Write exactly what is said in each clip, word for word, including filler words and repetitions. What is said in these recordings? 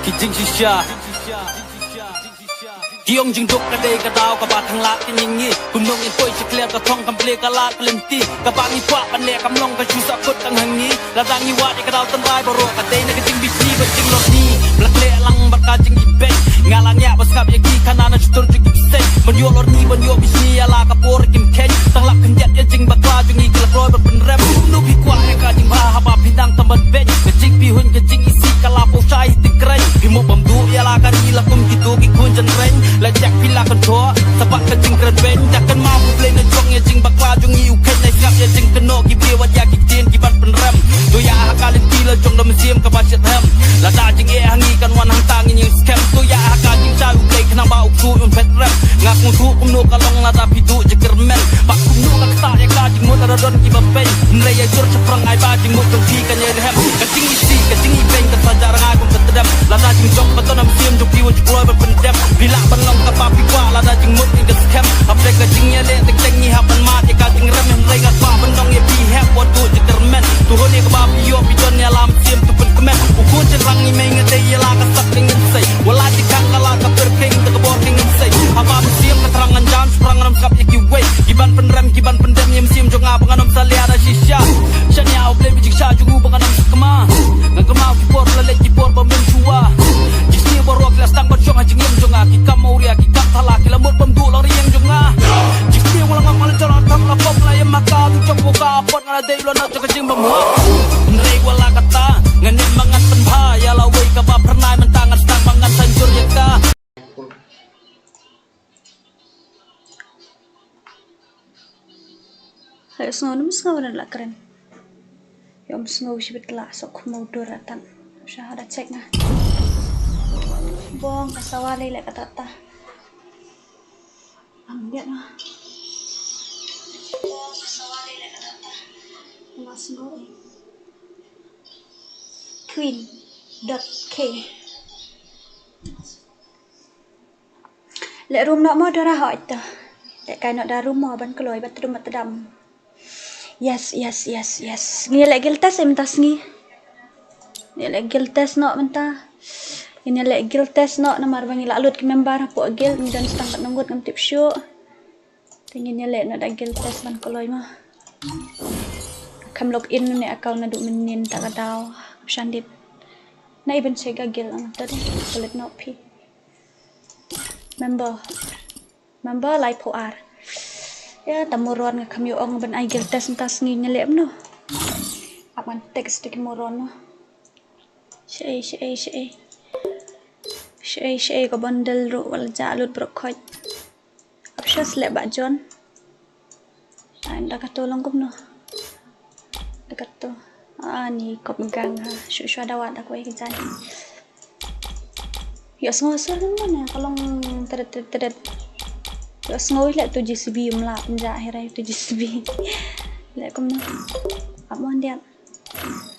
Ki jingshisha. Ki ong jingduk ka dei ka daw kaba tang lad ka jingim. Kumno ngin poi sha kliar ka thong kam plie ka lad ka lynti. Kaba ngi kwah ban leh kam long ka shu sah kut tang ha ngi. Lada ngi wad ïa ka daw tynrai baroh ka dei na ka jingbishni bad jinglorni. Ba la khleh lang bad ka jingibeiñ. Nga la ngiah ba sngap ïa ki khana na shutur jong ki bseiñ. Ban ïoh lorni ban ïoh bishni ïa la ka por kim kheiñ. Tang lap khyndiat ïa jingbakla jong ngi ki la kloi ban pynrem. Kumno phi kwah ïa ka jingbha haba phi dang tam ban beiñ. Ka jingpyrhuh ka jingisih ka la poi shai hi tyngkreiñ. Phi mut bam duh ïa la ka ri la kum kito ki khun jynreiñ. La jak phi la kynjoh sa bad ka jingkren beiñ. Da kynmaw U Blei na jong ïa jingbakla jong ngi u kheiñ. Nai sngap ïa jingkynnoh ki briew wat ïa ki ktien ki ban pynrem. To ïa ha ka lynti la jong da mynsiem kaba shitrhem. Lada jingeh ha ngi kan wan hangta ngin ïeng skhem. To ïa ha ka jingshai U Blei khnang ba u ksuid un phet rem. Nga sngewthuh kumno ka long lada phi duh jingkyrmen. Bad kumno ka ktah ïa ka jingmut lada don kiba peiñ. Hynrei ïa jur shaphrang ai ba jingmut jong phi kan ïai rhem. Ka jingisih ka jingibeiñ ka saja rangai kum ka tdem. Lada jingjop ba don ha mynsiem jong phi wat ju kloi ban pyndem. Phi lah ban long kaba phi kwah lada jingmut ngi ka skhem. Hapdeng ka jingïaleh teng teng ngi hap ban mad ïa ka jingrem. Hynrei nga kwah ban ong ïa phi hep wat duh jingkyrmen. To hun ïa kaba phi ïoh phi don ïa la mynsiem to pynkmen. U khun shynrang ngi mei nga dei ïa la ka sak ka ngin sei. Wat la jingkhang ka la ka pyrkhing da ka bor ka ngin sei. Haba mynsiem ka thrang ngan jam shaphrang ngam sngap ïa kiwei. Ki ban pynrem ki ban pyndem ïa mynsiem jong nga ba ngan ym salia da shisha. Shaniah U Blei ba jingshisha jong u ba ngan ym sakma. Ngan kynmaw ki por la leit ki por ba mynshuwa. Ki sniew baroh ki la sdang ban shong ha jingim jong nga. Ki kam awria ki kam thala ki la mut bam duh la riang jong nga. Ki sniew nga la ngam la jor la tam la pop la ïam ha ka tu jong ka pot nga la dei la na jong ka jingbymhok. Hynrei wat la katta ngan ïam ba ngan pynbha ïa la wei kaba phyrnai mynta ngan sdang ba ngan sa jur ïa ka. Hai sngew num sngew na la kren. Ïa ym sngew shibit la sok khum u dur atan. Sha hada check na. Bong ka sawa lei leh kata ta. Am biat na. Bong ka sawa lei leh kata ta. Nga sngew eh. Queen dot K. Leh room noh mo dara hoi to. Leh kai noh da room mo ban kloi ba tdum ba tdam. Yes, yes, yes, yes. Ngi leh guild test mynta sngi. Ngi leh guild test noh mynta. Ngi leh guild test noh namar ba ngi la lut ki member hapoh guild ngi don stang kat nongut ngam tip shuh. Te ngin ïaleh noh da guild test ban kloi mo. Kham log in ne account naduh mynnin ta ka daw. Shandit. Na iban check ka guild ang to de. Kulit noh phi. Member. Member lai pho ar. Ïa ta moron nga kham ïoh ong ban ai guild test mynta sngi ngi leh mo. Ap ngan text te ki moron mo. Shei shei shei. Shei shei ka bundle ruh wal ja lut brok khoj. Ap sha sleh ba John. Ai da kato long kumno. Da kato. Ani kop gang ha. Shu shu da wat da koi ki jan. Ïa sngew shu long mana ka long teret teret teret. Ïa sngew leh tu J C B um la pynja hirai tu J C B. Leh kumno. Ap mon diat.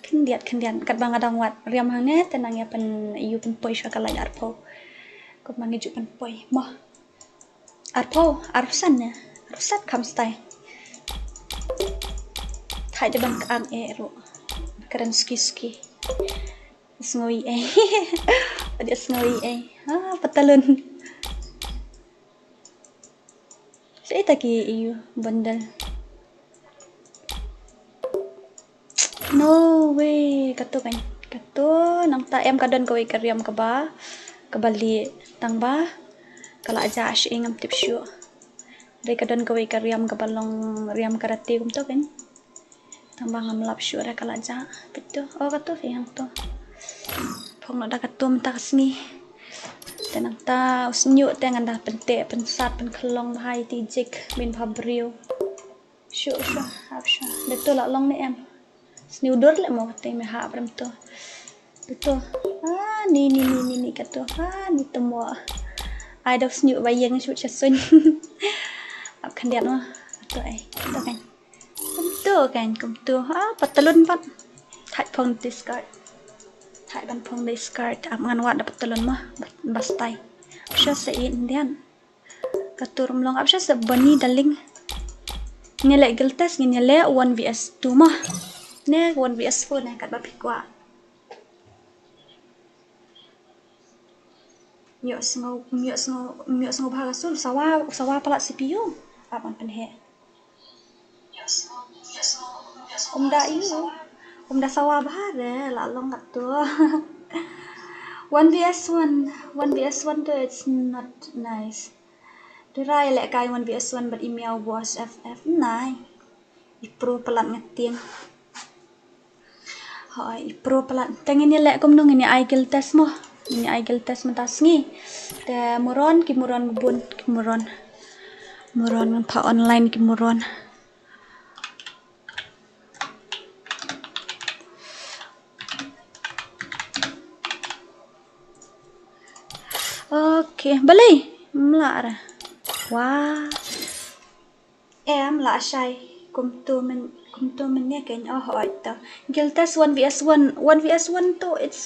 Khyndiat khyndiat kat ba nga dang wad riam hangne te nang ïa pyn ïu pynpoi sha ka lai arphew. Kum ma ngi ju pynpoi mo. Arphew arphew san ne arphew san kham stai. Thait da ban ka ang e ru. Kren ski ski. Sngew i e. Ade sngew i e. Ha patalun. Sa ita ki iu bundle. No way, kato kan. Kato nangta em ka don kawei ka riam kaba kaba lieh tang ba ka la ja shi ngam tip shuh. Dei ka don kawei ka riam kaba long riam karate kumto kan. Tang ba ngam lap shuh re ka la ja. Pito. Oh kato phi hangto. Phong noh da kato mynta ka sngi. Te nangta u sniuh te ngan da pynteh pynsat pynkhlong bha ïa ti jik bin bha briew. Shuh shuh hap shuh. Deto la long ne em. Sniuh dur leh mo te me hap rem to. Deto. Ah ni ni ni ni ni kato. Ah ni temo. Ai dok sniuh ba ïeng shuh sha suiñ. Ap khyndiat mo. Kato ai. Kato kan. Kumto kan kumto. Ha patalun pat. Thait phong discard. Thait ban phong discard. Ap ngan wad da patalun ma. Ba stai. Sha sa i indian. Kato rum long ap sha sa bani darling. Ngin leh guild test ngin leh one V S two ma. Ne one V S four ne kat ba phi kwah. Ym ïohsngew, ym ïohsngew, ym ïohsngew bha ka sur, sawa, sawa palat C P U. Ap ngan pynheh. Kumda ïoh. Kumda sawa bha re, la long katto. One V S one, one V S one to it's not nice. Dura ïalehkai one V S one bad i miaw boss F F nine. I pro palat nga tieng. Hooid, i pro palat. Te ngin ïaleh kumno, ngin ïa ai guild test mo. Ngin ïa ai guild test mynta sngi. Te moron, ki moron bun, ki moron. Moron pha online ki moron. Okay, balei? Mla ra. Wah. Em, la shai. Kumto men, kumto men ne ken, oh, hooid to. Guild test one V S one, one V S one to, it's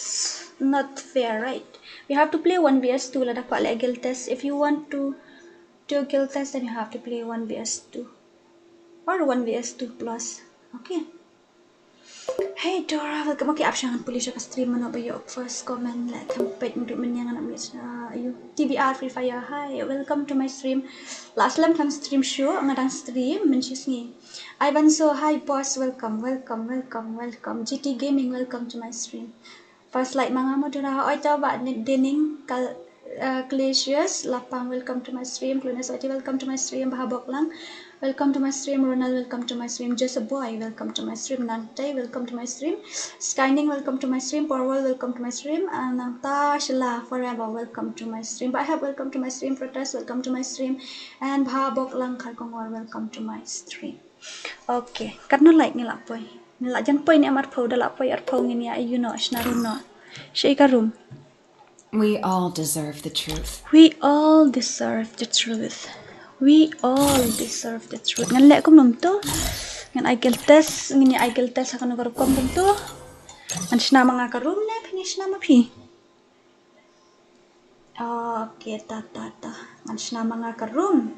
not fair, right? We have to play one V S two lada kwah leh guild test. If you want to do guild test, then you have to play one V S two or one V S two plus. Okay. Hey Dora, welcome. Okay, ap sha ngan pule sha ka stream, mano ba ïoh first comment, leh kham peit, mduh mynne ngan ap mih sha ïu. T V R Free Fire, hi, welcome to my stream. La slem kham stream shuh, nga dang stream mynshisngi. Ivan So, hi boss, welcome, welcome, welcome, welcome. G T Gaming, welcome to my stream. First like ma nga mo Dora, hooid to Bah Dening, Kal-, uh, Clesius Lapang, welcome to my stream. Clunas Oti, welcome to my stream. Baha Boklang, welcome to my stream. Ronald, welcome to my stream. Just a boy, welcome to my stream. Nante, welcome to my stream. Skyning, welcome to my stream. Porwal, welcome to my stream. And Nangta Shila Forever, welcome to my stream. Bahab, welcome to my stream. Protest, welcome to my stream. And Baha Boklang Kharkongor, welcome to my stream. Okay, katno like ngi la poi? Ngi la jan poi ne em arphew, da la poi arphew ngin ïa ïu noh, shna room noh. Sha ka room. We all deserve the truth. We all deserve the truth. We all deserve the truth. Ngan leh kumno to? Ngan ai guild test, ngin ïa ai guild test ha kano ka rukom kumto. Ngan shna ma nga ka room ne phi ne shna ma phi? Okay, ta, ta, ta. Ngan shna ma nga ka room.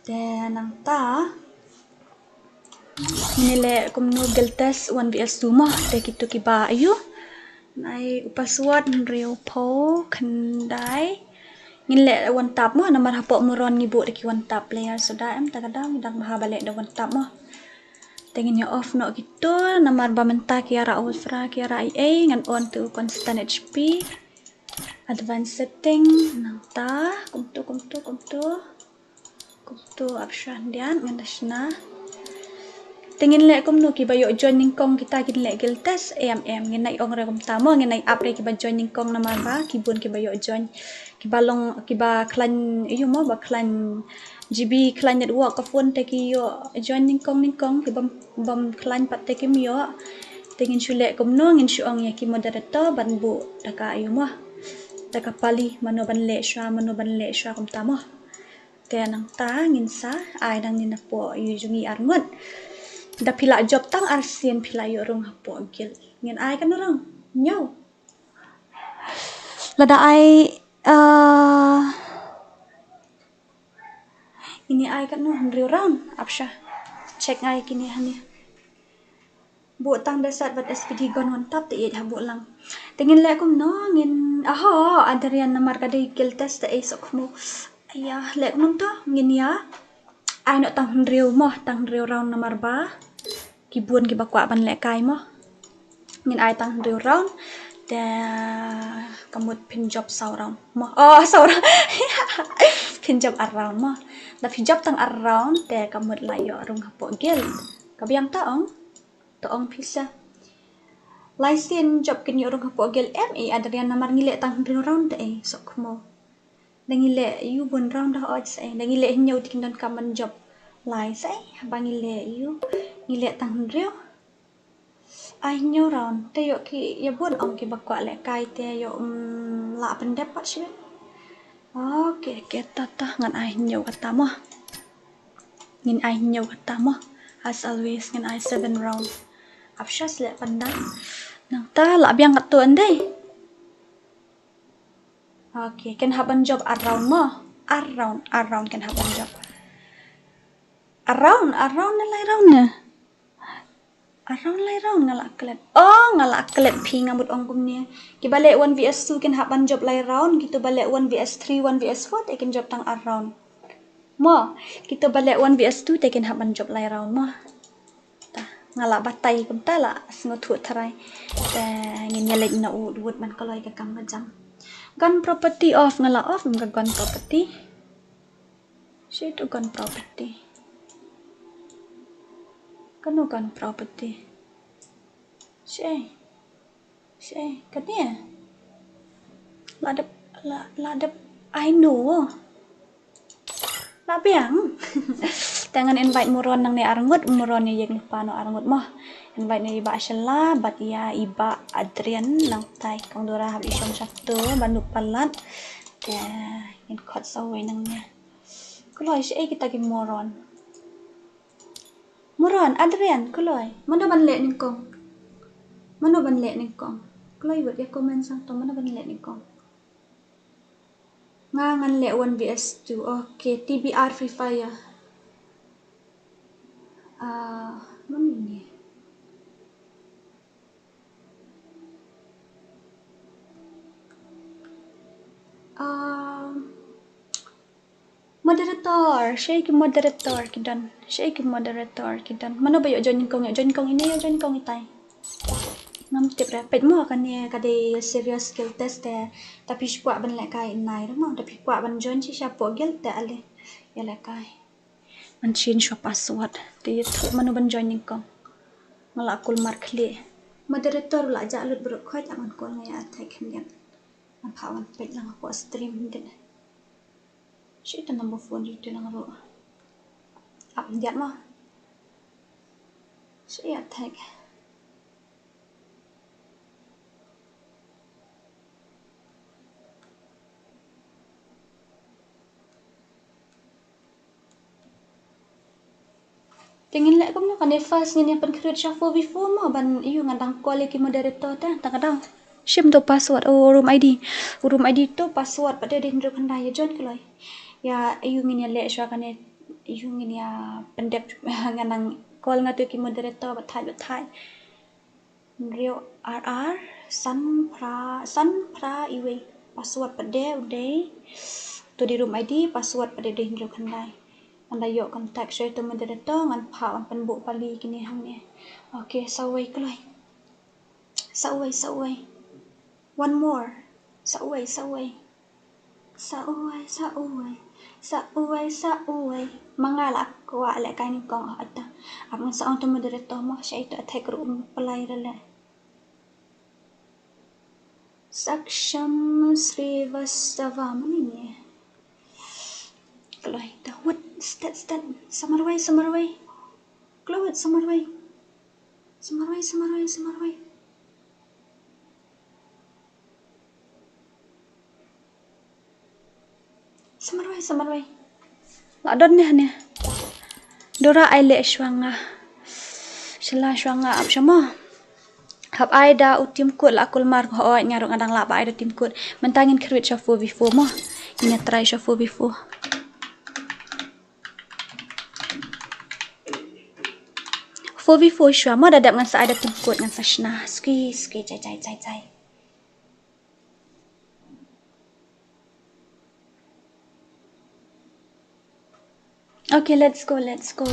Te nangta ngin leh kumno guild test one V S two mo. Te kito kiba ïu. Nai u password hynriewphew khyndai. Ngin leh one tap mo, namar hapoh moron ngi buh da ki one tap player. Suda em ta ka daw ngi dang bha ba leh da one tap mo. Te ngin ïa off noh kito, namar ba mynta ki ïa rah ultra, ki ïa rah ei ei, ngan on to constant H P. Advanced setting, nangta, kumto, kumto, kumto. Kumto, ap shuwa khyndiat, ngan da shna. Te ngin leh kumno kiba ïoh join nyngkong kita kin leh guild test, em, em, ngin nai ong re kumta mo, ngin nai ap re kiba join nyngkong namar ba, ki bun kiba ïoh join. Kiba long, kiba khlaiñ, ïu mo, ba khlaiñ G B khlaiñ network ka phone te ki ïoh join nyngkong nyngkong, kiba bym khlaiñ pat te kim ïoh. Te ngin shu leh kumno, ngin shu ong ïa ki moderator ban buh da ka ïu mo. Da ka pali, mano ban leh shuwa, mano ban leh shuwa kumta mo. Te nangta ngin sa ai nangne napoh ïu jong ngi arngut. Da phi la jop tang arsien phi la ïoh rung hapoh guild. Ngin ai katno round? Hynñiew. Lada ai, ah, ini ai katno, hynriew round, ap sha. Check ai kine hangne. Buh tang desat bad S P D gun one tap te ïeit ha buh lang. Te ngin leh kumno, ngin, aho, Adrian namar ka dei guild test te ei sok mo. Aya, leh kumno to, ngin ïa ai noh tang hynriew mo, tang hynriew round namar ba ki bun kiba kwah ban lehkai mo. Ngin ai tang hynriew round. Te ka mut phin jop saw round mo. Oh, saw round. Phin jop ar round mo. Da phi jop tang ar round te ka mut la ïoh rung hapoh guild. Ka biang ta ong. Ta ong phi sa. Lai sien jop kin ïoh rung hapoh guild em, eh, Adrian namar ngi leh tang hynriew round te, eh, sok mo. Da ngi leh ïu bun round da oj sa, eh. Da ngi leh hynñiew te kin donkam ban jop lai sa, eh. Haba ngi leh ïu, ngi leh tang hynriew. Ai hynñiew round te ïoh ki ïa bun ong kiba kwah lehkai te ïoh, mm, lah pyndep pat shibit. Okay, okay, ta ta ngan ai hynñiew kata mo. Ngin ai hynñiew kata mo. As always ngin ai seven round. Ap sha sleh panda. Nangta lah biang katto ndei. Okay, kin hap ban jop ar round mo. Ar round, ar round kin hap ban jop. Ar round, ar round ne lai round ne? Ar round lai round nga lah klet. Oh, nga lah klet phi, nga mut ong kumne. Kiba leh one versus two kin hap ban jop lai round, kito ba leh one versus three, one versus four te kin jop tang ar round. Mo, kito ba leh one versus two te kin hap ban jop lai round mo. Ta, nga lah batai kumta lah sngewthuh tharai. Te ngin ïa leit na u wut man kloi ka kam ka jam. Gun property off, nga lah off ka gun property. Shi tu gun property. Kano gun property? Shi. Shi, kane. La dep, la, la dep, I know. La biang. Te ngan invite Muron nangne arngut, Muron ïa ïeng lypa noh arngut mo. Invite noh i Bah Shella, bad ïa i Bah Adrian nangtai, kong Dora hap i shong shatu, ban duh palat. Te ngin khot sa uwei nangne. Kloi shi ei kita ki Muron. Muron, Adrian, kloi. Mano ban leh nyngkong? Mano ban leh nyngkong? Kloi wut ïa comment sang to, mano ban leh nyngkong? Nga ngan leh one versus two. Okay, T B R Free Fire. Ah, mano ni? Ah, moderator, shi ei ki moderator ki don. Shi ei ki moderator ki don. Mano ba ïoh join nyngkong, ïoh join nyngkong ine, ïoh join nyngkong itai. Ngam tip re, peit mo kane ka dei serious skill test te. Ta phi shu kwah ban lehkai inai re mo, ta phi kwah ban join shi shapoh guild te ale ïa lehkai. Ngan shin shuwa password. Te ïathuh mano ban join nyngkong. Nga lah call mar khlieh. Moderator lah jah lut baroh khoit, ngan call nga ïa attack khyndiat. Ngan phah wan peit lang hapoh stream khyndiat. Shi ita number phone ri tu lang ruh. Ap khyndiat mo. Shi ïa attack. Te ngin leh kumno kane, first ngin ïa pyn-create sha four v four mo, ban ïoh, nga dang call ïa ki moderator te, ta ka dang. Shim to password, oh, room I D. Room I D to password, pat dei hynriew khyndai, ïa join kloi. Ïa, ïoh ngin ïa leh shuwa kane, ïoh ngin ïa pyndep, nga dang call nga to ki moderator, batai, batai. Hynriew ar ar, san phra, san phra iwei. Password pat dei u dei. To dei room I D, password pat dei u dei hynriew khyndai. Ngan da ïoh contact shuwa ïa uto u moderator, ngan phah wan pynbuh pali kine hangne. Okay, sa uwei kloi. Sa uwei, sa uwei. One more. Sa uwei, sa uwei. Sa uwei, sa uwei. Sa uwei, sa uwei. Ma nga lah kwah lehkai nyngkong, ah, ata. Ap ngan sa ong to moderator mo, sha ito attack ruh um pynlait re leh. Saksham Srivastava, mano ne? Kloi, ta wut, stet, stet. Sa marwei, sa marwei. Kloi wut, sa marwei. Sa marwei, sa marwei, sa marwei. Sa marwei, sa marwei. La don ne, ne. Dora ai leh shuwa nga. Shala shuwa nga ap sha mo. Hap ai da u team code la kulmar ko, hooid, nga ruh nga dang lah ba ai da team code. Mynta ngin create sha four v four mo. Ngin ïa try sha four v four. Four v four shuwa mo, da dep ngan sa ai da team code ngan sa shna. Suki, suki, jai, jai, jai, jai. Okay, let's go, let's go.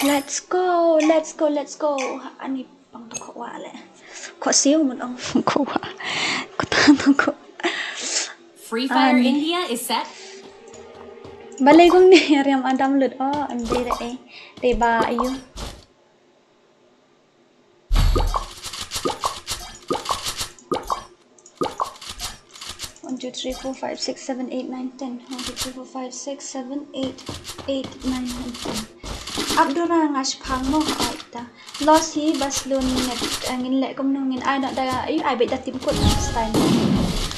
Let's go, let's go, let's go. Ani pang to ko wa le. Ko siu mun ong ko wa. Ko ta to ko. Free Fire Ani. India is set. Balei kong ni riam adam lut. Oh, am dei re eh. Dei ba ayu. One, two, three, four, five, six, seven, eight, nine, ten. One, two, three, four, five, six, seven, eight, eight, nine, and ten. Abdura nga shipang mo, ai ta. Loss hi bas lun net, eh, ngin leh kumno ngin ai na da, ai, ai bit da team code next time.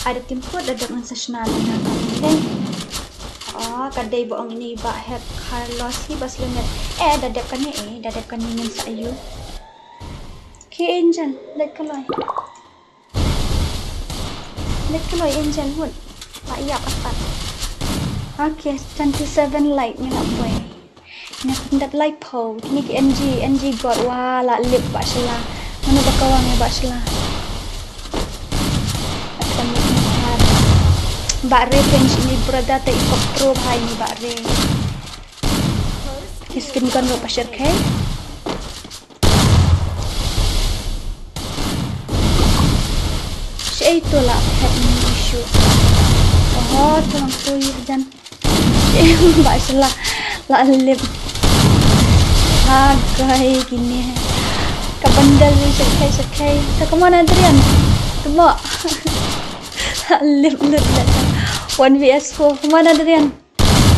Ai da team code da dep ngan sa shna na ka, okay? Oh, ka dei ba ong ini ba hek Carlos hi bas lun net. Eh, da dep kane, eh, da dep kane ngin sa ayu. Ki Angel, leit kloi. Leit kloi Angel wut. La ïap atat. Okay, twenty-seven like ngi la poi. Ngat lai phew. Kine ki N G, N G got wa la lip ba shala. Mano ba kawang ba shala. Ba re pen shi ni brother te i kop pro bha ini ba re. Ki skin gun ro ba shyrkhei. Shi ei to la phet ni issue. Oh, to lang to yi jan. Ba shala la lip. Ha kai kine. Ka bandal ni shyrkhei shyrkhei. Ta come on Adrian. Temo. La lip lut lut. One V S four. Come on Adrian.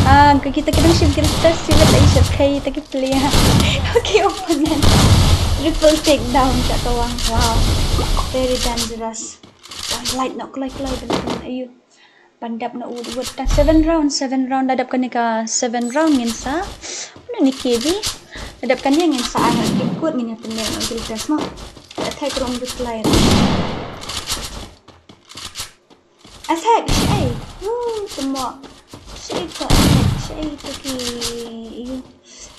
Ah, ka kita kita shim kita sibet la shyrkhei ta ki player. Okay, opponent. Triple takedown ka kawang. Wow. Very dangerous. Wah, light na kloi kloi ban ayu. Ban dap na ud ud ta seven round, seven round, da dap kane ka seven round ngin sa. Mano ni K B. Da dap kane ngin sa ai na ki kut ngin ïa pynlong na guild test mo. Attack round reply. Attack shi ei. Woo, temo. Shi ei to attack, shi ei to ki.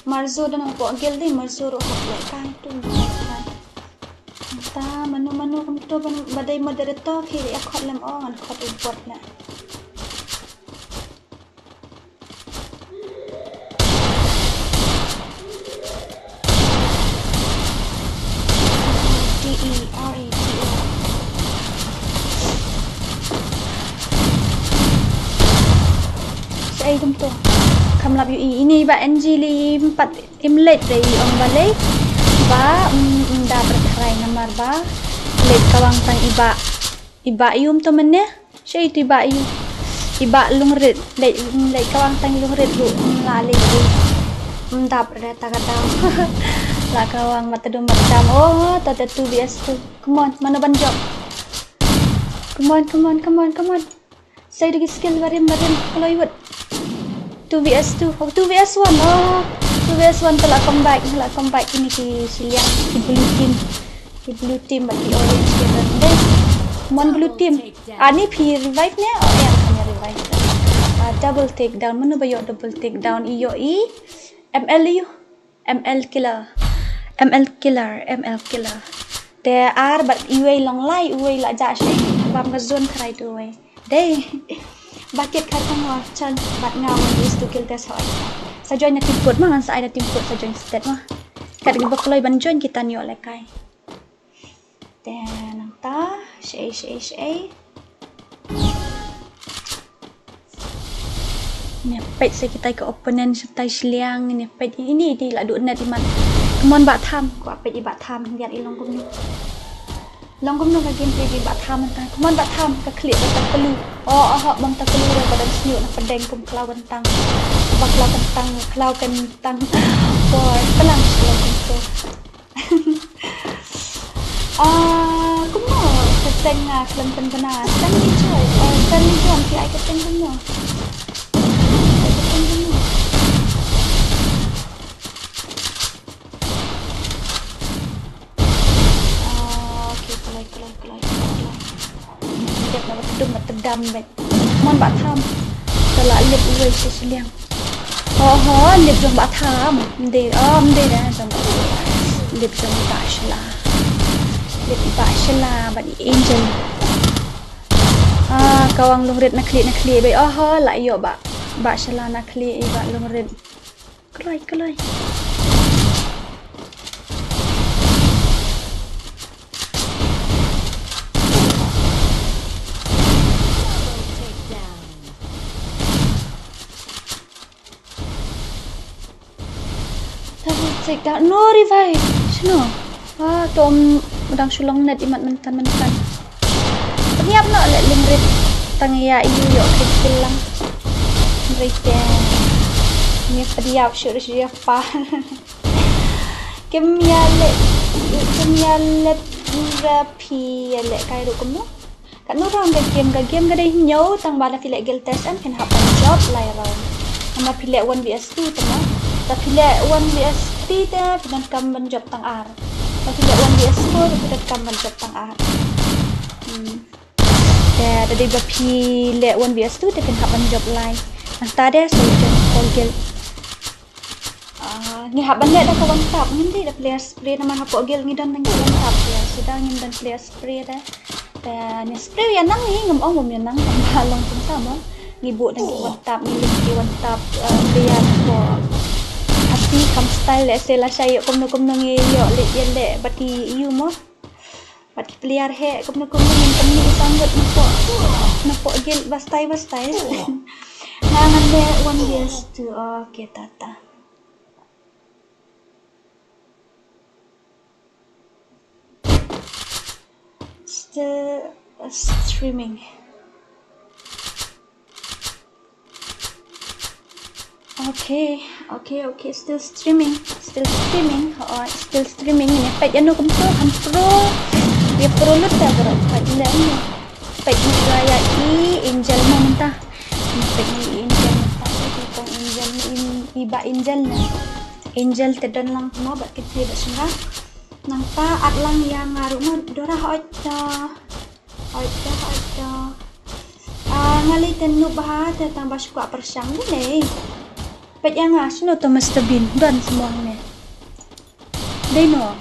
Marzo da nang pok guild dei, Marzo ruh hok leh kai tu. Ta mano mano kumto ban ba dei moderator ki ïa khot lem o ngan khot u bot na. D E R A T O. Sa ai kumto. Kam lap ïohi ini ba N G li empat. Im leit dei ong balei ba, mm, mm, da bertharai namar ba leit kawang tang i Bah, i Bah Ïum to mynne. Sha itu i Bah Ïum, i Bah Lungrit leit, mm, leit kawang tang Lungrit ruh, mm, la leit dei. Mm, da bertharai ta ka dam. La kawang mata dum mata dam. Oh, ta ta two V S two. Come on, mano ban jop. Come on, come on, come on, come on. Sa ïa ki skill barim barim kloi wut. Two V S two. Oh, two V S one. Oh, two V S one te la comeback, la comeback ini ki shiliang, ki blue team. Ki blue team bad ki orange ki red dei. Come on blue team. Ani phi revive ne? Oh, ïa kan ïa revive. Ah, double takedown. Mano ba ïoh double takedown? I ïoh i M L ïoh. M L killer. M L killer, M L killer. Te ar bad iwei long lai, uwei la jah shi. Bam ka zone krai tu uwei. Dei. Bakit kar kong wa chan bad nga wan is tu kill test hoi. Sa join na team code ma ngan sa ai na team code sa join stet ma. Kat gi ba kloi ban join kita nyo le kai. Te nangta, shei, shei, shei. Ine peit sa kitai ka opponent shatai shiliang, ine peit ini dei la duh net imat. Come on Bah Tham, ko peit i Bah Tham, biar i long kumno. Long kumno ka gameplay dei Bah Tham nangta. Come on Bah Tham, ka khlieh ka ta kelu. Oh, oh, oh, bam ta kelu da badan sniu na pedeng kum khlaw kentang. Ba khlaw kentang, khlaw kentang. Boy, pelang shiliang kumto. Ah, kumno ka seng, ah, khlem pynbna. Stanley Joy, ah, Stanley John, phi ai ka seng kumno? Ai ka seng kumno? Ah, okay, kloi, kloi, kloi, kloi, kloi. Dep na ba tdum ba tdam bad. Mon Bah Tham. Ka la lip uwei sa shiliang. Ho ho, lip jong Bah Tham. Mdei, oh, mdei da jong. Lip jong Bah Shla. Lip Bah Shla bad i Angel. Ah, kawang Lungrit na khlieh na khlieh bai. Oh ho, la ïoh Bah, Bah Shla na khlieh i Bah Lungrit. Kloi, kloi. Double take down. No revive. Shano? Ah, to, um, u dang shu long net imat mynta mynta. Pynïap noh leh Lungrit. Tang ïa ïu ïoh kill lang. Lungrit te. Ngi pynïap shuh shuh ïa pa. Kim ïa leh, kim ïa leh ra phi ïa leh kai ruh kumno. Katno round ka game, ka game ka dei hynñiew, tang ba la phi leh guild test em phin hap ban jop lai round. Namar phi leh one V S two te mo. Ta phi leh one V S three te phi donkam ban jop tang ar. Ta phi leh one V S four phi donkam ban jop tang ar. Hmm. Te da dei ba phi leh one V S two te phin hap ban jop lai. Nangta de sa jop four guild. Ah, Ngi hap ban leh da ka one tap, ngim dei da player spray namar hapoh guild ngi don tang ki one tap player. Sida ngim don player spray da. Te ngi spray ïa nang hi, ngam ong ym ïa nang, tang ba long kumta mo. Ngi buh da ki one tap, ngi lim ki one tap, eh, player ko. Ati kam style leh se la sha ïoh kumno kumno ngi ïoh leh ïa leh bad ki ïu mo. Bad ki player heh kumno kumno ngin pynmih sangkut napoh, napoh guild ba style ba style. Nga ngan leh one versus two. Okay, tata. Still streaming. Okay, okay, okay, still streaming, still streaming, oh, still streaming. Ngin peit ïano kumto, Hanpro. Ïa pro lut da bro, peit ïa ïano. Peit ïa i Angel mo mynta. Peit ïa i Angel mynta, peit ïa i Angel, i, i Bah Angel na. Angel te don lang mo bad kynthei bad shynrang. Nangta add lang ïa nga ruh mo, Dora, hooid, ah, hooid, hooid, ah. Ah, nga lei te noob bha te tang ba shu kwah pyrshang ne. Peit ïa nga, shano to Mister Bean, don seh mo hangne. Dei no.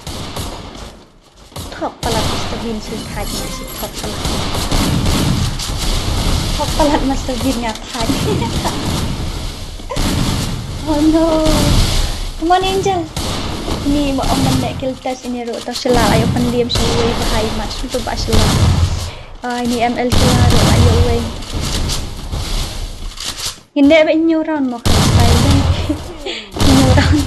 Thok palat Mister Bean shu thait nga, shu thok palat. Thok palat Mister Bean nga thait. Oh no. Come on, Angel. Ni ba ong ban leh kill test ine ruh, to shu la ïoh pynliem sha uwei ba hai mat, shu to ba shu la. Ah, ini M L shu la ruh la ïoh uwei. Ngin leh ba hynñiew round mo, ka style dang. Hynñiew round.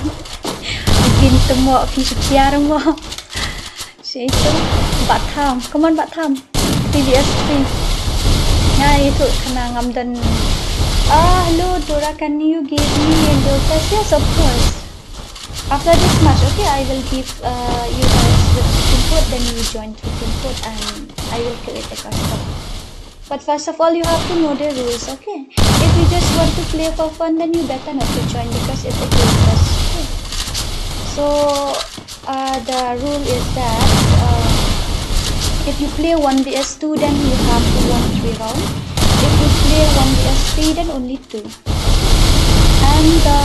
Begin to mo, phi shu tiar mo. Shi ito. Bah Tham. Come on, Bah Tham. Three V S three. Nga ito khana ngam don. Ah, hello, Dora, can you give me a Dora? Yes, of course. After this match, okay, I will give, uh, you guys the team code, then you join the team code and I will create a custom. But first of all, you have to know the rules, okay? If you just want to play for fun, then you better not to join because it's a game test, okay? So, uh, the rule is that, uh, if you play one V S two, then you have to won three round. If you play one V S three, then only two. And the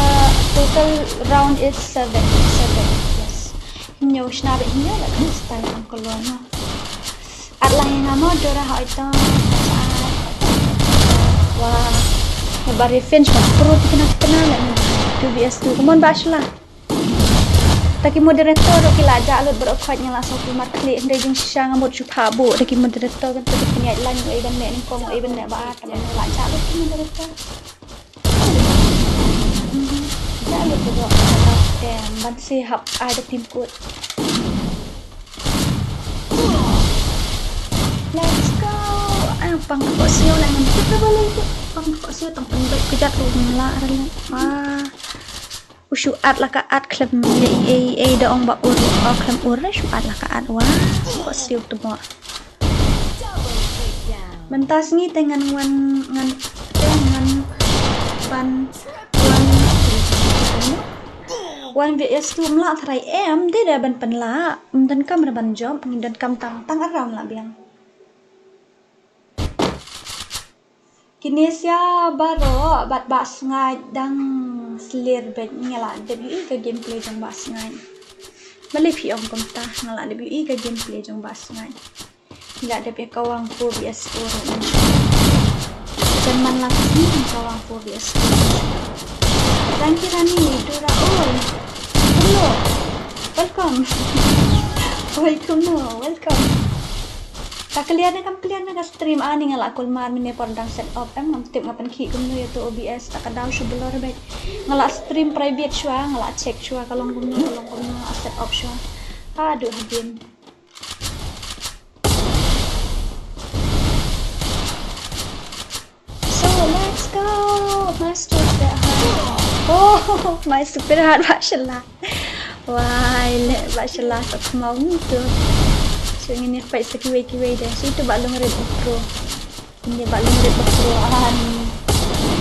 total round is seven. Seven, yes. Hynñiew, shna bad hynñiew, la ka style ang kolon, no? Add lang ïa nga mo, Dora, hooid to. Wah. Nga ba revenge mo, pro tikna tikna la ni. Two V S two. Come on, Bah Shla. Ta ki moderator ruh ki la jah lut baroh khoit, nga la sngewthuh markhlieh, hynrei jingshisha nga mut shu phah buh da ki moderator, kan ta ki pynïaid line, ei ban leh nyngkong, ei ban leh ba ar, ta ban la jah lut ki moderator. Mhm. Jah lut baroh, te ban sa hap ai da team code. Let's go. Ai, pang ko siew la ngan kita balei tu. Pang ko siew tang pynbeit kejat u mla rele. Wah. U shu at la ka at khlem ïa i ei ei da ong ba ur, o khlem ur, shu at la ka at, wah. Ko siew tu mo. Mynta sngi te ngan wan, ngan, te ngan ban wan one V S two, ym lah tharai em, dei da ban pynlah, ym donkam re ban jump, ngi donkam tang, tang around lah biang. Kine sia baroh bad Bah Sngaid dang slir bad nga lah dep ïohi ka gameplay jong Bah Sngaid. Balei phi ong kumta, nga lah dep ïohi ka gameplay jong Bah Sngaid. Nga dep ïa ka wang four V S four. Jan man lang ni ka wang four V S four. Thank you Rani, Dora. Oi. Hello. Welcome. Welcome, no. Welcome. Ka clear ne kam clear ne ka stream, ani nga la kulmar mynne por dang set up em, ngam tip nga pynkhih kumno ïa to O B S, ta ka daw shu blur bad. Nga la stream private shuwa, nga la check shuwa ka long kumno, ka long kumno, nga la set up shuwa. Haduh hadien. So let's go, Master Pyrhad. Oh, Master Pyrhad, mashallah. Wai, leh ba shala sa khmaw ngi tu. Shu ngin ïa peit sa kiwei kiwei de. Shu tu ba long rit ba pro. Ngin ïa ba long rit ba pro. Ah, ni.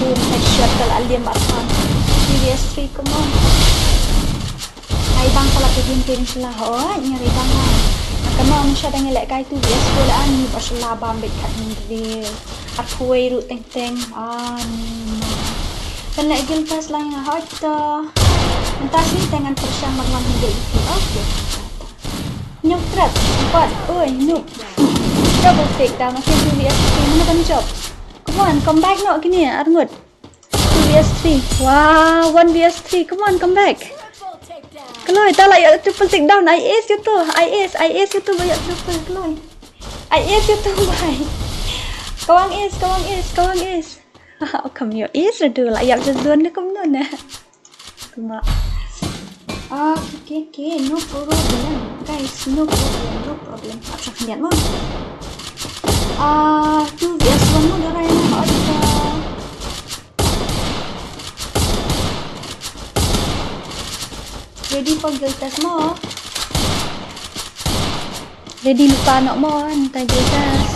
Boom, headshot ka la liam ba tham. Serious three, come on. Ai bang ka la ka game pin shala ho. Ngi ri bang ha. Ka ma ong sha dang leh kai tu bias ko la ani ba shala bam bet kat ni ri. Arphuwei ruh teng teng. Ah, ni ma. Kan leh guild pass lang nga hot to. Mynta shi te ngan pyrshang ban wan hynrei iti. Okay. Nyok trap. Empat. Oi, noob. Double takedown. Okay, two V S three. Mano ban jop? Come on, come back noh kine, arngut. Two V S three. Wow, one V S three. Come on, come back. Kloi, ta la ïa triple takedown. I ace ïa to. I ace, I ace ïa to ba ïa triple, kloi. I ace ïa to, bhai. Kawang ace, kawang ace, kawang ace. Oh, kam ïoh ace ruh, la ïap sha zone ne kumno ne. Kumba. Ah, okay, okay, okay, no problem. Guys, no problem, no problem. Ap shah khyndiat mo. Ah, two V S one mo, Dora ïa mo. Ready for guild test mo. Ready lypa noh mo, mynta guild test.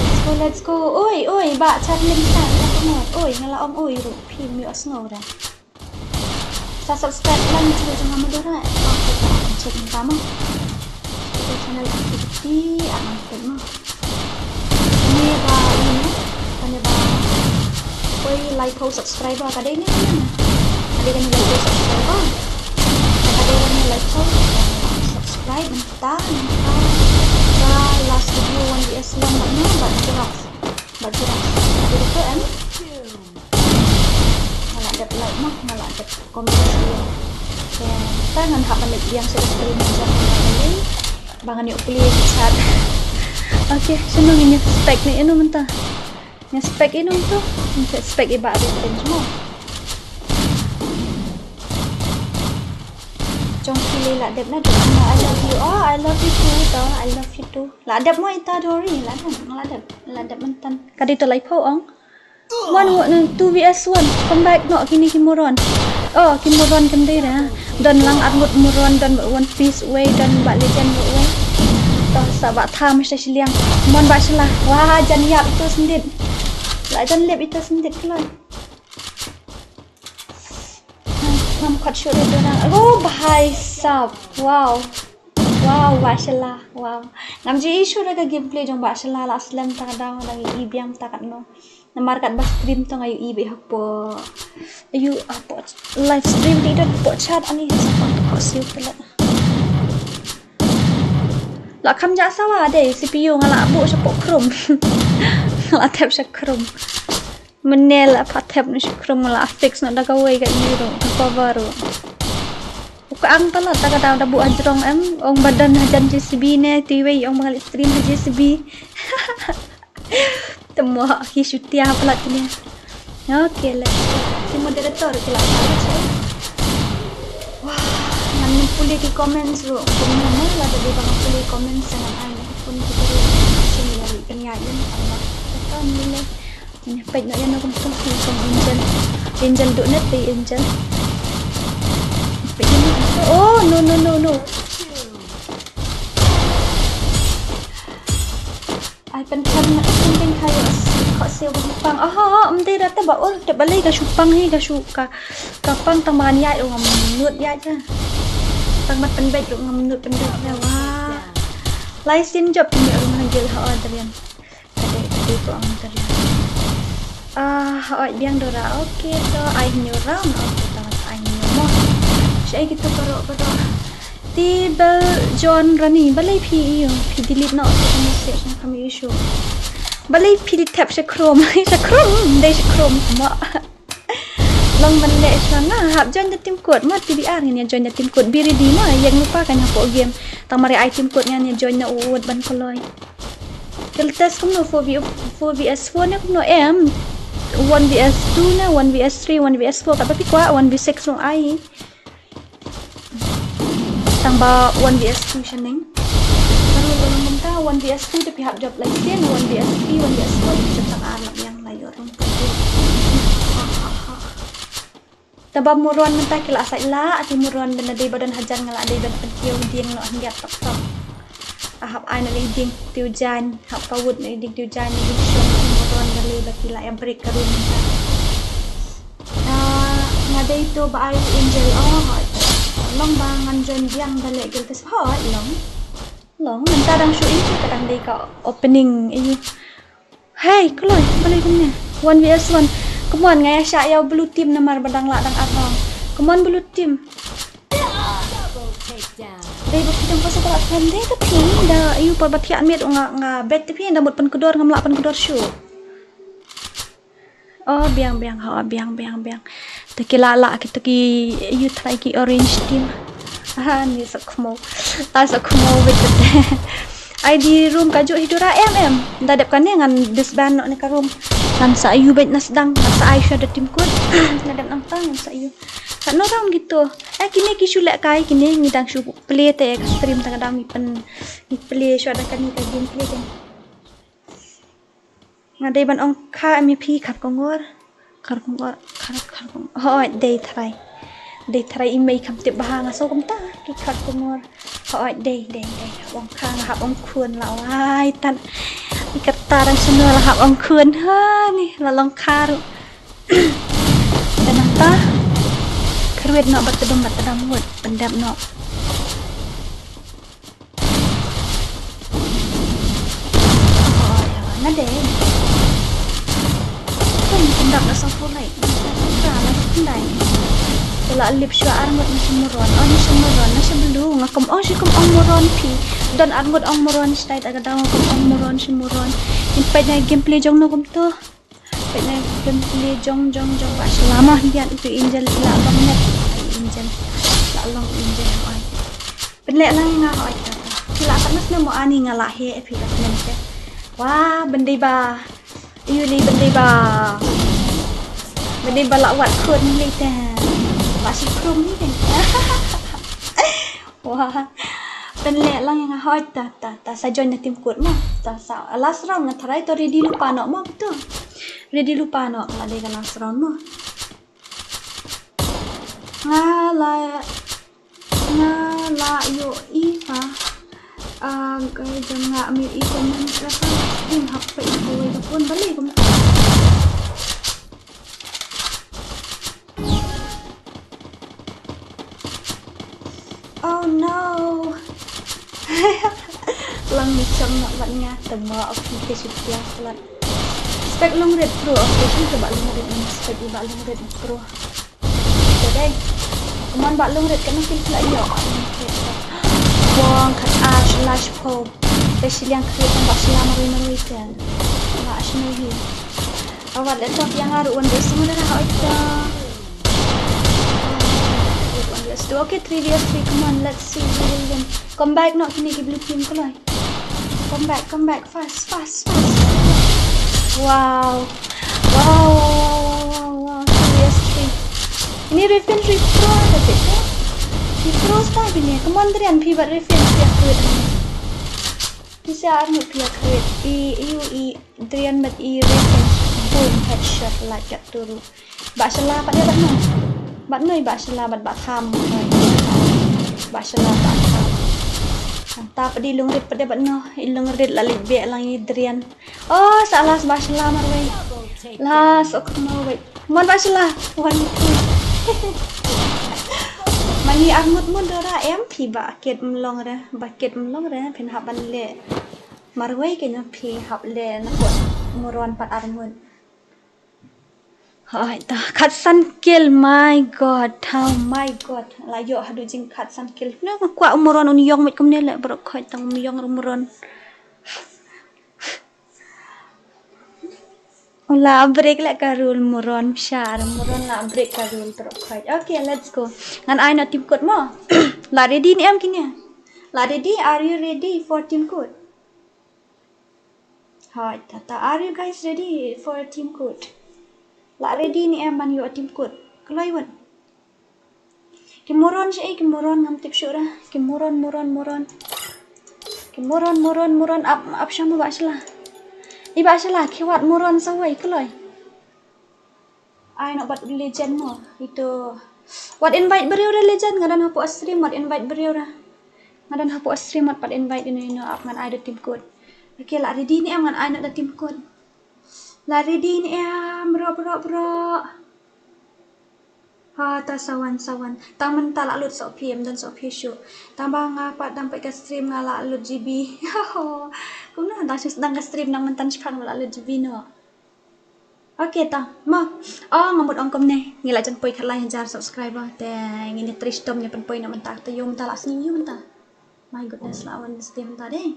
Let's go, let's go. Oi, oi, ba chat lim sa, oi, nga la ong oi ruh, phim ïoh sngew da. Sa subscribe lang channel jong nga Madura. Oh, kita check ni kamu. Kita channel activity, ah, check mo. Ini ba ini, kane ba. Oi, like ho subscriber ka dei ne. Ka dei kane like ho subscriber. Ka dei kane like ho subscribe, mynta, mynta. Ba last video one V S one ba ni, ba jelas. Ba jelas. Jadi tu em. Nga la dep like mo, nga la dep comment sha ïing. Te, te ngan hap ban leit biang sha ka screen jong nga ïing. Ba ngan ïoh plie chat. Okay, shano ngin ïa spec ne ïano mynta. Nga spec ïano mynta. Nga spec i ba dei ten mo. Jong ki lei la dep na dep na I love you. Oh, I love you too, to. I love you too. La dep mo ita Dori, la dep, la dep, la dep mynta. Ka dei to lai pho ong. One, one, two V S one. Come back noh kine ki moron. Oh, ki moron kam dei ra. Don lang arngut moron, don One Piece wei, don ba legend wei. To sa ba tham sa shiliang. Mon ba shila. Wah, jan ïap ito sendit. La jan lep ito sendit kloi. Ngam khot shuh ito na. Oh, bhai sab. Wow. Wow, ba shila. Wow. Ngam ju i shuh da ka gameplay jong ba shila la slem ta ka daw da i biang ta kat no. Namar kat ba stream to nga ïohi beit hapoh. Ïohi hapoh live stream dei don hapoh chat ani hapoh hapoh siu pelat. La kham ja sawa dei C P U nga la buh shapoh Chrome. Nga la thep sha Chrome. Mynne la pha thep na sha Chrome nga la fix na da kawei ka ïohi ruh ka cover ruh. Ka ang palat ta ka daw da buh hajrong em ong ba don hajan J C B ne tiwei ong ba nga la stream ha J C B. Te mo hi shutia palat kine. Okay, let's go. Ki moderator ki la palat. Wah, ngan pule ki comments ruh. Kumno mo la da ba ngan pule comments ngan ai. Pun kita ruh sini dari kenya ini. Kita nilai. Ini pek nak yang aku tu sini kong Angel. Angel duk net pek Angel. Pek ini. Oh, no, no, no, no. Ai, pynthang na pynthang kayo. Kok siew ba pang. Aha, em dei da ta ba ul ta ba lei ka shu pang hi ka shu ka ka pang tang ban ïaid ruh ngam nut ïaid ja. Tang ban pynbeit ruh ngam nut pynbeit ja. Wah. Lai sin jop ni ruh ngam gel ha Adrian. Ka dei ka dei ko ang Adrian. Ah, ha oi biang Dora. Okay, to ai hynñiew round. Okay, to ai hynñiew mo. Shi ai kito baroh baroh. Te bel John Rani, balei phi ïoh, phi delete noh ka message na ka issue. Balei phi di tap sha Chrome, sha Chrome, dei sha Chrome mo. Long ban leh shuwa nga hap join da team code mo, T B R ngin ïa join da team code, be ready mo, ïeng lypa kan hapoh game. Tang mar ai team code ngan ïa join na u wot ban kloi. Guild test kumno four v four v s four ne kumno em. One v s two ne, one v s three, one v s four, katba phi kwah one v six ruh ai. Tang ba one v s two shaneng. Baru dalam bynta one v s two te phi hap jop lai sien, one v s three, one v s four te phi jop tang ar lak yang lai yor rong. Taba muron mynta ki la sait la, ati muron ban dei ba don hajan nga la dei ban pynkiew dieng noh hyndiat tok tok. Ahap ai na dei dieng tiu jan, hap pawut na dei dieng tiu jan, na dei shong ati muron ba lei ba ki la ïa break ka room mynta. Ah, nga dei to ba ai Angel, oh, hoi. Long ba ngan join biang ba leh Guild test, hoi, long. Long, mynta dang shu ïohi ka dang dei ka opening ïohi. Hey, kloi, balei kumne? One v one. Come on, nga ïa shah ïa u blue team namar ba dang lah dang arong. Come on, blue team. Dei ba phi dang pasa ka lah phem dei ka phi da ïohi pat ba thiah miet nga nga bet te phi da mut pynkdor ngam lah pynkdor shuh. Oh, biang biang ha, biang biang biang. Te ki la la ki te ki ïohi trai ki orange team. Ah, ni sa khmo. Ah, sa khmo bit te. Ai di room ka ju hi dura em em. Da dep kane ngan disband noh ne ka room. Ngan sa ïohi bit na sdang, ngan sa ai sha da team kut. Na dep nang tang ngan sa ïohi. Sa no round gitu. Eh, kine ki shu leh kai, kine ngi dang shu play te ka stream tang dang ngi pyn ngi play sha da kane ka gameplay te. Nga dei ban ong kha em phi khar kongor. Khar kongor, khar khar kongor. Hoi, dei trai. Dei trai i mei kham tip bha nga so kumta. Ki khar kongor. Hoi, dei dei dei. Hap ong kha nga hap ong khun la wai tan. I kata dang sunu la hap ong khun ha ni la long khar. Te nangta. Kyrwit noh bat tdum bat tdam ngut. Pyndep noh. Nga dei. Kan kan dap na song pulai. Ka la kan dai. Ko la lip shwa ar ngut na sha moron. Oh, na sha moron, na sha belu. Nga kum ong shi kum ong moron phi. Don ar ngut ong moron shi tai ta ka daw kum ong moron shi moron. In pait na gameplay jong no kum to. Pait na gameplay jong jong jong ba shlama hiat itu Angel ila long net. Angel. La long Angel ai. Pynleh lang nga hoi ta. Ki la kat nas na mo ani nga la he e phi kat men te. Wah, bendei ba. Iu li bendei ba. Bendei ba la wat khun li te. Ba shi khrum li te. Wah. Pynleh lang nga hoi ta ta ta sa join na team kut mo. Ta sa last round nga tharai to ready lupa no mo betul. Ready lupa no la dei ka last round mo. Nga la Nga la ïohi ba, ah, ka jong nga mi i comment ka sa. Dim hap peit ïa kawei ka phone balei kumta. Oh no. Lang ni cham na wat nga tama ok ni ke shit ya salat. Spek long red pro ok ni ke ba long red ni spek i ba long red pro. Te dei. Kumon ba lung rit ka nang kin pla ïoh. Bong kat ash lash po. Te shiliang kri tang ba shila marui marui te. Ba ash marui hi. Awat le top yang aru wan ris mun na hoi ta. Let's do. Okay, three v three. Come on, let's see who will win. Come back, no, kini ki blue team ko lai. Come back, come back, fast, fast, fast. Wow. Wow, wow, wow, wow, wow, wow. Seriously. Ini Raven repro ada beta. Repro sta bini. Come on, Drian, phi bat Raven phi akrit. Pisa armut phi akrit. I, i, i, Drian bat i Raven. Boom, headshot, like, kat turu. Ba shala pat ïa bat no. Bat no i ba shala bat ba kham. Ba shala ba kham. Nangta pat i lung rit pat ïa bat no. I lung rit la lip be lang i Drian. Oh, sa las ba shala marwei. Las ok marwei. Mon ba shala. Wan. Mani armut mun dora em phi ba kit mlong re. Ba kit mlong re phin hap ban le. Marwei ke na phi hap le na kot muron pat armut. Hai ta khatsan kill, my god, oh my god. La ïoh haduh jing khatsan kill. Na ka kwah u moron un ïong met kumne le bro khoi tang ïong u moron. La break le ka rule moron shar moron la break ka rule bro khoi. Okay, let's go. Ngan ai na team kut mo. La ready ne em kine? La ready? Are you ready for team kut? Hai ta ta, are you guys ready for team kut? La ready ne em ban ïoh team kut? Kloi wut. Ki moron shi ei ki moron ngam tip shuh ra. Ki moron moron moron. Ki moron moron moron ap ap sham ba shla. I ba shla ki wat moron sa wei kloi. Ai nok bat legend mo. Itu. Wat invite briew ra legend nga don hapoh stream wat invite briew ra. Nga don hapoh stream wat pat invite ino ino ap ngan ai da team kut. Okay, la ready ne em ngan ai nok da team kut. La ready ne em bro bro bro. Ah, ta sawan, sawan. Tang mynta la lut soh phi, em don soh phi shu. Tang ba nga pat dang peit ka stream nga la lut G B. Kumno dang shu dang ka stream nang mynta shipang la lut G B no. Okay ta. Ma. Oh, nga mut ong kumne. Ngi la jan poi khatlai hajar subscriber. Te ngi ni tris tom ni pynpoi na mynta. Te yu mynta la sngi yu mynta. My goodness, la wan stem ta dei.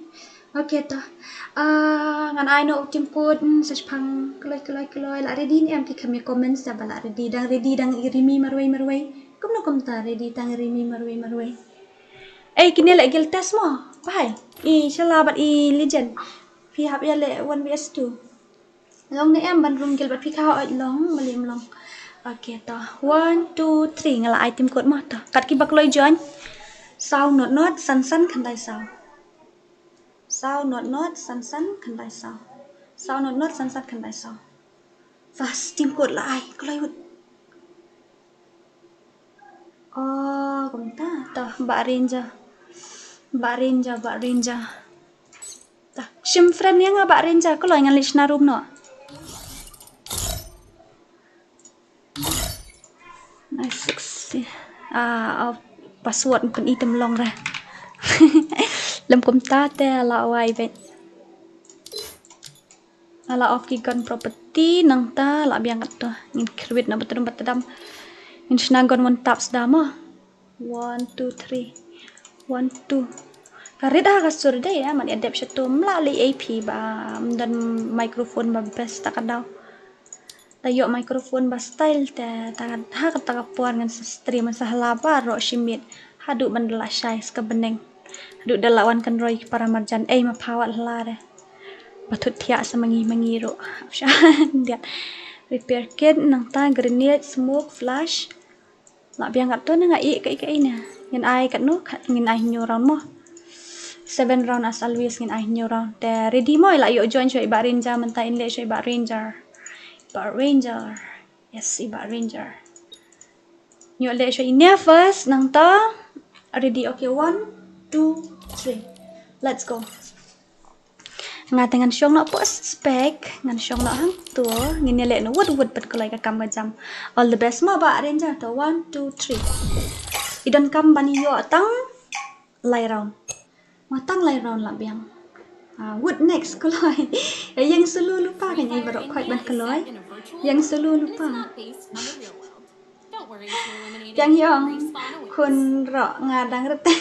Okay ta. Ah, ngan ai no tim code sa shipang kloi kloi kloi la ready ne em ki kham ïa comments da ba la ready dang ready dang i rimi marwei marwei. Kumno kumta ready tang rimi marwei marwei. Ei kine le guild test mo. Bye. I shala bad i legend. Phi hap ïa le one v one. Long ne em ban rung guild bad phi ka hoi long malim long. Okay to. One, two, three. Nga la ai tim code mo to. Kat ki ba kloi join. Saw not not san san khyndai saw. Saw not not san san khyndai saw. Saw not not san san khyndai saw. Fast tim code la ai kloi wut. Oh, kumta. To, ba Ranger. Ba Ranger, ba Ranger. Ta, shim friend ïa nga ba Ranger, ko loi ngan leit shna room noh. Nice sixty. Ah, oh, password pyn item long re. Lem kumta te la wai bet. Ala off ki gun property nangta la biang kat to. Ngin create na batrum batdam. Ngin shna gun one tap sda mo. One, two, three. One, two. Ka rit ha ka sur de ïa man ïa dep shato mla li A P ba mdan microphone ba best ta ka daw. Ta ïoh microphone ba style te ta ha ka ta ka por ngan sa stream sa hala ba ro shimit. Haduh ban da la shai ska beneng. Haduh da la wan kan roi para marjan ei ma phawat hala re. Ba thut thiah sa mangi mangi ro. Sha dia. Repair kit nangta grenade smoke flash. La biang kat to na nga i ka i ka i na. Ngin ai kat no ngin ai hynñiew round mo. Seven round as always ngin ai hynñiew round. Te ready mo la ïoh join shoi ba Ranger mynta in le shoi ba Ranger. Ba Ranger. Yes, i ba Ranger. Ïoh le shoi ine first nangta. Ready, okay, one, two, three. Let's go. Nga te ngan shong noh post spec ngan shong noh hang to ngin ïa leh noh wut wut pat kloi ka kam ka jam. All the best mo ba Ranger to one, two, three. I don kam ban ïoh tang lai round. Ma tang lai round la biang. Ah, wut next kloi. Yang sulu lupa kan yang barok khoi ban kloi. Yang sulu lupa. Yang yong kun ro nga dang rete.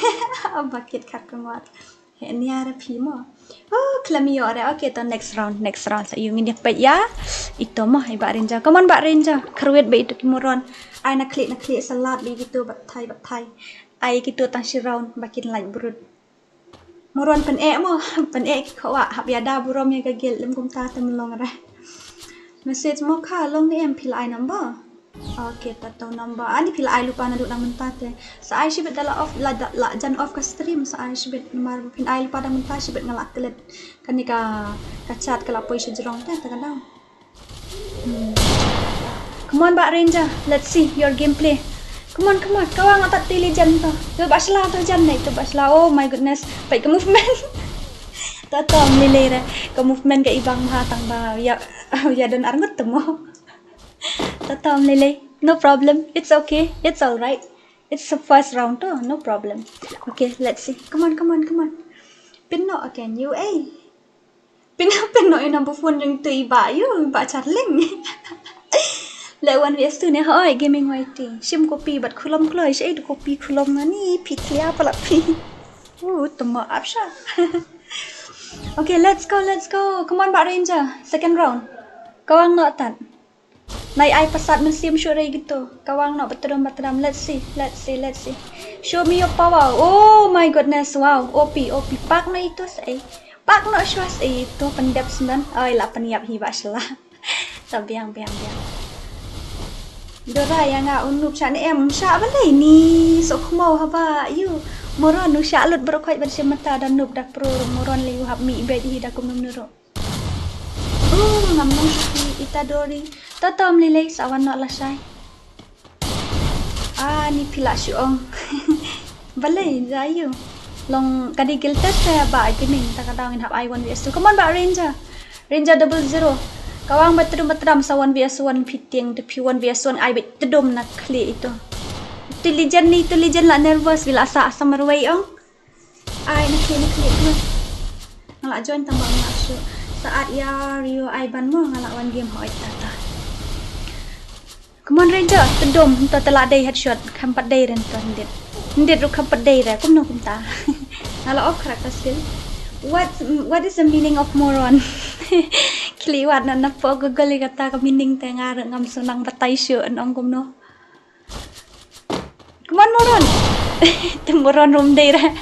Bakit khat kemot. He nia re phi mo. Oh, khlem ïoh re. Okay, to next round, next round. Sa ïu ngin ïa peit ïa. Ito mo, i ba Ranger. Come on, ba Ranger. Kyrwit ba ito ki moron. Ai na klik, na klik, salat ba ito, bat thai, bat thai. Ai kito tang shi round, ba kin lait brut. Moron pyneh mo, pyneh ki khowa. Hap ïa da burom ïa ka guild, lem kumta te mlong re. Message mo ka, long ne em phi la ai number. Okay, ta to number. Ani phi la ai lupa na duk nang mynta te. Sa ai shibit da la off, la, da, la jan off ka stream, sa ai shibit namar phin ai lupa da mynta shibit nga la klet. Kani ka, ka chat ka la poi sha jrong te, ta ka daw. Hmm. Come on, ba Ranger. Let's see your gameplay. Come on, come on. Ka wang atat ti li jan to. To ba shla to jan nei, to ba shla. Oh my goodness. Peit ka movement. Ta to mlilei re. Ka movement ka ibang ha tang ba ya, ya don arngut temo. Tatam lele. No problem. It's okay. It's all right. It's the first round too. No problem. Okay, let's see. Come on, come on, come on. Pin no again. You, eh. Pin, pin no ina bu phone ring tu iba you, iba charling. Le one vs two ne hoi gaming Y T. Shim kopi bat khulom kloi. Shai du kopi khulom ngani phi thlia pala phi. Uh, tama apsha. Okay, let's go, let's go. Come on, ba Ranger. Second round. Kawang no tan. Nai ai pasat mynsiem shu rei gitu. Kawang no batram batram. Let's see, let's see, let's see. Show me your power. Oh my goodness, wow. O P, O P. Pak no itu sei. Pak no shwa sei itu pendep senan. Oi la penyap hi ba shla. Ta biang biang biang. Dora ya nga unup sha ne em sha balei ni sok mau haba you. Moron u sha lut berkhoi ban shim mata da nup da pro moron le u hap mi bed hi da kumnum nuru. Oh, ngam nang shuki Itadori. Tatam lilei sawan nok lashai. Ah, ni pila shu ong. Balei, za you. Long kadi guild test te ba ai timing ta ka daw ngin hap ai one vs two. Come on, ba Ranger. Ranger double zero. Kawang ba tdum ba tdam sa one v one fitting, te phi one v one ai bit tdum na khlieh ito. Ito Legend ni, ito Legend la nervous, bila sa sa marwei ong. Ai na khlieh na khlieh tu. Nga la join tang ba nga la shu. Sa at ya Rio ai ban mo nga la wan game hoi tata. Come on Ranger, tdum, to te la dei headshot, kham pat dei ren to ndit. Ndit ruh kham pat dei re, kumno kumta. Nga la off character skill. What, what is the meaning of moron? Khlieh wat na na po Google i kata ka meaning te nga ruh ngam sngewbha batai shuh, ong kumno. Come on moron. Te moron ruh ym dei re.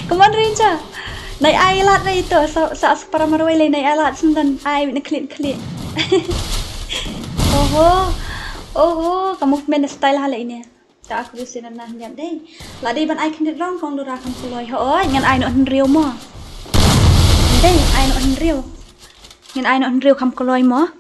Come on Ranger. Nai ai lad re ito, sa sa para marwei lei nai ai lad sngewbha ai na khlieh khlieh. Oho. Oho, ka movement style ha lei ine. Ta aku sina na hynñiap dei. La dei ban ai khyndiat round kong Dora kham kloi. Hooid, ngan ai noh hynriew mo. Dei, ai noh hynriew. Ngan ai noh hynriew kham kloi mo.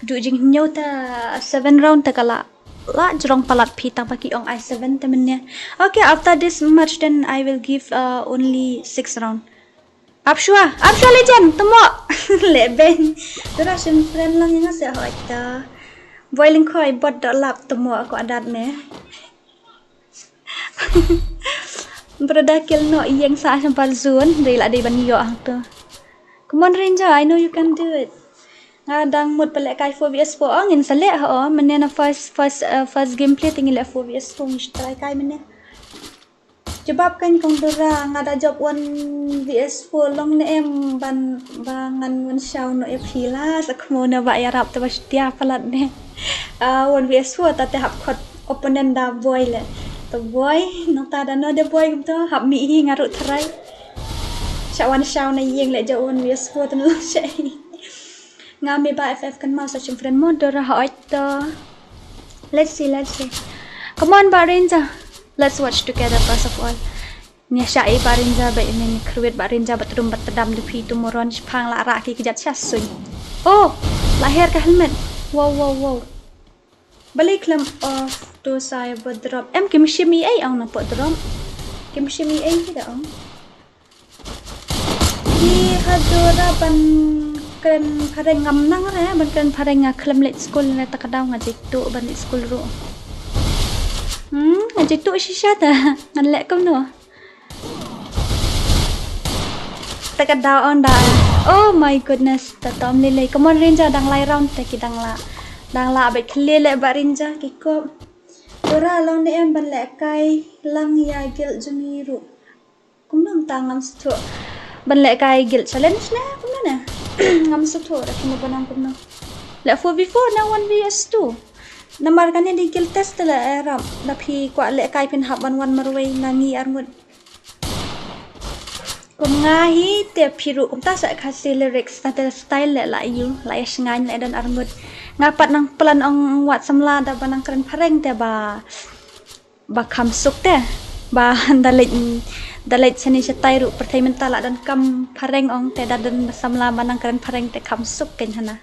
Duh jinghynñiew ta seven round ta ka la. La jrong palat phi tang ba ki ong ai seven te mynne. Okay, after this match then I will give uh, only six round. Ap shuwa, ap shuwa Legend, tmo. Leh beiñ. Dora shim friend lang ïa nga seh hooid ta. Boi Lyngkhoi bot da lap tmo ko adat ne. Brother kill noh ïeng sa shim par zone, dei la dei ban ïoh hangto. Come on Ranger, I know you can do it. Nga dang mut ba leh kai four v four, ong ngin sa leh ho, mynne na first first uh, first gameplay te ngi leh four v four, ngi try kai mynne. Jubab kan kong Dora, nga da jop one v four long ne em ban ba ngan wan shaw noh ïa phi la, sa khmo na ba ïarap te ba stia palat ne. Ah, one v four ta te hap khot opponent da Boi le. To Boi, nangta da no de Boi kumto, hap mih hi nga ruh tharai. Sha wan shaw na ïeng le ja one v four te na long sha hi. Nga me ba F F kan mau sa shim friend mo Dora hooid to. Let's see, let's see. Come on Bah Ranger. Let's watch together first of all. Nia sha i Bah Ranger ba ine ni khrwit Bah Ranger ba tdum ba tdam de phi tu moron shipang la ra ki kjat sha suñ. Oh, la her ka helmet. Wow, wow, wow. Balei khlem off to sa ba drop. Em kim shim i ei ong na po drop. Kim shim i ei ki da ong. Ki ha Dora ban kren phareng ngam nang re, ban kren phareng nga khlem leit skul re ta ka daw nga jituh ban leit skul ruh. Hmm, nga jituh shisha ta, ngan leh kumno. Ta ka daw on da. Oh my goodness, ta tom lei lei. Come on Ranger, dang lai round ta ki dang la. Dang la bad khlieh leh Bah Ranger ki kop. Dora long ne em ban leh kai lang ïa guild jong ngi ruh. Kumno mynta ngam sngewthuh. Ban leh kai guild challenge ne kumno ne. Ngam sngewthuh da kumno ban ong kumno. Leh four v four ne one v two. Namar kane dei guild test leh, eh, ram. Da phi kwah leh kai phin hap ban wan marwei na ngi arngut. Kum nga hi te phi ruh kumta sa Khasi lyrics na te style leh la ïoh, la ïa shngaiñ leh don arngut. Nga pat nang plan ong wat samla da ba nang kren phareng te ba ba kham suk te. Ba da leit, da leit shane shatai ruh pyrthei mynta la don kam phareng ong te da don ba samla ba nang kren phareng te kham suk kein hana.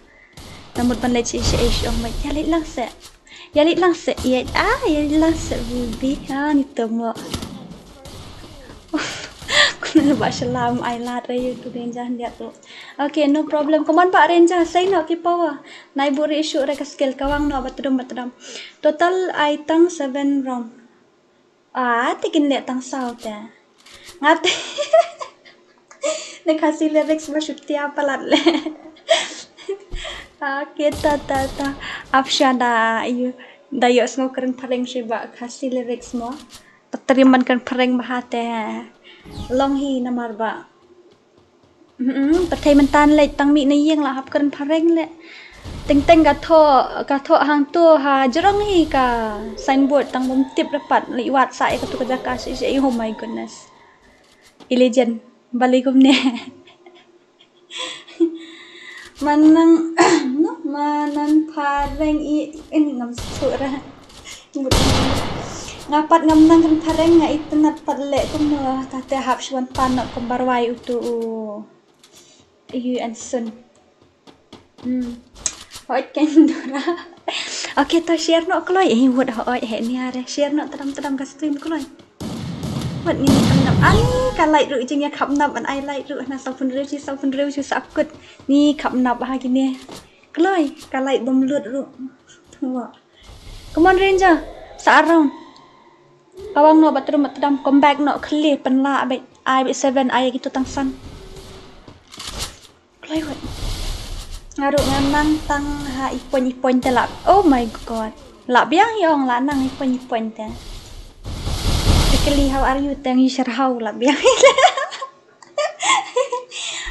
Namut ban leit shi shi ong ba ïa leit lang se. Ïa leit lang se ïa, ah, ïa leit lang se bibi. Ah, ni to mo. Kuna ba shalam ai lad re ïa tu Ranger hyndiat tu. Okay, no problem. Come on Bah Ranger, sei noh ki power. Nai buri issue re ka skill kawang noh ba tdum ba tdum. Total ai tang seven round. Ah, te kin leh tang saw te. Nga te. Ne Khasi lyrics ba shu tia palat le. Ah, kita ta ta. Ap sha da ïoh, da ïoh sngew kren phareng shi ba Khasi lyrics mo. Patrim ban kren phareng ba ha te. Long hi namar ba. Mm, pyrthei mynta leh tang mih na ïing la hap kren phareng leh. Teng teng ka thoh, ka thoh hangto ha jrong hi ka signboard tang bym tip dapat leh wat sa ïa katu ka jaka shi shi, oh my goodness. I Legend, balei kumne. Manang, no, manang phareng i, in ngam sngewthuh re. Nga pat ngam nang kren phareng nga itynnad pat leh kumno ta te hap shu wan pan noh kum ba rwai utu u. Yu an sun. Hmm. Hooid kein Dora. Okay, to share noh kloi. Eh, wut hooid he nia re. Share noh tadam tadam ka stream kloi. Wut ni kham nap. Ani ka like ruh jing ïa kham nap an ai like ruh na saw phew hynriew shi, saw phew hynriew shi sa kut. Ni kham nap ha kine. Kloi, ka light bym lut ruh. Tungwa. Come on, Ranger. Sa around. Kawang no bathroom, bathroom, come back no, khli, pynlah, bek, ai, bek seven, ai, gitu tang san. Kloi, wait. Nga ruh nga nang tang ha i point, i point te lah. Oh my God. Lah biang yong, lah nang i point, i point te. Kali, how are you? Tang i shar how, lah biang.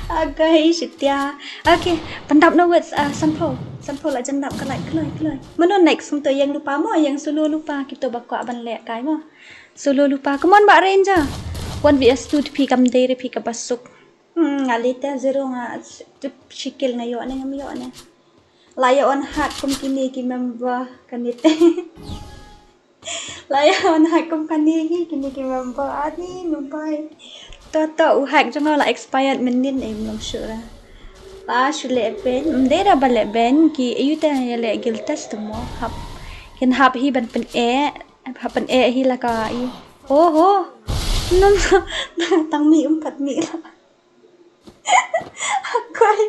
Okay, shitia. Okay, pyndap no wet, ah, sanphew. Sanphew lah jan dap ka light, kloi, kloi. Mano next, kumto ïeng lypa mo, ïeng solo lypa, kito ba kwah ban leh kai mo. Solo lypa. Come on, Bah Ranger. One V S two, phi kam dei re, phi kaba suk. Hmm, nga leh te zero nga, tu shi kill nga ïoh ne, ngam ïoh ne. Lah ïa on hack kum kine ki member kane te. Lah ïa on hack kum kane hi, kine ki member, ani nubai. To, to, u hack jong nga lah expired mynnin, eh, ym long shuh ra. Lah shu leh ban, ym dei ra ba leh ban, ki, ayu te ïa leh guild test te mo, hap. Kin hap hi ban pyn-eh, hap pyn-eh hi la ka i. Oh, oh. Num, tang mih, ym pat mih la. Kwai,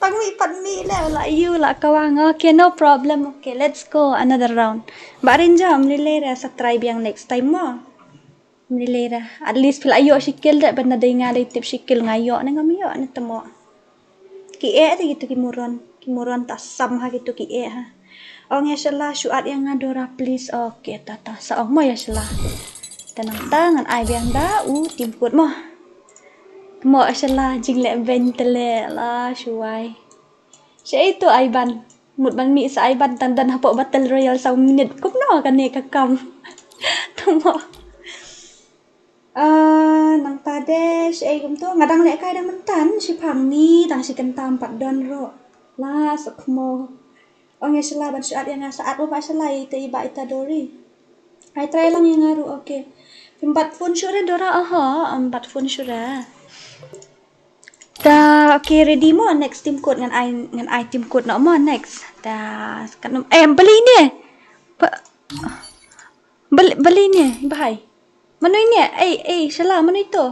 tang mih pat mih le, lah ïa u, lah kawang. Okay, no problem. Okay, let's go another round. Bah Ranger, ym lei lei re, sa try biang next time mo. Ym lei lei re. At least phi lah ïoh shi kill de, ban da dei nga dei tip shi kill nga ïoh ne ngam ïoh ne te mo. Ki eh te kito ki moron, ki moron ta sam ha kito ki eh ha. Ong ïa shala shu add ïa nga Dora please. Okay, ta ta sa ong mo ïa shala. Te nangta ngan ai biang da u team code mo. Mo shala jingleh ban te leh la shuwai. Sha ito ai ban. Mut ban mih sa ai ban tang don hapoh battle royale saw minit. Kumno kane ka kam. Tamo. Ah, nangta de sha ei kumto. Nga dang leh kai dang mynta shiphang ni dang shi kyntam pat don ruh. La sa kmo. Ong ïa shala ban shu add ïa nga sa add u ba shala ita i ba Itadori. Ai try lang ïa nga ruh, okay. Phim bat phone shuh re Dora, aha, ym bat phone shuh re. Ta, okay, ready mo, next team code ngan ai, ngan ai team code noh mo next. Ta, kan, eh, beli ni. Ba, beli, beli ni, bahai. Mano ini? Ei, ei, shala, mano ito?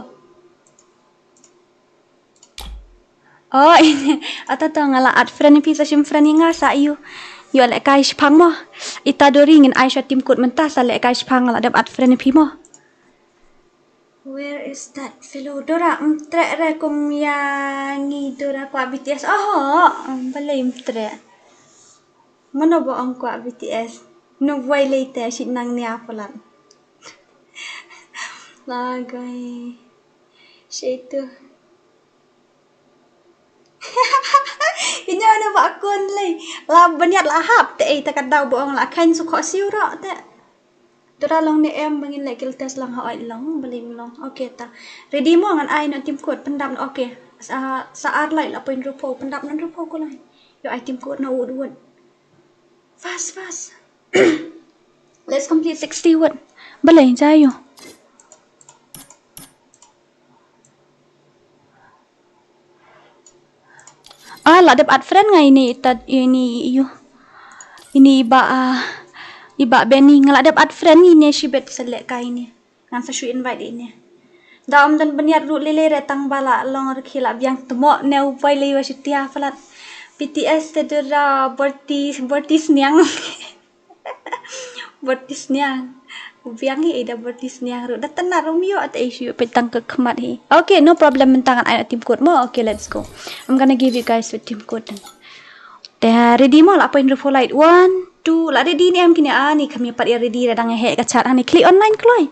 Oh, ini. Ata to nga la add friend ïa phi sa shim friend ïa nga sa ïoh. Ïoh lehkai shiphang mo. Itadori ngin ai sha team code mynta sa lehkai shiphang nga la dep add friend ïa phi mo. Where is that fellow? Dora, ym treh re kum ïa ngi Dora kwah B T S. Oho, balei ym treh. Mano ba ong kwah B T S. No wai lei te shi nang nia palat. Lagai. Shi tu. Kynja na ba kun lei. La baniat la hap te ei ta ka daw ba ong la khain su kho siu ro te. Dora long ne em ba ngin leh kill test lang ha oi long ba lim long. Okay ta. Ready mo ngan ai no team code pyndap no okay. Sa sa ar lai la point rupo pyndap no rupo ko lai. Yo ai team code no wood wood. Fast fast. Let's complete sixty wood. Balei ja yo. Ah, la dep add friend nga ini ita ini yu. Ini iba ah, iba Benny nga la dep add friend ini shi bet select ka ini. Ngan sa shu invite ini. Da om dan beniat ru lele re tang bala long rkhi la biang temok ne upai le wa shitia falat. B T S te dura borti borti sniang. Borti sniang. U biang hi ida borti sniang ru. Da tena rum yo ata isu pe tang ke khmat hi. Okay, no problem mentang ai team code mo. Okay, let's go. I'm gonna give you guys a team code. Te ready mo la point ru light. One, two, la ready ni em kini ani kami pat ya ready da dang he ka chat ani klik online kloi.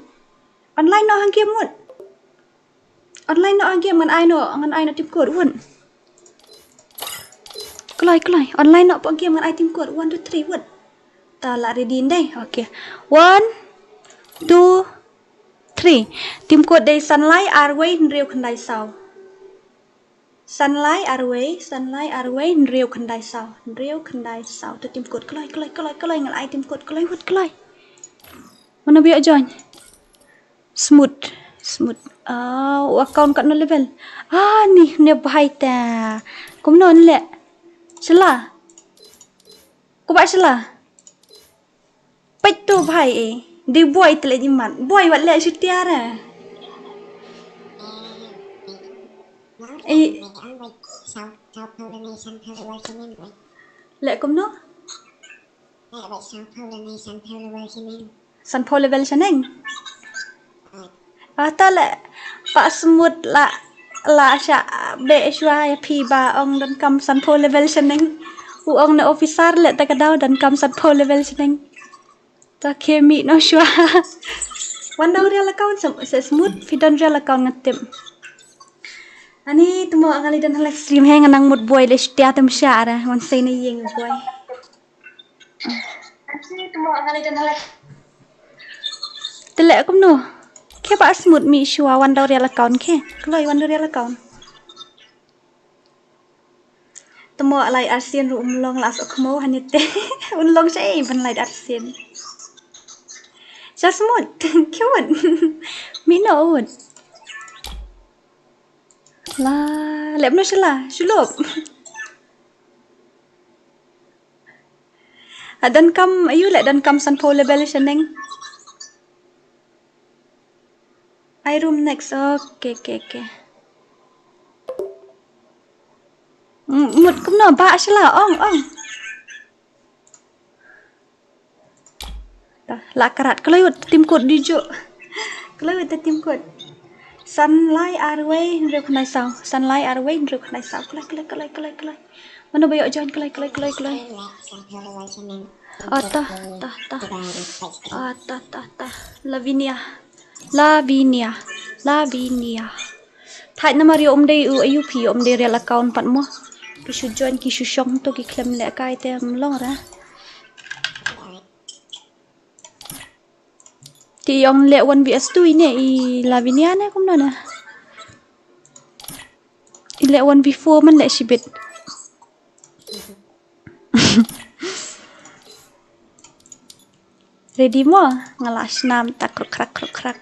Online no hang game mut. Online no hang game ngan ai no ngan ai no team code wut. Kloi kloi. Online no po game ngan ai team code one two three wut. Ta la ready ndai. Okay. One, two, three. Team code dei sanlai arwei hynriew khyndai saw. Sanlai arwei, sanlai arwei, hynriew khyndai saw, hynriew khyndai saw. Tu team code kloi, kloi, kloi, kloi, ngan ai team code kloi, wut kloi. Mana biak join? Smooth, smooth. Ah, u account kat no level. Ah, ni ne bahai ta. Kumno nle? Sela. Ku ba sela. Peit tu bhai eh. Dei boi tle jimat. Boi wat le shi tiara. Eh. Leh kumno? Leh bad sanphew level shaneng. Sanphew level shaneng? Ah. Ah, ta leh Bah Smut la, la sha beh shuwa ïa phi ba ong donkam sanphew level shaneng. U ong ne officer leh ta ka daw donkam sanphew level shaneng. Ta khie mih noh shuwa. Wan da u real account sa, sa Smut, phi don real account nga tip. Ani tu mo nga la don ha live stream, hynrei nga nang mut buai leh stia tam sha ra, wan sei na ïing buai. Te leh kumno? Khie Bah Smut mih shuwa wan da u real account khie. Kloi wan da u real account. Te mo lai arsien ruh um long la sok mo hangne te. Un long sha ei ban lai arsien. Sha Smut, khie wut. Mih noh wut. La, leh noh sha la, shu lup. Ah, donkam, aïu leh donkam sanphew level shaneng. Ai room next. Okay, okay, okay. Mm, mut kumno, Bah sha la, ong, ong. Ta, la karat, kloi wut tim kut di ju. Kloi wut tim kut. San lai arwei hynriew khyndai saw. San lai arwei hynriew khyndai saw. Kloi, kloi, kloi, kloi, kloi. Mano ba ïoh join, kloi, kloi, kloi, kloi. Oh, ta, ta, ta. Oh, ta, ta, ta. Lavinia. Lavinia. Lavinia. Thait namar ïoh um dei u aïu phi ïoh um dei real account pat mo. Ki shu join ki shu shong to ki khlem leh kai te um long ra. Te ong leh one V S two ine i Lavinia ne kumno ne. I leh one V four man leh shibit. Ready mo? Nga la snam ta kruk krak kruk krak.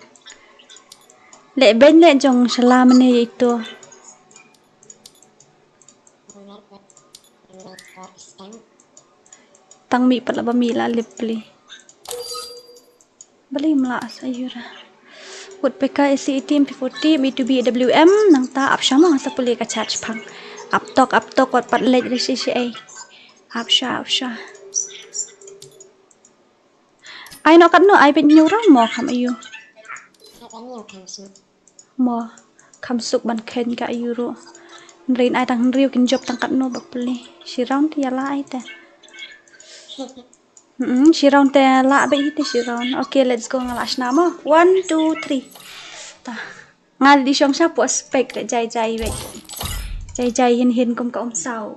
Leh ben leh jong shala mane ito. Tang mi pat la ba mi la lip pli. Bali mla sa yura. Wut peka isi itim P forty, B two B W M, nang ta ap shama sa puli ka charge pang. Ap tok, ap tok, wat pat leh risi si ai. Ap sha, ap sha. Ai no kat no, ai bet nyura mo kam ayu. Mo, kham suk ban khein ka ayu ruh. Hynrei ai tang hynriew kin jop tang katno ba pule. Shi round te ïa la ai te. Hmm, shi round te la ba i te shi round. Okay, let's go, nga la shna mo. One, two, three. Ta. Nga di shong sha po spek te jai jai wei. Jai jai hin hin kum ka um saw.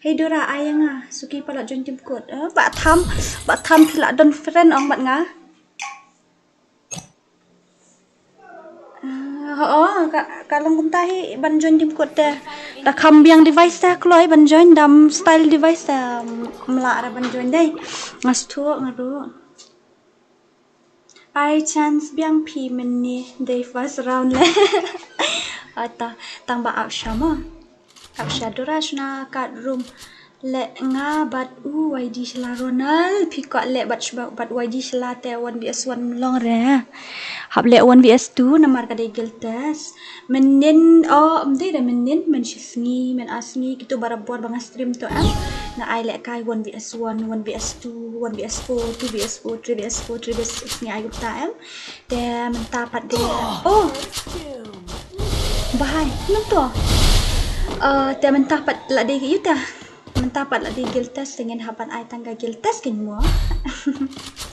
Hey Dora, ai nga suki pala join tim kut. Eh, ba tham, ba tham phi la don friend ong bat nga. Ah, oh, ka, ka long kumta hi ban join tim kut te. Da kham biang device te kloi ban join dam style device te, mm, mla ra ban join dei. Nga sthu nga ru. Ai chance biang phi mynne dei first round le. Ata tang ba ap shama. Ap sha Dora shna kat room. Leh nga bad u Y D shla Ronald, phi kwah leh bad shba-, bad Y D shla te one V S one long re. Hap leh one V S two namar ka dei guild test. Mynnin o, mdei da mynnin, myn shi sngi, myn ar sngi, kitu barabor ba nga stream to em. Nga ai leh kai one V S one, one V S two, one VS four, two VS four, three V S four, three V S six, nga ai gupta em. Te mynta pat de. Oh. Bahai, nang to. Eh, te mynta pat la de yu ta. Mynta pat la de guild test, te ngin hap ban ai tang ka guild test kin mo.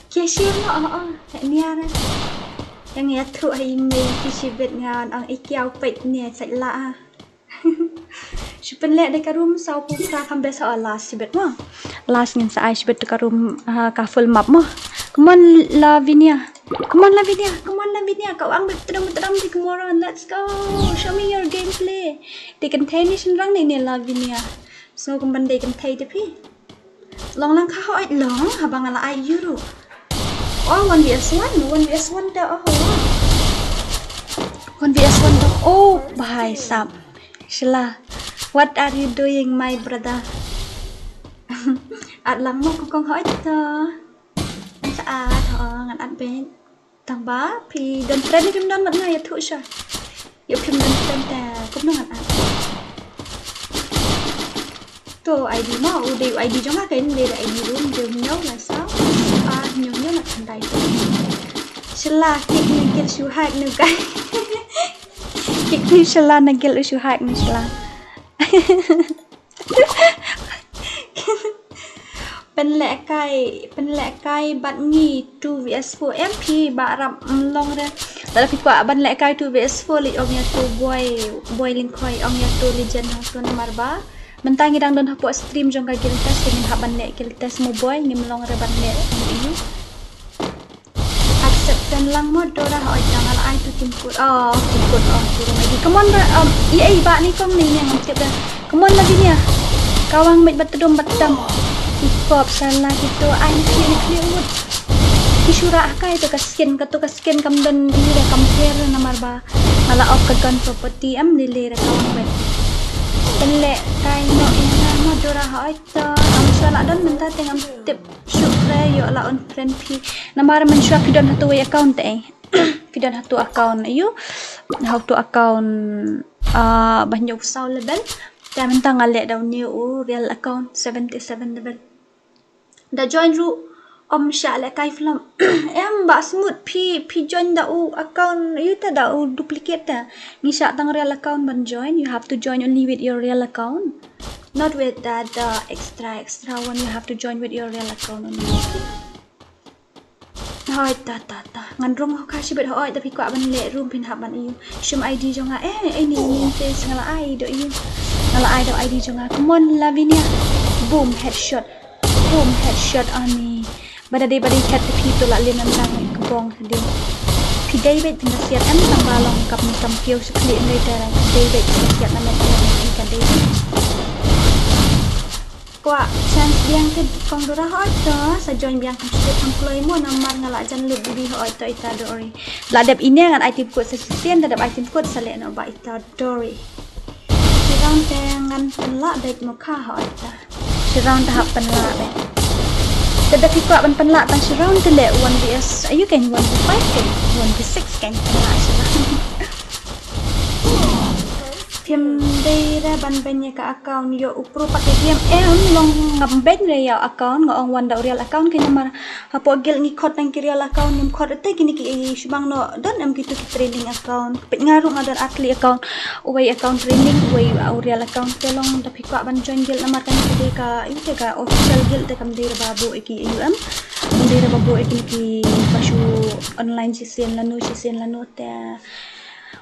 Kia shim mo, oh, oh. Nia na. Yang ïathuh ha i mei ki shibit nga ong i kiaw peit ne sait la ah. Shu pynleh da ka room saw phew phra kham best ha last shibit mo. Last ngin sa ai shibit da ka room, ah, ka full map mo. Come on Lavinia. Come on Lavinia. Come on Lavinia. Kau ang bet tedam tedam di kemoran. Let's go. Show me your gameplay. Dei kynthei ne shynrang ne ne Lavinia. Sngew kum ban dei kynthei te phi. Long lang ka hoi long haba nga la ai yu ruh. Oh, one V S one, one V S one te, oh. One V S one te, oh, bhai sab. Shla. What are you doing, my brother? At lang mo ku kong hoi te. Ngan sa at, oh, ngan at bet. Tang ba phi don friend ne phim don mat nga ïathuh sha. Ïoh phim don friend te kumno ngan at. To I D mo, u dei u I D jong nga kan dei da I D room, dei hynñiew lai saw. Ah, hynñiew hynñiew na khyndai. Shylla, kit na gil shu hack nu kai. Kit ni shylla na gil u shu hack ni shylla. Pynlehkai, pynlehkai bad ngi two V S four em phi ba rap mlong re. Lada phi kwah ban lehkai two V S four leit ong ïa to boy, boy Lyngkhoi ong ïa to legend ha to namar ba. Mynta ngi dang don hapoh stream jong ka guild test, ngin hap ban leh guild test mo boy, ngim long re ban leh mo ïu. Accept ten lang mo Dora, hoi tang ala ai to team code. Oh, team code ong to rum lagi. Come on ba, um, i ai ba ni kong ni ni ngam tip dah. Come on lagi ni ah. Kawang met bat dum bat dam. Ikop salah gitu, ai ni kli ni kli ut. Ki shura kai to ka skin, ka to ka skin kam don ini dah compare namar ba. Ala off ka gun property em lele re kawang bet. Pynlehkai no ina mo Dora hoi to. Am shala don mynta te ngam tip shuh re ïoh la un friend phi. Namar mynshuwa phi don hato wei account te eh. Phi don hato account ïu. Hato account ah ba hynñiew saw level. Te mynta nga leh da u new u real account seventy seven level. Da join ruh ym shah lehkai film. Em ba smooth phi, phi join da u account ïu te da u duplicate te. Ngi shah tang real account ban join. You have to join only with your real account. Not with the, the extra, extra one. You have to join with your real account only. Hoi ta ta ta. Ngan rung ho ka shibit hoi ta phi kwah ban leh room phin hap ban ïu. Shim I D jong nga. Eh, eh ni ni te nga la ai do ïu. Nga la ai do I D jong nga. Come on Lavinia. Boom headshot. Boom headshot ani. Bada dei bada head phi to la lin an dang ka bong ka dei. Phi dei beit phi na siat em tang ba long kap ni kam kiew sukli ni dei. Phi dei beit phi na siat na met ni ka dei. Kwah chance biang te kong Dora hoi to sa join biang kam shu kam kloi mo namar nga la jan lut bibi hoi to ita Dori. La dep ine ngan ai team code sa shisien da dep ai team code sa leh no ba ita Dori. Shi round te ngan pynlah beit mo kha hoi ta. Shi round te hap pynlah beit. Te da phi kwah ban pynlah tang shi round te leh one V S. Ayu kan one V five kan one V six kan pynlah shi round. Phim dei re ban beiñ ïa ka account ïoh u pro pat ka game em long ngam beiñ re ïa account nga ong wan da u real account ka namar hapoh guild ngi khot nang ki real account ngim khot te kine ki shibang noh don em kitu ki training account. Peit nga ruh nga don ar tylli account. Uwei account training uwei u real account te long da phi kwah ban join guild namar kane ka dei ka ïa ka official guild te kam dei re ba buh ïa ki U M. Kam dei re ba buh ïa kine ki ba shu online shisien lano shisien lano te.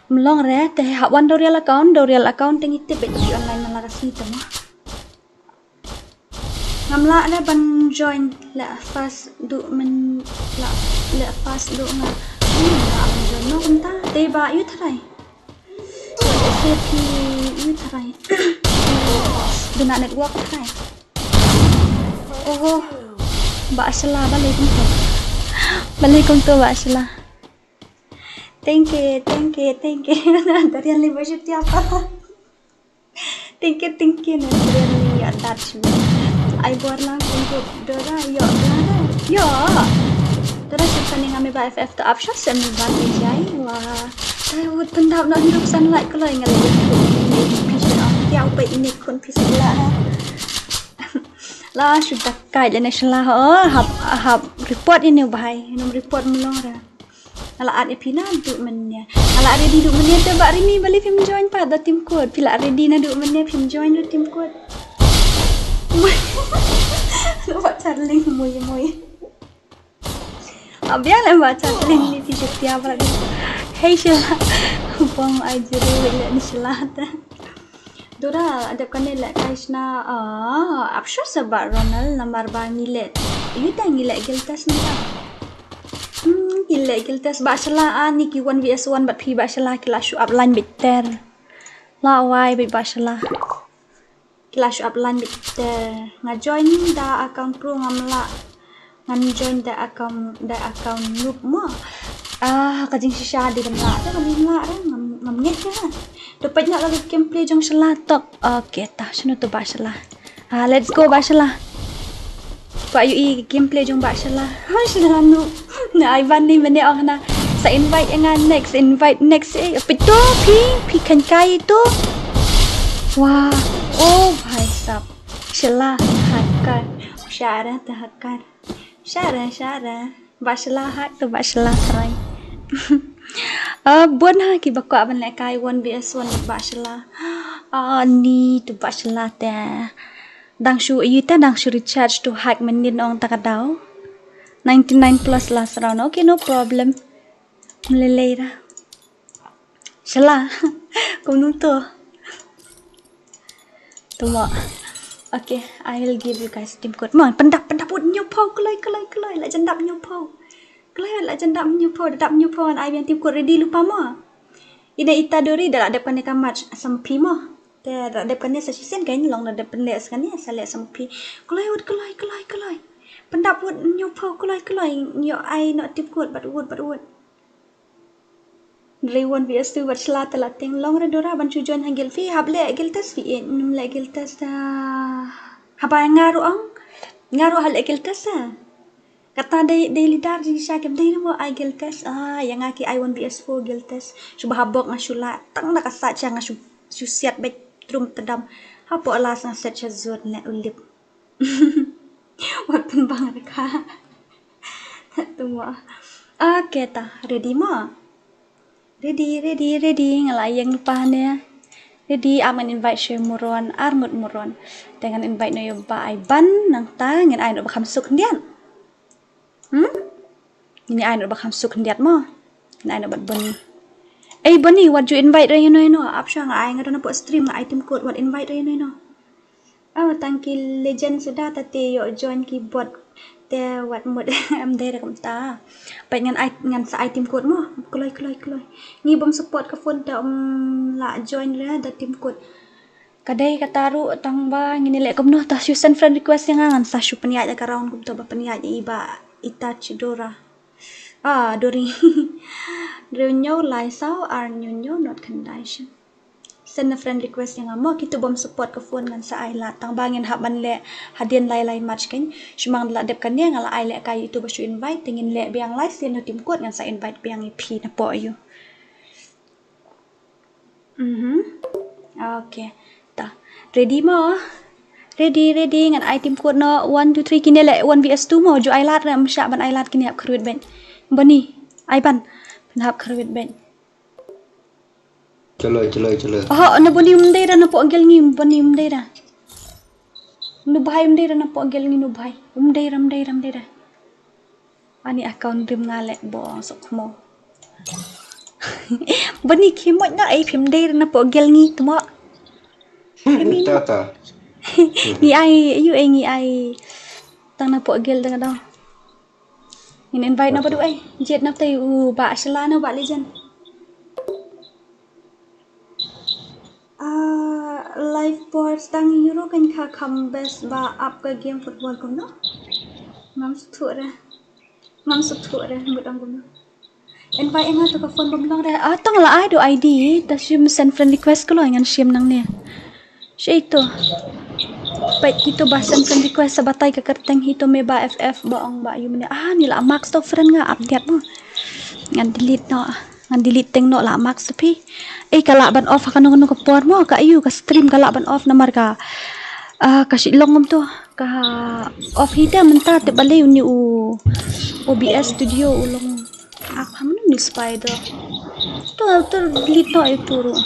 Mlong re te hap wan da u real account, da u real account te ngi tip beit ki online man la ka sngi te mo. Ngam lah re ban join la fast du men la la fast du nga. Ngam lah ban join no kumta te ba ïu tharai. S A P ïu tharai. Duna network tharai. Oho. Ba shala ba le kumta. Ba le kumta ba shala. Thank you, thank you, thank you. Darian li ba shu tiap. Thank you, thank you na Darian li ya dat shu. Ai bor lang thank you Dora yo Dora yo. Dora shu tani ngam ba F F to up shot sem ni ban ni jai wa. Tai wut pendap na hidup san like kalau ingat lagi. Pisa ya upai ini kun pisa la. La shu takai le na shala ha hap hap report ini bahai. Nom report melong ra. Nga la at ïa phi naduh mynne. Nga la ready duh mynne te ba Rimi ba lei phim join pat da team code. Phi la ready naduh mynne phim join da team code. Ba charling mui mui. Abiang lem ba charling ni phi setia ba. Hey shala. Bong ai jere le ni shala ta. Dora dep kane leh kai shna ah ap sure sa ba Ronald namar ba ngi leh. Yu ta ngi leh guild test ni ta. Hmm, ngi leh guild test ba shala ani ki one V S one bat phi ba shala ki la shu up line bit ter. La wai bit ba shala. Ki la shu up line bit ter. Nga join da account pro ngam la. Ngam join da account da account noob mo. Ah, ka jingshisha dei dam lah da ngam lah da ngam ngam ngeh da. To peit noh la gameplay jong shala tok. Okay, ta shano to ba shala. Ah, let's go ba shala. Ba yu i gameplay jong ba shala. Ha shala noob. Na ai ban ni mene ong na. Sa invite nga next invite next eh peit to phi phi kan kai to. Wah, oh bhai sab. Shla hacker. Shara te hacker. Shara, shara. Ba shla hack te ba shla trai. Ah, bun ha ki ba kwah ban leh kai one V S one ba shla. Ah, ni tu ba shla te. Dang shu ïa te dang shu recharge tu hack mynnin ong ta ka daw. Ninety-nine plus last round. Okay, no problem. Mlelei ra. Shla. Kumno to? Tuma. Okay, I will give you guys team code. Mo, pyndap, pyndap ut hynñiew phew, kloi, kloi, kloi. La jan dap hynñiew phew. Kloi, la jan dap hynñiew phew, dap hynñiew phew ngan ai biang team code, ready lypa mo. Ine ita Dori da la dep kane ka match sa ma phi mo. Te da la dep kane sa shisien, ka long da dep pyndep sa kane sa leh sa ma phi. Kloi ut, kloi, kloi, kloi. Pyndap ut hynñiew phew, kloi, kloi. Ïoh ai noh team code, bad ut, bad ut. Re one V S two bad shla te la tieng, long re Dora ban shu join ha guild. Phi hap leh guild test phi, eh, nym leh guild test ta. Haba nga ruh ong, nga ruh hap leh guild test ta. Kata dei, dei leader jingshisha kim dei ruh mo ai guild test. Ah, ïa nga ki ai one V S four guild test. Shu ba ha bok nga shu lah tang da ka sat sha nga shu, shu siat beit trum tdam. Hapoh last nga siat sha zone ne u lip. Wat pynbang re ka. Tu mo. Okay ta, ready mo? Ready, ready, ready. Nga la ïeng lypa ne. Ready, ap ngan invite sha Muron, ar ngut Muron. Te ngan invite noh ïa u Bah Aiban, nangta ngin ai noh ba kham suk khyndiat. Hmm? Ngin ai noh ba kham suk khyndiat mo. Ngin ai noh bad Bonnie. Ei Bonnie, wat ju invite re ïano ïano. Ap sha nga ai, nga don hapoh stream, nga ai team code, wat invite re ïano ïano. Oh, tang ki legend suda ta te ïoh join ki bot te wat mut em dei re kumta. Peit ngan ai, ngan sa ai team code mo. Kloi, kloi, kloi. Ngi bym support ka phone te ym lah join re da team code. Ka dei kata ruh tang ba ngin ïa leh kumno, ta shu send friend request ïa nga, ngan sa shu pynïaid ïa ka round kumta ba pynïaid ïa i Bah Itachi Dora. Ah, Dori. Hynriew hynñiew lai saw ar hynñiew hynñiew nod khyndai shen. Send a friend request ïa nga mo, kito bym support ka phone ngan sa ai lad tang ba ngin hap ban leh hadien lai lai match kein. Shu ma nga la dep kane nga la ai lehkai ïa ito ba shu invite te ngin leh biang lai sien no team code ngan sa invite biang ïa phi napoh ïa u. Mhm. Okay. Ta. Ready mo? Ready, ready. Ngan ai team code noh. One, two, three. Kine leh one V S two mo. Ju ai lad re, ym shah ban ai lad kine, hap kyrwit beit. Bonnie, Aiban. Phin hap kyrwit beit. Chaloi, chaloi, chaloi. Oh, na Bonnie ym dei re napoh guild ngi, Bonnie ym dei re. Nu bhai ym dei re napoh guild ngi, nu bhai. Ym dei re, ym dei re, ym dei re. Ani account rim nga leh bo suk mo. Bonnie khie mot na ai phim dei re napoh guild ngi tmo. Ta ta. Ngi ai, ayu ai ngi ai. Tang napoh guild dang dang. Ngin invite na ba du ai. Jet na tai u Bah Shla na Bah Legend. Ah, live por stang euro kan ka kham best ba ap ka game football kumno. Ngam suthu re. Ngam suthu re, ngut ang kumno. Invite nga to ka phone bym long re. Ah, tang la ai do I D, ta shim send friend request ko lo ngan shim nangne. Shi to. Peit kito ba send friend request sa batai ka kyrteng hi to me ba F F ba ong ba yu mene. Ah, ni la mark to friend nga update mo. Ngan delete no. Ngan delete teng no la mark sa phi. Eh, ka lah ban off ha kano kano ka por mo, ka ayu ka stream ka lah ban off namar ka, ah, ka shi long ngam to. Ka off hi te mynta te balei uni u O B S Studio u long. Ah, ka mano ni spider. To, to delete no itu ruh.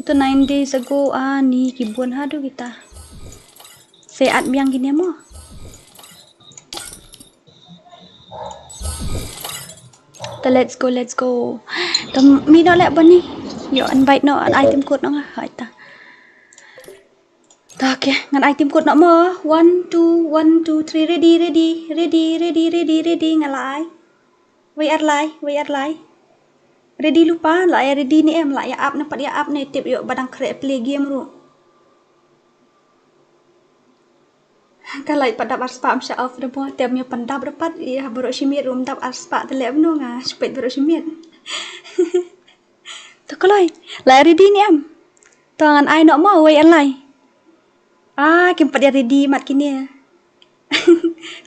Itu nine days ago, ah, ni ki bun haduh kita. Sa add biang kine mo. To let's go, let's go. To mi no leh Bonnie. Yo, invite no, an item code no nga. Hai ta. Ta, okay, ngan item code no mo. One, two, one, two, three, ready, ready, ready, ready, ready, ready, nga la ai. Wei ar lai, wei ar lai. Ready lypa, la ïa ready ne em, la ïa ap ne pat ïa ap ne tip ïoh ba dang khreh play game ruh. Ka light pat dap arspah ym shah off re mo, te ym ïoh pyndap re pat, ïa baroh shi miet ruh ym dap arspah te leh mano nga, shu peit baroh shi miet. To kloi, la ïa ready ne em. To ngan ai noh mo, wei ar lai. Ah, kim pat ïa ready mat kine.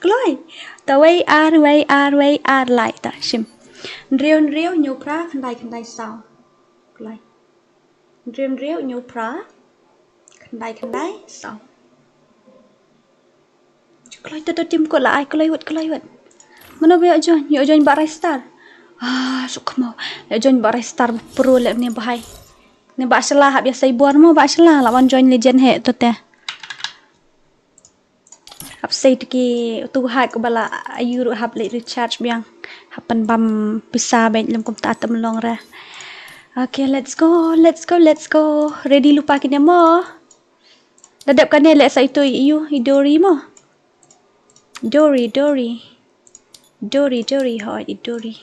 Kloi. To wei ar, wei ar, wei ar lai ta shim. Hynriew hynriew hynñiew phra khyndai khyndai saw. Kloi. Hynriew hynriew hynñiew phra khyndai khyndai saw. Kloi to, to team kot la ai, kloi wut, kloi wut. Mano ba ïoh join, ïoh join Bah Raistar. Ah, suk mo. Ïoh join Bah Raistar, pro leh ne bahai. Ne Bah Shala hap ïa sei bor mo Bah Shala, la wan join Legend hi to te. Hap sei to ki tu ha ko ba la ayu ruh hap leh recharge biang. Hap pynbam pisa bad lem kumta tam long re. Okay, let's go, let's go, let's go. Ready lypa kine mo. Da dep kane leh sa ito i yu, i Dori mo. Dori, Dori. Dori, Dori, hoi, i Dori.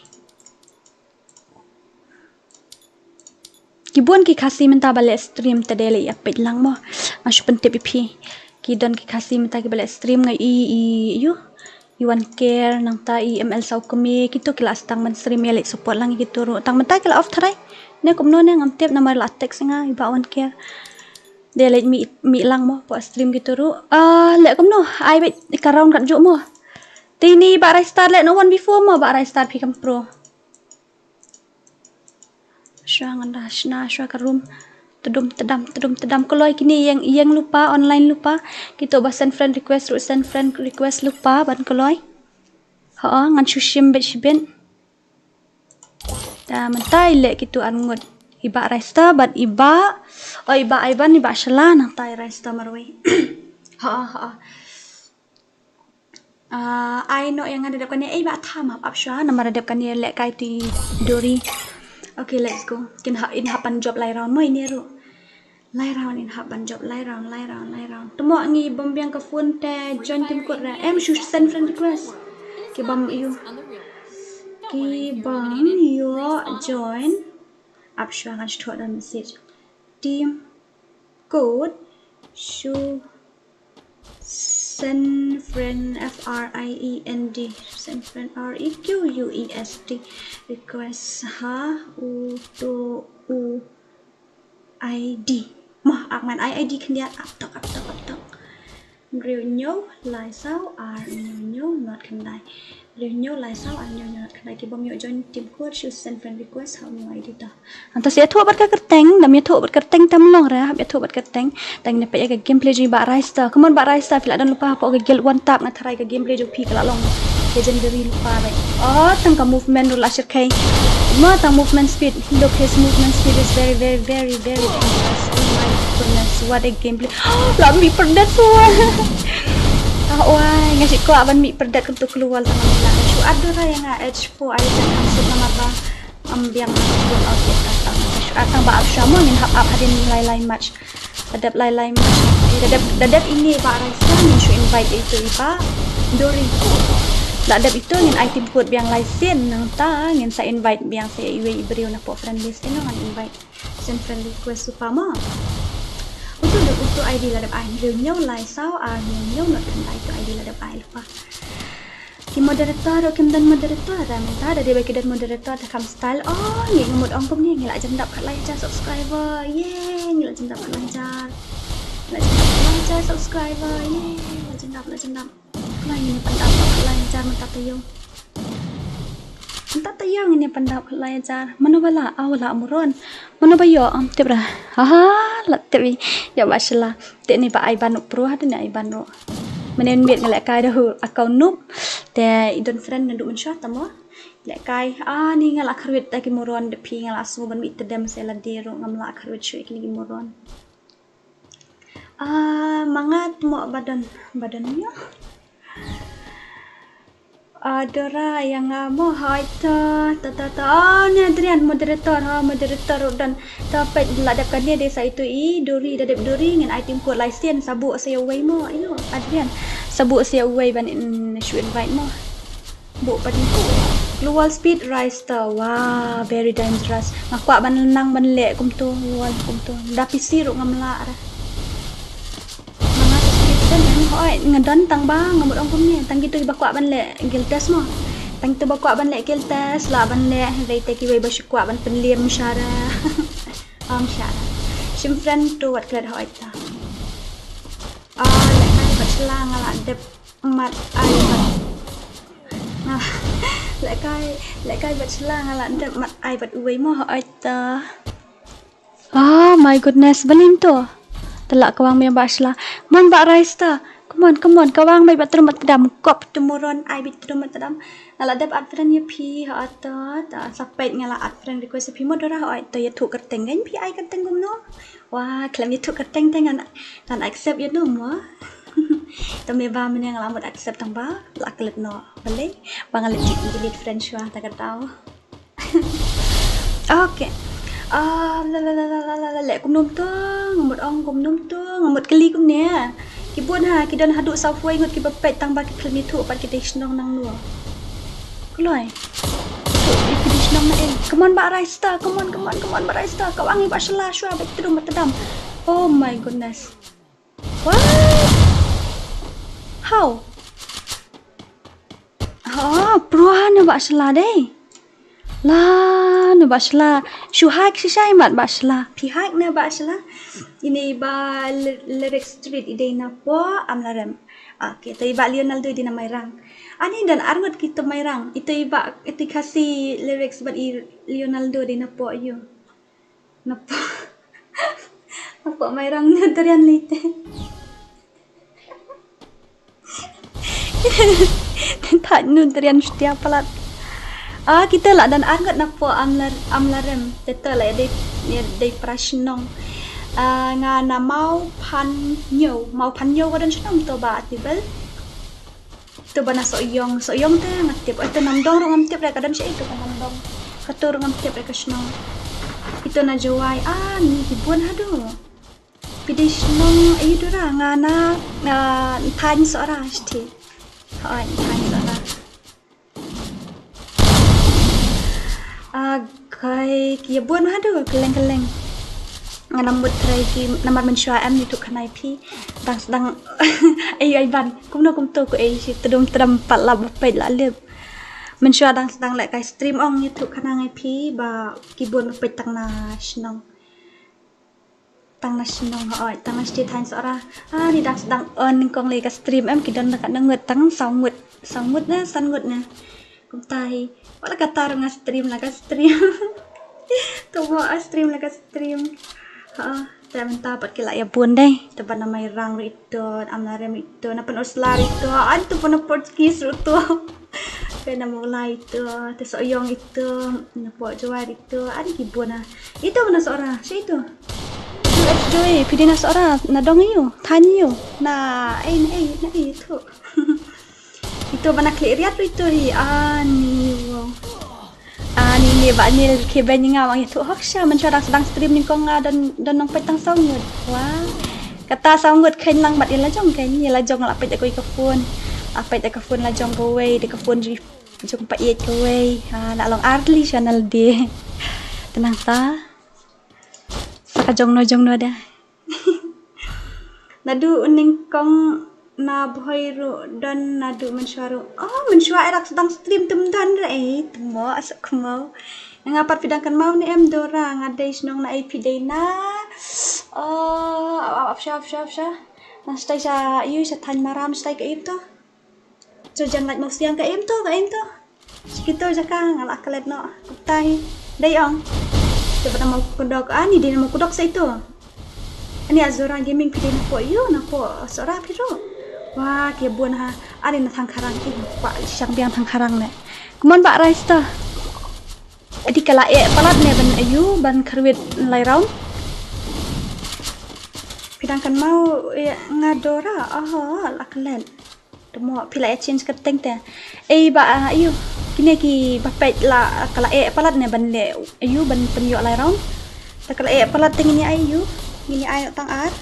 Ki bun ki Khasi mynta ba leh stream te de leh ïa peit lang mo. Nga shu pyntip ïa phi. Ki don ki Khasi mynta ki ba leh stream nga i, i, yu. I Wan Care, nangta i M L Saw Kmie, kito ki la stang ban stream ïa leh support lang ïa kito ruh. Tang mynta ki la off tharai. Ne kumno ne ngam tip namar la text nga i Bah Wan Care. De leh mi, mi lang mo, po stream kito ruh. Ah, leh kumno, ai beit ka round kat juk mo. Te ini Bah Raistar leh no one before mo, Bah Raistar phi kam pro. Shwa ngan da shna shwa ka room. Tedum tedam, tedum tedam. Kloi kine ïeng, ïeng lypa, online lypa. Kito ba send friend request ruh, send friend request lypa ban kloi. Ha, ngan shu shim beit shibit. Da mynta i leh kito ar ngut. I Bah Raistar bad i Bah, oh, i Bah Aiban, i Bah Shala nangta i Raistar marwei. Ha, ha. Ah, ai noh ïa nga da dep kane, ei Bah Tham hap ap shwa namar da dep kane leh kai ti Dori. Okay, let's go. Kin ha, in hap ban jop lai round mo ine ruh. Lai round in hap ban jop, lai round, lai round, lai round. Te mo ngi bam biang ka phone te join team kot ra. Em shu send friend request. Ki bam ïu. Ki bam ïu join. Ap shwa ngan shu thoh da message. Team kot shu send friend, F R I E N D, send friend, R E Q U E S T, request ha u to u I D. Mo, ak man I I D khyndiat, ap tok, ap tok, ap tok. Briew ñiew lai saw ar ñiew ñiew not khyndai. Briew ñiew lai saw ar ñiew ñiew not khyndai. Ki bym ïoh join team kot shu send friend request ha u I D to. Anta sa ïathuh bad ka kyrteng, dam ïathuh bad kyrteng tam long re, hap ïathuh bad kyrteng. Tang ne peit ïa ka gameplay jong i Bah Raistar. Come on Bah Raistar, phi la don lypa hapoh ka guild one tap, nga tharai ka gameplay jong phi ka la long legendary lypa bad. Oh, tang ka movement ruh la shyrkhei. Mo tang movement speed. Look, his movement speed is very, very, very, very dangerous. Oh my goodness, what a gameplay. La mih pyrdet suwa. Ah, wai, nga shu kwah ban mih pyrdet kumto kloi wal tang la. Shu at Dora ïa nga H four, ai kan hansut namar ba am biang na kebun outfit ka tang. Shu at tang ba ap shwa mo ngin hap ap hadien lai lai match. Da dep lai lai match. Da dep, da dep ine Bah Raistar ngin shu invite ïa ito i Bah Dori. Da dep ito ngin ai team kot biang lai sien nangta ngin sa invite biang sa ïa iwei i briew na poh friend list ino ngan invite. Send friend request lypa mo. Uto da uto I D la dep ai, briew ñiew lai saw ar ñiew ñiew not khyndai, uto I D la dep ai lypa. Ki moderator ruh kim don moderator, da mynta da dei ba ki don moderator da kham style. Oh, ngi ngi mut ong kumne ngi la jan dap khatlai hajar subscriber. Ye, ngi la jan dap khatlai hajar. La jan dap khatlai hajar subscriber. Ye, la jan dap, la jan dap. Khlaiñ ngin ïa pyndap khatlai hajar mynta taïew. Mynta taïew ngin ïa pyndap khatlai hajar. Mano ba lah, aw lah Muron. Mano ba ïoh, am tip ra. Haha, lah tip i. Ïoh Bah Shela. Te ni ba ai ban ruh pro ha, te ni ai ban ruh. Mynne miet nga lehkai da hu account noob. Te i don friend naduh mynshuwa tamo. Lehkai, ah ni nga lah kyrwit da ki Muron da phi nga lah sngew ban mih tdem se lade ruh ngam lah kyrwit shuh ïa kine ki Muron. Ah, ma nga tmo ba don, ba don ïa. Ah, Dora ïa nga mo, hai ta, ta, ta, ta. Ah, ni Adrian moderator, ha, moderator ruh don. Ta peit la dep kane de sa ito i Dori, da dep Dori ngin ai team kot lai sien, sa buh sa ïa uwei mo. Ino Adrian, sa buh sa ïa uwei ban in shu invite mo. Buh pat ni. Global speed rise ta. Wah, very dangerous. Nga kwah ban nang ban leh kumto, wall kumto. Da P C ruh ngam lah ra. Nga subscription em hoi nga don tang ba nga mut ong kumne tang kito kiba kwah ban leh guild test mo. Tang kito ba kwah ban leh guild test lah ban leh hynrei te kiwei ba shu kwah ban pynliem shara. Am shara. Shim friend to wat klet hoi ta. Ah, lehkai Bah Shela nga lah dep mat ai bad. Nga lehkai, lehkai Bah Shela nga lah dep mat ai bad uwei mo hoi ta. Oh my goodness, balin to. Te lah kwang me Bah Shela. Mon Bah Raistar. Come on, come on, ka wang bad ba trum bad tdam, kop tu moron ai bad trum bad tdam. Nga la dep add friend ïa phi ha, ta ta sa peit nga la add friend request ïa phi mo Dora, ha, to ïathuh kyrteng, kan phi ai kyrteng kumno? Wa, khlem ïathuh kyrteng te ngan, ngan accept ïa no mo. Te me ba mynne nga la mut accept tang ba la klet no. Balei? Ba nga la delete, delete friend shuwa ta ka daw. Okay. Ah, la la la la la la la, leh kumno to, nga mut ong kumno to, nga mut kylli kumne. Ki bun ha, ki don haduh saw phew ngut kiba peit tang ba ki khlem ïathuh pat ki dei shnong nangno. Kloi. Ki dei shnong na ei. Come on Bah Raista, come on, come on, come on Bah Raista. Ka wang i Bah Shla shuwa, bad trum bad tdam. Oh my goodness. What? How? Ha, pro ha ne Bah Shla dei. La ne Bah Shla. Shu hack shisha i mat Bah Shla. Phi hack ne Bah Shla. Ine i ba Ly-, Lyric Street i dei na po Amlarem. Okay, to i ba Leonardo i dei na Mairang. Ani don arngut kito Mairang. Ito i ba, ito i Khasi Lyrics bad i Leonardo i dei na po ïu. Na po. Na po Mairang nu darian lite. Thaj nu darian stia palat. Ah, kita la don arngut na po Amlar-, Amlarem. Kita la dei, dei pra shnong. Ah, nga na Mawphanñiew. Mawphanñiew ka don shnong to Bah Tibel. Ito ba na Sohiong, Sohiong te nga tip. Ito Namdong ruh ngam tip re, ka don sha ito ka Namdong. Kato ruh ngam tip re ka shnong. Ito na Jowai, ah, ni ki bun haduh. Phi dei shnong, eh, Dora, nga na, ah, thaiñ Sohra, shti. Hooid, thaiñ Sohra. Ah, kai, ki bun haduh, kylleng kylleng. Nga na mut trai ki namar mynshuwa em ïathuh khana ïa phi. Dang sdang, ai ai ban. Kumno kumto ko ei shi tdum tram pat la ba peit la lip. Mynshuwa dang sdang leh kai stream ong ïathuh khana ngai phi ba ki bun ba peit tang na shnong. Tang na shnong, hooid, tang na shnong thaiñ Sohra. Ah, ni dang sdang on nyngkong lei ka stream em ki don na ka ngut tang saw ngut. Saw ngut ne, san ngut ne. Kumta hi. Wat la kata ruh nga stream la ka stream. To mo a stream la ka stream. Ha, te mynta pat ki la ïa bun dei. Te ba na Mairang ruh ito, Amlarem ito, na Pynursla ruh ito, an to Pynursla ruh ito. Te na Mawlai ito, te Sohiong ito, na Port Jowai ito, an ki bun ah. Ito na Sohra, sha ito. Ito, ito, eh, phi dei na Sohra, na dong ïu, thaiñ ïu, na ei, na ei, na ei ito. Ito ba na Khliehriat ruh ito hi, ani wow. Ani ne ba nil ke ben nga wang ïathuh hok sha, mynshuwa dang sdang stream nyngkong nga don, don nongpeit tang saw ngut. Wah. Kata saw ngut kheiñ lang bad ïa la jong kheiñ, ïa la jong la peit ïa ka phone. La peit ïa ka phone la jong kawei, da ka phone jong, jong pa ïeit kawei. Ha, la long ar tylli sha nalde. Te nangta. Sa ka jong no jong no da. Naduh u nyngkong na Bhoi ruh don naduh mynshuwa ruh. Oh, mynshuwa eh rak sdang stream tum don re eh. Tum mo, asuk mo. Nga pat phi dang kynmaw ne em Dora, nga dei shnong na ei phi dei na. Oh, ap sha, ap sha, ap sha. Na stai sha ïu sha thaiñ Maram stai ka im to. Cho jan lait Mawsiang ka im to, ka im to. Shikito jaka nga la klet noh. Kumta hi. Dei ong. Te ba na Mawkdok, ani dei na Mawkdok sa ito. Ani Azura Gaming phi dei na po ïu, na po Sohra phi ruh. Wah, ki bun ha. Ani na Thangkharang, ih, pa shang biang Thangkharang ne. Kumon ba rai sta. Adi ka la eh palat ne ban ïu, ban kyrwit lai round. Phi dang kynmaw eh nga Dora, oh, la klet. Te mo phi la ïa change kyrteng te. Ei ba, ah, ïu. Kine ki ba peit la, ka la eh palat ne ban leh ïu ban pynïoh lai round. Te ka la eh palat te ngin ïa ai ïu. Ngin ïa ai tang ar.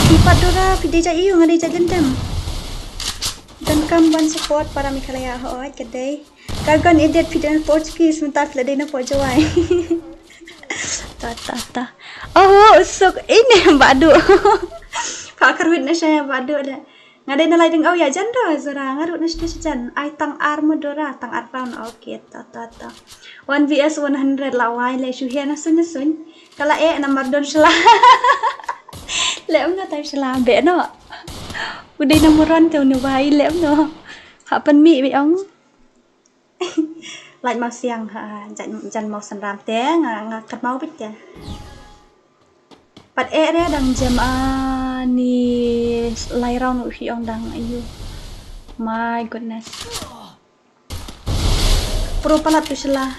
Phi pat Dora, phi dei jait ïu, nga dei jait Lyndem. Donkam ban support para Meghalaya, hooid ka dei. Ka gon edit phi dei na Portuguese, mynta phi la dei na Port Jowai. Ta, ta, ta. Oh, u suk ine Bah Duh. Pha kyrwit na sha Bah Duh de. Nga dei na lai ding, oh, ïa jan do, Zara, nga ruh na sha jan. Ai tang ar mo Dora, tang ar round. Okay, ta, ta, ta. One V S one hundred la wai le shu hia na suiñ na suiñ. Ka la eh namar don shla. Le um no tai shla be no. U dei na muron te u ne wai le um no. Ha pan mi be ong. Lait Mawsiang, ha, jan, jan Mawsynram te, nga, nga kat maw bit te. Pat eh re dang jem ani Lai round u hi ong dang ayu. My goodness. Pro palat tu shala.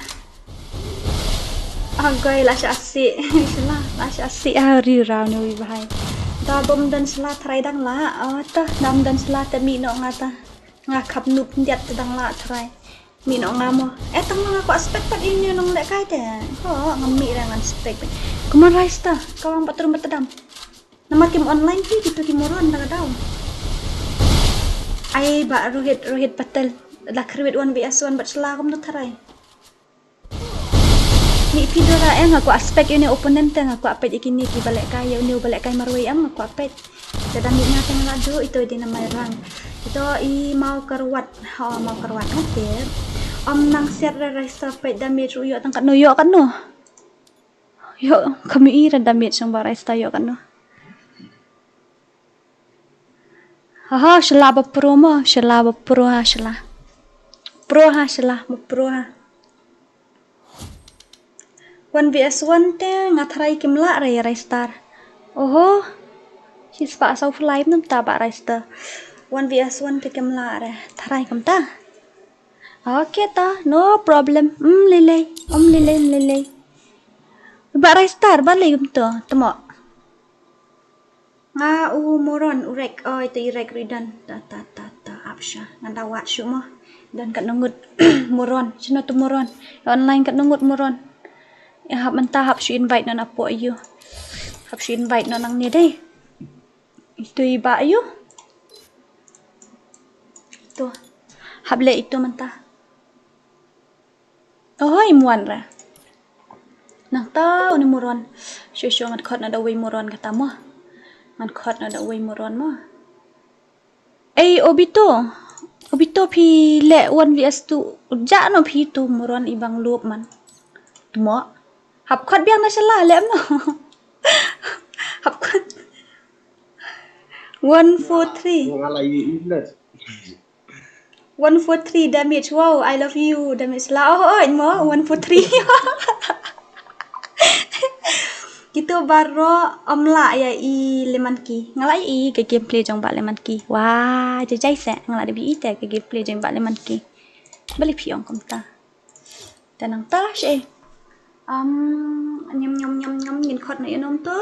Agoi la sha asi. Shala la sha asi a ri round u bhai. Da bom dan shala tharai dang la. Oh ta dam dan shala te mi no nga ta. Nga khap nup ndiat te dang la tharai. Mi no nga mo. Eh tang nga ko aspek pat ini nong lek kai te. Ko ngam mi ra ngan spek. Kumon rais ta. Kawang patrum patadam. Namar kim online ki kitu ki moron da ka daw. Ai ba Rohit, Rohit Patel. La khrwit one V S one bat shala kum no tharai. Ni phi dora eh nga ko aspek ini opponent te nga ko apet ikini ki balek kai ya uni balek kai marwei am nga ko apet. Dada mi nga teng la du ito di namai rang. Ito i mau karwat. Ha mau karwat nga te. Om nang siat ra rai sa pet damage u yo tang kat no yo kat no. Yo kami i ra damage sang ba rai sa yo kat no. Haha shala ba pro mo shala ba pro ha shala. Pro ha shala ba pro ha. One V S one te nga tharai kim lah re rai star. Oho. Shi spah saw phew lai nam ta ba rai star. One V S one te kim lah re tharai kam ta. Okay ta no problem. Um lelei um lelei um lelei. Ba rai star ba lei kam to temo. Nga u moron u rek oi te i rek ridan ta ta ta ta apsha ngan da wat shu mo. Dan kat nungut moron sino tu moron. Online kat nungut moron. Ya hap menta hap shu invite non apo ayu. Hap shu invite non ang ni dei. Itu i ba ayu. Itu hap le itu menta. Ohoi muan ra. Nang ta uni muron. Shu shu ngan khot na da wei muron kata mo. Ngan khot na da wei muron mo. Ei obito. Obito phi le one V S two. Ja no phi tu muron i bang lup man. Mo. Hap khot biang na shala le no. Hap khot. One four three. Nga la i English. One four three damage. Wow, I love you. Damage la. Oh, oh, mo one four three. Kito baro amla ya i leman ki. Ngala i ke gameplay jong ba leman ki. Wah, jajai se. Ngala de bi ite ke gameplay jong ba leman ki. Bali piong kumta. Tanang ta she. Um, nyam nyam nyam nyam ngin khot na inom tu.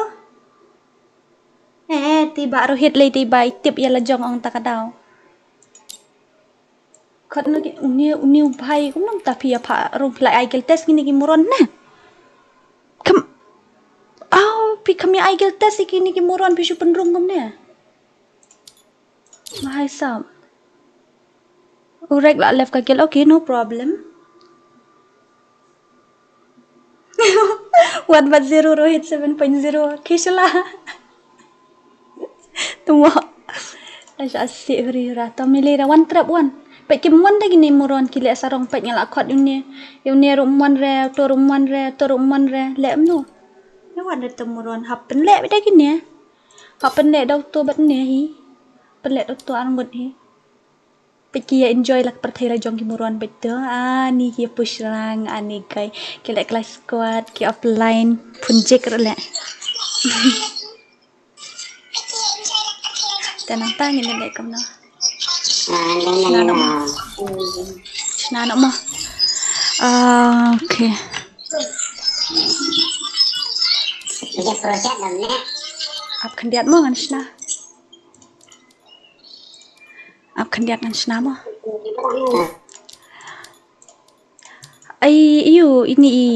Eh, tiba Rohit le tiba i tip ya la jong ong ta ka daw. Khot na ki uni uni u bhai kum nam ta phi ya pha rung phi la ai gel test kini ki muron ne. Kam au phi kam ya ai gel test kini ki muron phi shu pen rung kum ne. Bhai sab. Urek la left ka gel okay no problem. One bat zero Rohit seven point zero. Kisla. Tumo. Asha si huri hura. Tomili ra one trap one. Pek kim one da gini muron kile sarong pek ngala kot yune. Yune rum one re, to rum one re, to rum one re. Le mnu. Ne one re to muron. Happen le bida gini. Happen le dau to bat ne hi. Pen le dau to arngut hi. Peit ki ïa enjoy la ka pyrthei la jong ki muron peit to. Ani ki push rang ani kai. Ki leh clash squad ki offline pun jik ruh leh. Te nangta ngin leh kumno. Shna noh mo. Shna noh mo. Ah, okay. Ap khyndiat mo ngan shna. Ap khyndiat ngan shna mo. Ai, ïu, ini i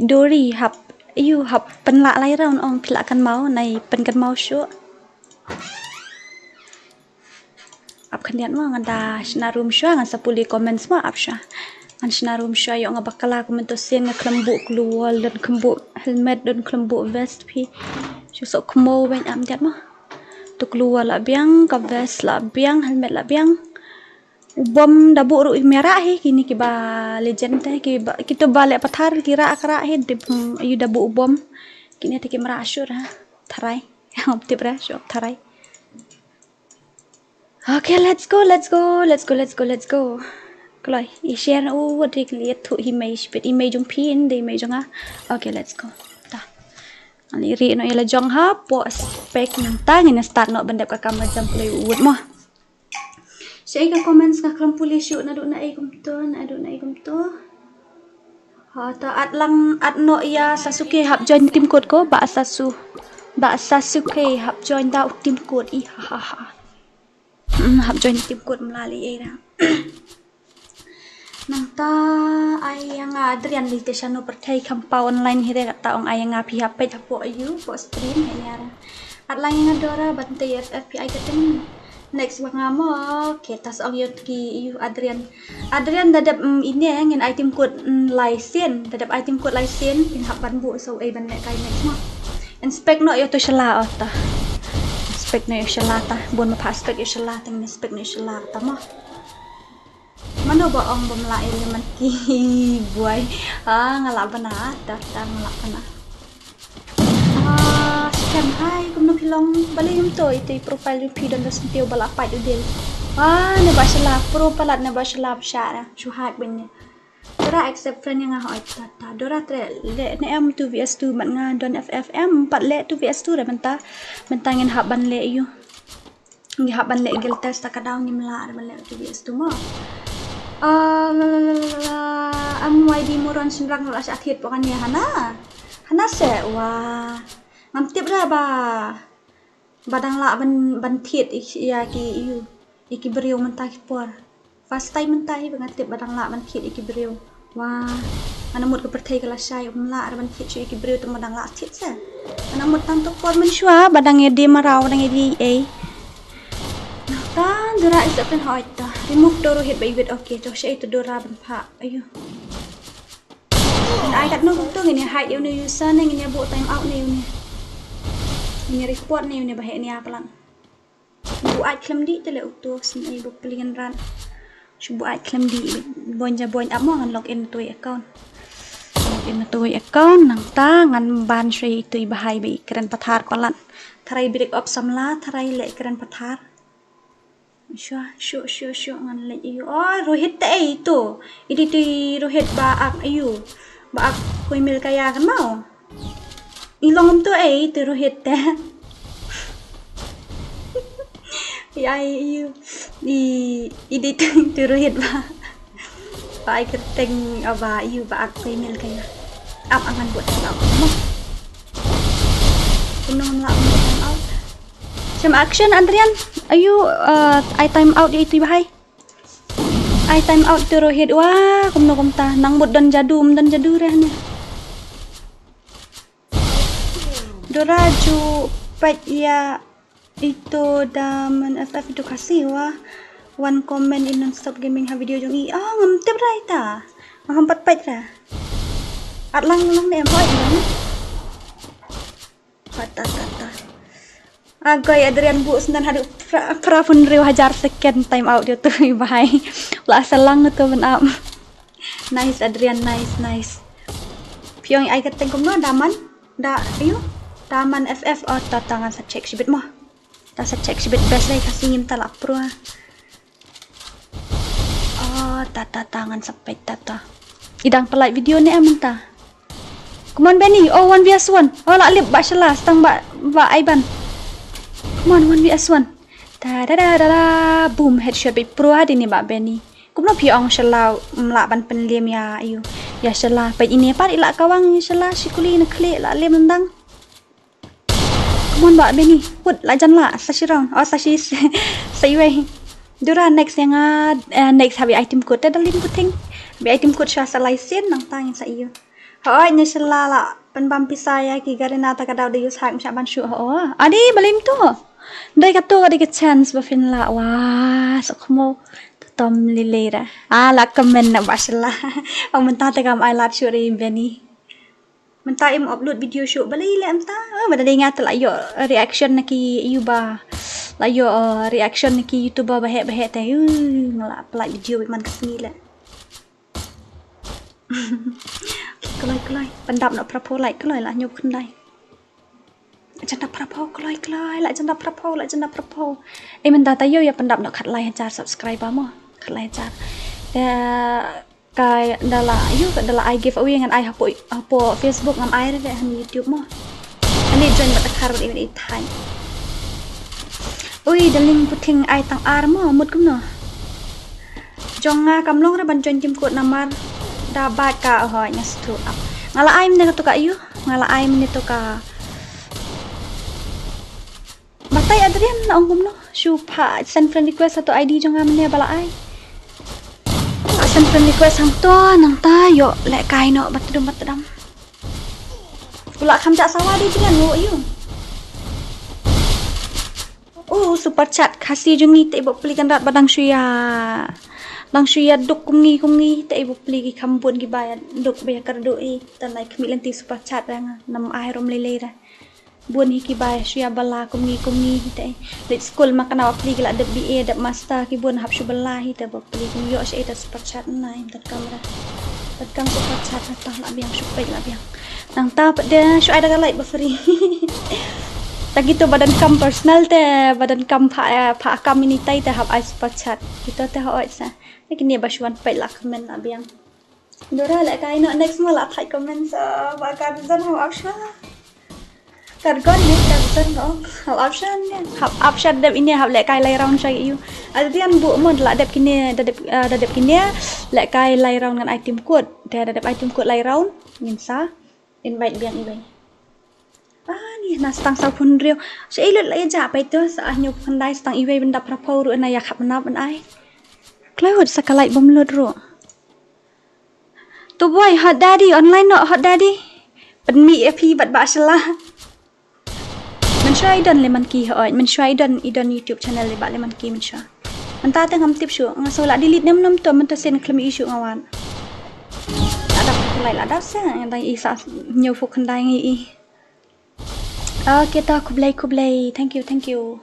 Dori hap, ïu, hap pynlah lai round ong phi lah kynmaw, nai pynkynmaw shuh. Ap khyndiat mo, ngan da shna room shuwa, ngan sa pule comments mo, ap shuwa. Ngan shna room shuwa, ïoh nga bakla kumto sien nga khlem buh klewol, don khlem buh helmet, don khlem buh vest phi. Shu sok kmo bad ap diat mo. To klewol la biang, ka vest la biang, helmet la biang. U bom da buh ruh i mera hi, kini kiba legend te, kiba, kito ba leh pathar, ki rah ka rah hi, dip, hmm, ïu da buh u bom. Kini te ki mera shuh ra, tharai. Ngam tip ra, shuh, tharai. Okay, let's go, let's go, let's go, let's go, let's go. Kloi, i share na u, wat dik liat thu hi mei, shipit i mei jong phi, in dei mei jong nga. Okay, let's go. Ta. Ani ri no ila jong ha po spek nang ta ngin start no ban dep ka kam ba jam play wood mo. Sha ka comments ka klam pule shu na du na ai kumto na du na ai kumto. Ha ta at lang at no ya Sasuke hap join team code ko ba Sasu. Ba Sasuke hap join da team code i ha ha ha. Hmm, hap join team code mlali era. Nangta ai nga Adrian li te shano perthai kam pa online hire kata ong ai nga phi hap pet hapo ayu po stream he yara. At lang nga Dora ban te F F P I ka teng. Next wa nga mo ke tas ong yot ki yu Adrian. Adrian dadap mm, ine ngin ai team code mm, license dadap ai team code license in hap ban bu so ai ban ne kai next mo. Inspect no yo to shala ota. Inspect no yo shala ta. Bon ma pa inspect yo shala teng inspect no yo shala ta mo. Mano ba ong bym lah ïa man ki buai. Ah, nga lah bana, ta ta nga lah bana. Ah, scam hai kumno phi long balei ym to ite profile yu phi don da sentio ba lah pat u dil. Ah, ne ba shala pro palat ne ba shala bsha na. Shu hack bin ne. Dora accept friend ïa nga hoi ta ta. Dora tre le ne em two V S two mat nga don F F M pat le two V S two re menta. Menta ngin hap ban le yu. Ngi hap ban leh guild test ta ka daw ngim lah ban leh T V S tu mo. Ah, la la la la la la. Am wai di moron shynrang la sha thied pok ane hana. Hana se wa. Ngam tip ra ba. Ba dang lah ban ban thied ïa ki ïa ki briew mynta ki por. First time mynta hi ba nga tip ba dang lah ban thied ïa ki briew. Wah, nga mut ka pyrthei ka lashai ym lah ban thied shuh ïa ki briew te ma dang lah thied sa. Nga mut tang tok por mynshuwa ba dang ïa die mraw ba dang ïa die ei. Nangta Dora is open hoi ta. Remove Dora hit ba iwit okay to sha ito Dora ban pha. Ayo. Ngin ai katno kumto ngin ïa hide ïa une user ne ngin ïa buh time out ne ïa une. Ngin ïa report ne ïa une ba heh ne ïa palat. Buaid khlem dih te leh uto sngewbha pyllian rat. Shu buaid khlem dih boin ja boin ap mo ngan log in to i account. Log in to i account nangta ngan ban shuwa i to i bahai ba i kren pathar ko lad. Tharai break up samla tharai leh kren pathar. Shuwa shuwa shuwa shuwa ngan leh i o Rohit te ei to. I dei to i Rohit ba ak ayu. Ba ak koi mil kaya kan mau. I long to ei te Rohit te. I ai i i i di te Rohit ba. Ba ai kyrteng aba i ba ak te mil kaya. Ap angan buat ap mo. Kumno ngam lah buat ap. Shem action Adrian. Ayu uh, ai time out i tu bahai. Ai time out tu Rohit wah kumno kumta nang bud don jadu um don jadu reh ne. Dora ju pait ïa ito da man F F ito kasi wa. Wan comment in non stop gaming ha video jong i. Ah ngam tip ra ita. Ngam pat pait ra. At lang lang ne em hoi lang. Pat ta ta ta. Agoi Adrian bu snan hadu pra pra pun riu hajar second time out dia tu bahai. La salang tu ben up. Nice Adrian nice nice. Pyong ai ka tengkum no daman. Da ayu. Daman F F oh ta ta ngan sa check shibit mo. Ta sa check shibit best dai ka singim ta la pro. Oh ta ta ta ngan sa pet ta ta. Idang pelai video ne amun ta. Come on Benny. Oh one vs one. Oh la lip ba shala stang ba ba Aiban. Come on one vs one. Ta da da da da. Boom headshot bi pro hadi ni ba Benny. Kumno phi ong shala mla ban penlim ya ayu. Ya shala pet ini par ila kawang ya shala shikuli na kli la lim nandang. Come on ba Benny. Put la jan la sa shi round. Oh sa shi sa iwei. Dura next yang ah uh, next habi item code ta dalim puting. Habi item code sha sa license nang tang sa iyo. Hoi ni shala la pen bam pisa ya ki garina ta ka daw de use hack msha ban shu ho. Adi balim tu. Dai ka tu ka dai ka chance ba fin la wa sakmo. Tom lilera. Ah la comment na ba shala. Ang mentang te kam ai lat shu ri Benny. Mynta im upload video shuh balei leh mynta. Oh, ba dei nga te la ïoh reaction na ki yu ba la ïoh uh, reaction na ki youtuber ba heh ba heh te. Uh, nga la upload video man ka sngi leh. Kloi kloi pandap na prapo lai kloi la nyup khyndai. Janda prapo kloi kloi la janda prapo la janda prapo. Eh mynta ta ïoh ïa pandap na khat lai hajar subscriber mo. Khat lai hajar. Te Ka da la yu ka da la ai giveaway ngan ai hapo hapo Facebook ngam ai re han YouTube mo. Ni join bad ka khar bad i thaiñ. Ui, darling, puting ai tang ar mo, mut kumno. Jong nga kam long re ban join team code namar da bad ka, oh, nga stu ap. Nga la ai mne ka tu ka yu, nga la ai mne tu ka. Batai Adrian na ong kumno, shu pha send friend request satu I D jong nga mne ba la ai. Send friend request hangto nangta ïoh lehkai noh batdum batdam. Pula kham jak sawa di dengan wo yu. Oh, super chat Khasi jong ngi te i bok pli kan rat ba dang shu ïa. Dang shu ïa duk kum ngi kum ngi te i bok pli ki kham bun ki ba ïa duk ba ïa kyrduh i. Tan lai khmih lynti super chat ra nga. Nam ai rum lei lei ra. Bun hi ki ba shu ïa bala kum ngi kum ngi hi te. Leit skul ma kane wa pli ki la dep B A dep master ki bun hap shu bala hi te bok pli kum ïoh sha ita super chat na im tat kam ra. Tat kam super chat na tang la biang shu peit la biang. Nangta pat de shu ai da ka like ba free. Ta kito ba donkam personal te ba donkam pha pha kam ini tai te hap ai super chat. Kito te hooid sa. Te kine ba shu wan peit la comment la biang. Dora lehkai noh next mo la thait comment sa ba ka zan hap option. Ka gon ne ka zan no hap option ne hap option dep ine hap lehkai lai round sha yu. Adrian bu mo la dep kine da dep ah, da dep kine lehkai lai round ngan ai team code. Te da dep ai team code lai round ngin sa invite biang iwei. Ah, ni na stang saw phew hynriew. Sha i lut la ïa ja pai to sa ah hynñiew phew khyndai stang iwei bynda phra phew ruh na ïa khap nap ban ai. Kloi hut sa ka like bym lut ruh. To boy, hot daddy, online noh hot daddy. Pynmih ïa phi bad ba shala. Mynshuwa i don le man ki hooid, mynshuwa i don i don YouTube channel le ba le man ki mynshuwa. Mynta te ngam tip shuh, nga sngew la delete nem nem to mynta sien khlem i shuh nga wan. La dap phi lai la dap sa, nga dang i sa hynñiew phew khyndai ngi i. Okay ta khublei khublei, thank you thank you.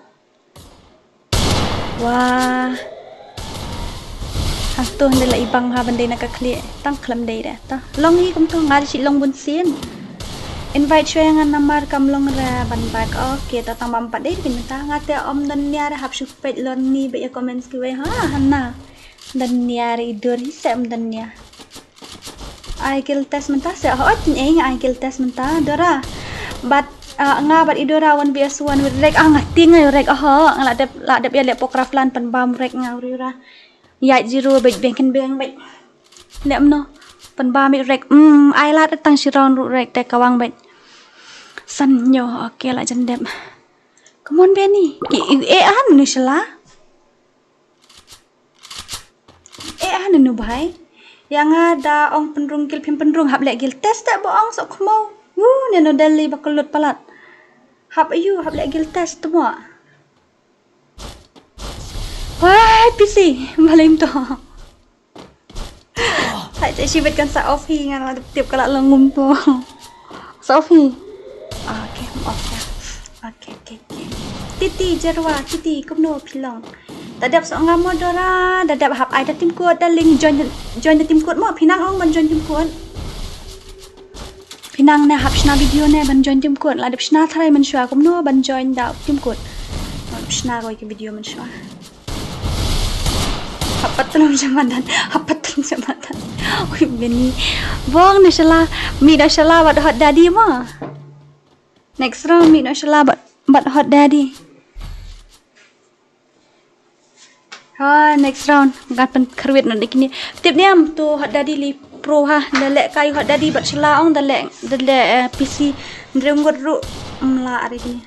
Wah. Hangto hynda la i bang ha ban dei na ka khlieh tang khlem dei re ta. Long hi kumto nga ri shi long bun sien. Invite shuwa ïa nga namar kam long re ban bak. Okay ta tang bam pat dei kin ta nga te ym don nia re hap shu peit lor ni ba ïa comments kiwei ha hana. Don nia re i dur hi se ym don nia. Ai guild test mynta se hooid tin ei nga ai guild test mynta Dora. Bad ah, nga bad i Dora one v one with Rek ah nga ting nga Rek ah nga la dep la dep ïa le pokraf lan pan bam Rek nga uri ura. Ïa zero bej beng ken beng bej. Lem no pan bam i Rek mm ai la tang shi round ru Rek te kawang bej. San nyo okay la jan dep. Come on Benny. I e an ni shala. Eh, ah, nanu bhai. Ïa nga da ong pynrung guild phim pynrung hap leh guild test te ba ong sok khmo. Wu, ne no Delhi ba klut palat. Hap ayu, hap leh guild test te mo. Wai, P C, malim to. Hai te shi bet kan sa off hi ngan la tip ka la long ngum to. Sa off hi. Ah, okay, off ya. Okay, okay, okay. Titi Jerwa, Titi kumno phi long. Da dep so nga mo Dora, da dep hap ai da team code da link join join da team code mo phi nang ong ban join team code. Phi nang ne hap shna video ne ban join team code la dep shna tharai mynshuwa kumno ban join da team code. Shna ko ki video mynshuwa. Hap patlong jamadan, hap patlong jamadan. Ui Benny. Bong ne shala, mi da shala wat hot daddy mo. Next round mi no shala bad bad hot daddy. Ha next round ngan pyn kharwit no dikini. Tip niam tu hot daddy li pro ha da leh kai hot daddy bad shala ong da leh da leh eh, P C ndrem ngot ru mla are kini.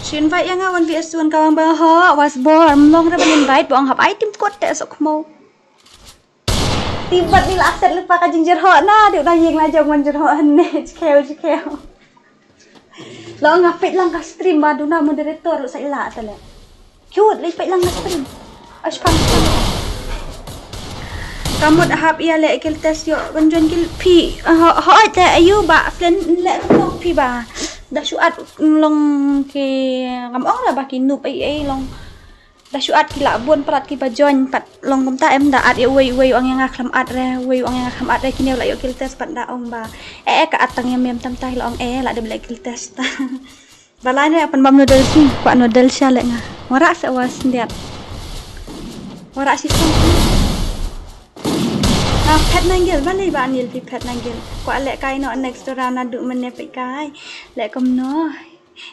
Shin vai yang awan V S one kawang ba ha was bor mlong ra ban invite bong hap ai team code te sok mo. Tibat ni la set lypa ka jingjyrhoh na dei u dang ïeng la jong wan jyrhoh ne chkeu chkeu. Lo nga peit lang ka stream ba duna moderator ruh sa ila tale. Cute lei peit lang ka stream. Ash pang pang. Kamut hap ïa leh guild test ïoh ban join guild phi. Ho ho te ayu ba friend leh kumno phi ba. Da shu at long ki ngam ong ra ba ki noob ai ai long. Da shu at ki la bun palat ki ba join pat long kumta em da at ïa uwei uwei u ong ïa nga khlem at re uwei u ong ïa nga khlem at re kine u la ïoh guild test pat da ong ba eh eh ka at tang ïa mem tam tai la ong eh la dep leh guild test ta. Ba lai ne pan bam noodle sing kwah noodle sha leh nga. Wara sa wa syndiat. Wara si song. Phet nangil, balei ba anil phi phet nangil. Kwah leh kai noh next round naduh mynne peit kai. Leh kumno.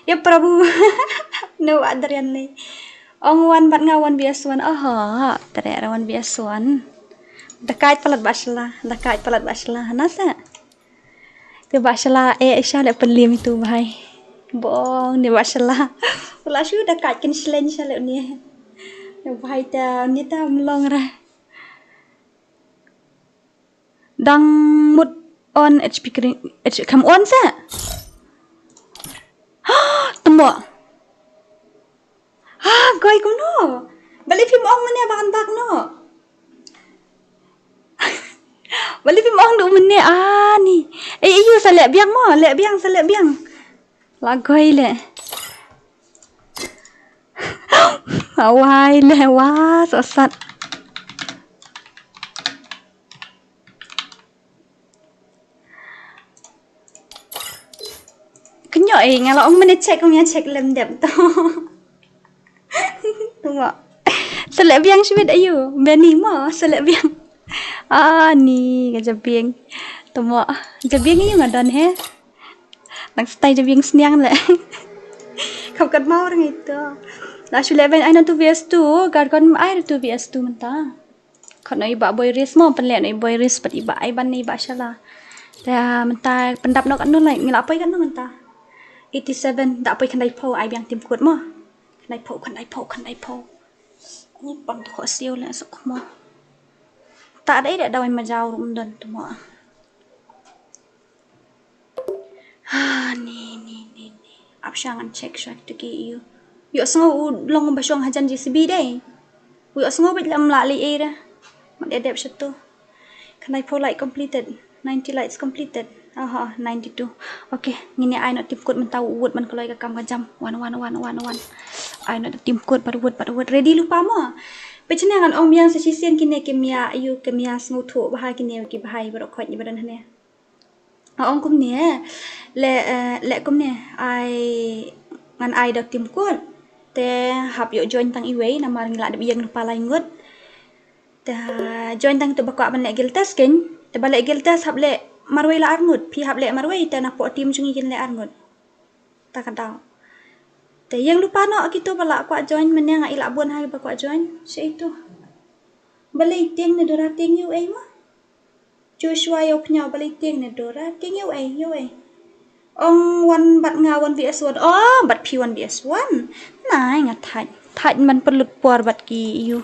Ya Prabhu. No adrian ni. Ong wan bad nga one V S one. Oho. Treh ra one V S one. Da kait palat ba shla. Da kait palat ba shla. Hana sa. Te ba shla eh isha leh pynlim itu bhai. Bong ni ba shla. Ula shu da kait kin shlen sha leh ni. Bhai ta ni ta mlong ra. Dang mut on H P kring, H, kam on sa. Temo. Ha, goi kumno. Balei phim ong mynne ba kan bak noh. Balei phim ong duh mynne ani. Eh, ayu sa leh biang mo, leh biang, sa leh biang. La goi leh. Awai leh wa sosat. Kynjoh eh, nga la ong mynne check, ong ïa check lem dep to. Temo. Sa leh biang shibit ayu. Beni mo, sa leh biang. Ah, ni ka jabieng. Temo. Jabieng ayu nga don he. Nang stai jabieng sniang leh. Kham kat mau rang itu. La shu leh ben ai na two V S two, gar kon ai two V S two mynta. Khot no i ba boy race mo, pynleh no i boy race pat i ba ai ban i ba shala. Ta mynta pyndap no kat no lai, ngi la poi kat no mynta. Eighty seven, da poi khyndai phew ai biang tim kut mo. Khyndai phew, khyndai phew, khyndai phew. Ni pang tu kho siu le sok mo. Ta da i da dawai ma jaw rum don tu mo. Ha, ni, ni, ni, ni. Ap sha ngan check sha tu ki ïu. Ïoh sngew u long ba shong hajan J C B dei. U ïoh sngew bit lam la li ei ra. Mat dep sha tu. Khyndai phew light completed. Ninety lights completed. Aha, ninety-two. Okay, ngin ïa ai noh tim kut mynta u wut man kloi ka kam ka jam. Wan, wan, wan, wan, wan. Ai noh tim kut bad wut, bad wut. Ready lypa mo. Peit shane ngan ong biang sa shisien kine ki mia ïu ki mia sngewthuh bha kine ki bha i baroh khoit i ba don hane. Nga ong kumne, leh, eh, leh kumne, ai, ngan ai da tim kut. Te hap ïoh join tang iwei, namar ngi la dep ïeng lypa lai ngut. Te join tang itu ba kwah ban leh guild test kein. Te ba leh guild test hap leh marwei la arngut, phi hap leh marwei, te na poh team jong ngi kin leh arngut. Ta ka daw. Te ïeng lypa noh kito ba la kwah join mynne nga i la bun ha kiba kwah join. Sha itu. Balei tieng ne Dora tieng ïu ei mo? Joshua ïa u pynïaw balei tieng ne Dora tieng ïa u ei, ïa u ei. Ong wan bad nga one V S one. Oh, bad phi one V S one. Nai nga thait. Thait man pynlut por bad ki ïu.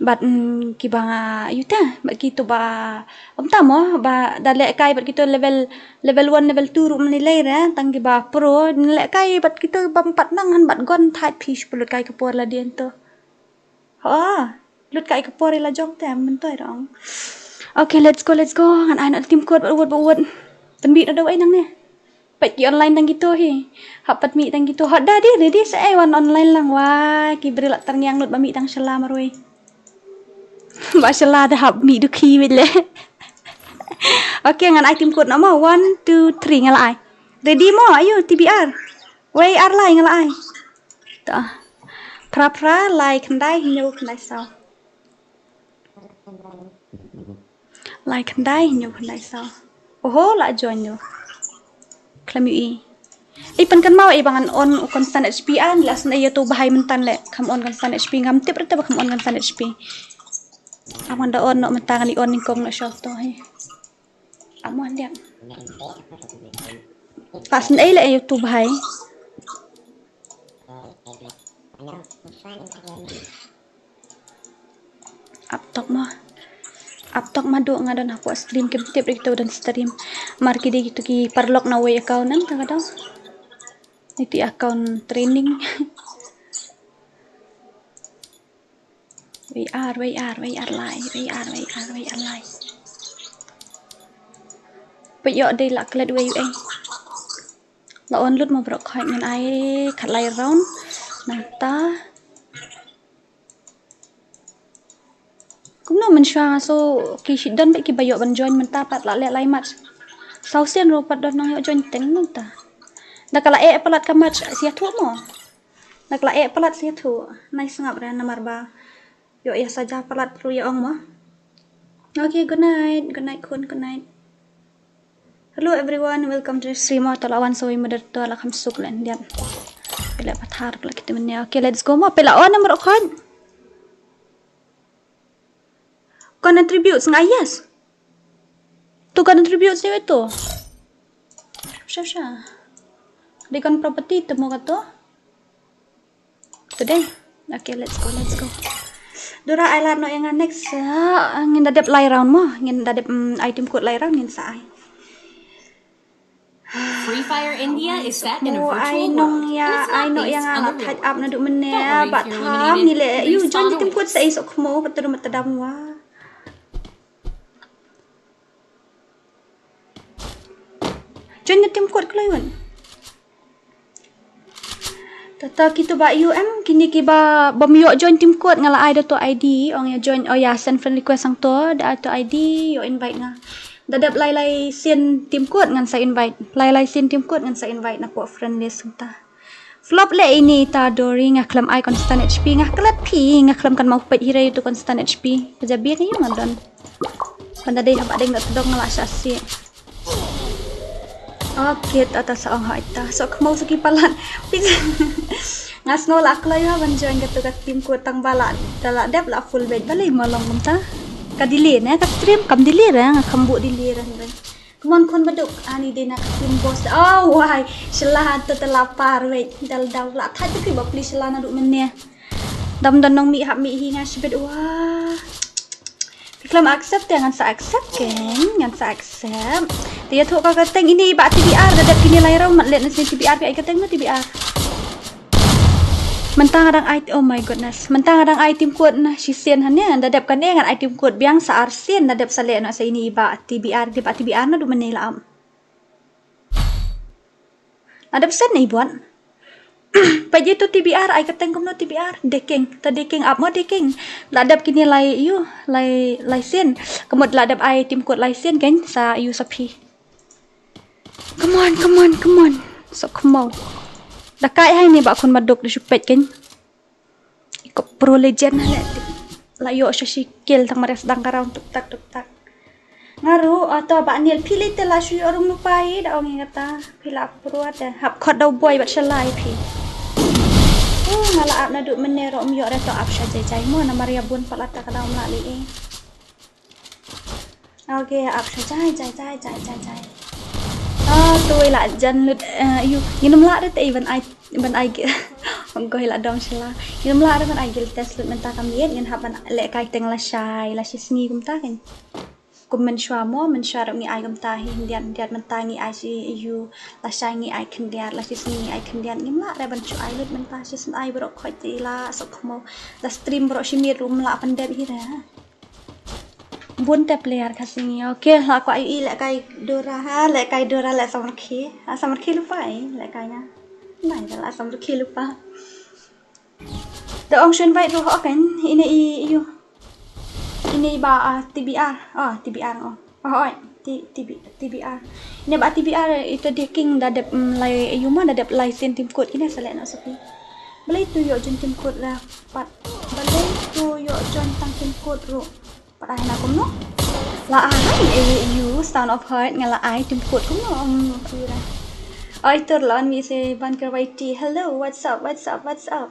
Bad, mm, kiba nga ïu te, bad ki to ba. Ym ta mo, ba da leh kai bad kito level, level one, level two ruh mlei lei re, tang kiba pro, leh kai bad kito bam pat nang han bad gon thait phi shu pynlut kai ka por la dien to. Ha, lut kai ka por ila jong te, myntoi rong. Okay, let's go, let's go. Ngan ai na tim kut, bad wut, bad wut. Pynbit na daw ai nang ne. Peit ki online tang kito hi. Hap pat mih tang kito. Hot da di, ready sa ai wan online lang. Wah, ki briew la tyrngiang lut ba mih tang shala marwei. Ba shala da hap mih dukhi wit le. Okay, ngan ai tim kut na mo. One, two, three, nga la ai. Ready mo, ayo, T B R. Wei ar lai nga la ai. Ta. Phra phra lai khyndai hynñiew khyndai saw. Lai khyndai hynñiew khyndai saw. Oho la join yo. Khlem ïohi. Ei pan kan mau ei ba ngan on u constant H P an la sna ïa tu bahai myntan le kham on constant H P ngam tip rata ba kham on constant H P. Am ngan da on no mynta ngan i on nyngkong no shop to hi. Am wan diak. Pas nei le YouTube hai. Ap tok ma. Ap tok ma duk nga don hapoh stream kim tip dei kito don stream. Mar ki dei kito ki paralok na wei account nan ta ka dau. Iti account training. Wei ar, wei ar, wei ar lai, wei ar, wei ar, wei ar lai. Peit ïoh dei la klet wei wei. La on lut mo bro khoi ngan ai khat lai round. Nangta. Kumno mynshuwa so ki shit don bad ki ba ïoh ban join mynta pat la leh lai match. Saw sien ruh pat don nang ïoh join teng mynta. Da ka la eh palat ka match sia thuh mo. Da ka la eh palat sia thuh. Nai sngap re namar ba ïoh ïa saja palat ruh ïa ong mo. Okay, good night. Good night, khun. Good night. Hello everyone, welcome to the stream. To la wan soi moderator la kham suk len diat. Kele pathar kele kita menia. Okay, let's go mo. Pela on number khon. Kon attributes nga yes. Tu kon attributes ni tu. Sha sha. Di kon property tu mo ka tu. Today. Okay, let's go, let's go. Dura ai lad noh ïa nga next. Ah, ngin da dep lai round mo. Ngin da dep mm, ai team code lai round ngin sa ai. Free Fire India is set in a Mo ai virtual nong world. Ïa It's ai not noh ïa based nga on la the real thait up world. Naduh Mynne. Don't worry, ba if you're tham eliminated, ni le. Yu join respawn team code awaits. Sa ai sok mo ba tadum tadam wa. Join the team code kloi wan. Tata kitu ba U M kini ki ba bam ïoh join team code nga la ai da to I D ong ïa join oh ïa send friend request ang to da ai to I D ïoh invite nga. Da dep lai lai sien team code ngan sa invite. Lai lai sien team code ngan sa invite na po friend list ta. Flop le ini ta Dori nga khlem ai constant H P nga klet phi nga khlem kan mau pet hira itu constant H P. Ka jabiak ïa nga don. Panda dei haba deng da tedong nga la sha si. Okay, ta ta sa ong ha ita. So kemau sa ki palat. Please. Nga sngew la kloi ha ban join ka tu ka team ko tang ba la da la dep la full bed ba lei ma long kumta. Ka delay ne ka stream kam delay re nga kam bu delay re. Come on khun baduk ani dei na ka team boss. Oh wai. Shala ta ta la par wei. Dal dal la thait tu ki ba please shala naduh mynne. Dam don nong mih hap mih hi nga shibit wah. Phi khlem accept te ngan sa accept keng, ngan sa accept. Te ïathuh ka ka teng ini ba T B R da dep kine lai rau mat let na sini T B R phi ai ka teng na T B R. Mynta nga dang ai, oh my goodness. Mynta nga dang ai team code na shisien hane, da dep kane ngan ai team code biang sa ar sien da dep sa leh na sa ini ba T B R, di ba T B R naduh mynne la am. Nadep sen i buan. Peit ïa tu T B R, ai ka teng kumno T B R. Deking, ta deking, ap mo deking. La dep kine lai ïu, lai, lai sien. Ka mut la dep ai team code lai sien keng, sa ïu sa phi. Come on, come on, come on. So come on. Da kai hai ni ba khun maduk da shu peit keng. Iko pro legend ha le. La ïoh sha shi kill tang mares dang ka round tuk tak tuk tak. Nga ruh, ah, to ba Niel phi lei te la shu ïoh rung nu pai da ong ïa kata. Phi la pro te hap khot dau boy bat shalai phi. Oh, nga la ap naduh mynne ruh um ïoh re to ap sha jai jai mo namar ïa bun pat la ta ka dau mla lei. Okay, ap sha jai jai jai jai jai jai. Ah, tu i la jan lut, eh, ïu, ngin ym lah re te i ban ai, ban ai gi-, ong ko i la dom shala. Ngin ym lah re ban ai guild test lut mynta ka miet, ngin hap ban leh kai teng la shai, la shi sngi kumta kan. Kum mynshuwa mo, mynshuwa ruh ngi ai kumta hi, hyndiat, hyndiat mynta ngi ai shi ïu, la shai ngi ai khyndiat, la shi sngi ngi ai khyndiat, ngim lah re ban shu ai lut mynta, shi sngi ai baroh khoit te i la sok mo. La stream baroh shi miet ruh ym lah pyndep hi re. Bun te player ka sngi. Okay, la kwah ïohi lehkai Dora ha, lehkai Dora leh samrkhie. Ah, samrkhie lypa i, lehkai nga. Nai da la samrkhie lypa. Da ong shu invite ruh ho kan, ine i, ïu. Ine i ba, ah, T B R. Ah, T B R oh. Oh, oi, T-, T B, T B R. Ine ba T B R, ito deking da dep, mm, lai, ïu ma da dep lai sien team code kine sa leh na sopi. Balei to ïoh join team code ra pat. Balei to ïoh join tang team code ruh. Pat ai na kumno? La ai, eh, ïu, Sound of Heart, nga la ai team code kumno, um, pura. Oi, tur la on mi se ban kerwai ti. Hello, what's up, what's up, what's up?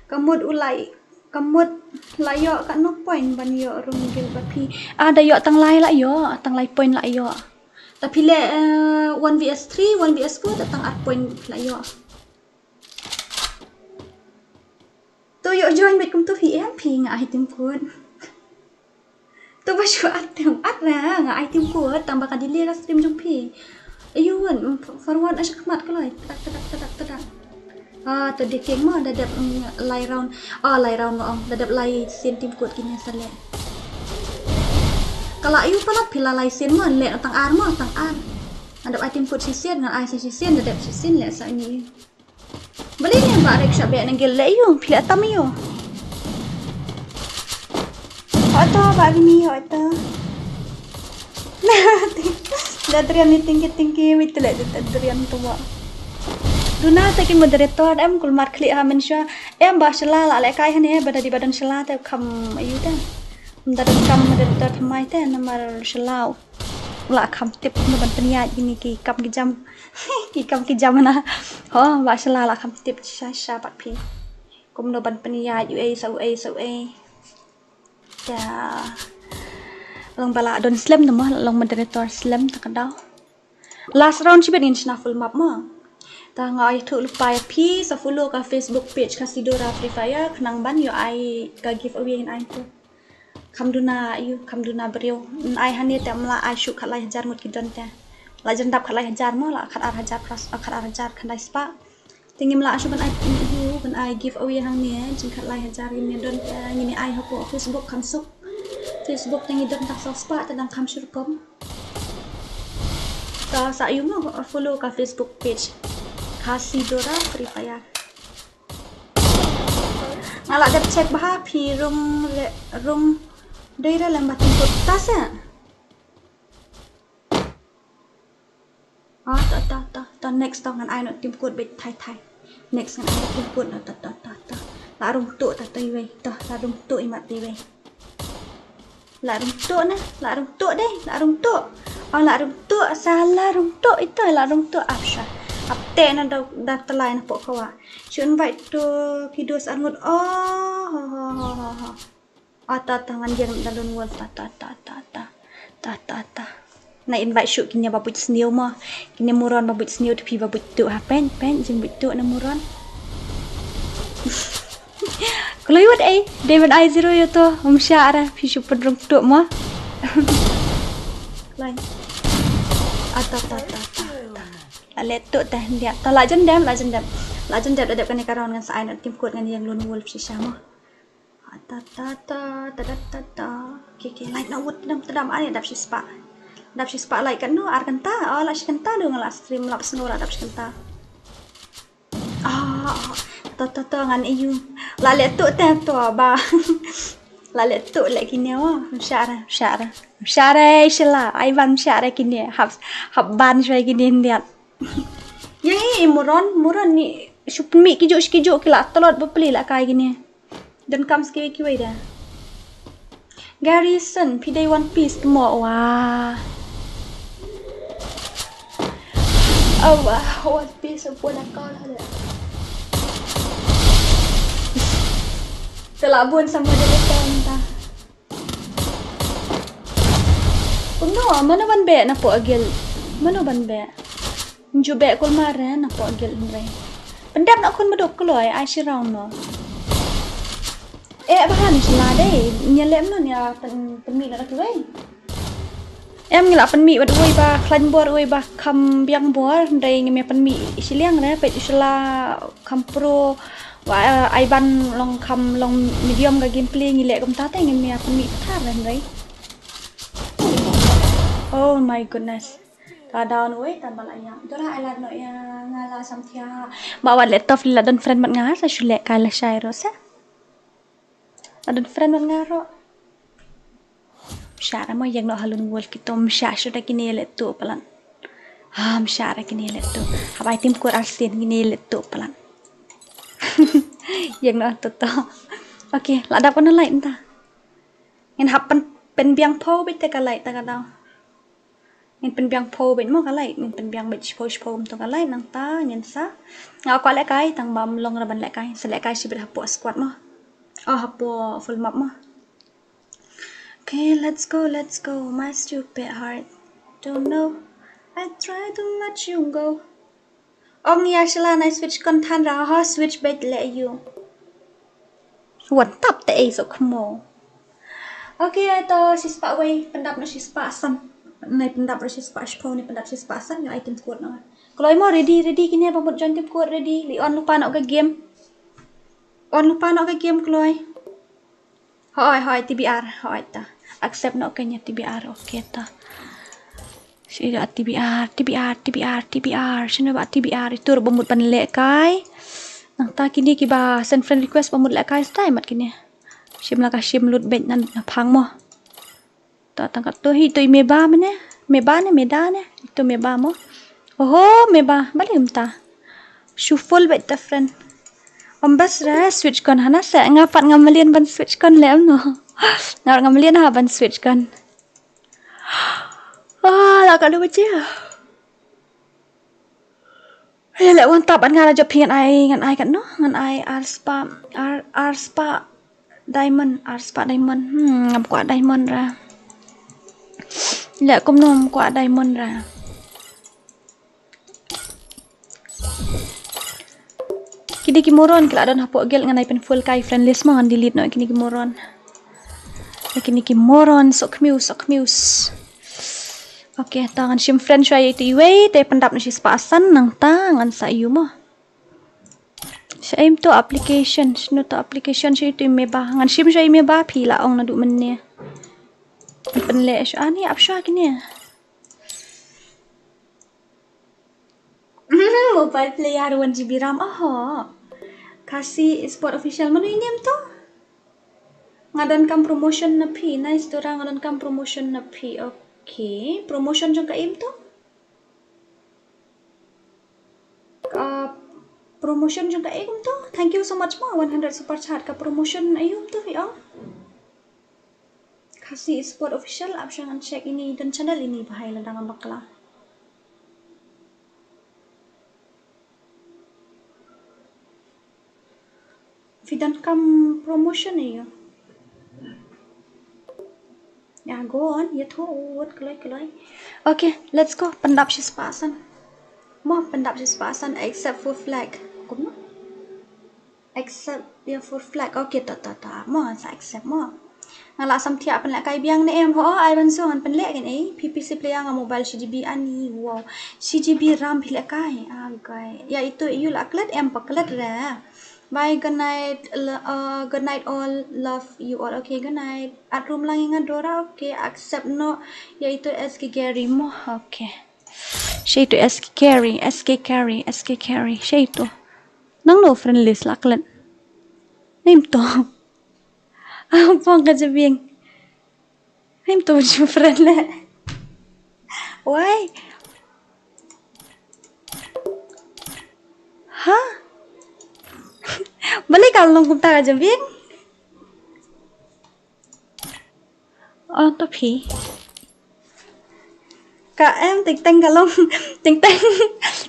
Ka mut u lai, ka mut la ïoh katno point ban ïoh rung guild ba phi. Ah, da ïoh tang lai la ïoh, tang lai point la ïoh. Ta phi leh, eh, one V S three, one V S four, ta tang ar point la ïoh. To ïoh join bad kumto phi em phi nga ai team code. To ba shu at team at ra nga ai team code tang ba ka delay ka stream jong phi. Ayu wan, mm, f-, forward a shakmat ka lai. Tadak, tadak, tadak, tadak. Ah, to deking mo da dep, mm, lai round. Ah, lai round mo ong. Da dep lai sien team code kine sa leh. Ka la ïu palat phi la lai sien mo leh tang ar mo tang ar. Nga dep ai team code shisien ngan ai sa shisien da dep shisien leh sa ni. Balei ne ba rek sha beh na guild leh ïu, phi leh tam ïu. Ho to ba bini ho to. Da drian ni tingki tingki wit leh da drian to ba. Duna te ki moderator em kulmar khlieh ha mynshuwa em ba shala la lehkai hane ba da di ba don shala te kham ïu te. Ym da donkam moderator thymmai te namar sha la u la kham tip kumno ban pynïaid kine ki kam ki jam. Ki kam ki jam na. Ho, ba sha la la kham tip shisha shisha pat phi. Kumno ban pynïaid u ei sa u ei sa u ei. Te long ba la don slem te mo, long moderator slem te ka daw. Last round shibit ngin shna full map mo. Te nga ïathuh lypa ïa phi, sa follow ka Facebook page ka Sidora Free Fire khnang ban ïoh ai ka giveaway ngin ai tu. Kham duna ïa u, kham duna briew. Ngin ai hangne te ym lah ai shuh khatlai hajar ngut ki don te. La jan dap khatlai hajar mo, la khatar hajar plus, ah, khatar hajar khyndai spah. Te ngim lah shuh ban ai, ïa u ban ai giveaway hangne, jingkhatlai hajar ngin ïa don te, ngin ïa ai hapoh Facebook kham suk. Facebook te ngi don tang saw spah te dang kham shu rukom. Te sa ïa u mo follow ka Facebook page ka Sidora Free Fire. Nga la dep check bha phi rung le, rung dei re lem ba tim kut ta se. Ah, ta, ta, ta, ta, next ta ngan ai noh tim kut beit thai thai. Next ngan ai noh tim kut noh ta, ta, ta, ta. La rung tuh ta, ta iwei. Ta, la rung tuh imat iwei. La rung tuh na, la rung tuh dei, la rung tuh. Oh, la rung tuh, sa la rung tuh, ita la rung tuh, ap sha. Ap te na da, da telai na pok kawa. Shu invite to ki dos arngut. Oh, ho, ho, ho, ho, ho. Ah, ta, ta, ngan ïeng da lone wolf, ta, ta, ta, ta, ta. Ta, ta, ta. Na invite shuh kine ba buit sniew mo. Kine moron ba buit sniew, te phi ba buit tuh, ha, pen, pen, jing buit tuh na moron. Kloi wat ei, David I zero ïa to, ym shah ra, phi shu pynrung tuh mo. Kloi. Ah, ta, ta, ta, ta, ta. La leh tuh te, dia. Ta la jan dem, la jan dem. La jan dem, la dep kane ka round ngan sa ai na tim kut ngan ïeng lone wolf shisha mo. Ah, ta, ta, ta, ta, ta, ta, ta. Okay, okay, like na wut dam, ta dam, ai, dap shi spah. Dap shi spah like kan no, ar kynta. Oh, la shi kynta du nga la stream, la sngew la dap shi kynta. Ah, to, to, to, ngan ïa u. La leh tuh te to ba. La leh tuh leh kine wa. Ym shah ra, ym shah ra. Ym shah ra, eh, shala. Ai ban ym shah ra kine. Hap, hap ban shwa kine ndiat. Ïa ngi, eh, moron, moron ni. Shu pynmih kijuh, kijuh ki la tlot ba pli la kai kine. Donkam sa kiwei kiwei de. Garrison, phi dei One Piece te mo, wa. Awa, One Piece, ym pun akal hale. Te la bun sa moderator mynta. Kumno, mano ban beh na pok a guild? Mano ban beh? Nju beh kulmar re na pok a guild hynrei. Pyndep na khun baduk kloi, ai shi round no. Eh, bahan shala dei, nia lem no nia pyn, pynmih na kiwei. Em ngi la pynmih bad uwei ba khlaiñ bor, uwei ba kham biang bor, hynrei ngim ïa pynmih shiliang re, peit u shala kham pro, wa, eh, ai ban long kham long medium ka gameplay ngi leh kumta te ngim ïa pynmih thar re hynrei. Oh my goodness. Ka down uwei, tang ba la ïap. Dora ai lad noh ïa nga la samthiah. Ba wat leh tough la don friend bad nga, sa shu leh kai lashai ruh sa. La don friend bad nga ruh. Ym shah ra mo ïeng noh ha lone wolf kito, ym shah shuh da kine leh tuh palat. Ha, ym shah ra kine leh tuh. Hap ai tim kur arsien kine leh tuh palat. Ïeng noh to to. Okay, la dap kano light mynta. Ngin hap pyn, pynbiang phew beit te ka light ta ka daw. Ngin pynbiang phew beit mo ka light, ngin pynbiang beit shiphew shiphew kumto ka light nangta ngin sa. Nga kwah lehkai tang ba ym long ra ban lehkai, sa lehkai shibit hapoh squad mo. Oh, hapoh full map mo. Okay, let's go, let's go. My stupid heart. Don't know. I try to let you go. Ong ïa shala nai switch kon than ra ho switch beit leh ïa u. Wan tap te ei so khmo. Okay, ai to shispah wei, pyndap noh shispah san. Nai pyndap ra shispah shiphew, nai pyndap shispah san, ïa ai tim kur noh. Kloi mo ready, ready kine ba mut join tim kur ready. Li on lypa noh ka game. On lypa noh ka game kloi. Hoi, hoi, T B R, hoi ta. Accept noh kane T B R, okay ta. Shi ga T B R, T B R, T B R, T B R. Shino ba T B R, itu ruh ba mut ban lehkai. Nangta kine kiba send friend request ba mut lehkai stai mat kine. Shim la ka shim lut beit nan na phang mo. Ta tang ka tu hi tu i meba mene. Meba ne, meda ne. Itu meba mo. Oho, meba. Balik mynta. Shu full beit ta friend. Ym best re switch kon hana se nga pat nga mlien ban switch kon lem no. Nga ngam lian ha ban switch kan. Ah, la ka lu baje. Ai, leh wan tap ban nga la jop phi ngan ai, ngan ai kat no, ngan ai ar spah, ar, ar spah diamond, ar spah diamond. Hmm, ngam kwah diamond ra. Leh kumno ngam kwah diamond ra. Kine ki moron ki la don hapoh guild, ngan ai pynfull kai friend list mo, ngan delete noh kine ki moron. Kine ki moron, sok khmiew, sok khmiew. Okay, ta ngan shim friend shuwa ïa itu iwei, te pyndap na shi spah san, nangta ngan sa ïa u mo. Sha im to application, shano to application, sha itu i meba. Ngan shim shuwa i meba, phi la ong naduh mynne. Pynleh shuwa, ani ap shuwa kine. Mobile player one G B RAM, oho. Khasi Esport Official, mano i niam to? Nga donkam promotion na phi, nice Dora, nga donkam promotion na phi. Okay, promotion jong ka im to? Ka promotion jong ka im to? Thank you so much mo, one hundred super chat, ka promotion aïu to phi ong? Khasi Esport Official, ap shuwa ngan check, ini don channel ini, bha ïa lada ngam bakla. Phi donkam promotion aïu? Ya, go on, ïathuh, wat kloi kloi. Okay, let's go. Pyndap shi spah san. Mo, pyndap shi spah san, except for flag. Kumno? Accept your full flag. Okay, ta ta ta. Mo, sa accept mo. Nga la sam thiah pynleh kai biang ne em ho, ai ban shu ngan pynleh kan ei. P P C player nga mobile shi G B ani. Wow. Shi G B RAM phi leh kai. Agai. Ya itu ïa u la klet em pa klet re. Bye, good night. L- uh, good night all. Love you all. Okay, good night. At room lang nga Dora. Okay, accept no. Ya itu S K Gary mo. Okay. Shi itu S K Carry, S K Carry, S K Carry. Shi itu. Nang no friend list la klet. Nim to. Ampong ka jabieng. Nim to ju friend le. Why? Ha? Balik ka long kumta ka jabieng. Oh, to phi. Ka em teng teng ka long, teng teng.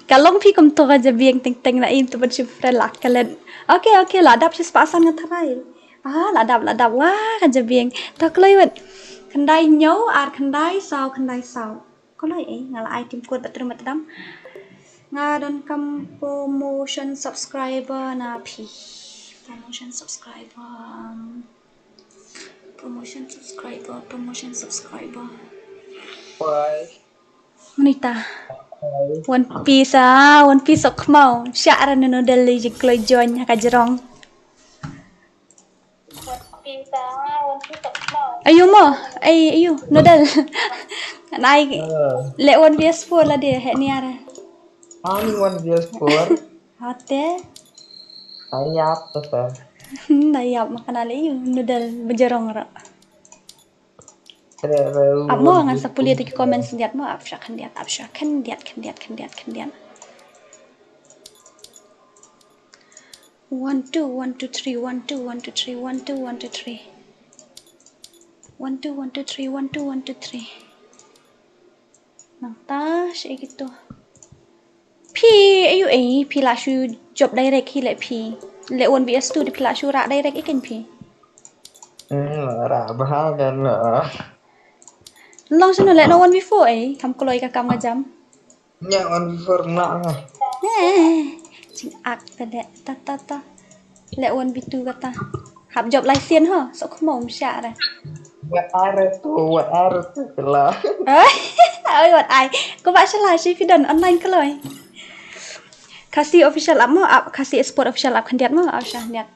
Ka long phi kum to ka jabieng teng teng na im to ban shim friend la klet. Okay, okay, la dap shi spah san nga tharai. Ah, la dap, la dap. Wah, ka jabieng. To kloi wat. Khyndai hynñiew, ar khyndai, saw khyndai saw. Kloi ei, nga la ai team code ba trum ba tdam. Nga donkam promotion subscriber na phi. Promotion subscriber. Promotion subscriber, promotion subscriber. Why? Manita. Why? One Piece ah, One Piece ok mau. Sha ara neno del ji kloi join ha ka jrong. One Piece ah, One Piece ok mau. Ayu mo, ay ayu, Noodle. Nai, ah, le one V S four la de, he ni ara. Ani one V S four. Hate. Ayap to sa. Ayap makana le yu Noodle bejorong ro. Ap mo ngan sa pule tu ki comments diat mo, ap sha khyndiat, ap sha khyndiat, khyndiat, khyndiat, khyndiat. One two, one two three, one two, one two three, one two, one two three. One two, one two three, one two, one two three. Nangta shi kito. Phi ayu ei, phi la shu job direct hi le phi. Le one V S two phi la shu rah direct iken phi. Hmm, rah bha kan la. Long shu no le no one V four ei, kam kloi ka kam nga jam. Nya one V four na nga. Eh, jing ak ta de, ta ta ta. Le one V two kata. Hap job license ho, sok mo um sha re. Wat are tu, wat are tu kela. Oi, wat ai. Ko ba shala shi phi don online kloi. Khasi official ap mo, ap Khasi Esport official ap khyndiat mo, ap sha khyndiat.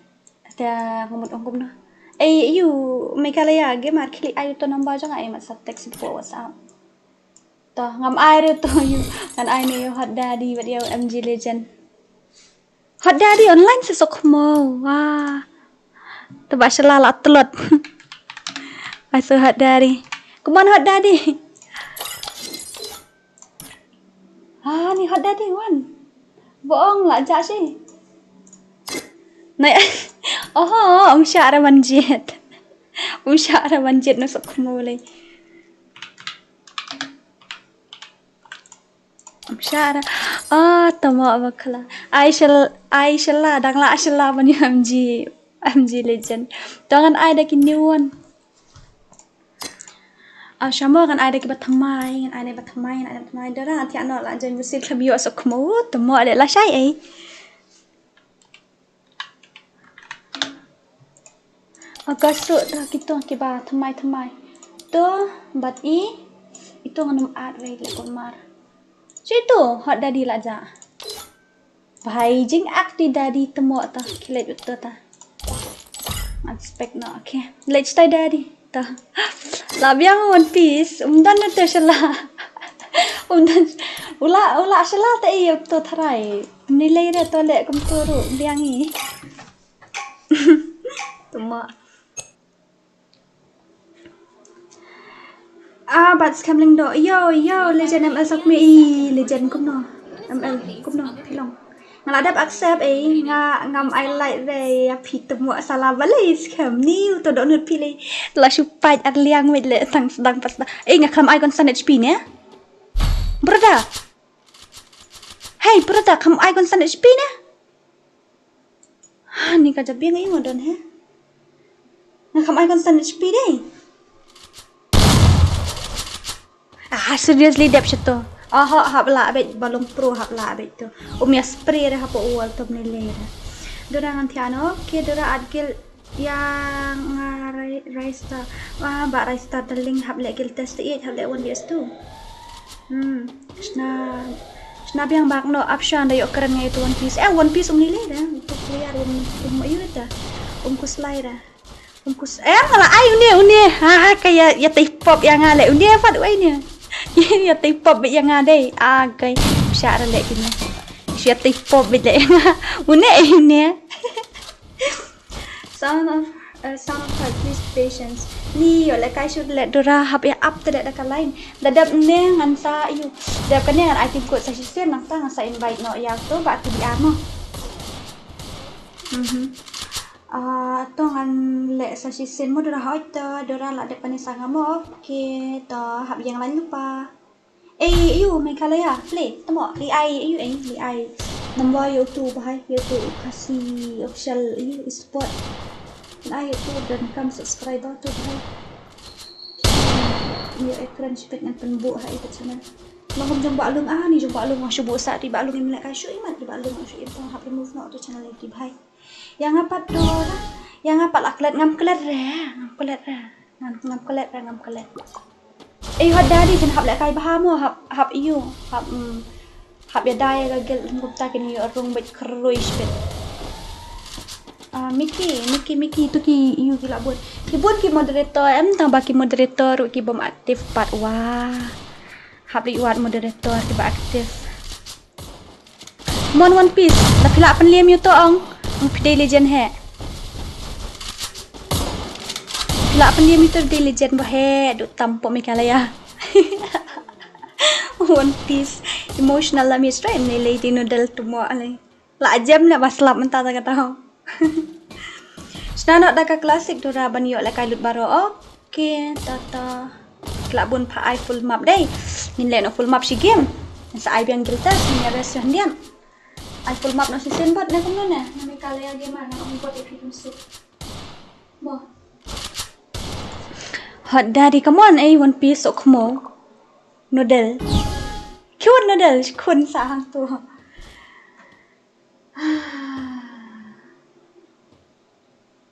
Te ngumut ong kumno. Ei, yu Meghalaya gamer khlieh ai to number jong ai mat sa text po WhatsApp. To ngam ai re to yu. Ngan ai ne yu Hot Daddy bad yu M G Legend. Hot Daddy online sa sok mo. Wah. To ba shala la tlot. Ai so Hot Daddy. Come on Hot Daddy. Ah, ni Hot Daddy wan. Boong la ja shi. Nai. Oho, um sha re man jiet. Um shah ra ban jied noh suk khmu lei. Um shah ra. Ah, tamo ba khala. Ai shal, ai shala, dang la shala ban ïa M G, M G Legend. To ngan ai da ki new one. Ah, shamo ngan ai da ki ba thymmai, ngan ai da ba thymmai, ngan ai da ba thymmai. Dara ngan thiah noh la jan musit kham ïoh suk khmu. Tamo lei la shai ei. August ruh da kito kiba thymmai thymmai. To bad i ito ngam at rei le kumar. Shi to hot daddy la ja. Bhai jing ak ti daddy tamo ta kilet uto ta. Expect no okay. Let's stay daddy. Ta. La biang one piece. Um don na te shala. Um don. Ula ula shala te i to tharai. Ni lei re to le kum to ru biang i. Tuma. Ah, bat scam ling do. Yo, yo, legend M L sok me i legend kumno. M L kumno pilong. Nga la dep accept eh nga ngam ai like re ya phi temo sala balei scam ni u to do nut phi le. La shu pait ar liang wet le tang sedang pas da. Eh nga kham ai kon san H P ne. Brother. Hey brother kham ai kon san H P ne. Ha ni ka jabiang ai ngodon he. Nga kham ai kon san H P dei. Ah, seriously dep shato. Ah, ha, hap la abet balong pro hap la abet to. Um ya spray re hap wall to mele re. Dora ngan thiano, ke dora at gil ya nga rai- raista. Wah, ba raista darling hap le gil test it hap le one vs two. Hmm, shna shna biang bak no option da yo keren ngai to one piece. Eh, one piece um lele da. To clear um um ayu da. Um kuslai da. Bungkus. Eh, nga la ai une une. Ha ha ka ya ya tai pop ya nga le une fat wai ne. Ya tai pop ya nga dei. Ah, kai. Sha ra le kini. Ya tai pop le nga. Une une. Sound of uh, sound of heart, please patience. Ni yo le kai shoot le dura hap ya up te da ka line. Da dap ne ngan sa yu. Da ka ne ngan ai tim kut sa shisien nang ta ngan sa invite no ya to ba ti di amo. Mhm. Ah, to ngan leh sa shisien mo dora hoi to dora la dep kane sa nga mo. Okay, to hap ïeng lain lypa. Ei, ayu, Meghalaya, play, tamo, li ai, ayu, ei, li ai. Number ïa utu, bahai, ïa utu, Khasi official, ayu, esport. Ai, ïa utu, don kam subscriber tu, bahai. Ïa ekran shipet ngan pynbuh ha ïa ka channel. Long kum jong Bah Lung, ah, ni jong Bah Lung, ah, shu buh sa, ri Bah Lung im leh ka shu imat, ri Bah Lung, ah, shu im tong hap remove noh tu channel lagi, bahai. Ïa nga pat dor. Ïa nga pat la klet ngam klet re. Ngam klet re. Ngam ngam klet re ngam klet. Ei hot daddy kin hap leh kai bha mo hap hap ïu hap mm, hap ïa dai ga gel ngum ta kin ïu rung bit khrui shbit. Ah, Mickey, Mickey, Mickey, tu ki ïu ki la bun. Ki bun ki moderator em tang ba ki moderator ruh ki bom active pat wa. Hap li wat moderator ki ba active. Mon One Piece, la phi lah pynliem ïa to ong. Ong phi dei legend he. Phi lah pynliem ïa to dei legend ba he, du tam po Meghalaya. One Piece, emotional la mi straight ne lady noodle to mo ale. La jem le ba slap mynta ta kata. Sna noh da ka classic dura ban ïoh leh kai lut baroh. Okay, tata. Ki la bun pha ai full map dei. Ngin leh noh full map shi game. Ngin sa ai biang guild test, ngin ïa rest ïa hyndiat. Ai full map noh shisien bad ne kumno ne. Nami ka leh game ngan ong bad ïa phi kumsuk. Mo. Hot daddy, come on, eh, One Piece, sok mo. Noodle. Cute noodle, khun sa hangtu.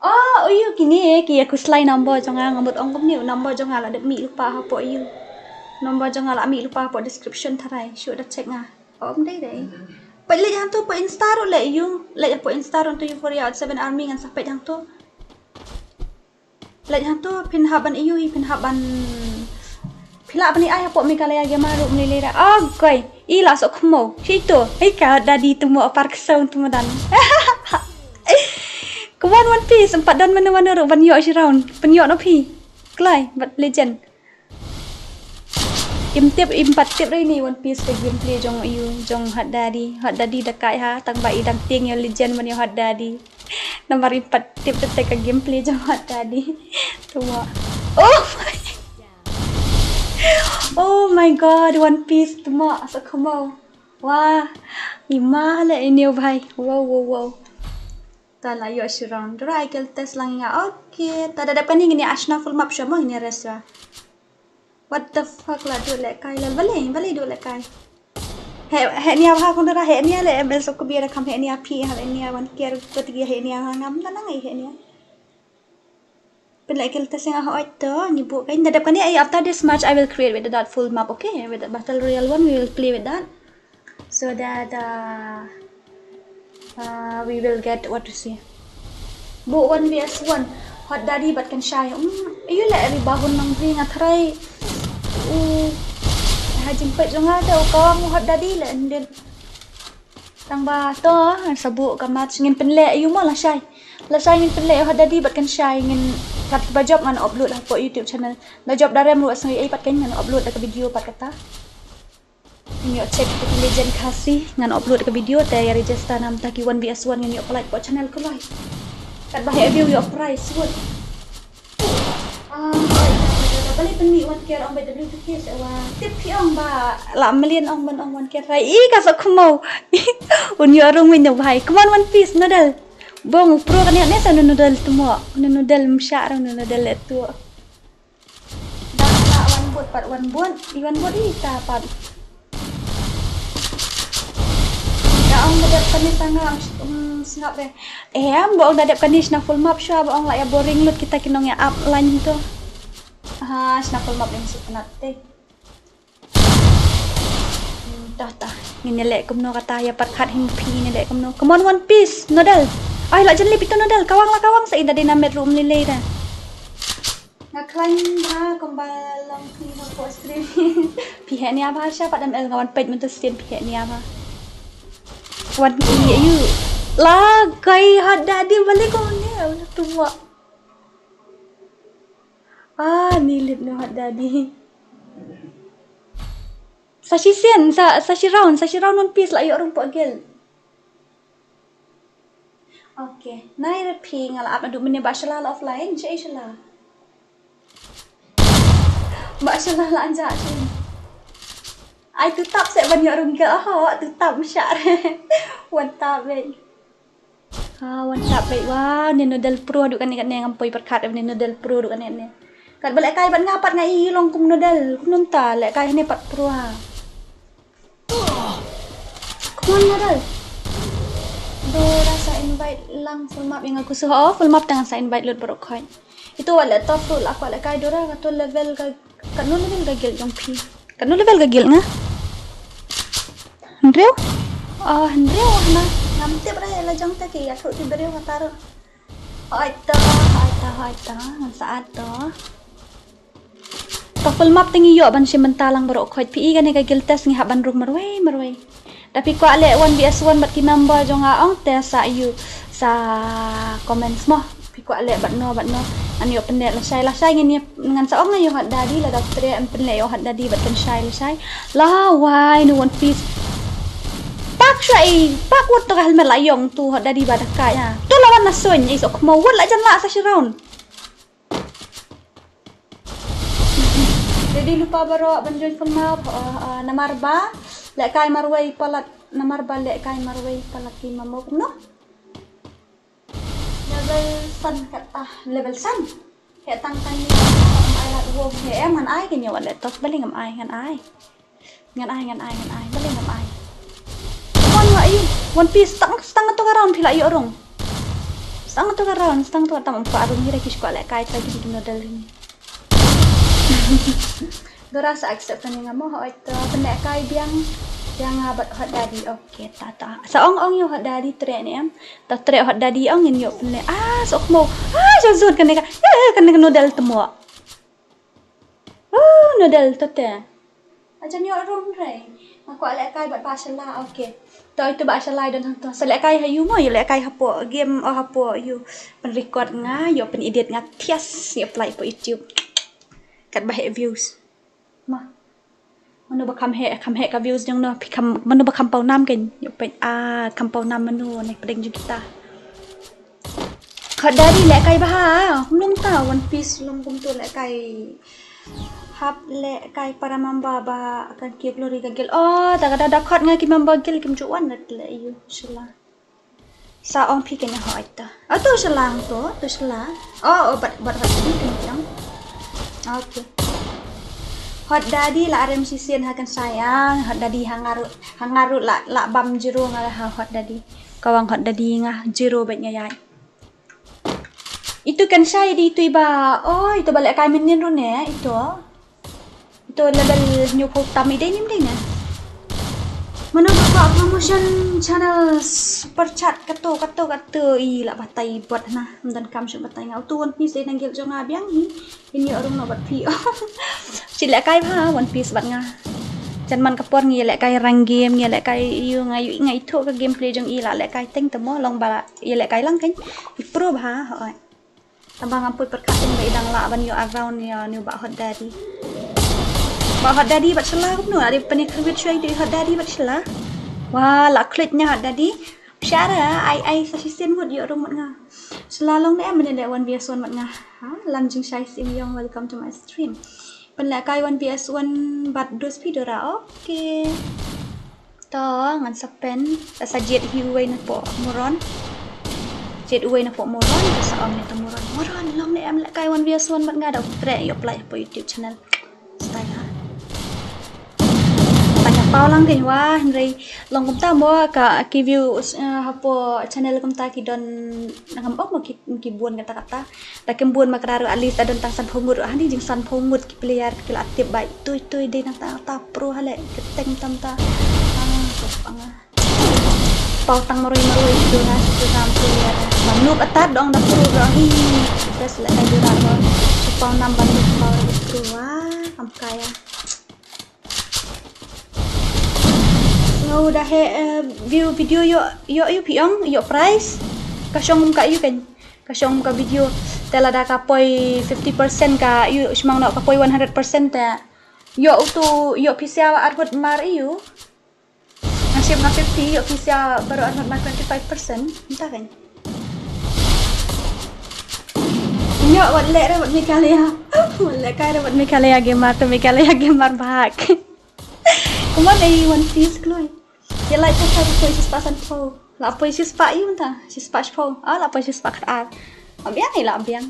Oh, uyu kine ki ïa khuslai number jong nga, nga mut ong kumne u number jong nga la dep mih lypa hapoh ïu. Number jong nga la mih lypa hapoh description tharai. Shu da check nga. Oh, ym dei dei. Peit leit hangtu hapoh Insta ruh leh ïu. Leit hapoh Insta ruh tu Euphoria Out seven Army ngan sa peit hangtu. Leit hangtu phin hap ban ïu hi phin hap ban phi lah ban ai hapoh Meghalaya Gamer ruh mlei lei ra. Agoi, i la sok khmo. Shi to. Hei ka daddy tu mo apar ksong tu mo dan. Come on One Piece, em pat don mano mano ruh ban ïoh shi round. Pynïoh noh phi. Kloi, bad legend. Im tip, im pat tip re ni One Piece ka gameplay jong ïu, jong Hot Daddy. Hot Daddy da kai ha, tang ba i dang tieng ïa legend ban ïa Hot Daddy. Namar i pat tip te ka gameplay jong Hot Daddy. Tuma. Oh my. Oh my god, One Piece tuma sa kamo. Wah. Ima le ini bhai. Wow wow wow. Ta la ïoh shu round. Dura ai kill test lang nga. Okay. Ta da dep kane ngin ïa shna full map shuwa mo ngin ïa rest shuwa. What the fuck la duh lehkai la. Balei, balei duh lehkai. He, he nia bha kong dara he nia le em el sok kubia da kham he nia phi ha he nia wan kiar kut gi he nia ha ngam na nang ai he nia. Pynleh kill test nga ha oi to ngi buh kai. Da dep kane ai after this match I will create with that full map, okay? With the battle royale one we will play with that. So that uh, uh, we will get what to say. Buh one v one. Hot Daddy bad Kan Shai. Hmm, ayu le ri bahun nang bri nga tharai. U ha jingpet jong nga te u kawang Hot Daddy le ndin. Tang ba to sa buh ka match ngin pynleh ayu mo lashai. Lashai ngin pynleh Hot Daddy bad Kan Shai ngin kat ba jop ngan upload hapoh YouTube channel. Da jop da rem ruh sngi ai pat kan ngan upload da ka video pat kata. Ngan ïoh check ka Legend Khasi ngan upload ka video te ïa register nam ta ki one v one ngan ïoh pynlait hapoh channel ko lai. Kat ba heh view ïoh prize wut. Ah, balei pynmih one K ong ba W T K se wa tip phi ong ba la million ong ban ong one K rai i ka sok khmau. Un ïoh rung win da bhai. Come on One Piece noodle. Bong pro kane ne sa noodle tumo. Noodle msha ro noodle tu. Dah lah wan bot pat wan bot. Iwan bot ita pat. Ya ong da dep kane sanga um sngap re. Eh am ba ong da dep kane shna full map shwa ba ong la ya boring lut kita ki nong ya up line to. Ha shna full map ling suk nat te. Tah tah. Ngin ïa leh kumno kata ïa pat khat hin phi ngin ïa leh kumno. Come on One Piece noodle. Ai la jan lip ito noodle kawang la kawang sa inda dynamite room lilei da. Nga khlaiñ bha kumba long phi ha ko stream. Phi heh nia bha sha pat M L nga wan peit mynta sien phi heh nia bha. Wan ki ayu. La kai Hot Daddy balik ko ne. Tuma. Ah, ni lip no Hot Daddy. Sa shi sien, sa sa shi round, sa shi round One Piece la ïoh rung pok gel. Okay, nai re phi nga la ap adu mene ba shala la offline, shi shala. Ba shala la anja shi. Ai tu tap se ban ïoh rung gel, oh, tu tap msha re. Wan tap be. Ha wan tap bait wa ne noodle pro du kane kane ngam poi perkhat ne noodle pro du kane ne. Kat ba lehkai ban nga pat nga i long kum noodle kum nonta lehkai ne pat pro ha. Come on noodle. Do rasa invite lang full map yang aku suha full map tang sa invite lut baru khoi. Itu wala top tu lah aku lehkai dora katu level ka kanu level ka guild jong phi. Kanu level ka guild nga. Hynriew? Oh, hynriew hana. Ngam tip re la jong te ki ïathuh ki briew kata ruh. Hoi to, hoi to, hoi to. Ngan sa add to. To full map te ngi ïoh ban shim bynta lang baroh khoit phi i kane ka guild test ngi hap ban rung marwei marwei. Da phi kwah leh one v one bad ki member jong nga ong te sa ïu sa comments mo. Phi kwah leh bad no bad no. Ngan ïoh pynleh lashai lashai ngin ïa ngan sa ong ïa Hot Daddy lada treh em pynleh ïa Hot Daddy bad Kan Shai lashai. Lawai no One Piece. Pak shai pak wat to ka helmet la ïong tu Hot Daddy bad ka ya. Tu lawan na soin is ok mo wat la jan la sa shi round. Ready lypa baroh ban join full map namar ba lehkai marwei palat namar ba lehkai marwei palat ki mamo kumno. Level san kat ah level san. He tang tang ni ai lat wo he em ngan ai ke nyawa le tos bali ngam ai ngan ai. Ngan ai ngan ai ngan ai bali ngam ai. One wa i One Piece stang stang tu ka round phi la ïoh rung. Stang tu ka round stang tu tam ko arung hi ra ki shkwa lehkai ta ki noodle ni. Dora sa accept kane nga mo hoi to pynlehkai biang biang nga bad Hot Daddy. Okay ta ta sa ong ong ïa Hot Daddy treh ne em. Ta treh Hot Daddy ong ngin ïoh pynleh ah sok mo ah sa zut kane ka eh kane ka noodle temo. Oh noodle to te. Ajan ïoh rung rei. Nga kwah lehkai bad ba shala okay. To itu ba shala don hang to. Sa lehkai ha yu mo yu lehkai hapoh game oh hapoh yu. Pynrecord nga yu pynedit nga thias yu apply hapoh YouTube. Kat ba heh views. Ma. Mano ba kham heh kham heh ka views jong no phi kham mano ba kham pau nam kan yu pyn a kham pau nam mano ne pdeng jong kita. Hot Daddy lehkai bha. Kumno mynta One Piece long kumto lehkai. Hap lehkai para member ba kan ki glory ka guild. Oh, ta ka da da khot nga ki member guild kim ju wan rat le yu shala. Sa ong phi kane hot ta. Oh, to shala to, to shala. Oh, oh, bat bat hot phi kane jam. Okay. Hot Daddy la rem shisien ha kan sayang. Hot Daddy ha nga ruh, ha nga ruh la la bam zero nga ha Hot Daddy. Ka wang Hot Daddy nga zero bad nga yai. Itu kan shai di itu iba. Oh, itu ba lehkai mynnin ruh ne itu. Itu level hynñiewphew tam i dei nim dei ne. Mano ba kwah promotion channel super chat kato kato kato i la batai bot na. Ym donkam shuh batai nga. Utu One Piece dei na guild jong nga biang hi. Hynñiew rung noh bad phi. Shi lehkai bha One Piece bad nga. Jan man ka por ngi lehkai rank game, ngi lehkai ïu nga ïu nga ithuh ka gameplay jong i la lehkai teng te mo long ba ïa lehkai lang kan. I pro bha hoi. Tang ba ngam poi pyrkhat ba i dang lah ban ïoh around ïa u Bah Hot Daddy. Bah Hot Daddy bad shala kumno, ada pynïakynduh shuwa ïa u Hot Daddy bad shala. Wah, la klik nia Hot Daddy. Shara ai ai sa shisien mut ïoh rung bad nga. Shala long ne em ne leh one v one bad nga. Ha, Lam Jingshai Sim Yong, welcome to my stream. Pynlehkai one v one bad dos phi Dora. Okay. To ngan sa pen, sa jied hi uwei na poh moron. Jied uwei na poh moron, sa ong ne to moron. Moron, long ne em lehkai one v one bad nga da u treh ïoh play hapoh YouTube channel. Stai ha. Tanya pau lang keiñ wah, hynrei long kumta mo ka ki view, eh, hapoh channel kumta ki don ngam ong mo ki, ki bun kata kata. Ta kim bun ma ka ruh at least ta don tang sanphew ngut ruh, hani jing sanphew ngut ki player ki la tip bai. Tui tui dei nang ta ta pro hale. Keteng tam ta. Ah, to pang ah. Pau tang marui marui tu na tu ram player. Manuk atat dong da pro dong hi. Best lehkai Dora dong. Pau nam ban pau pro wah. Am kaya. Nga u da he, eh, view video ïoh, ïoh, ïoh phi ong, ïoh prize. Ka shong ka ïoh kan. Ka shong ka video. Te lada ka poi fifty percent ka ïoh, shimang noh ka poi one hundred percent te. Ïoh utu, ïoh pisa arngut mar ïoh. Nga shim nga fifty, ïoh pisa baroh arngut mar twenty-five percent. Mynta kan. Ïoh wat leh re wat Meghalaya. Wat lehkai re wat Meghalaya gamer to Meghalaya gamer bhag. Come on, eh, One Piece kloi. Ïa like ka sa poi shispah sanphew. La poi shispah ïa mynta. Shispah shiphew. Ah, la poi shispah khatar. Am biang ïa la am biang.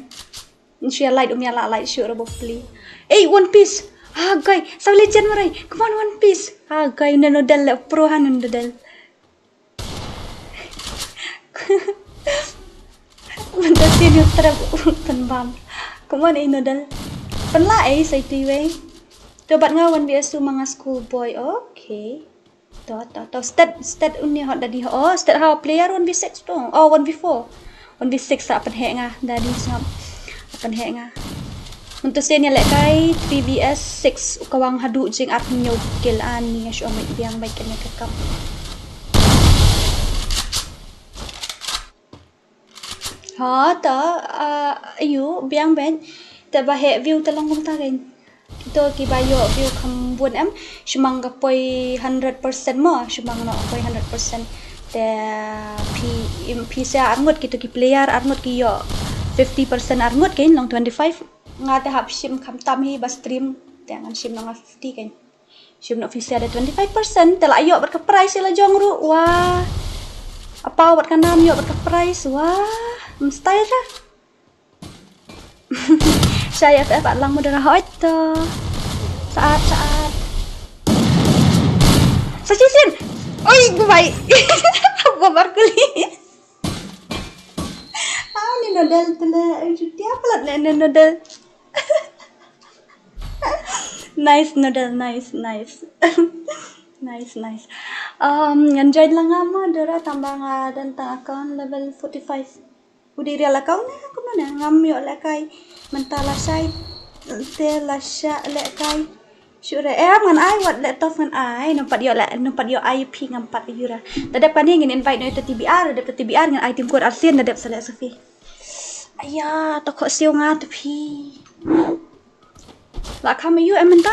Shu ïa like um ïa la like shu rabo pli. Eh, One Piece. Ah, guy. Sa legend marai. Come on, One Piece. Ah, guy. Neno del le pro han neno del. Mynta sien ïa trap u pynbam. Come on, eh, Nodal. Pynlah, eh, sa ïa tu wei. To bad nga one v one ma nga school boy. Okay. To, to, to. Stat, stat uni Hot Daddy. Oh, stat ha player one v six to. Oh, one v four. One v six sa pynheh nga. Daddy sngap. Pynheh nga. Mynta sien ïa lehkai three v six u kawang haduh jing ar hynñiew kill ani nga shu ong biang bai kane ka kam. Ha ta, ah, ayu biang ben. Te ba heh view te long kumta kein. Kito kiba ïoh view kham bun em. Shimang ka poi hundred percent mo. Shimang noh ka poi hundred percent. Te phi, im, phi sa arngut kito ki player arngut ki ïoh fifty percent arngut kein long twenty-five. Nga te hap shim kham tam hi ba stream. Te ngan shim noh nga fifty kein. Shim noh pisa da twenty-five percent te la ïoh bad ka prize la jong ruh wah. Apaw bad ka nam ïoh bad ka prize wah. Mstai ra. Shai F F at lang mudara hoi to. Saat saat. Sa shisien. Oi gubai. Babar kuli. Ah, ni Nodal tele. Jutia palat ne Nodal. Nice Nodal, nice, nice. Nice, nice. Um, ngan join lang nga mo Dora tamba nga don tang account level forty-five. U dei real account ne kumno ne ngam ïoh lehkai. Mynta la shai te la shah lehkai. Shu re em ngan ai wat leh tough ngan ai. Nampat ïoh leh, nampat ïoh ai phi ngam pat ïura. Tadep kane ngin invite noh ïa ta T B R, tadep ta T B R ngan ai team code arsien tadep sa leh sa phi. Aya, to khoh siew nga to phi. La kham ïu em mynta.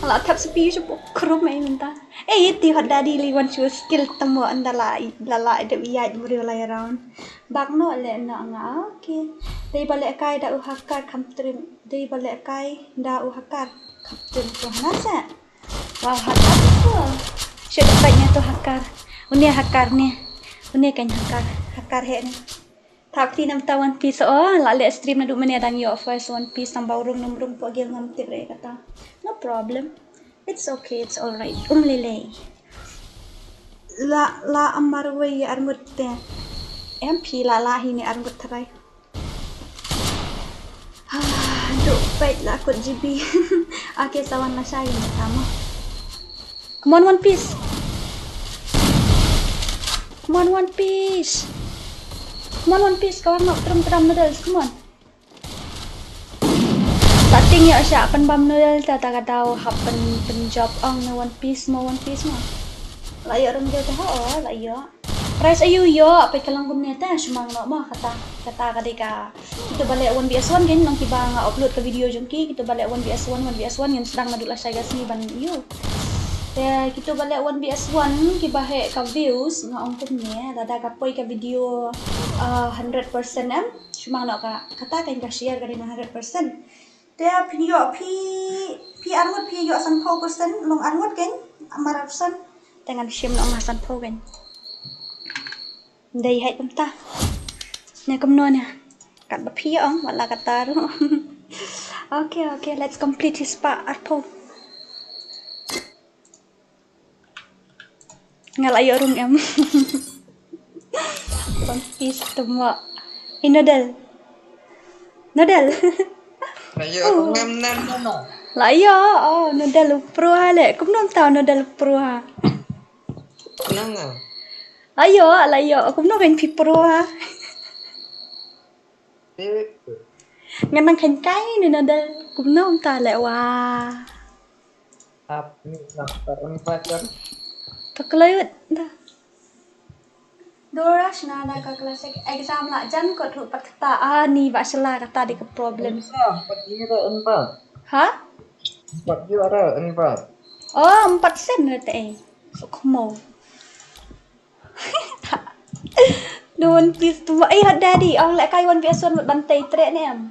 La thap sa phi ïu shu pok krum em mynta. Iti hot dadi li wan shu skill tamo anda la la la dep ïaid mriew lai round. Bak no le no nga, okay. Dei ba lehkai da u hacker kham trim. Dei ba lehkai da u hacker kham trim tu hana sa. Wow, hacker tu. Shu dep bai ne tu hacker. Une hacker ne. Une kan hacker. Hacker he ne. Thap ti nam ta One Piece o, la leh stream naduh mynne dang ïoh first One Piece tang ba u rung num rung po gel ngam tip re kata. No problem. It's okay, it's alright. Um lelei. La la amar wei armut te. Em phi la la hi ne armut tharai. Ah, duk peit la kut G B. Ake sawan la shai ne tama. Come on, One Piece. Come on, One Piece. Come on, One Piece. Kawang nok trum tram noodles. Come on. Ta ting ïoh sha pynbam noodle ta ta ka daw hap pyn pynjop ong ne One Piece mo, One Piece mo. La ïoh rung de ta ha o la ïoh. Price ayu ïoh peit ka long kumne ta shu mang noh mo kata kata ka dei ka. Kito ba leh one V S one kein nong kiba nga upload ka video jong ki kito ba leh one V S one, one V S one ngin sdang naduh lashai ka sngi ban ïoh. Te kito ba leh one V S one kiba heh ka views nga ong kumne lada ka poi ka video ah, hundred percent em. Shu mang noh ka kata kein ka share ka dei na hundred percent. Te phin ïoh phi phi arngut phi ïoh sanphew percent long arngut kein amar arphew percent. Te ngan shim noh nga sanphew kein. Dei hai kumta. Ne kumno ne. Kat ba phi ong wala kata ruh. Okay, okay, let's complete his pa arphew. Nga la ïoh rung em. One Piece tama. I noodle. Noodle. La ïoh rung em nan nan. La ïoh, oh, noodle u pro ha le. Kumno tau noodle u pro ha. Nang ah. La ïoh, la ïoh. Kumno kan phi pro ha. Ngan nang kan kai ni noodle. Kumno ta le wa. Ap ni nak taran pacar. Ka kloi wut da. Dora shna da ka classic exam la jan kot ruh pat kata. Ah, ni ba shla kata di ka problem. Sa, pat ni ra en ba. Ha? Pat ni ra en ba. Oh, empat sen ra te. Sukmo. No One Piece tu. Eh, hot daddy. Ong leh kai One Piece one ban tei trek ne em.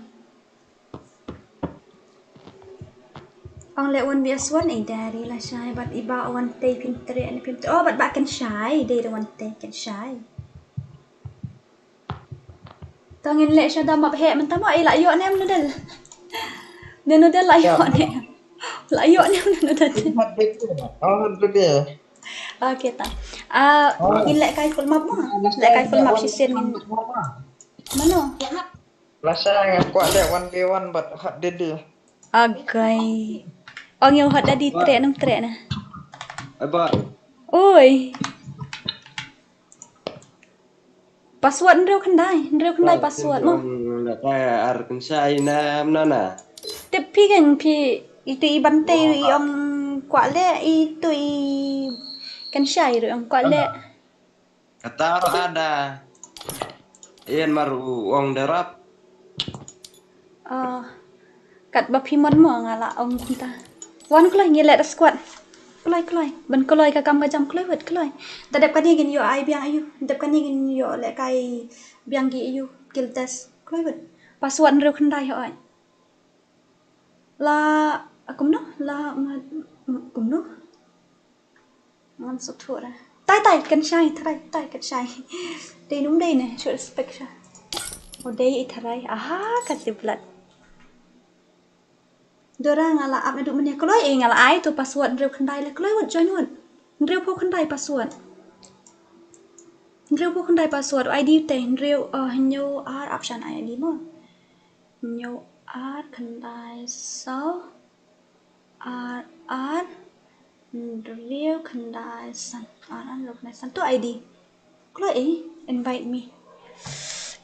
Ong leh one V S one ei dei la shai bad iba wan tei phin trek ne phin trek. Oh bad ba kan shai dei da wan tei kan shai. Tang in leh shada map heh mynta mo ei la ïoh ne em noodle. Ne noodle la ïoh ne em. La ïoh ne em noodle. Hot dei tu. Oh hot dei. Okay ta. Ah, ngin leh kai full map mo. Leh kai full map shisien ngin. Mano? Lashai nga kwah leh one v one bad hot daddy. Agai. Ong ïa hot daddy trek nang trek na. Ai ba. Oi. Password hynriew khyndai, hynriew khyndai password mo. Leh kai ar kynshai na mna na. Tip phi kan phi itu i ban tei i ong kwah leh itu i kynshai ruh ong kwah leh. Kata ruh ada. Ian mar u ong derap. Ah, kat ba phi mon mo nga la ong kumta. Wan kloi ngi leh da squad. Kloi kloi. Ban kloi ka kam ka jam kloi wet kloi. Ta dep kane ngin ïoh ai biang ayu. Dep kane ngin ïoh leh kai biang ki ayu. Kill test. Kloi wet. Password hynriew khyndai hoi. La kumno? La kumno? Ngam suk thuh ra. Tai tai kan shai tharai tai kan shai. Dei num dei ne shu respect sha. O dei i tharai aha ka tiblat. Dora nga la ap naduh mynne kloi eh nga la ai tu password hynriew khyndai le kloi wut join wut. Hynriew phew khyndai password. Hynriew phew khyndai password I D te hynriew hynñiew ar ap shan I D mo. Hynñiew ar khyndai saw. Ar ar hynriew khyndai san. Ar ar hynriew khyndai san. Tu I D. Kloi eh invite me.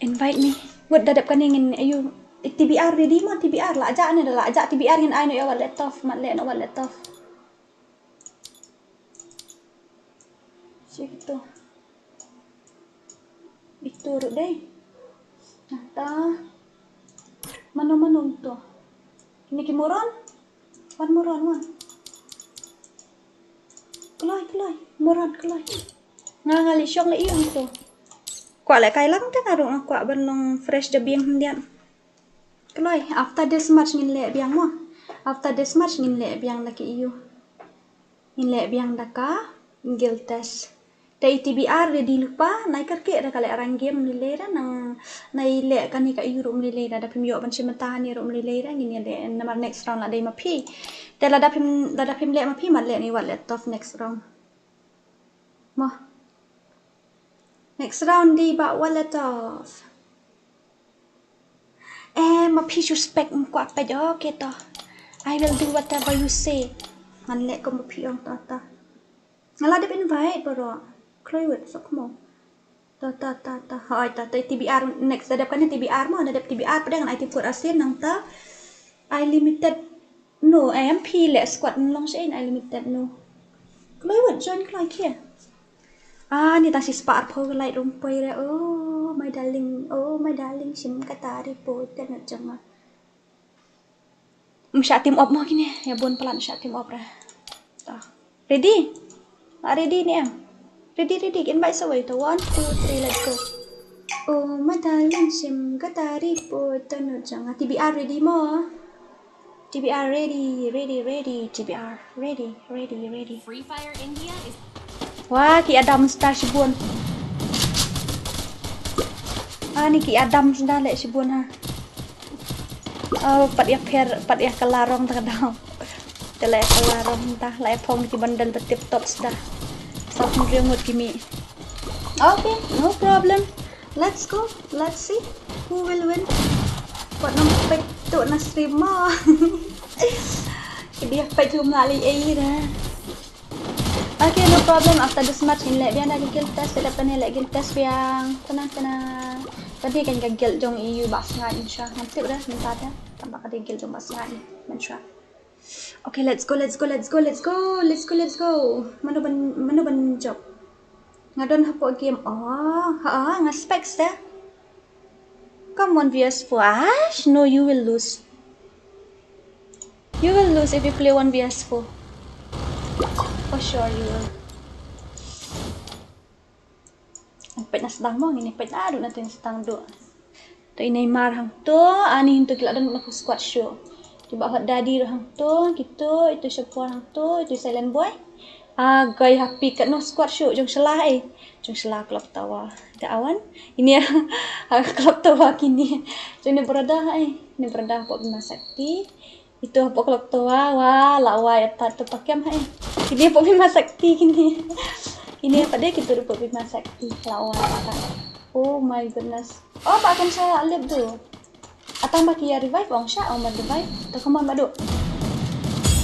Invite me. Wut da dep kane ngin ayu T B R ready mo T B R la ja ne da la ja T B R ngin ai no ya wat laptop mat le no wat laptop. Sik tu. Itu ruh dei. Nata. Mano mano to. Ini ki moron. Wan moron wan. Kloi Kloi, moron kloi. Nga nga leh shong leh ïu hangto. Kwah leh kai lang te nga ruh nga kwah ban long fresh da biang hyndiat. Kloi, after this match ngin leh biang mo. After this match ngin leh biang da ki ïu. Ngin leh biang da ka guild test. Te i T B R ready lypa, nai kyrkieh da ka leh rank game ym lei lei da nang nai leh kane ka ïu ruh ym lei lei da, da phim ïoh ban shim bynta ne ruh ym lei lei da, ngin ïa leh namar next round la dei ma phi. Te lada phim, lada phim leh ma phi mat leh ne wat leh tough next round. Mo. Next round dei ba wat leh tough. Eh, ma phi suspect ym kwah peit, okay to. I will do whatever you say. Ngan leh kum ma phi ong to to. Nga la dep invite baroh. Kloi wet sok mo. To to to to. Hoi to to T B R next da dep kane T B R mo, da dep T B R pdeng ngan ai tip kut asin nangta. I limited no, eh, em phi leh squad nlong sha in I limited no. Kloi wet join kloi khie. Ah, ni tang shi spah arphew ka like ruh ym poi re. Oh my darling, oh my darling, shim kata ri po te na jong nga. Ym shah team up mo kine, ïa bun palat ym shah team up re. Ta. Ready? Ah, ready ne em? Ready, ready, invite sa wei to. One, two, three, let's go. Oh my darling, shim kata ri po te na jong nga. T B R ready mo? T B R ready, ready, ready, T B R ready, ready, ready. Free Fire India is Wah, ki Adam sda shibun. Ah, ni ki Adam sda leh shibun ha. Oh, pat ïa pher, pat ïa ka larong ta ka daw. Te la ïa ka larong ta, la ïa phong ki bundle ba tip top sda. Sa phew ngut ki mih. Okay, no problem. Let's go. Let's see who will win. Pat nang peit tu na stream mo. Ki dia peit tu mlali ai ra. Okay, no problem. After this match, ngin leh biang da ka guild test. Te dep kane leh guild test biang. Tenang, tenang. Ka dei kan ka guild jong i ïu Bah Sngaid, insha. Ngam tip re, mynta te. Tang ba ka dei guild jong Bah Sngaid, mynshuwa. Okay, let's go, let's go, let's go, let's go, let's go, let's go. Mano ban, mano ban jop? Nga don hapoh game. Oh, ha, ha, nga spike te. Come one v s four. Ash, no, you will lose. You will lose if you play one v s four. For sure you will. Peit na sdang mo, ngin peit na duk na tin sdang duk. To i Neymar hangto, ani hangto ki la don na squad shuh. Ki Bah Hot Daddy ruh hangto, kito, ito Shapor hangto, ito Silent Boy. Ah, guy happy kat no squad shuh, jong shala eh. Jong shala Clock Tower. Da awan. Ini ah, Clock Tower kini. Jong ni brother eh. Ni brother pok na sakti. Ito hapoh Clock Tower, wa, la wai atat to pakem hai. Kini hapoh Bhima Shakti kini. Kini hapoh dei kito hapoh Bhima Shakti, la wai atat. Oh my goodness. Oh, ba kan sa lip tu. Atang ba ki ïa revive ong sha, ong ba revive. To come on, madu.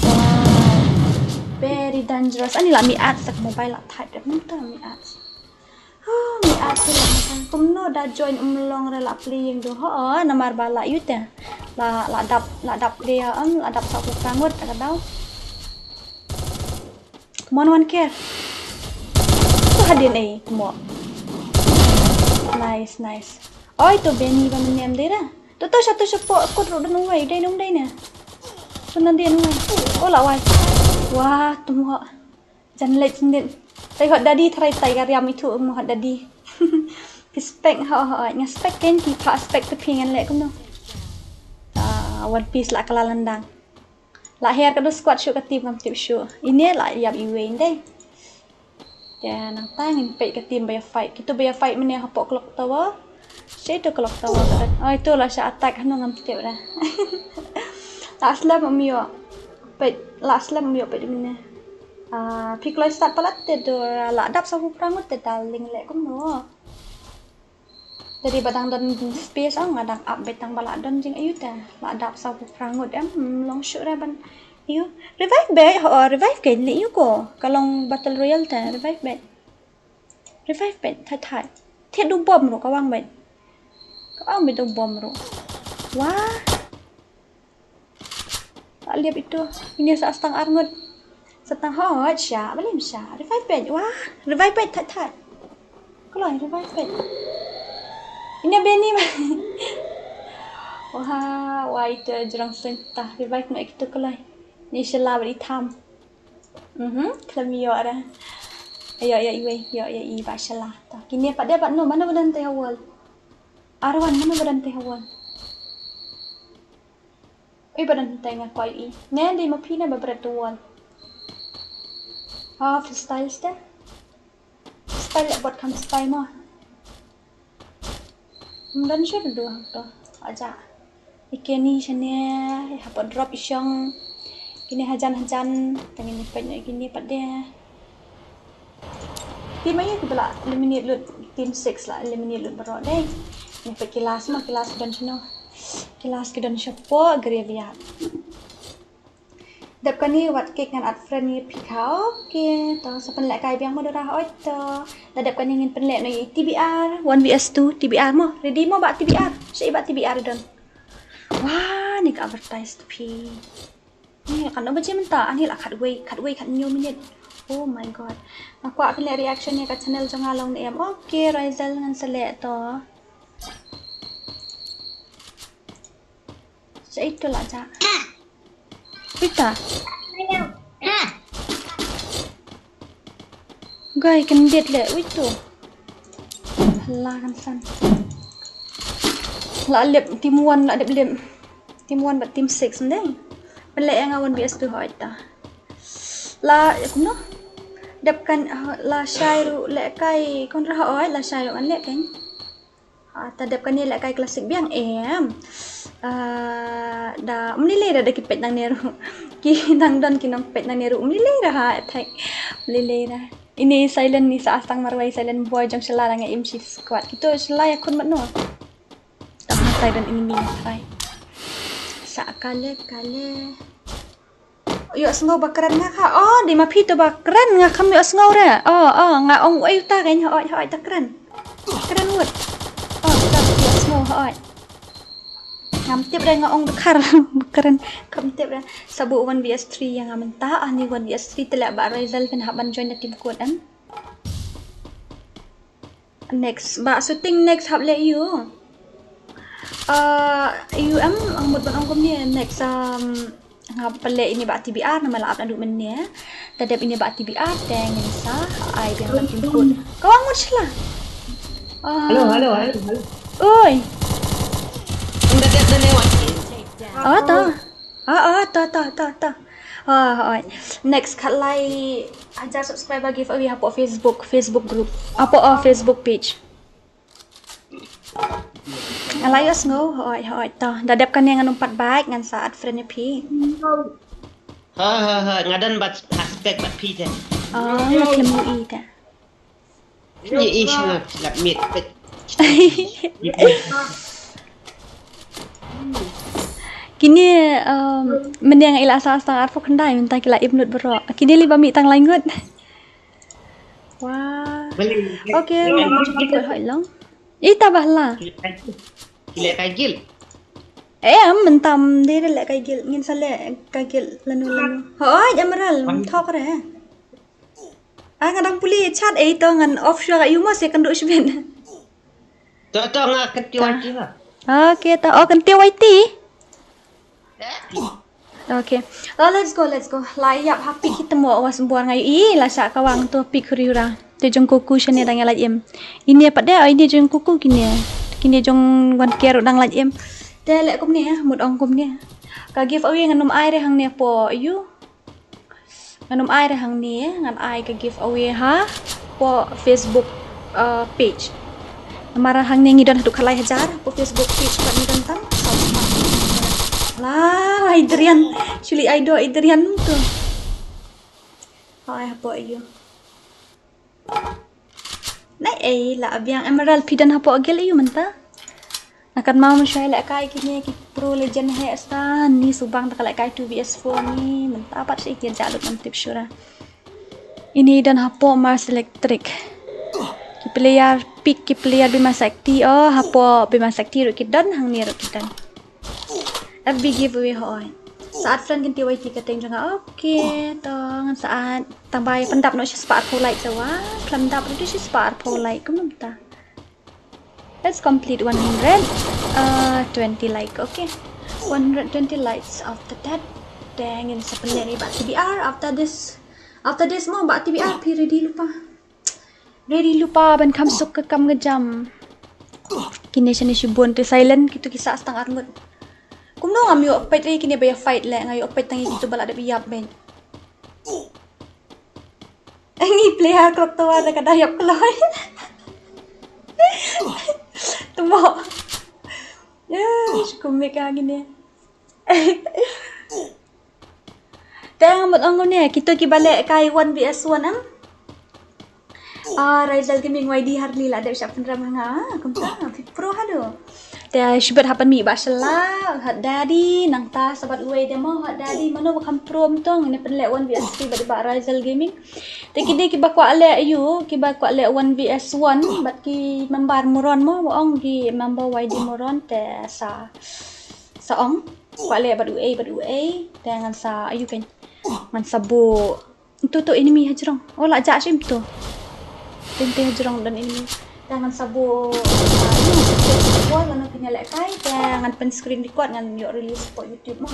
Wow. Very dangerous. Ani la mi at sak mobile la thait. Minta mi at. Huh, mi at tu la makan. Kumno da join um long re la playing tu. Ho, namar ba la yu te. La, la dap, la dap player um, la dap sa phew phra ngut ta ka daw. Come on, one care. Tu hadien eh, come on. Nice, nice. Oi, tu Benny ba mynne em dei ra. Tu tu sha tu sha po, kut ru dun wai, dei nung dei ne. Tu nan dei nung wai. Oh, la wai. Wah, tu mo. Jan leit sendit. Tai Hot Daddy, tharai tai ka riam itu mo Hot Daddy. Ki spek ha ha, nga spek ken ki pha spek te phi ngan leh kumno. Ah, One Piece la ka la landang. La her ka do squad shuh ka team kam tip shuh. Ini la ïap iwei ndei. Ya, nang ta ngin peit ka team ba ïa fight. Kito ba ïa fight mynne hapoh Clock Tower. Sha ito Clock Tower ka dak. Oh, ito la sha attack hano ngam tip dah. La slem um ïoh. Peit, la slem um ïoh peit mynne. Ah, phi kloi start palat te do la dap sa phew phra ngut te darling leh kumno. Te dei ba dang don space ong nga dang ap beit tang ba la don jingaiu te. La dap sa phew phra ngut em, hmm, long shuh re ban. Ïu, revive beit, ho, revive kein leh ïu ko. Ka long battle royale te, revive beit. Revive beit, thait thait. Thied u bom ruh ka wang beit. Ka wang beit u bom ruh. Wah. La liap ito. Ini sa stang ar ngut. Sa tang hot sha, ba lim sha. Revive beit, wah. Revive beit, thait thait. Kloi, revive beit. Ini Benny ba. Wah, wah ito jrong senta. Revive no ito kloi. Ni shala bad i tham. Mhm, khlem ïoh ra. Ïa, ïa, iwei, ïa, ïa, i ba shala. Ta, kine pat de ba no, mano ba don te ha wall. Arwan, mano ba don te ha wall. Oi, ba don te nga koi i. Ngan di ma phi na ba bret te wall. Ah, freestyle ste. Freestyle le bot kam style mo. Mdan shu dua to. Aja. Ikeni shane, hapoh drop i shong. Kini hajan hajan, tangin ni pet ni kini pat de. Team ayu ki bela eliminate lut, team six la eliminate lut baroh dei. Ni pet kilas ma, kilas ki don shano. Kilas ki don shapoh graveyard. Dep kani wat kik ngan add friend ni phi kha. Okay, to sa pynleh kai biang mo dora oi to. Da dep kani ngin pynleh no i T B R, one v s two, T B R mo. Ready mo ba T B R. Sa i ba T B R don. Wah, ni ka advertise to phi. Ni kan no baje mynta, ani la khat wei, khat wei khat new minute. Oh my god. Nga kwah pynleh reaction ïa ka channel jong nga long ne em. Okay, Raizal ngan sa leh to. Sa ito la ja. Ita. Gai kan det le ito. La kan san. La lep team one la dep lep. Team one bad team six ndeng. Pynleh ïa nga one v s two hoi ta. La kumno. Dep kan la shai ruh leh kai kon ra hoi la shai ruh kan leh kan. Ah, ta dep kane leh kai classic biang em. Ah, da mlilei da da ki peit nang ne ruh. Ki nang don ki nong peit nang ne ruh mlilei da ha attack. Mlilei da. Ini silent ni sa astang marwai silent boy jong shala da nga im shi squad. Kito shala ïa khun mat no. Tam ha silent enemy na try. Sa kale kale. Ïohsngew ba kren nga kha. Oh, dei ma phi to ba kren nga kham ïohsngew re. Oh, oh, nga ong uei uta kein hoi hoi ta kren. Kren ngut. Oh, ta ïohsngew hoi. Ngam tip re nga ong dkhar ba kren. Kham tip re. Sabu one v s three ïa nga mynta ah ni one v s three te leh ba Raizal phin hap ban join da team code em. Next ba shooting next hap leh ïu. Ah, ïu em ang mut ban ong kumne next um nga pynleh ini ba T B R namar la ap naduh mynne. Ta dep ini ba T B R te ngin sa ai biang ba team code. Ka wan ngut shala. Ah. Hello, hello, hello, hello. Oi. Unda dep da lewat. Ah, ta. Ah, ah, ta, ta, ta, ta. Ah, hoi. Next khat lai hajar subscriber giveaway hapoh Facebook, Facebook group. Hapoh, ah, Facebook page. Nga la ïohsngew, hoi, hoi, to. Da dep kane ngan ym pat back, ngan sa add friend ïa phi. Ha, ha, ha, nga don bad hashtag bad phi te. Oh, nga khlem ïohi te. Ïohi sha nga, lap miet pet. Kine, um, mynne nga i la sa sa arphew khyndai mynta ki la ïap ngut baroh. Kine li ba mih tang lai ngut. Wah. Bali. Okay, bali. Hoi long. Ita bah la. Ki leh kai guild. Eh, am mynta de leh kai guild. Ngin sa leh kai guild lano lano. Hoi, Emerald, thok re. Ah, nga dang pule chat ei to ngan off shuwa ka ïu mo se kan duh shibit. To to nga kan ti wai ti ha. Okay to. Oh, kan ti wai ti. Okay. Oh, let's go, let's go. La ïap ha pik ki temo was bor ngai i la sa ka wang to pik riura. Te jong kuku shane dang ïa la im. Ine pat de, oh, ine jong kuku kine. Kine jong wan ker dang la im. Te le kumne, mut ong kumne. Ka giveaway ngan ym ai re hangne po ïu. Ngan ym ai re hangne, ngan ai ka giveaway ha po Facebook, uh, page. Namar hangne ngi don haduh khatlai hajar po Facebook page pat ngi don tam. La, ai drian. Chuli ai do ai drian tu. Ai hapo ayu. Nai ei la abiang Emerald phi don hapoh guild ïu mynta. Nakan mau mynshuwa lehkai kine ki Pro Legend he sta ni subang ta ka lehkai two v s four ni mynta pat shi ki jalut ngam tip shura. Ini don hapoh Mars Electric. Ki player pick ki player Bima Sakti oh hapoh Bima Sakti ruh ki don hangne ruh ki don. F B giveaway hoi. Saat friend kynti wai ti ka teng jong nga. Okay, to ngan saat. Tang bai pyndap noh shi spah arphew like sa wa. Khlem dap ruh shi spah arphew like kumno ta. Let's complete one hundred, uh, twenty like. Okay. One hundred twenty likes after that. Then ngin sa pynleh ïa i Bah T B R after this. After this mo Bah T B R phi ready lypa. Ready lypa ban kham suk ka kam ka jam. Kine shane shibun tu silent, kito ki sah tang arngut. Kumno ngam ïoh peit ïa kine ba ïa fight leh, nga ïoh peit tang ïa kito ba la dep ïap beit. Ngi player Clock Tower da ka da ïap kloi. Tumo. Eh, shu kumne ka kine. Te nga mut ong ne, kito ki ba leh kai one v one em? Ah, Raijal Gaming Y D Harley la dep shah pynrem ha nga. Ah, kumta, phi pro haduh. Te shibit hap ban mih ba shala, Hot Daddy, nangta sa bad uwei de mo, Hot Daddy, mano ba kham pro mtong, ne pynleh one v three bad ba Raijal Gaming. Te kine ki ba kwah leh ayu, ki ba kwah leh one v one, bad ki member Moron mo, ba ong ki member Y D Moron, te sa, sa ong. Kwah leh bad uei, bad uei. Te ngan sa, ayu kan. Ngan sa buh. Ntu tu enemy hajrong. Oh, la jah shim tu. Tente hajrong don enemy. Te ngan sa buh. Ah, ini sa check sa buh, lano kine leh kai. Te ngan pen screen record, ngan ïoh release hapoh YouTube mo.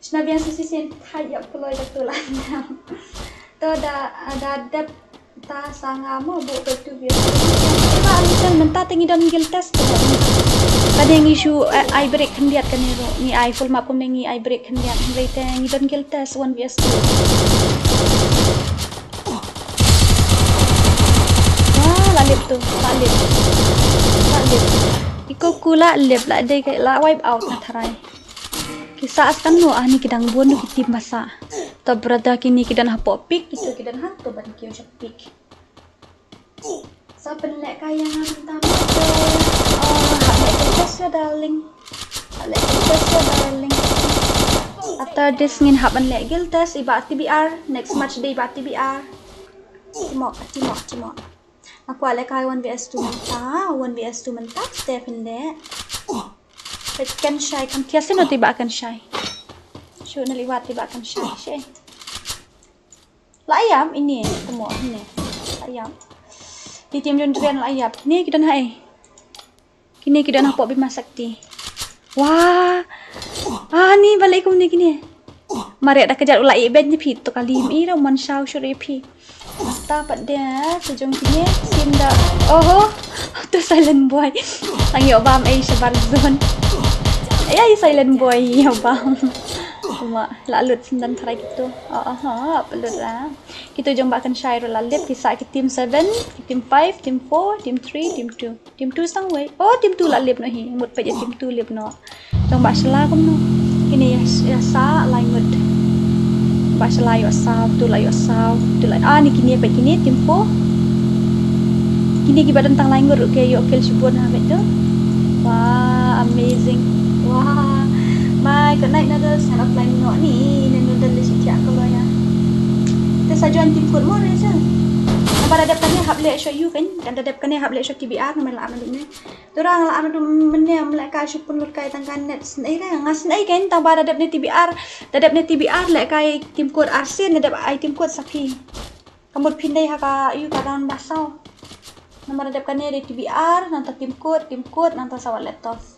Shna biang sisi sin thait ïap kloi da tu la. To da, da dep ta sa nga mo buh ka tu biang. Ba ni sen mynta te ngi don guild test. Kane ngi shu, eh, ai break khyndiat kane ruh. Ngi ai full map kumne ngi ai break khyndiat. Hynrei te ngi don guild test one v two. Wah, la lip tu, la lip. La lip. Iko ku la lip, la dei ka, la wipe out na tharai. Ki sah as kan no, ah, ni ki dang bun no ki team ba sah. To brother kine ki don hapoh peak, kito ki don hangto ban kiew sha peak. Sa pynleh kai ïa nga mynta mynta. Oh, hap leh guild test ïa darling. Hap leh guild test ïa darling. After this ngin hap ban leh guild test i ba T B R, next match day ba T B R. Timo, timo, timo. Nga kwah leh kai one v two mynta, one v two mynta, step in there. Kan shai, kan thiah sien no ti ba kan shai. Shu na liwat ti ba kan shai, shai. La ïap ini, temo ini. La ïap. Di tim jun jren la ïap. Ni ki don hai. Kine ki don hapoh Bima Sakti. Wah. Ah, ni balik kum ni kine. Mare da kejat u la i ben ni phi to kali mi ra man shau shuri phi. Mata pat dia sejong kine tim da. Oho. Tu silent boy. Ang yo bam ei shabar zone. Ya, ya silent boy yo bam. Kuma la lut sendan tharai gitu. Oh, oh, oh, pelut lah. Kita jong ba kan shai ro la lip ki sa ki team seven, ki team five, team four, team three, team two. Team two sang wei. Oh, team two la lip no hi. Mut pa je team two lip no. Tong ba shala kum no. Kini ya, ya sa lai ngut. Ba shala yo sa, tu la yo sa, tu la. Ah, ni kini pa kini team four. Kini ki ba don tang lai ngut ke yo kill shibun ha met tu. Wah, amazing. Wah. Mai, good night noodles. Hana plan no ni. Ni noodle le shi tiak ko lo ya. Te sa join team four mo re sa. Naba da dep kane hap le sho yu kan. Kan da dep kane hap le sho T B R na la am ni. Tura nga la am du mynne am leh kai shu pun lut kai tang ka net snei re nga snei kai tang ba da dep ne T B R da dep ne T B R leh kai team code arsen ne dep ai team code sa phi. Ka mut phin dei ha ka yu ka round ba saw. Namar da dep kane dei T B R nang ta team code team code nang ta sa wa let off.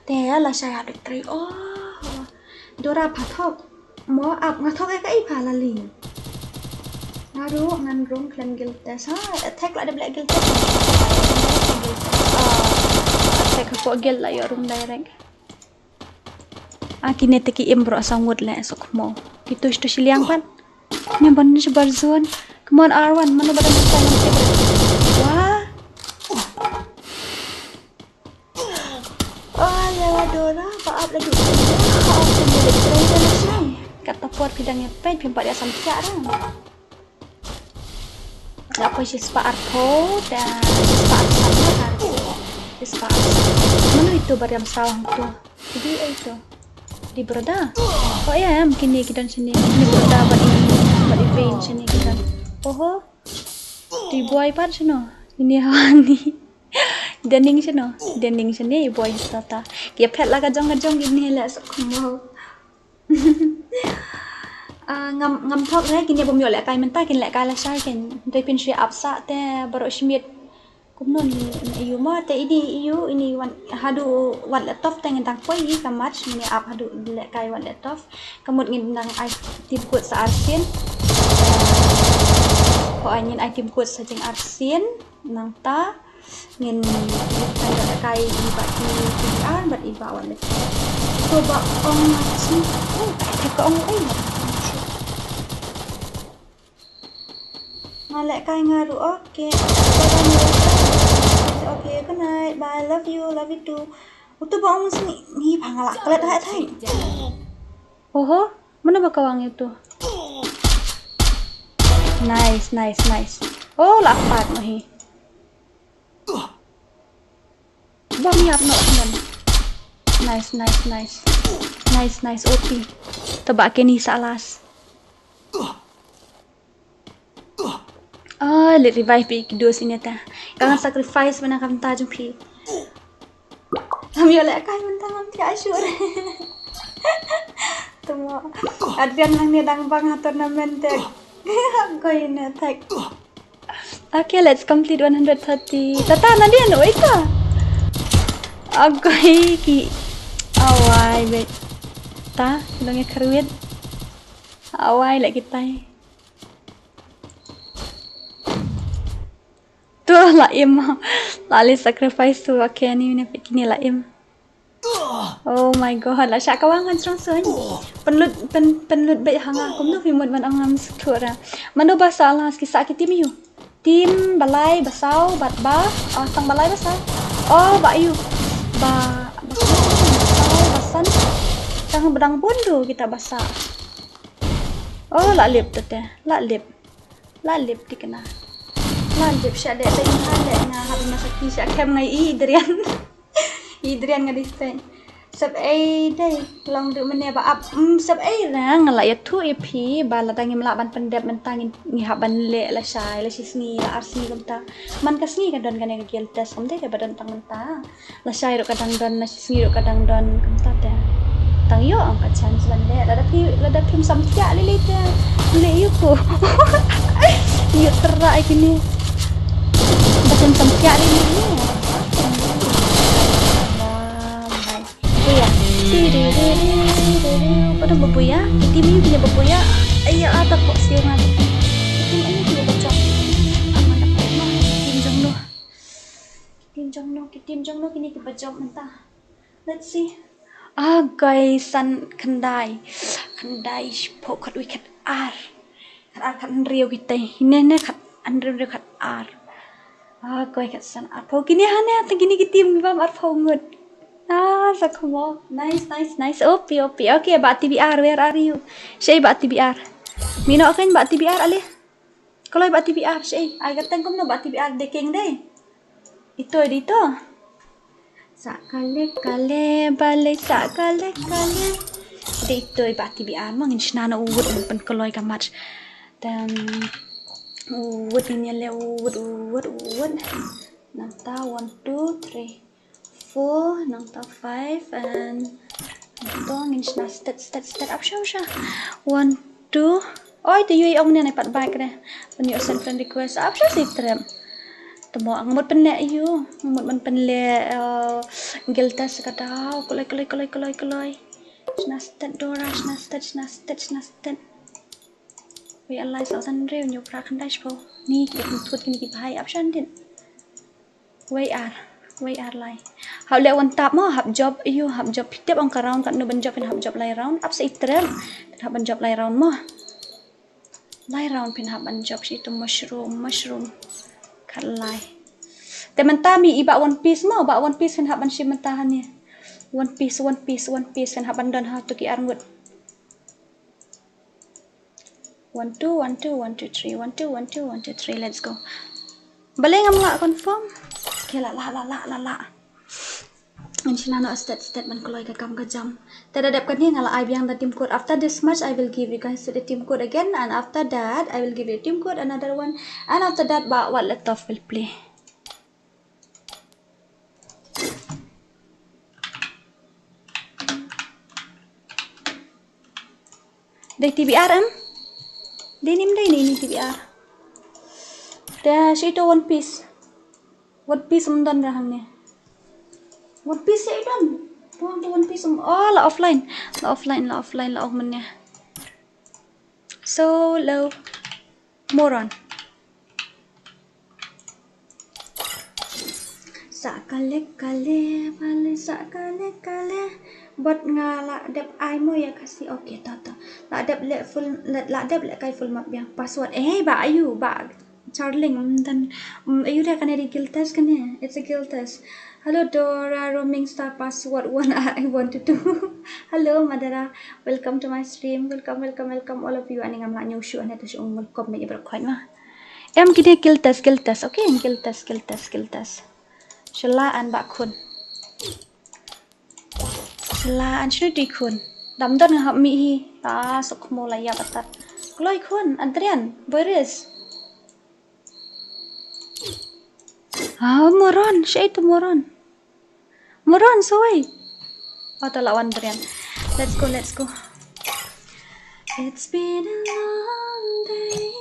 Te la shai ha dek trei oh. Dora phathok. Mo ap nga thok ïa ka i pha la li. Nga ruh ngan rung khlem guild test ha. Attack la dep leh guild test. Ah, attack hapoh guild la ïoh rung direct. Ah, kine te ki im bro sa ngut leh sok mo. Ki tush tush liang pat. Ni ban ni shabar zone. Come on R one, mano ba da nang sa nang kibrit. Wah. Oh, ya la Dora, ba ap lagi. Ba ap lagi. Kata por pidang ya peit pimpat ya sampiak dong. Apa shispa arpho da shispa arpho. Shispa arpho. Mano itu bariam sawang tu. Jadi itu. Di broda. Oh ya, mungkin ni kita sini. Ni broda bad i bad i vein sini kita. Oho. Di boy pat sino. Ini hani. Dening sino. Dening sini boy tata. Ki phet la ka jong ka jong ini la sok mo. Ah, ngam ngam thok re kini bom yo leh kai mynta kin leh kai la shai kin. Dei pin shi ap sa te baroh shimit. Kumno ni yu ma te ini yu ini wan hadu wan leh tof te ngin tang poi i ka match mini ap hadu leh kai wan leh tof. Ka mut ngin nang ai team code sa arsin. Ko Ngin ai team code sa jing arsien nangta ngin ngin kai i ba ki ki ar ba i ba wan le. To ba ong ma chi. Oh, ka ong ai. Nga leh kai nga ruh, okay. Okay, good night. Bye, love you, love you too. Utu ba ong sini ni ba nga la klet hai thai. Oho, mana ba ka wang itu? Nice, nice, nice. Oh, la pat mo hi. Bom yap no nan. Nice, nice, nice. Nice, nice, O P. Tebak kini sa last. Ah, let revive pi ki dos ini ta. Ka ngan sacrifice mana kam ta jong pi. Am yo le kai mentang am ti asur. Temo. Adrian nang ni dang bang ha tournament te. Koi ne tak. Okay, let's complete one hundred thirty. Tata na dia no ita. Agoi ki. Awai bet. Ta dong e kharwit. Awai le kitai. Tu la im. La le sacrifice tu ake ni ne kini la im. Oh my god, la shah kawang kan strong sun. Penlut pen penlut be hanga kum tu fimut man angam sukura. Mano ba salah ki sa ki team yu. Team balai basau bat ba ah tang balai basau. Oh ba yu. Ba basau basan. Tang bedang bundu kita basa. Oh la lip tete, la lip. La lip ti kena. La lip sha de de ha de nga ha ma saki sha kem ngai i Adrian. Adrian nga disteng. Sep ei dei long du mene ba ap mm, sep ei rang la ya thu i phi ba la dang im la ban pendep mentang ngi hap ban le la shai la shi sngi la ar sngi kumta. Man ka sngi ka don kane ka guild test kumta ka ba don tang mentang. La shai ruh ka dang don la shi sngi ruh ka dang don kumta te. Tang yo ang ka chance ban le la da phi la da phim sam tia le le te. Le yu ko. Yu tra ai kini. Ba phim sam tia le le. Buya. Pada babuya. Iti mi punya babuya. Aya ata kok siang ata. Iti mi punya bacok. Aman dapat mah. Iti jong no. Ki team jong no, ki team jong no kini ki ba jump mynta. Let's see. Ah, guys, san khyndai. Khyndai shiphew khat wei khat ar. Khat ar khat hynriew kita. Hine ne khat hynriew hynriew khat ar. Ah, guys, khat san arphew kini hane ata kini ki team ki bam arphew ngut. Ah, sa khumo. Nice, nice, nice. Opi, opi. Okay, ba T B R, where are you? Shei ba T B R. Mino akan ba T B R ale. Kloi ba T B R shei. Ai ka teng kumno ba T B R de keng de. Ito de ito. Sa kale kale bale sa kale kale. De ito ba T B R ma ngin shna na uwut pen kloi ka match. Then uwut ngin le uwut uwut uwut. Nangta one two three. Four, nangta five, and nangta ngin shna stet, stet, stet, up, sha, sha. One, two. Oi, te yui ong ne, ne pat back re. When you send friend request, up, sha, si trem. Temo, ang mut pen ne yu. Ang mut man pen le, uh, guild test ka daw. Kuloi, kuloi, kuloi, kuloi, kuloi. Shna stet, Dora, shna stet, shna stet, shna stet. Wei alai sa san re, nyu pra khandai shpo. Ni ki thut kini ki bhai, up, sha, din. Wei ar, wei ar lai. Hap le wan tap mo, hap job yu, hap job pitep ang ka round kat nu ban job phin hap job lai round, ap sa itrem. Phin hap ban job lai round mo. Lai round phin hap ban job shi tu mushroom, mushroom. Kat lai. Te mynta mi i ba one piece mo, ba one piece phin hap ban shi mynta hani. One piece, one piece, one piece phin hap ban don ha tu ki ar ngut. One, two, one, two, one, two, three, one, two, one, two, one, two, three, let's go. Balei ngam lah confirm? Okay, lah, lah, lah, lah, lah, lah. Ngan shna noh stet stet ban kloi ka kam ka jam. Te da dep kane nga la ai biang da team code. After this match, I will give you guys the team code again, and after that, I will give you team code another one, and after that, ba wat le tough will play. Dei T B R em? Dei nim dei ni ni T B R. Te shi to one piece. One piece um don ga hangne. One piece ya don. One to one piece um. Oh, la offline. La offline, la offline, la offline. So low. Moron. Kale kale, bale sa kale kale. Bot nga la dep ai mo ïa Khasi. Okay, to to. La dep leh full, la, la dep leh kai full map biang. Password. Eh, ba ayu, ba Charling, um, dan, um, ayu re kane di guild test kane. It's a guild test. Hello Dora, roaming star password one I want to do. Hello Madara, welcome to my stream. Welcome, welcome, welcome all of you. Ani ngam la ñiew shuh ne, to shu welcome ne, ibrah khoi ma. Em kine guild test, guild test. Okay, guild test, guild test, guild test. Shala an ba khun. Shala an shinu di khun. Dam don nga hap mih hi. Ta sok mo la ïa batat. Kloi khun, Adrian, Boris. Ah, moron, shai tu moron. Moron, soi. Oh, to la wan Adrian. Let's go, let's go. It's been a long day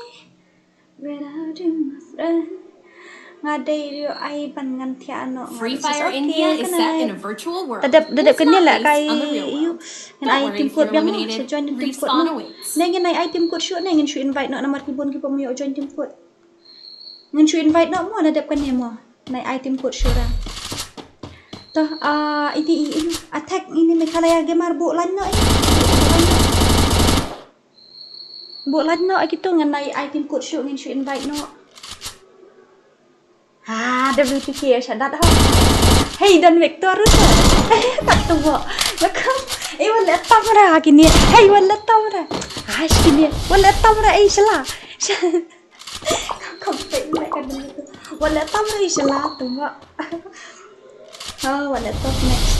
without you, my friend. Nga dei rio ai ban ngan thiah no. Free Fire India is set in a virtual world. Tadep, tadep kene la kai yu. Ngan ai team code biang no. Sa join team code no. Ne ngan ai team code shuh ne ngan shu invite no namar ki bun ki pom yu join team code. Ngan shu invite no mo na dep kane mo. Nai ai team code shuh ra. Toh, ah, ini, ini, ini. Attack ini Meghalaya Gamer bu lan no ini. Bu lan no aki tu ngan nai ai team code shuh ngan shu invite no. Ah, W T K ya shadat ha. Hey, dan Victor tu. Tak tu bo. Lakam. Eh, wala tamra kini. Hey, wala tamra. Ah, kini. Wala tamra eh shala. Kompet me ka dum tu. Wala tam ri shala tu ma. Ha, wala top next.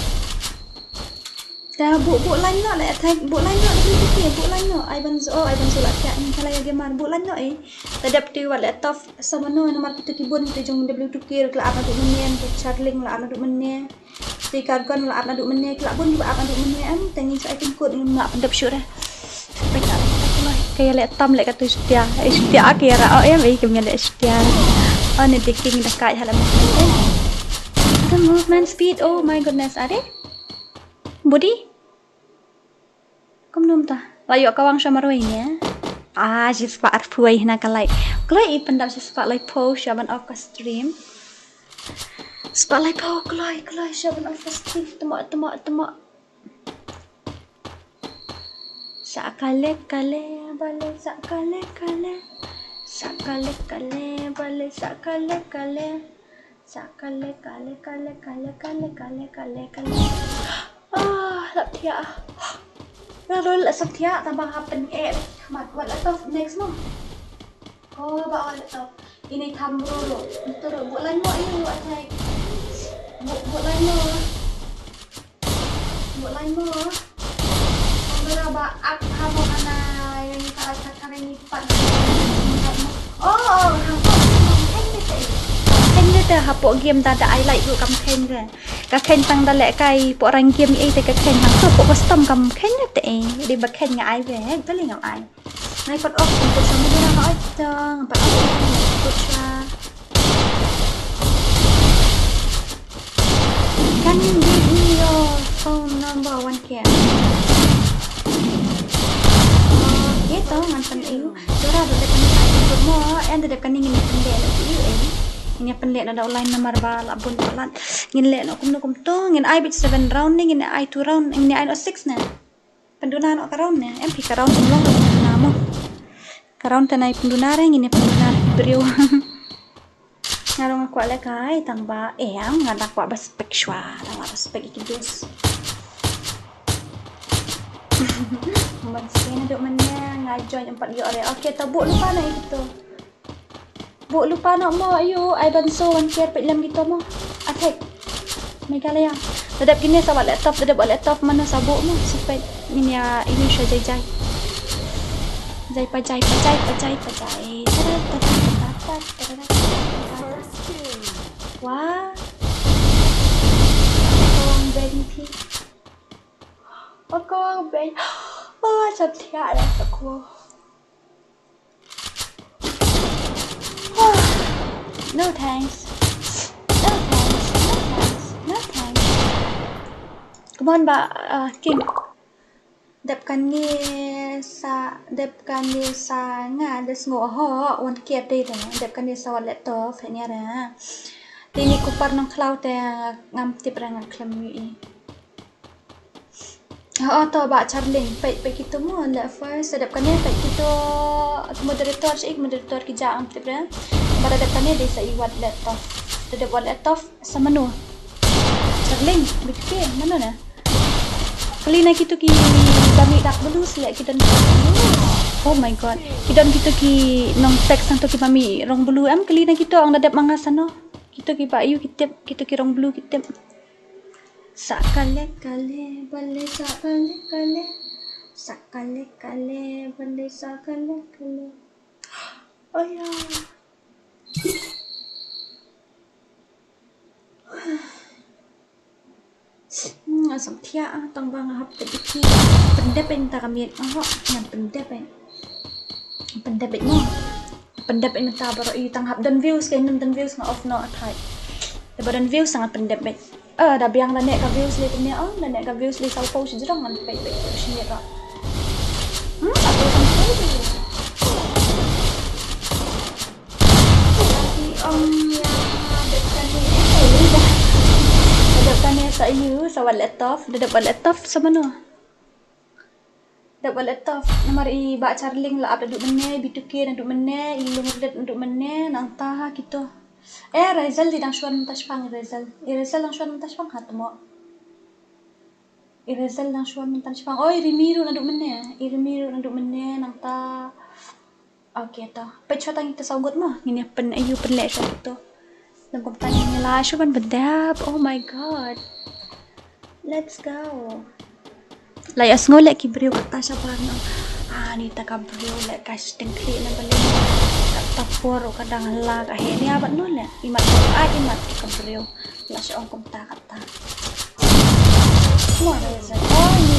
Ta bu bu line no le attack, bu line no le tu ke, bu line no. Ai ban zo, ai ban zo la ka ni kala ya gemar bu line no eh. Ta dep tu wala top sama no namar tu ki bun tu jong W two K la apa tu menen tu Charling la apa tu menen. Te ka gon la ap naduh mynne, ki la bun ki ba ap naduh mynne em, te ngin sa ai pin kut ngin ma pyndep shuh re. Pyn ap naduh mynne. Ka ïa leh tam leh katu Shutia. Eh, Shutia ka ïa ra oh em, eh, ka ïa leh Shutia. Oh, ne diking da kai hala mynne. The movement speed, oh my goodness, are? Budi? Kumno mynta? La ïoh kawang sha marwei ne? Ah, shi spah arphew wei hna ka like. Kloi i pyndap shi spah laiphew sha ban off ka stream. Spah laiphew kloi, kloi sha ban off ka stream. Tmo, tmo, tmo. Sa kale kale, bale sa kale kale. Sa kale kale, bale sa kale kale. Sa kale kale kale kale kale kale kale kale. Ah, lap thiah. Nga rul la sa thiah tang ba nga pyn-eh. Mat wat la top next mo. Oh, ba wat la top. Ini tham rul. Itu rul bu lan mo ini wat nai. Bu bu lan mo. Bu lan mo. Kamera ba ak ha mo kana yang ka ka ka ni pat. Oh, oh, ha ko. Kan ni te. Kan ni te hapoh game da da ai like ru kam kan re. Ka khein tang da leh kai poh rang game ei te ka khein hangto poh custom kam khein te ei. Dei ba khein nga ai ve, to lei ngam ai. Nai pat off pun put sa mudin nga ai tang pat off pun put sa. Can you give me your phone number one K? Okay, to ngan pyn-i. Dora, dep kane ai pynput mo, en dep kane ngin pynleh na ti eh. Ngin pynleh na da online namar ba la bun palat. Ngin leh na kumno kumto, ngin ai bit seven round ne, ngin ai two round, ngin ai na six ne. Pynduna na ka round ne, em phi ka round kumno kumno mo. Ka round te nai pynduna re, ngin pynduna re briew. Nga ruh nga kwah leh kai tang ba em nga da kwah ba spek shwa, da kwah ba spek ïa ki dus. Mynta sien naduh mynne nga join empat ïoh re. Okay, to buh lypa na ïa kito. Buh lypa na mo ayu ai ban so wan ker peit lem kito mo. Attack. Meghalaya. Tadep kine sa wat laptop, tadep wat laptop mano sa buh mo. Sa peit ngin ïa ïa sha jai jai. Jai pa jai pa jai pa jai pa jai. Wah. Kawang beng phi. Oh, kawang beng. Oh, sa thiah dah sa kawang. No thanks. No thanks. No thanks. No thanks. Come on ba, uh, King. Dep kane sa, dep kane sa nga da sngew ho, wan kiad dei da. Dep kane sa wat laptop, hanya ra. Te ini kupar nongkhlaw te ngam tip re nga khlem ïohi. Oh, to ba Charling, peit peit kito mo, leh first, da dep kane peit kito moderator, shi moderator ki ja ngam tip re. Ba da dep kane dei sa i wat leh tough. Da dep wat leh tough, sa mano? Charling, bit ke, mano na? Kali na kito ki ba mih dark blue, leh ki don. Oh my god. Ki don kito ki nong text sang to ki ba mih rong blue em, kali na kito ong da dep ma nga sa no. Kito ki ba ïu ki tip, kito ki rong blue ki tip. Sa kale kale, bale sa kale kale. Sa kale kale, bale sa kale kale. Oh ya. Hmm, asam thiah ah, tang ba nga hap peit ïa ki. Pyndep ïa mynta ka miet, oh, ngan pyndep ïa. Pyndep ïa mo. Pyndep ïa mynta baroh ïa tang hap don views, ka don don views nga off noh athai. Da ba don views ngan pyndep ïa. Eh, da biang da neh ka views lei tymmen, oh, da neh ka views lei saw phew shajrong ngan peit peit peit shinit ruh. Hmm, aku tang phew. Ong ïa dep kane, eh, dep kane sa ïu, sa wat leh tough, da dep wat leh tough sa mano? Dep wat leh tough, namar i Bah Charling la ap da duh mynne, B two K na duh mynne, i Lungrit na duh mynne, nangta ha kito. Eh, Rezel dei dang shuwa mynta shipang, i Rezel. I Rezel dang shuwa mynta shipang ha tmo. I Rezel dang shuwa mynta shipang. Oh, i Rimi ruh na duh mynne. I Rimi ruh na duh mynne, nangta. Okay, to. Peit shuwa tang ita saw ngut mo. Ngin ïa pyn, ïa pynleh shuwa to. Dang kumta ngin ïa lah shuwa ban pyndep. Oh my god. Let's go. La ïa sngew leh ki briew kata shabar no. Ah, ni ta ka briew leh ka shiteng khlieh na balei. Kata por ka dang la ka heh nia bad no leh. Imat ka ai imat ka briew. La sha ong kumta kata. Mo da ïa sa. Oh, ni.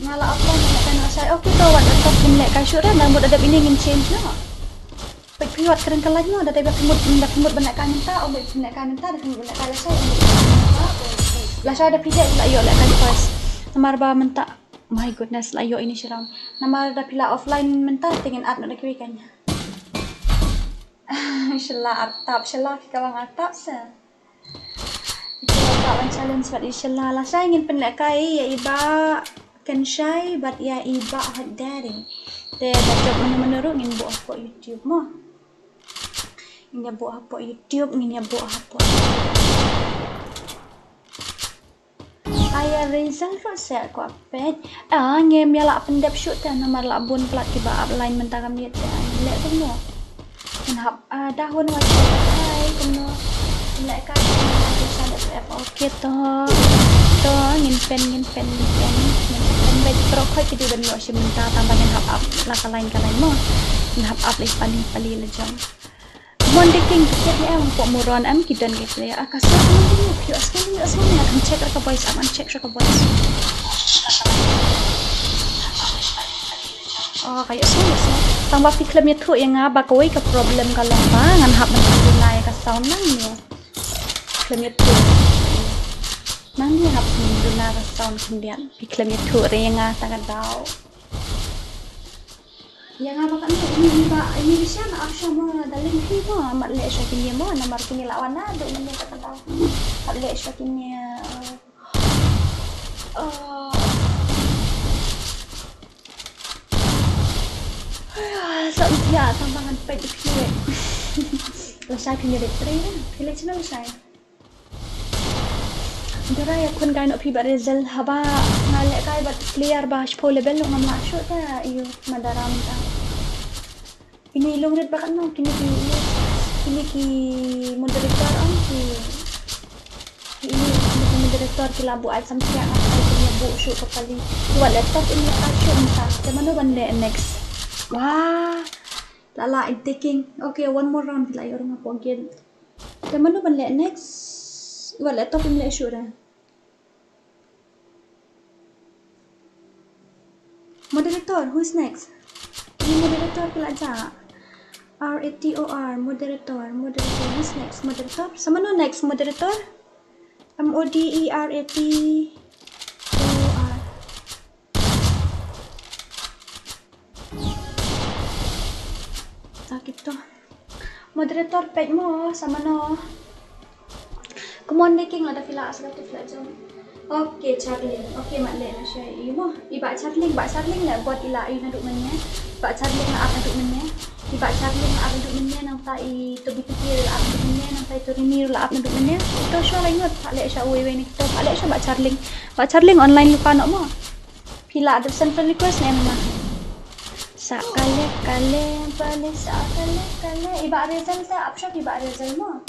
Nga la apply na kan la shai. Okay, to wat da tok kin leh ka shuh re. Nang mut adep ini ngin change no. Peit phi wat kren ka lain mo, da dei ba phi mut, da phi mut ban lehkai mynta, ym phi lehkai mynta, da phi mut ban lehkai lashai, ym phi lehkai mynta. Lashai da phi dei la ïoh lehkai first. Namar ba mynta, my goodness, la ïoh ini shi round. Namar da phi la offline mynta, te ngin ap noh da kiwei kan. Shala artap, shala phi ka bang artap sa. Ïa i Bah ban challenge bad i Shala. Lashai ngin pynlehkai ïa i Bah Kenshai bad ïa i Bah Hot Daddy. Te da jop mano mano ruh ngin buh hapoh YouTube mo. Ngin ïa buh hapoh YouTube, ngin ïa buh hapoh. Aya result ruh seh ko peit. Ah, ngim ïa lah pyndep shuh te namar la bun palat kiba ap line mynta ka miet te. Leh kumno? Ngin hap, ah, dahun wa chai kumno? Leh ka sa dep ep. Okay to. To ngin pen, ngin pen, ngin pen. Ngin pen bad pro khoi ki dei ban ïoh shi mynta tang ba ngin hap ap la ka line ka line mo. Ngin hap ap la pali pali la jong. Mon de king tiket ne em, pok muron em ki don ki player. Ah, ka sor mon de king, phi asmon, phi asmon, ngan check ra ka boys, ngan check ra ka boys. Oh, ka ïoh sor, ïoh sor. Tang ba phi khlem ïathuh ïa nga ba kawei ka problem ka long ba ngan hap ban duna ïa ka sound nang ne. Khlem ïathuh. Nang ne hap ban duna ka sound khyndiat. Phi khlem ïathuh re ïa nga ta ka daw. Ïa nga ba katno ini, ini ba ini, Rishan, ap sha mo da link phi mo, mat leh sha kine mo, namar kine la wan naduh mynne ta ka daw. Mat leh sha kine, eh, eh, sa ym thiah tang ba ngan peit ïa phi. Lashai phi ne dei trei na, phi leh shano lashai? Dara ïa khun kai noh phi bad result haba nga lehkai bad player ba shiphew level ngam lah shuh ta ïa ma dara mynta. Ini i Lungrit ba katno kine ki, kine ki moderator ong ki, ki ini kine ki moderator ki la buh ai samsiah nga kine buh shuh ka pali. Ki wat leh tough, im lehkai shuh mynta. Te mano ban leh next? Wah. La la in taking. Okay, one more round ki la ïoh ruh nga pok gate. Te mano ban leh next? Wat leh tough im leh shuh re. Moderator, who's next? Ini moderator ki la jah. R A T O R, moderator, moderator, who's next? Moderator, sa mano next moderator? M O D E R A T O R. Kita. Moderator page mo, sama no. Come on, Deking, lada phi lah, sa kata phi lah jom. Okay, Charling. Okay, mat leh na share i mo. I Bah Charling, Bah Charling lah bot i lah i naduh mynne. Bah Charling lah ap naduh mynne. I Bah Charling lah ap naduh mynne, nangta i to B T P lah ap naduh mynne, nangta i to Rimi lah ap naduh mynne. To shuwa lai ngut, pha leh sha uwei uwei ne to, pha leh sha Bah Charling. Bah Charling online lypa noh mo. Phi lah da send friend request ne em ma? Sa kale kale bale sa kale kale. I Bah Rizal ta ap shop i Bah Rizal mo.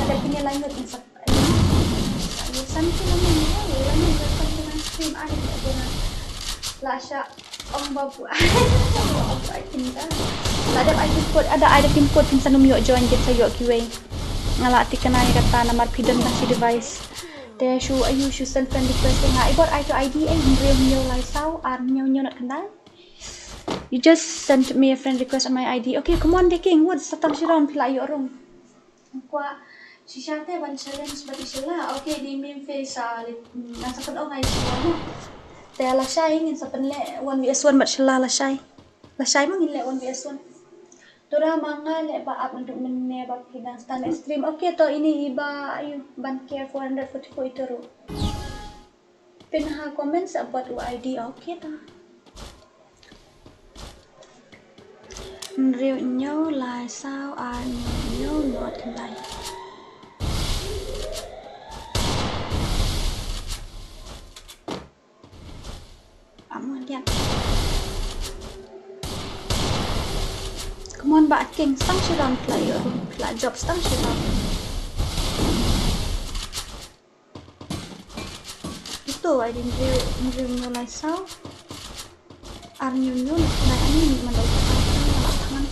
Ada pini lanjut ni sa. Ayo santi lama ni. Ayo lama ni welcome to my stream. Ada ni ada na. Lasha ong babu. Babu ai kinda. Ada ai timpot, ada ai da timpot phin sa num ïoh join kita ïoh kiwei. Nga lah thikna ïa kata namar phi don tang shi device. Te shu ayu shu send friend request ïa nga. I bot ai to I D ai hynriew hynñiew lai saw ar hynñiew hynñiew nod khyndai. You just sent me a friend request on my I D. Okay, come on, Deking. What? Sa tang shi round phi lah ïoh rung. Kwah shisha te ban challenge bad i Sheila. Okay, ni mim face ah, li-, mm, nga sa pynong ai Sheila mo. Te lashai ngin sa pynleh one V S one bad Sheila lashai. Lashai mo ngin leh one V S one. Tura ma nga leh ba ap naduh mynne ba phi dang start leh stream. Okay, to ini i Bah ayu ban care four hundred forty-four ito ruh. Pynha comment sa bot u I D, okay ta. Hynriew hynñiew lai saw ar hynñiew hynñiew nod khyndai. Amun diak. Come on, Bah King, stang shi round phi lah ïoh, phi lah jop stang shi round. Ito ai dei hynriew, hynriew hynñiew lai saw. Ar hynñiew hynñiew nod khyndai, ani ni man dei ka. Ala thangan.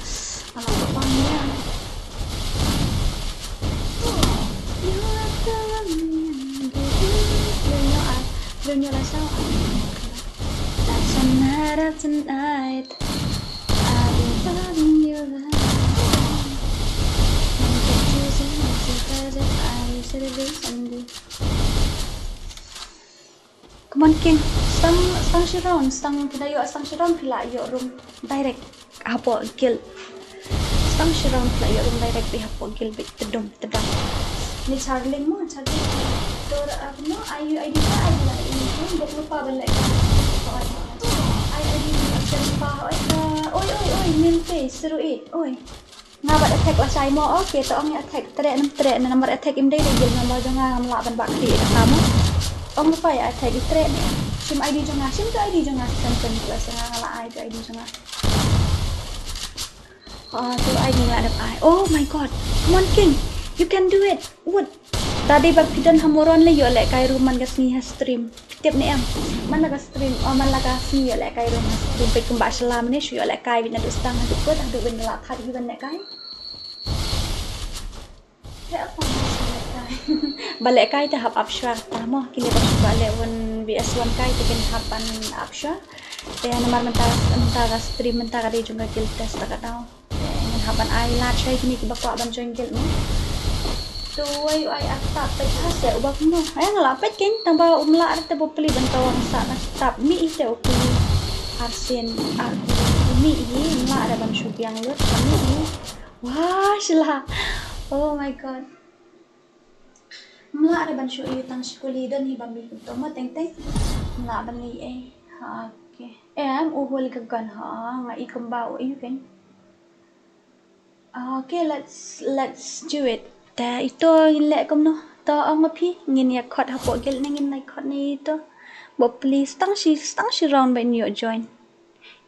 Ala ka pang ya. Hynriew hynñiew ar, hynriew hynñiew lai saw. That's a night of tonight. I'll be loving you right. Monday, Tuesday, Wednesday, Thursday, Friday, Saturday, Sunday. Come on, King. Stang, stang shi round, stang phi da ïoh, stang shi round phi lah ïoh rung direct hapoh guild. Stang shi round phi lah ïoh rung direct beit hapoh guild beit tedum tedam. Ni Charling mo, Charling. Tor, ah, no, ayu I D ka, ayu lah ini kan, bok lupa ban leh kan. Ai, I D ni absent pa, oi, oi, oi, oi, min pe, zero eight, oi. Nga bad attack lashai mo, okay, to ong ïa attack, treh nem treh, na number attack im dei dei guild number jong nga ngam lah ban bah kti ïa kata mo. Ong lupa ïa attack, i treh ne. Shim I D jong nga, shim to I D jong nga, send send plus nga nga lah ai to I D jong nga. Ah, to I D nga lah dep ai. Oh my god, come on King, you can do it. What? Daddy ba phi don ha Moron le ïoh lehkai ruh man ka sngi ha stream. Tip ne em? Man la ka stream, oh, man la ka sngi ïoh lehkai ruh ha stream. Peit kumba sha la mane shu ïoh lehkai beit naduh sdang haduh kut haduh ban da la that hi ban lehkai. Te apa shu lehkai? Ba lehkai te hap ap shuwa ta mo. Kine ba shu ba leh one V S one kai te kin hap ban ap shuwa. Te namar mynta mynta ka stream mynta ka dei jong ka guild test ta ka dau. Ngin hap ban ai lad sha kine kiba kwah ban join guild mo. To wei u ai artap peit ha se uba kumno. Ai nga la peit keiñ tang ba um lah te ba pli ban tawang sa na stap mi i te u pli. Arsen ar mi i um lah da ban shu biang lut ka mi i. Wah shila. Oh my god. Mla re ban shu ïa tang shikuli don hi ba mi kumto ma teng teng. Mla ban lei eh. Ha, okay. Em u hol ka gun ha nga i kumba u ïa keiñ. Okay, let's let's do it. Ta ito ngin leh kumno. Ta ong ma phi ngin ïa khot hapoh guild ne ngin nai khot ne ito. Ba please stang shi stang shi round ba in ïoh join.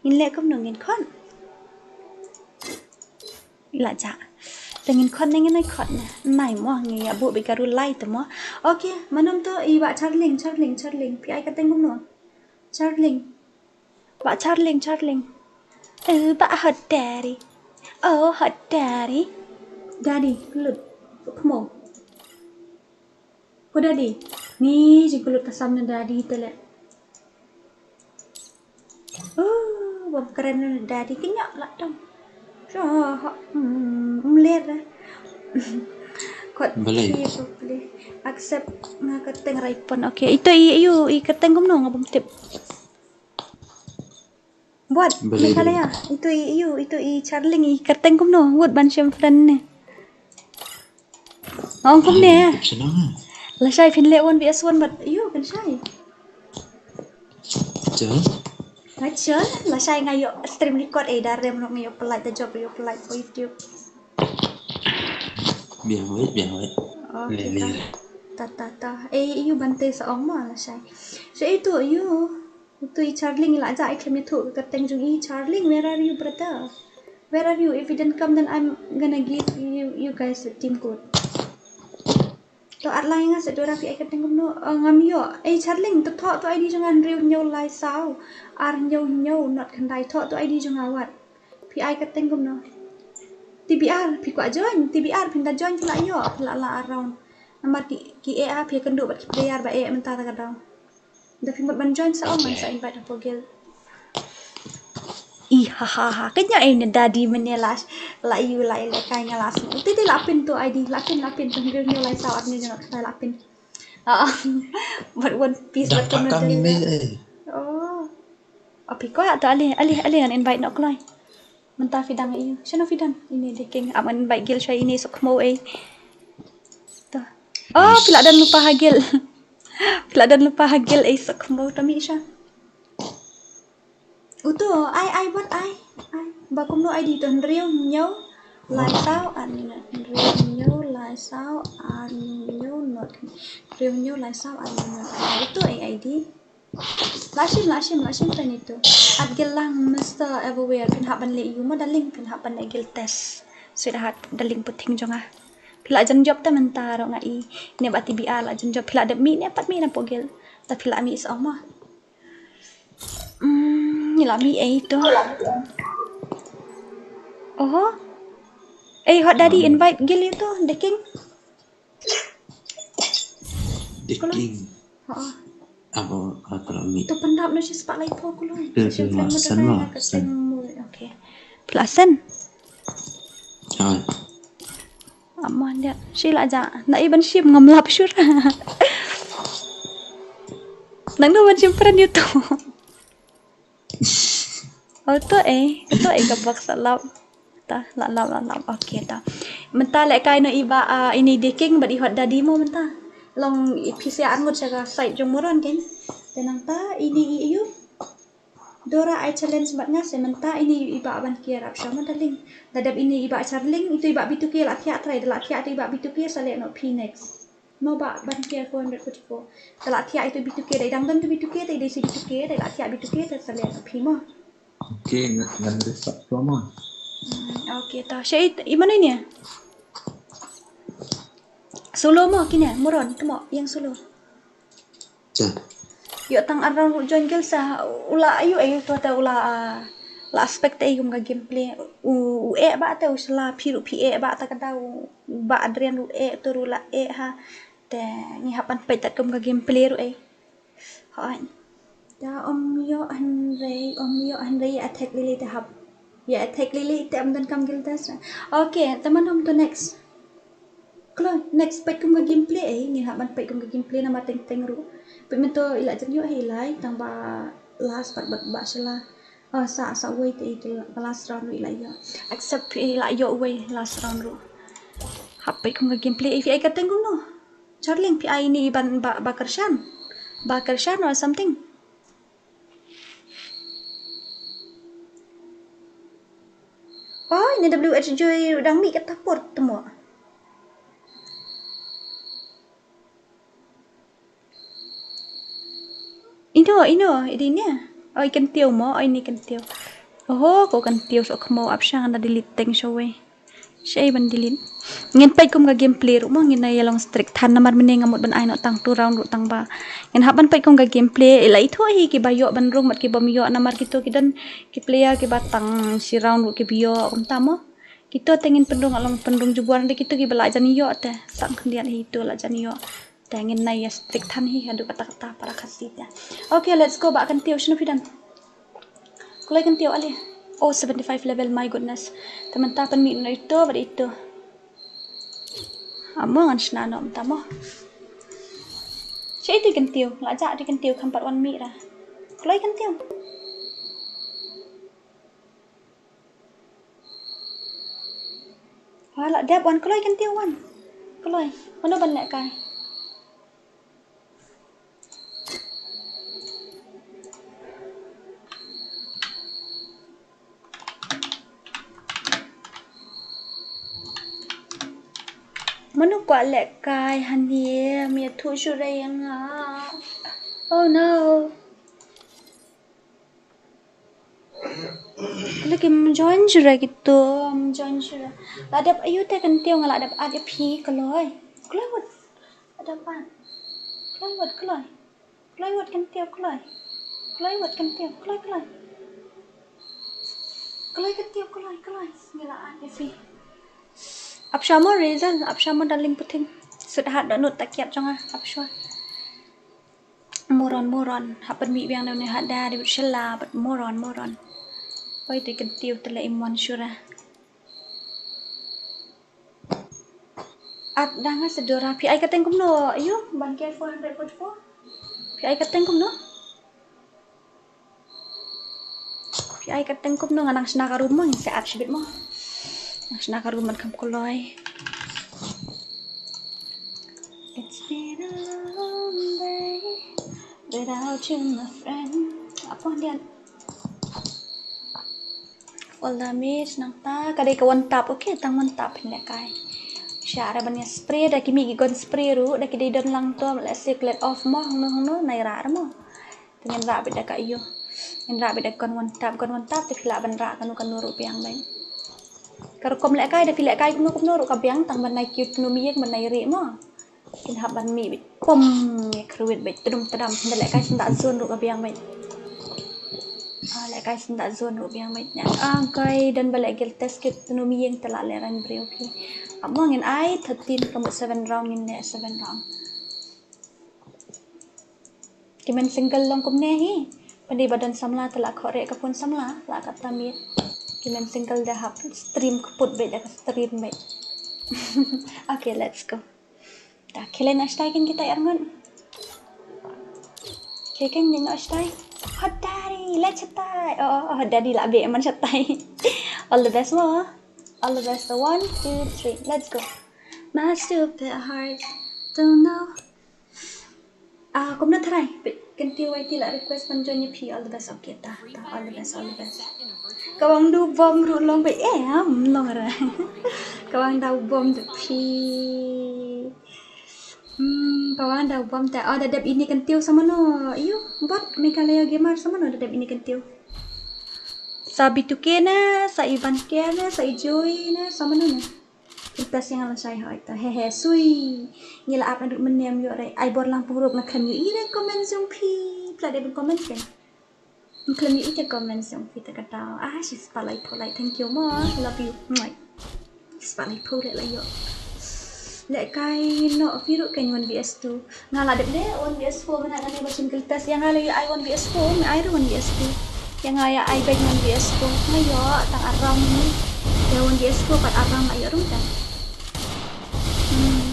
Ngin leh kumno ngin khot. La ja. Te ngin khot ne ngin ai khot ne. Nai mo ngi ïa bu bi ka ru lai te mo. Okay, manom to i ba Charling, Charling, Charling. Pi ai ka teng kumno. Charling. Ba Charling, Charling. Eh, ba hot daddy. Oh, hot daddy. Daddy, lut. Kmo. Ko daddy. Ni jingkulut ka samne daddy te le. Oh, bom keren ne daddy kenyok lah dong. So, hmm, mler dah. Kot Balai. Iya, boleh. Accept nga keteng raipon. Okay, ito i, iyo, i keteng kumno nga bom tip. Wat, Balei Meghalaya. Itu i, yu, itu i Charling i kyrteng kumno. Wat ban shim friend ne. Ong kumne. Lashai phin leh one V S one bad yu kan shai. Chal. Lashai nga ïoh stream record eh, da rem ruh nga ïoh pynlait, da jop ïoh pynlait for YouTube. Biang wait, biang wait. Oh, okay, ta ta ta. Eh, yu ban te sa ong ma lashai. So itu yu. Itu i Charling la ja i khlem ïathuh ka kyrteng jong i. Charling, where are you, brother? Where are you? If you didn't come, then I'm gonna give you, you guys a team code. To at lai nga sa dora phi ai kyrteng kumno? Oh, ngam ïoh. Eh, Charling, to thoh to I D jong nga, hynriew hynñiew lai saw ar hynñiew hynñiew not khyndai, thoh to I D jong nga wat. Phi ai kyrteng kumno? T B R, phi kwah join, T B R, phin da join phi la ïoh, phi la lah around. Namar ki, ki eh ha, phi kynduh bad ki player ba eh mynta ta ka daw. Da phi mut ban join sa ong, ngan sa invite hapoh guild. I ha ha ha. Kynja eh ne daddy mene la, la yu la ile kai nga la smu. Te te la pin to I D, la pin, la pin to hynriew hynñiew lai saw ar hynñiew hynñiew not khyndai, la pin. Ah, but One Piece. Dang pat kam email eh. Oh. Api ko to ale, ale, ale ngan invite noh kloi. Mynta phi dang ïa u. Shano phi dang? Ine dei king. Ap ngan invite guild sha ine sok mo eh. To. Oh, phi la don lypa ha guild. Phi la don lypa ha guild eh sok mo to mi sha. Uto, ai, ai, wat ai. Ai. Ba kumno I D to? Hynriew hynñiew lai saw ar hynñiew. Hynriew hynñiew lai saw ar hynñiew not. Hynriew hynñiew lai saw ar hynñiew not. Ai, uto ai I D. La shim, la shim, la shim tang itu. At guild lang Mister Everywhere, phin hap ban leh yu mo darling, phin hap ban leh guild test. Sweetheart, darling puting jong nga. Phi la jan jop te mynta ruh nga i. Ne ba T B R la jan jop, phi la dep mih ne pat mih na poh guild. Ta phi la mih sa mo. Hmm, ngi la mih ei to. Oho. Ei, hot daddy, invite guild itu, the king. The king. Ha. Abo, abo la mih. To pyndap na shi spah lai pho kulo. Te, te, la send ma, la send. Okay. Phi la send. Ha. Amon dia. Shi la ja. Na i ban shim ngam lap shur. Nang no ban shim friend yu to. Oh, to eh. To eh ka box la lap. Ta, la lap, la lap. Okay, ta. Mynta leh kai no i ba, ah, ini deking bad i hot daddy mo mynta. Long i phi sia arngut sha ka side jong moron ken. Te nangta ini i yu. Dora, ai challenge mat nga se mynta ini i ba ban kiar ap sha mo darling. Da dep ini i ba Charling, itu i ba bituke la thiah trai, da la thiah itu i ba bituke sa leh no phi next. Mo ba ban kiar four hundred forty-four. Da la thiah itu bituke, dei dang don itu bituke, dei dei si bituke, dei la thiah bituke, te sa leh no phi mo. Okay, ngan, ngan dei sa mo. Hmm, okay, ta. Sha i, i mano ini ya? Solo mo kine, moron, temo, yang solo. Ïoh tang ar round ruh join guild sa u la ïoh eh to te u la, ah, la aspect te kum ka gameplay u, u eh ba te u sla phi ruh phi eh ba ta ka da u ba Adrian ruh eh to ruh la eh ha te ngi hap ban peit tat kum ka gameplay ruh eh. Hoi. Da om ïoh hynrei, om ïoh hynrei attack lili te hap. Ïa attack lili te am don kam guild test. Okay, te man hom to next. Klo, next peit kum ka gameplay eh, ngin hap ban peit kum ka gameplay namar teng teng ruh. Peit mynta i la jan ïoh hi lai, tang ba last pat ba, ba shala. Oh, sa, sa wei te i ka last round ruh i la ïoh. Except i la ïoh wei last round ruh. Hap peit kum ka gameplay eh, phi ai ka teng kumno? Charling, phi ai ni ban ba, ba kyrshan. Ba kyrshan or something. Oh, ini W H Joy dang mih kata por temo. Ino, ino, ini ni. Oh, i kyntiew mo, oh, ini kyntiew. Oho, ko kyntiew so kmo ap shang da delete teng shawei. Shei ban delete. Ngin peit kum ka gameplay ruh mo, ngin nai ïa long strict than namar mynne nga mut ban ai noh tang two round ruh tang ba. Ngin hap ban peit kum ka gameplay, ila ithuh hi ki ba ïoh ban rung bad ki bym ïoh namar kito ki don ki player ki ba tang shi round ruh ki ba ïoh kumta mo. Kito te ngin pynrung, long pynrung jubor, hynrei kito ki ba la jan ïoh te. Sang khyndiat hi to la jan ïoh. Te ngin nai ïa strict than hi haduh katta katta para Khasi te. Okay, let's go, ba kyntiew shano phi dang. Kloi kyntiew ale. Oh, seventy five level, my goodness. Te mynta pynmih noh ito bad ito. Amo ngan shna noh mynta mo. Shei ito kyntiew, la ja ito kyntiew kham pat wan mih ra. Kloi kyntiew. Wa la dep wan kloi kan tiew wan. Kloi. Mano ban leh kai. Mano kwah leh kai hani, mi tu shurai nga. Oh no. Lagi menjoin shurai gitu, menjoin shurai. La dep ayu te kan tiew nga la dep at ïa phi kloi. Kloi wat. La dep at. Kloi wat kloi. Kloi wat kan tiew kloi. Kloi wat kan tiew kloi kloi. Kloi kan tiew kloi kloi. Ngi la at ïa phi. Ap shamo Rizal, ap shamo darling puting. Sut hat da nut takiat jong nga, ap shwa. Moron moron, hap ban mi biang ne hat da di shela, but moron moron. Oi te kan tiew te la imon shura. At dang ha sedora phi ai kateng kumno? Ayu, ban ke four hundred forty-four. Phi ai kateng kumno? Phi ai kateng kumno? Nga nang shna ka room mo, ngi sa at shibit mo. Nang shna ka room ban kham kloi. It's been a long day without you, my friend. Apa dia? All damage nangta ka dei ka one tap, okay, tang one tap phin leh kai. Sha ra ban ïa spray da ki mih ki gon spray ruh da ki dei don lang to, leh se klet off mo hangno hangno nai rah mo. Te ngin rah beit da ka ïu. Ngin rah beit da gon one tap, gon one tap te phi lah ban rah kano kano ruh biang beit. Ka rukom leh kai da phi leh kai kumno kumno ruh ka biang tang ban nai kiew tnu mieng ban nai rieh mo. Kin hap ban mih beit. Pom, ngi kruit beit. Tdum tdam. Hynda leh kai synda zone ruh ka biang beit. Ah, leh kai synda zone ruh biang beit. Nya, ah, kai don ba leh guild test kit tnu mieng te la leh rang briew phi. Ap mo ngin ai thirteen ka mut seven round ngin leh seven round. Ki men single long kumne hi. Pynban ba don samla te la khoh re ka phone samla la ka tamit. Ki men single da hap stream kput beit da ka stream beit. Okay, let's go. Da khelen ashtai kin kita arngon. Khelen nin ashtai. Hot daddy, let's shatai. Oh, oh, hot daddy la be man shatai. All the best mo. All the best. One, two, three. Let's go. My stupid heart don't know. Ah, kumno tharai? Kan ti wai ti la request ban join ïa phi. All the best. Okay, ta, ta, all the best, all the best. Kawang du bom ruh long beit. Eh, am long ra. Kawang da bom du phi. Hmm, kawang da bom ta. Oh, da dep ini kan tiew samano. Ïu, bot Meghalaya Gamer samano da dep ini kan tiew. Sa B two K na, sa Ivan K na, sa Joy na, samano na. Kita siang la sai hoi ta. He he sui. Ngi la ap na duk menem ïoh rai. Ai bor lang puruk na khlem ïoh i re comment jong phi. Pla de comment kan. Khlem ïoh i te comment jong phi ta kata. Ah, shi spalai polai. Thank you mo. Love you. Mwah. Spalai polai la ïoh. Leh kai no phi ruh kan one V S two. Nga la dep de one V S four mynta nga ne ba shin guild test ïa nga la ïa ai one V S four, nga ai ruh one V S two. Ïa nga ïa ai beit one V S four. Nga ïoh tang aram ni. Ïa one V S four pat aram la ïoh rum tang. Hmm.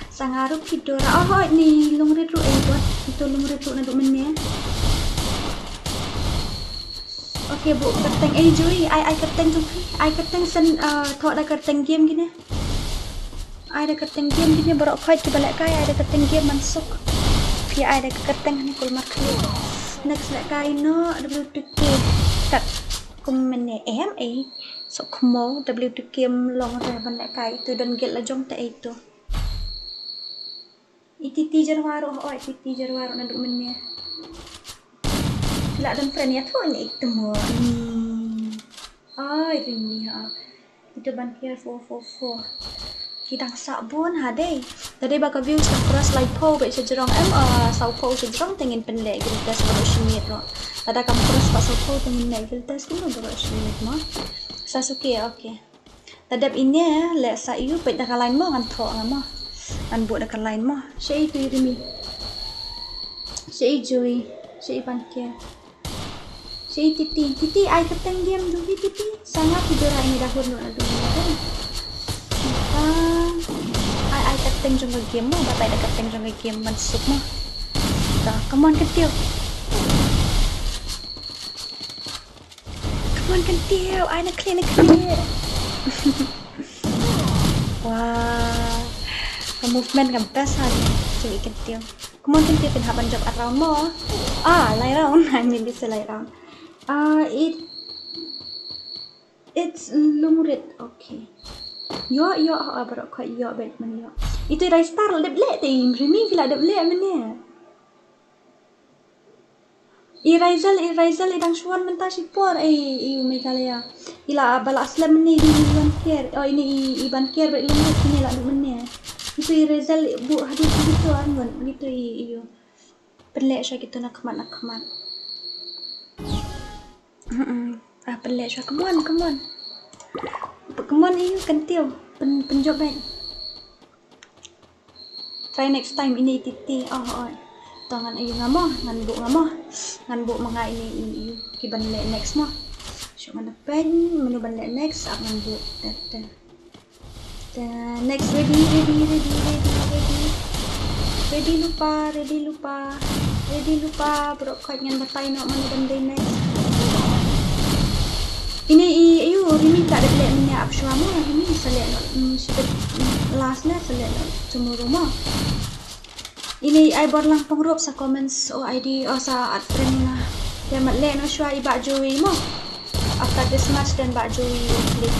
Sa nga ruh ki dora. Oh, hoi ni lungrit ruh eh bot. Ito lungrit ruh naduh mynne. Okay, bu kyrteng eh Joy, ai ai kyrteng jong phi. Ai kyrteng sen, uh, thoh da kyrteng game kine. Ai da kyrteng game kine baroh khoit kiba lehkai, ai da kyrteng game mansuk. Phi ai da kyrteng hani kulmar khlieh. Next lehkai no W two K. Kat kum mynne em eh. Sok khmo W two K em long re ban lehkai itu don guild la jong te itu. I Titi Jarwa ruh, oh, i Titi Jarwa ruh naduh mynne. Phi lah don friend ïa thoh ïa i temo ni. Ai, ring ni ha. Ito ban tiar four four four. Ki dang sah bun ha dei. Da dei ba ka views ka cross laiphew bad shajrong em, ah, sawphew shajrong te ngin pynleh guild test baroh shi miet ruh. Lada kam cross pat sawphew te ngin leh guild test kumno baroh shi miet mo. Sasuke, okay. Te dep ine leh sa ïu peit da ka line mo ngan thoh nga mo. Ngan buh da ka line mo. Shaei tu ïa mi. Shaei Joy. Shaei Ban Kiar. Shaei Titi. Titi ai kyrteng game jong phi Titi. Sa nga phi dura ine da hun ruh naduh ine. Ai ai kyrteng jong ka game mo. Batai da kyrteng jong ka game mansuk mo. Ta, come on, kyntiew. Come on, kyntiew. Ai na khlieh, na khlieh. Wow. Ka movement ka best ha. Jong i Kyntiew. Come on Kyntiew, phin hap ban jop ar round mo. Ah, lai round. I mean, this is lai round. Ah, it it's Lungrit. Okay. Ïoh, ïoh, ha, baroh khoit ïoh bad man ïoh. Ito i Raistar la dep leh te, i Rimi ki la dep leh mynne. I Raisal, i Raisal i dang shuwa mynta shipor, eh, i Meghalaya. I la ba la slem mynne i Ban Kiar. Oh, ine i, i Ban Kiar bad i Lungrit ine la dep mynne. Ito i Raisal buh hadien kito arngut, kito i, i ïoh. Pynleh sha kito na khmat na khmat. Mm-mm. Ah, pynleh sha. Come on, come on. Come on, i Kyntiew. Pyn, pynjop bad. Try next time, ine i Titi. Oh, oh. To ngan ïoh nga mo, ngan buh nga mo. Ngan buh ma nga ine i, i ki ban leh next mo. Shu ngan pyn, mano ban leh next, ap ngan buh. Tet, tet. Te next, ready, ready, ready, ready, ready. Ready lypa, ready lypa. Ready lypa, baroh khoit ngan batai noh mano ban dei next. Ine i, ayu, Rimi ka dep leh mynne ap shuwa mo, Rimi sa leh noh, mm, shi bit, mm, last ne sa leh noh tomorrow mo. Ine i ai bor lang pyngrope sa comments o I D o sa add friend nga. Te mat leh noh shuwa i Bah Joey mo. After this match then Bah Joey will play.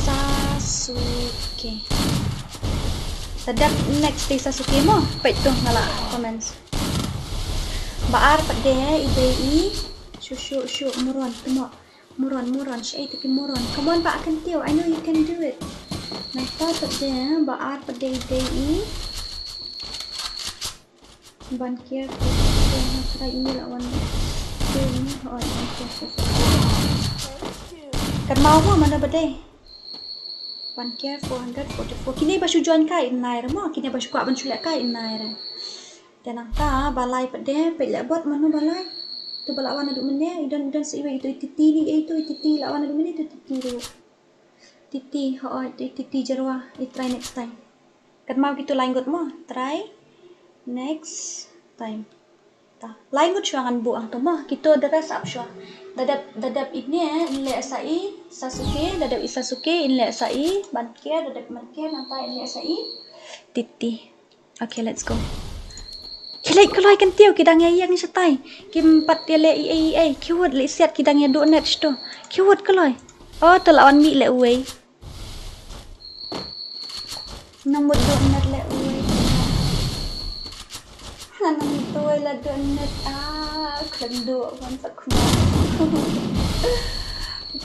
Sasuke. Te dep next dei Sasuke mo. Peit tu nga la comments. Ba ar pat de i dei i. Shu shu shu muron tu mo. Muron, muron, shaei te ki muron. Come on, Bah Kyntiew, I know you can do it. Nangta pat de, ba ar pat de i dei i. Ban Kiar, try ine la wan. Ine, oh, Ban Kiar. Kan mau mo, mano ba dei. Ban Kiar four hundred forty-four. Kine ba shu join kai in nai re mo, kine ba shu kwah ban shu leh kai in nai re. Te nangta ba lai pat de, peit leh bot mano ba lai. Tu ba la wan naduh mynne, i don, i don sa iwei, ito i Titi ni, eh, ito i Titi la wan naduh mynne, ito i Titi ruh. Titi, hooid, ito i Titi Jarwa, i try next time. Katmau kito lai ngut mo, try next time. Ta, lai ngut shuwa ngan buh hangto mo, kito the rest ap shuwa. Da dep, da dep ine, in leh sa i Sasuke, da dep i Sasuke, in leh sa i Ban Kiar, da dep Ban Kiar, nangta in leh sa i Titi. Okay, let's go. Khie leit kloi Kyntiew, ki dang ïa ïeng shatai. Kim pat ïa leh ei ei ei. Khie wut leit siat, ki dang ïa duh net shto. Khie wut kloi. Oh, to la wan mih leh uwei. Nang mut duh net leh uwei. Nang mut uwei la duh net. Ah, khlem duh ban sa khmo.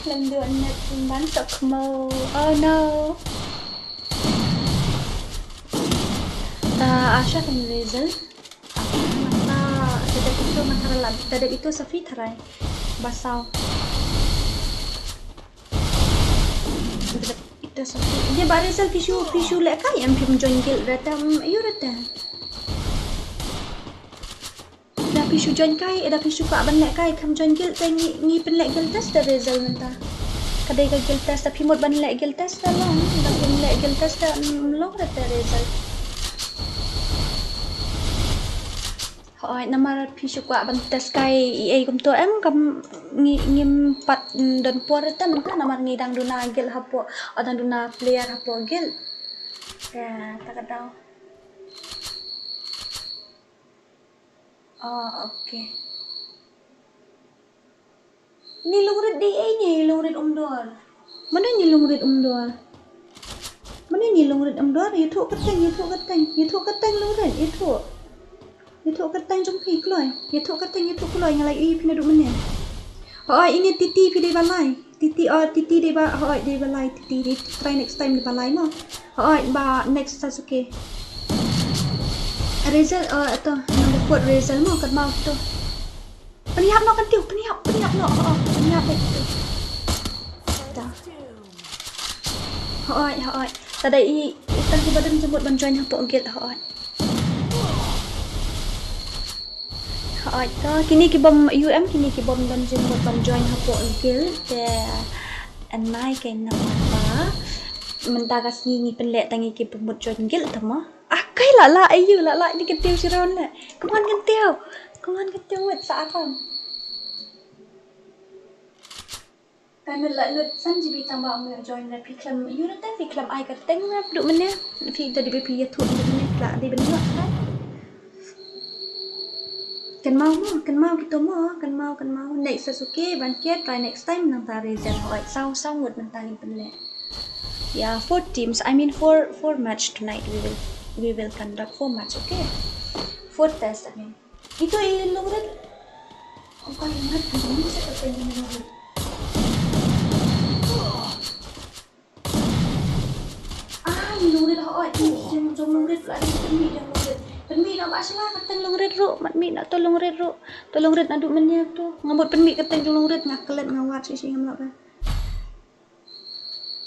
Khlem duh net ban sa khmo. Oh no. Ta, asha kan result. Nangta da dep ito nangta la, da dep ito sa phi tharai. Ba saw. Da dep ito sa phi. Ine ba result phi shu, phi shu leh kai em, phim join guild re te, em, ïoh re te. Da phi shu join kai, eh, da phi shu kwah ban leh kai, kham join guild te ngi, ngi pynleh guild test da result mynta. Ka dei ka guild test, da phi mut ban leh guild test da long, da phi leh guild test da, mm, long re te result. Hooid, namar phi shu kwah ban test kai ei ei kumto em, kam ngi, ngim pat, mm, don por re te mynta namar ngi dang duna guild hapoh, o dang duna player hapoh guild. Ya, ta ka daw. Oh, okay. Ni lungrit dei ei, ni lungrit umdor. Mano ni lungrit umdor? Mano ni lungrit umdor? Ïathuh kyrteng, ïathuh kyrteng, ïathuh kyrteng lungrit, ïathuh. Ïathuh kyrteng jong phi kloi. Ïathuh kyrteng, ïathuh kloi, nga la ïohi phi naduh mynne. Hooid, ine Titi phi dei ba lai. Titi, oh, Titi dei ba, hooid, dei ba lai, Titi dei try next time dei ba lai mo. Hooid, ba next Sasuke. Result, oh, ito, number four result mo, katmau to. Pynïap noh Kyntiew, pynïap, pynïap noh, oh, oh, pynïap bad to. Ta. Hooid, hooid. Ta da i, i tang kiba don jingmut ban join hapoh guild, hooid. Hooid to, kine ki bym, U M, kine ki bym don jingmut ban join hapoh guild te, anai kein namar ba mynta ka sngi ngi pynleh tang ïa ki bym mut join guild te mo. Ah, kai la la, ayu la la, ine Kyntiew shi round leh. Come on Kyntiew. Come on Kyntiew, wait sa atam. Kan la lut san G B tang ba ong join na phi khlem. Ïoh na te phi khlem ai kyrteng na phi duh mynne. Phi da dei ba phi ïathuh mynne phi la dei ban ïoh kan. Kynmaw mo, kynmaw kito mo, kynmaw, kynmaw. Next Sasuke, ban kiar, try next time, nangta Rezen, hooid, saw, saw ngut nangta ngin pynleh. Yeah, four teams, I mean four, four match tonight we will, we will conduct four match, okay? Four test, I mean. Ito i Lungrit. Ong ka Lungrit, Lungrit sa ka pen Lungrit. Ah, i Lungrit hooid, i jong, jong Lungrit la dei pynmih jong Lungrit. Pynmih noh ba shala ka teng Lungrit ruh, mat mih noh to Lungrit ruh. To Lungrit naduh mynne to. Nga mut pynmih ka teng jong Lungrit, nga klet, nga wad shi shi, ngam lah ba.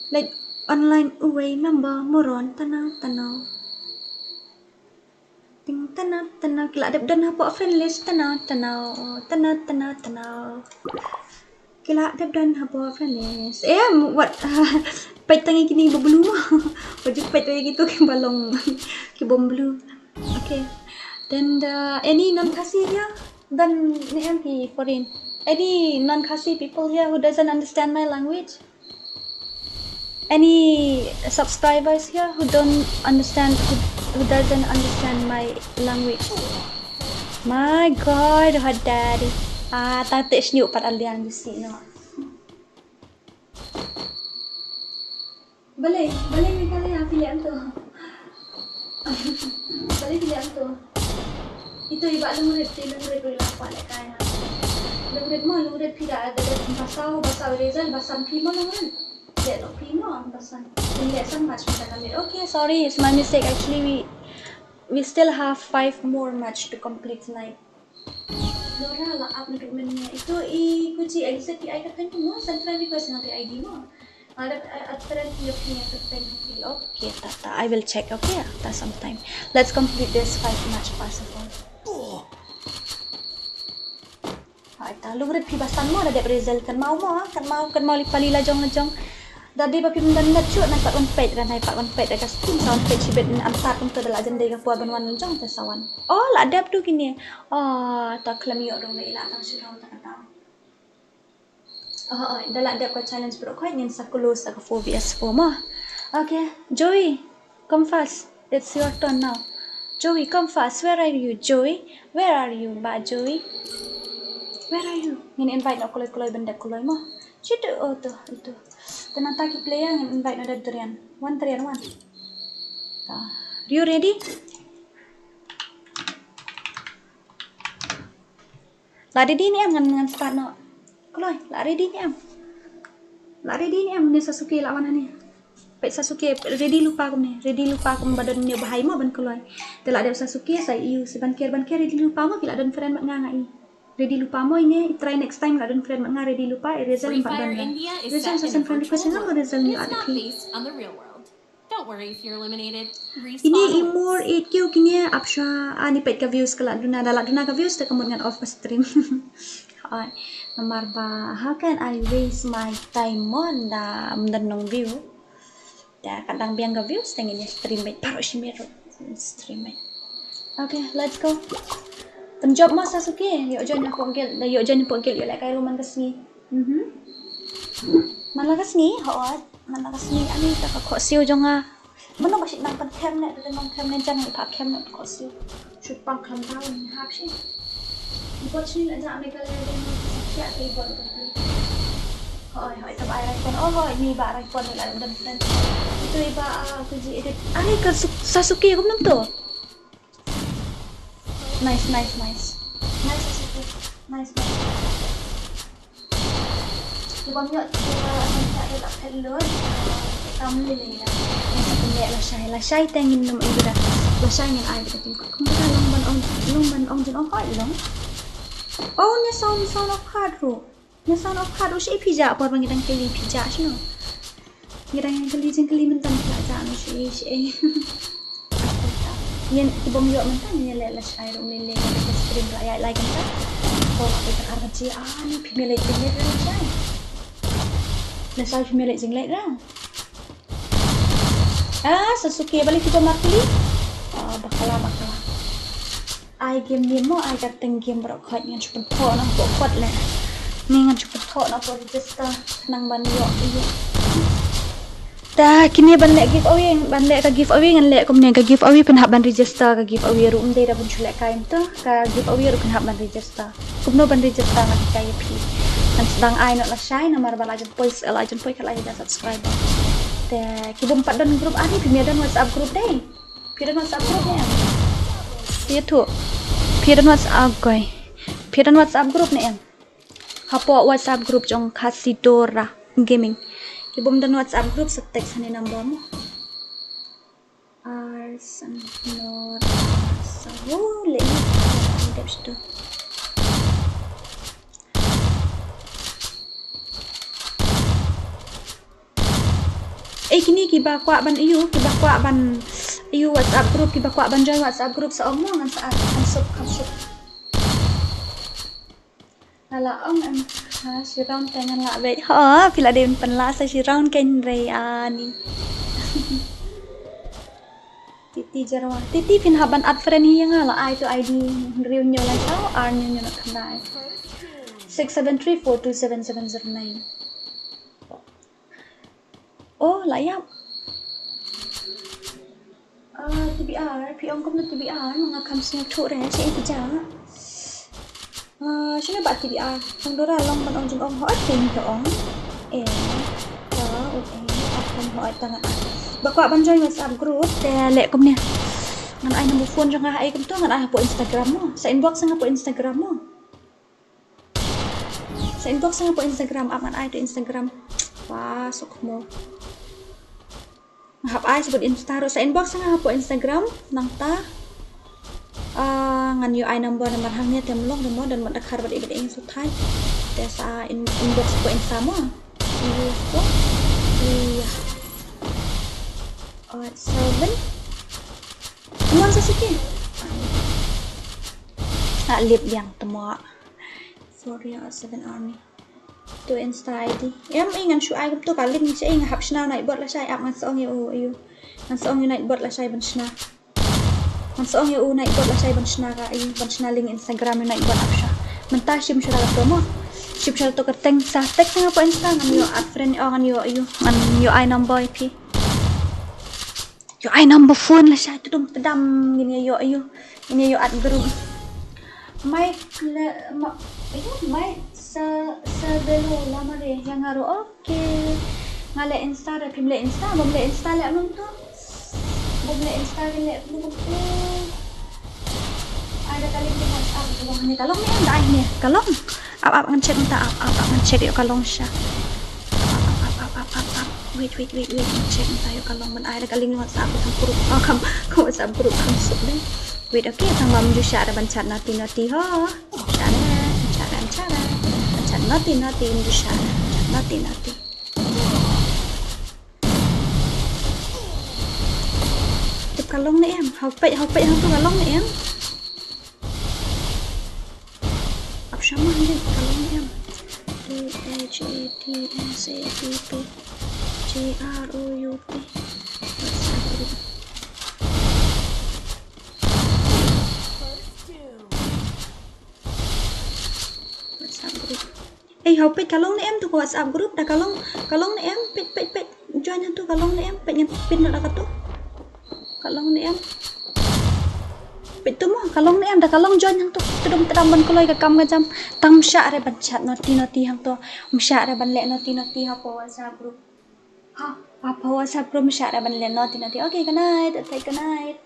Like online uwei number moron tana tana. Ting tana tana, ki la dep don hapoh friend list tana tana, tana tana tana. Ki la dep don hapoh friend list. Eh, what? Peit tang ïa kine ba blue mo. Ba ju peit ïa kito ki ba long ki bom blue. Okay. Then the, any non-Khasi here? Then ni em ki foreign. Any non-Khasi people here who doesn't understand my language? Any subscribers here who don't understand, who, who doesn't understand my language? My God, her daddy. Ah, tang te sniu pat aliang you see no. Balei, balei Meghalaya phi leh to? Balei phi leh to? Ito i ba Lungrit, te Lungrit ruh i la kwah leh kai ha. Lungrit mo, Lungrit phi da, da, da, ba saw, ba saw result, ba san phi mo Lungrit. Leh noh phi mo, ba san. Phi leh san match phi da ka leh. Okay, sorry, it's my mistake. Actually, we, we still have five more match to complete tonight. Nora la ap naduh mynne. Ito i Kuji, I said I got thank you mo, send friend request nga te I D mo. Ada, ada friend you pin, friend you. Okay, ta, ta, I will check, okay, after some time. Let's complete this five match first of all. Hai ta, Lungrit phi ba san mo, da dep result kynmaw mo, kynmaw, kynmaw li pali la jong la jong. Da dei ba phim don net shuh, nai pat wan peit, nai pat wan peit da ka stream, sa wan peit shibit, am tat kumta da la jan dei ka por ban wan la jong te sa wan. Oh, la dep tu kine. Oh, ta khlem ïoh ruh, i la tang shu ruh ta ka tang. Oh, oh, da la dep ka challenge bro, khoi ngin sa close da ka four V S four mo. Okay, Joey, come fast. It's your turn now. Joey, come fast. Where are you, Joey? Where are you, ba Joey? Where are you? Ngin invite noh kloi kloi ban dep kloi mo. Shitu, oh tu, itu. Te nangta ki player ngin invite noh da Dorian. One Dorian, one. Ah, you ready? La ready ne em ngan, ngan start noh. Kloi, la ready ne em? La ready ne em ne Sasuke la wan hangne? Peit Sasuke ready lypa kumne, ready lypa kum ba don ne ba hai mo ban kloi. Te la dep Sasuke sa ïoh sa ban ker, ban ker ready lypa mo, ki la don friend mat nga nga i. Ready lypa mo ine, i try next time la don friend mat nga ready lypa, i result pat don. Result sa send friend request nga mo result ni la dep phi. Don't worry if you're eliminated. Ini i more eight K kine ap sha ani peit ka views ka la duna, da la duna ka views te ka mut ngan off ka stream. Hai, namar ba how can I waste my time mo nda mden nong view. Da kan dang biang ka views te ngin ïa stream beit, baroh shi minit ruh stream beit. Okay, let's go. Pynjop mo Sasuke, ïoh join hapoh guild, da ïoh join hapoh guild, ïoh lehkai ruh man ka sngi. Mhm. Man la ka sngi, hooid. Man la ka sngi ani ta ka khohsiew jong nga. Mano ba shu nang pynkhem ne, da nang khem ne jan i pha khem ne khohsiew. Shu pang khlem tau ni hap shi. I bot shi la ja me ka le de ni sa kya te i bot ka. Hoi hoi ta ba ai rai pon. Oh hoi ni ba rai pon ni la dam dan. Itu i ba, ah, Kuji edit. Are ka Sasuke kum nam to. Nice, nice, nice. Nice, nice, nice. Nice, nice. Ki bym ïoh ki ba nang ka la phet lut. Kam lili la. Nang sa pynleh lashai, lashai te ngin nym ai bida. Lashai ngin ai bida kin kut. Kum bida long ban ong, long ban ong jin ong hoi long. Oh, ne sound, sound of heart ruh. Ne sound of heart ruh shi phi jah por ba ngi dang kylli phi jah shano. Ngi dang kylli jingkylli mynta ngi la jah no shi shi. Ngi ki bym ïoh mynta ngi leh lashai ruh ngi leh ka stream la ïaid lai kynta. Ko la peit ar baje ah ni phi me leh jingleh ruh lashai. Lashai phi me leh jingleh ruh. Ah, Sasuke balei phi ba markli. Ah, bakla bakla. Ai game ni mo, ai ka teng game baroh khoit ngan shu pynphoh nang phoh kot leh. Ni ngan shu pynthok na por register nang ban ïoh ïoh. Ta kine ban leh giveaway, ban leh ka giveaway ngan leh kumne, ka giveaway pynhap ban register, ka giveaway ruh ym dei da ban shu leh kai mynta, ka giveaway ruh pynhap ban register. Kumno ban register ngan hikai ïa phi. Ngan sdang ai noh lashai namar ba la jan poi, la jan poi ka la jan subscriber. Te ki bym pat don group, ani phi ïa don WhatsApp group dei. Phi don WhatsApp group ne em? Phi ïathuh. Phi don WhatsApp, koi. Phi don WhatsApp group ne em? Hapoh WhatsApp group jong Khasidora Gaming. Ki bym don WhatsApp group sa text ha ne number mo. Arsenal Arsenal. Oh, leh ni. Dep situ. Eh, kine kiba kwah ban ïoh, kiba kwah ban ïoh WhatsApp group, kiba kwah ban join WhatsApp group sa ong mo, ngan sa add, kham suk, kham suk. Nga la ong em, ha, shi round te ngan lah beit. Ho, phi la dei ban pynlah sa shi round kein re ani. Titi Jarwa. Titi phin hap ban add friend hi ïa nga, la ai tu I D hynriew hynñiew lai saw ar hynñiew hynñiew khyndai. Six seven three four two seven seven zero nine. Oh, la ïap. Ah, T B R, phi ong kumno T B R, ma nga kham sngewthuh re, shaei phi jah. Ah, shano ba T B R, tang dora long ban ong jingong hooid phi ong. Eh, ta, u, eh, ah, kham hooid tang ah. Ba kwah ban join WhatsApp group, te leh kumne. Ngan ai number phone jong nga ha ei kumto, ngan ai hapoh Instagram mo. Sa inbox nga hapoh Instagram mo. Sa inbox nga hapoh Instagram, ap ngan ai to Instagram. Wah, suk mo. Nga hap ai sbut Insta ruh, sa inbox nga hapoh Instagram, nangta. Ah, ngan ïoh ai number, namar hangne te ym long, te ym don mut da khar bad ibit ing suthai. Te sa in, inbox hapoh Insta mo. Iya ko. Iya. Oh, seven. Come on, Sasuke. Ah, lip yang temo. Sorry, ah, seven army. To Insta I D. Em, eh, ngan shu ai kumto ka link, shaei nga hap shna Nightbot lashai, ap ngan sa ong ïa u, ïa u. Ngan sa ong ïa u Nightbot lashai ban shna. Ngan sa ong ïa u Nightbot lashai ban shna ka, ïa u, ban shna link Instagram ïa u Nightbot ap sha. Mynta shim shuwa kato mo. Shim shuwa kato kyrteng sa text nga hapoh Insta ngan ïoh add friend, oh, ngan ïoh, ïa u. Ngan ïoh ai number ïa phi. Ïoh ai number phone lashai, tdum tdam ngin ïa ïoh, ïa u. Ngin ïa ïoh add group. Mike le, ma, ïa, Mike sa, sa belo la mare ïa nga ruh. Okay. Nga leh Insta re, phim leh Insta, bym leh Insta leh kumno to. Bym leh Insta re leh kumno to. Ai da ka link WhatsApp, ka long ne, ka long ne em, da ai ne, ka long. Ap, ap, ngan check mynta, ap, ap, ap, ngan check ïoh ka long sha. Ap, ap, ap, ap, ap, ap, ap. Wait, wait, wait, wait, ngan check mynta ïoh ka long ban ai da ka link WhatsApp ka group. Oh, kam, ka WhatsApp group kam suk dei. Wait, okay, tang ba mynta sha re ban chat naughty naughty ho. Sha re, sha re, sha re. Ban chat naughty naughty mynta sha re. Ban chat naughty naughty. Tip ka long ne em? Hau peit, hau peit, hau tu ka long ne em? Ap sha ma hynrei ka long ne em? T H A T S A P P G R O U P. WhatsApp group. WhatsApp group. Ei, hau peit ka long ne em tu ka WhatsApp group, da ka long, ka long ne em, peit, peit, peit. Join hangtu ka long ne em, peit ngan pin noh da katu. Ka long ne em. Peit tu mo, ka long ne em, da ka long join hangtu. Tdum tdam ban kloi ka kam ka jam. Tang ym shah re ban chat naughty naughty hangtu. Ym shah re ban leh naughty naughty hapoh WhatsApp group. Ha, hapoh WhatsApp group ym shah re ban leh naughty naughty. Okay, good night. Okay, good night.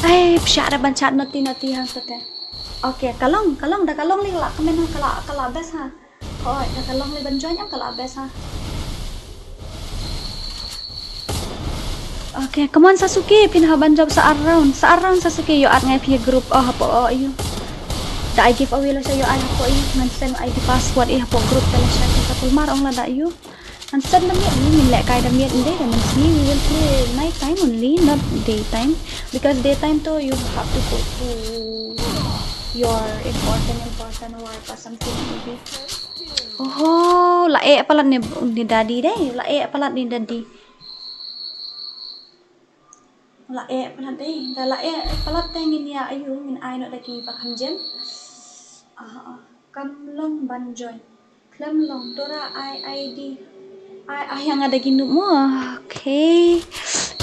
Ai, psiah re ban chat naughty naughty hangto te. Okay, ka long, ka long, da ka long lei ka la comment ha, ka la, ka la best ha. Hooid, da ka long lei ban join em ka la best ha. Okay, come on Sasuke, phin hap ban jop sa ar round, sa ar round Sasuke, ïoh add nga ïa phi ha group, oh hapoh, oh ïoh. Da ai giveaway lashai, ïoh add hapoh ïoh, ngan send I D password ïa hapoh group te lashai, ka kulmar ong lada ïoh. Ngan send da miet, ngin lehkai da miet, ym dei da mynsngi, we will play night time only, not daytime. Because daytime to you have to go to your important, important work or something maybe. Oh, la eh palat ne, ne daddy dei, la eh palat ne daddy. La eh palat dei, da la eh palat dei ngin ïa ïoh ngin ai noh da ki ba kham jem. Ah, ah. Kam long ban join. Khlem long tura ai ID. Ai ai ïa nga da ki noob mo. Okay.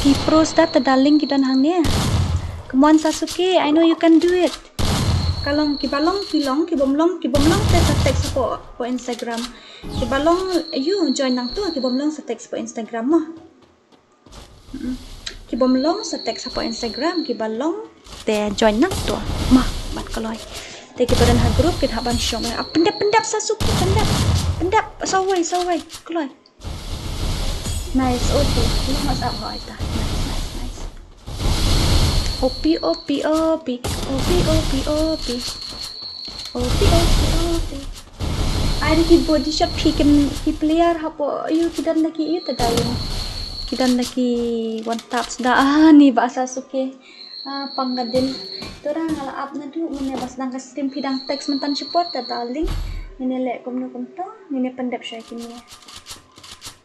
Ki pros da ta darling ki don hangne. Come on Sasuke, I know you can do it. Ka long ki ba long ki long, ki bym long ki bym long te sa text hapoh Instagram. Ki ba long ïoh join nangta, ki bym long sa text hapoh Instagram mo. Ki bym long sa text hapoh Instagram, ki ba long te join nangta. Mah, ban kloi. Te ki ba don ha group ki hap ban shong. Ah, pyndep pyndep Sasuke pyndep. Pyndep sawai sawai. Kloi. Nice, O P. Long WhatsApp ho ita. Nice, nice, nice. O P, O P, O P. O P, O P, O P. O P, O P, O P. Ai da ki body shot phi kim ki player hapoh ïoh ki don da ki ïoh ta darling. Ki don da ki one taps da ah ni ba Sasuke. Ah, pang ka dil. Tura nga la ap naduh mynne ba sdang ka stream phi dang text mynta support ta darling. Ngin ïa leh kumno kumto, ngin ïa pyndep sha kine.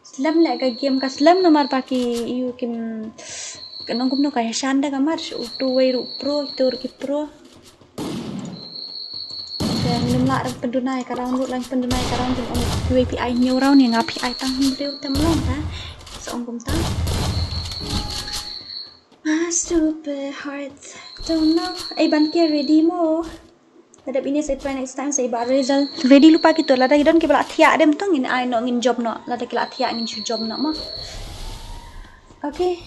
Slem leh ka game ka slem namar ba ki ïoh kim ka nong kumno ka ïa shan da ka mar shu tu wei ruh pro, tu ruh ki pro. Te ngim lah ruh pynduna ïa ka round ruh, lang pynduna ïa ka round ruh, ong kiwei phi ai hynñiew round ïa nga phi ai tang hynriew te ym long ha. Sa ong kumta. Ah, super hard. Don't know. Ai ban ke ready mo. Lada ine sa try next time sa iba result. Ready lypa kito lada ki don kiba la thiah dem to ngin ai noh ngin jop noh. Lada ki la thiah ngin shu jop noh mo. Okay.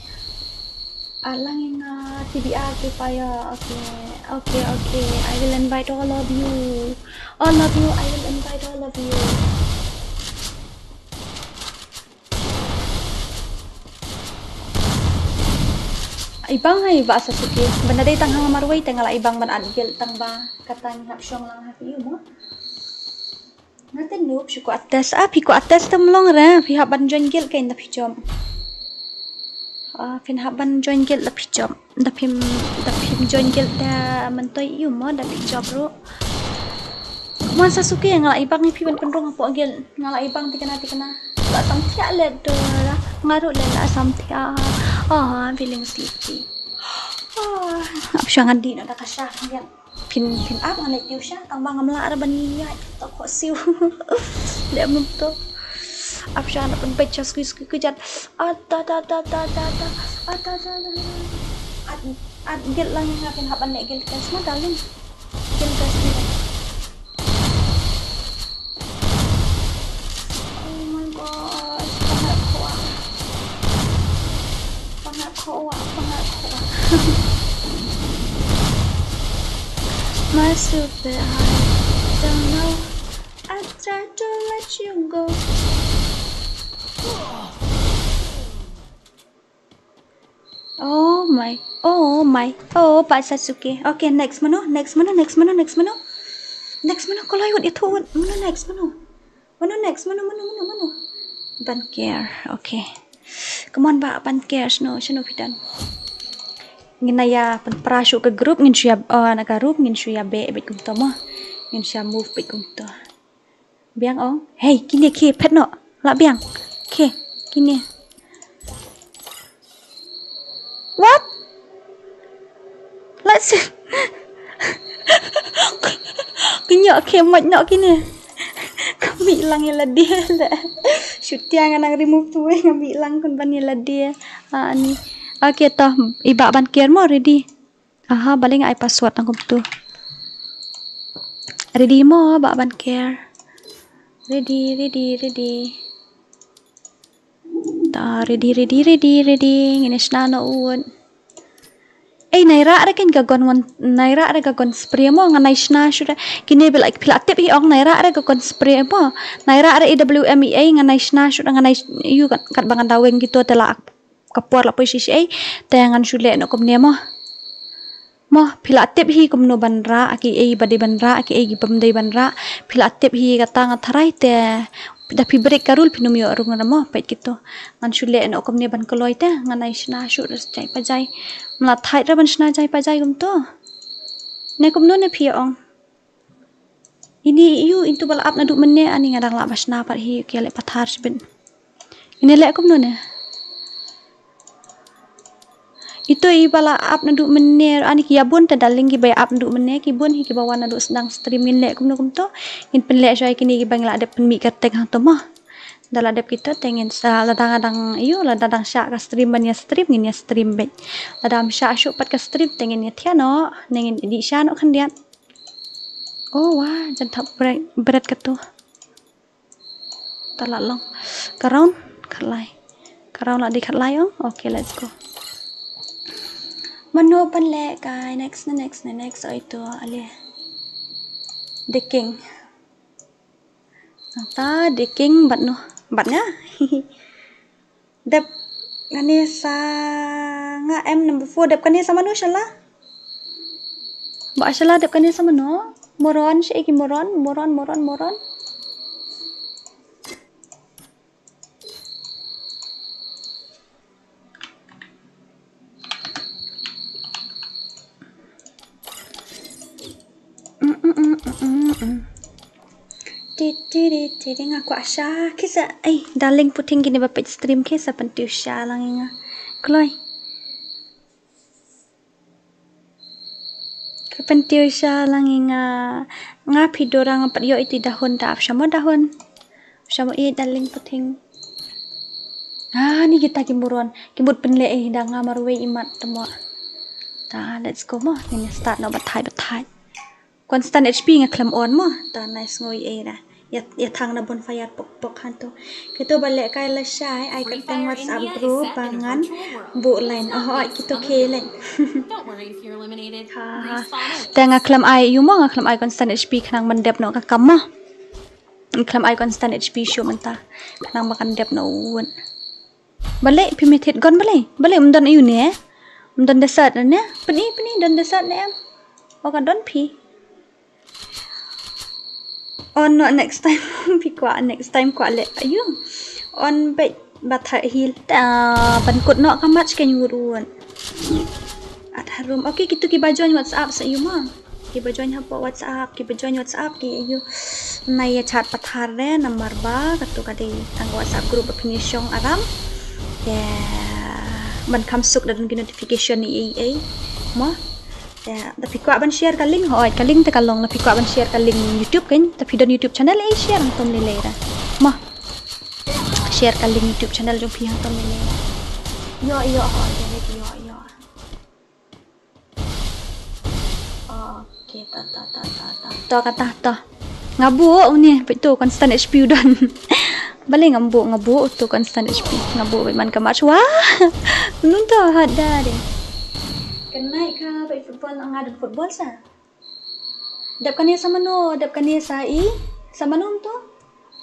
Alang ina T B R ki paya. Okay. Okay, okay. I will invite all of you. All of you, I will invite all of you. Ibang ha iba Sasuke. Ban da dei tang hang marwei te nga la ibang ban add guild tang ba kata ngi hap shong lang ha phi mo. Nga te noob shu ko attest ah phi ko attest te ym long re phi hap ban join guild kein da phi jop. Ah, phin hap ban join guild da phi jop. Da phim da phim join guild da myntoi ïoh mo da phi jop ruh. Mon Sasuke nga la ibang ïa phi ban pynrung hapoh guild. Nga la ibang tikna tikna. La samthiah le dora. Nga ruh le la samthiah. Ah, I'm feeling sleepy. Ah, ap sha nga dih noh da ka sha. Phin phin ap nga leh tiew sha tang ba ngam lah ra ban ïaid to khoh siew. Leh mut to. Ap sha na pynpeit sha skui skui kejat. Ata ta ta ta ta ta. Ata ta ta. At at guild lang nga phin hap ban leh guild clash ma darling. Guild clash ni. Oh my gosh, pangak khua. Pangak khua, pangak khua. My stupid heart, don't know. I tried to let you go. Oh my, oh my, oh, Pak Sasuke. Okay, next mano, next mano, next mano, next mano. Next mano, koloi wut itu wut. Mano next mano. Mano next mano, mano, mano, mano. Ban care, okay. Come on, ba ban care, shano, shano phi don. Ngin ïa pynpra shuh ka group, ngin shu ïa, oh, na ka group, ngin shu ïa beh beit kumto mo. Ngin shu ïa move beit kumto. Biang ong. Hei, kine ki phet noh. Lah biang. Ki, kine. What? Let's see. Ki nyok ki mot noh kine. Ka mih lang ïa lade le. Shutia nga nang remove tu nga mih lang kun ban ïa lade. Ah, ni. Okay, to iba ban care mo ready. Aha, balei nga ai password nangkum tu. Ready mo ba ban care. Ready, ready, ready. Ta ready, ready, ready, ready. Ngin shna na un. Ei, naira re kan ka gon wan, naira re ka gon spray mo, nga nai shna shuda. Kine bila phi la tip hi ong naira re ka gon spray mo. Naira re A W M E A nga nai shna shuda, nga nai yu kat ba ngan da weng kito te la ka por la poi shi shi ei te ngan shu leh noh kumne mo. Mo, phi la tip hi kumno ban rah, ki ei ba dei ban rah, ki ei ki bym dei ban rah. Phi la tip hi kata nga tharai te da phi break ka rule phin ym ïoh rung ra mo, peit kito. Ngan shu leh noh kumne ban kloi te, ngan ai shna shuh jai pa jai. Mla thait ra ban shna jai pa jai kumto. Ne kumno ne phi ong. Ini yu into ba la ap naduh mynne ani nga dang lah ba shna pat hi ki leh pathar shibit. Ini leh kumno ne. Ito i ba la ap naduh mynne, ani ki ïa bun te darling ki ba ïa ap naduh mynne, ki bun hi ki ba wan naduh sdang stream, ngin leh kumno kumto. Ngin pynleh shuwa ïa kine ki ba ngi la dep pynmih kyrteng hangto mo. Da la dep kito te ngin sa, lada nga dang, ïo, lada dang shah ka stream ban ïa stream, ngin ïa stream beit. Lada ym shah shuh pat ka stream te ngin ïa thiah noh, ne ngin edit shah noh khyndiat. Oh wah, jan thap bread, bread kato. Ta la long. Ka round khatlai. Ka round la dei khatlai ong. Okay, let's go. Mano pynleh kai, next ne, next ne, next, oi to ale. The King. Ta The King bad no. Bad nga. Dep kane sa nga em number four, dep kane sa mano shala? Ba shala dep kane sa mano? Moron, shi ki moron, moron, moron, moron. Ti, ti, ti, ti, ti, nga kwah sha, kisa, ai, darling puting kine ba peit stream kisa pyntiew sha lang ïa nga. Kloi. Ka pyntiew sha lang ïa nga, nga phi dora nga pat ïoh iti dahun ta ap sha mo dahun. Sha mo i darling puting. Ah, ni kita ki moron. Ki mut pynleh i da nga marwei i mat te mo. Ta, let's go mo. Ngin start noh batai batai. Constant H P nga khlem on mo. Ta nice ngoi ei da. Ïa, ïa thang na bonfire pok pok hanto. Kito ba leh kai lashai, ai kyrteng WhatsApp group ba ngan buh line. Oh, oh, kito khie line. Ha, ha. Te nga khlem ai ïa u mo, nga khlem ai constant H P khnang ban dep noh ka kam mo. Nga khlem ai constant H P shuh mynta. Khnang ba kan dep noh u wut. Balei phi methit gon balei? Balei um don ayu ne? Um don desert ne? Pyni, pyni don desert ne em? O ka don phi. On noh next time. Phi kwah next time kwah leh ayu. On beit ba thah hil. Ta ban kut noh ka match kan wut wut. At harum. Okay, kito ki ba join WhatsApp sa ayu ma. Ki ba join hapoh WhatsApp, ki ba join WhatsApp ki ïa u. Nai ïa chat pathar re namar ba kato ka dei tang WhatsApp group ba pynïashong aram. Te ban kham suk da don ki notification ei ei mo. Te da phi kwah ban share ka link, hooid ka link te ka long, da phi kwah ban share ka link YouTube kan, da phi don YouTube channel ei share hangto lei lei ra. Mo. Share ka link YouTube channel jong phi hangto lei lei ra. Ïoh ïoh hooid ïoh ïoh. Okay, ta, ta, ta, ta, ta. To, kata, to. Nga buh, uni, peit to, constant H P u don. Balei ngam buh, nga buh, to, constant H P. Nga buh, peit man ka match, wah. Nun to, hot da, deh. Kena ka, peit football, nga don football sa. Dep kane sa mano, dep kane sa i, sa mano to?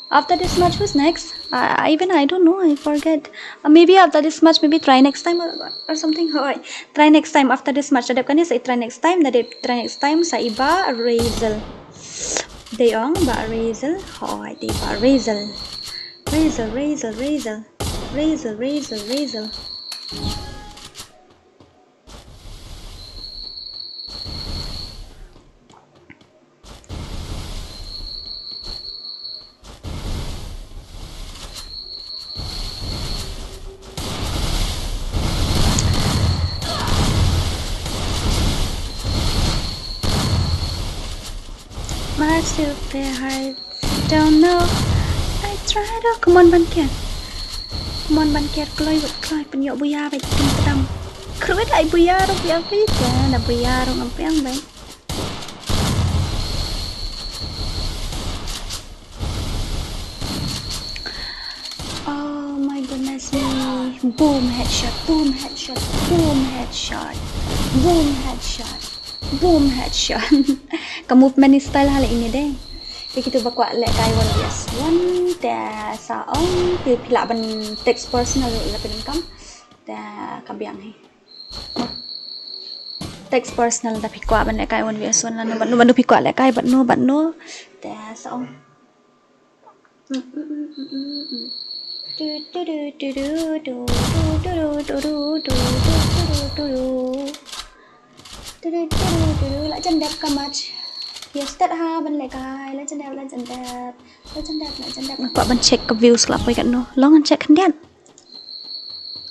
After this match, who's next? I, I even I don't know. I forget. Uh, maybe after this match, maybe try next time or, or something. Hoi. Try next time after this match. Dep kane sa i try next time. Dep try next time sa i Ba Razel. Dei ong Ba Razel. Hoi, dei Ba Razel. Razel, Razel, Razel. Razel, Razel, Razel. My stupid heart don't know. I tried, oh, come on, ban ker. Come on, ban ker, kloi, wet, kloi, pynïoh buya, wet, pyn tram. Kruet, ai buya, ruk, ya, wet, ya, da buya, ruk, ngam peng, wet. Oh my goodness me. Boom, headshot, boom, headshot, boom, headshot, boom, headshot, boom, headshot. Ka movement ni style hala ini deh. Te kitu ba kwah leh kai one v one te sa ong te phi lah ban text personal la pyndonkam. Te ka biang hi. Text personal da phi kwah ban leh kai one v one lano bad no bad no phi kwah leh kai bad no bad no. Te sa ong. La jan dep ka match. Yes, tet ha ban leh kai, la jan dep, la jan dep. La jan dep, la jan dep. Nga kwah ban check ka views la poi katno. Long ngan check khyndiat.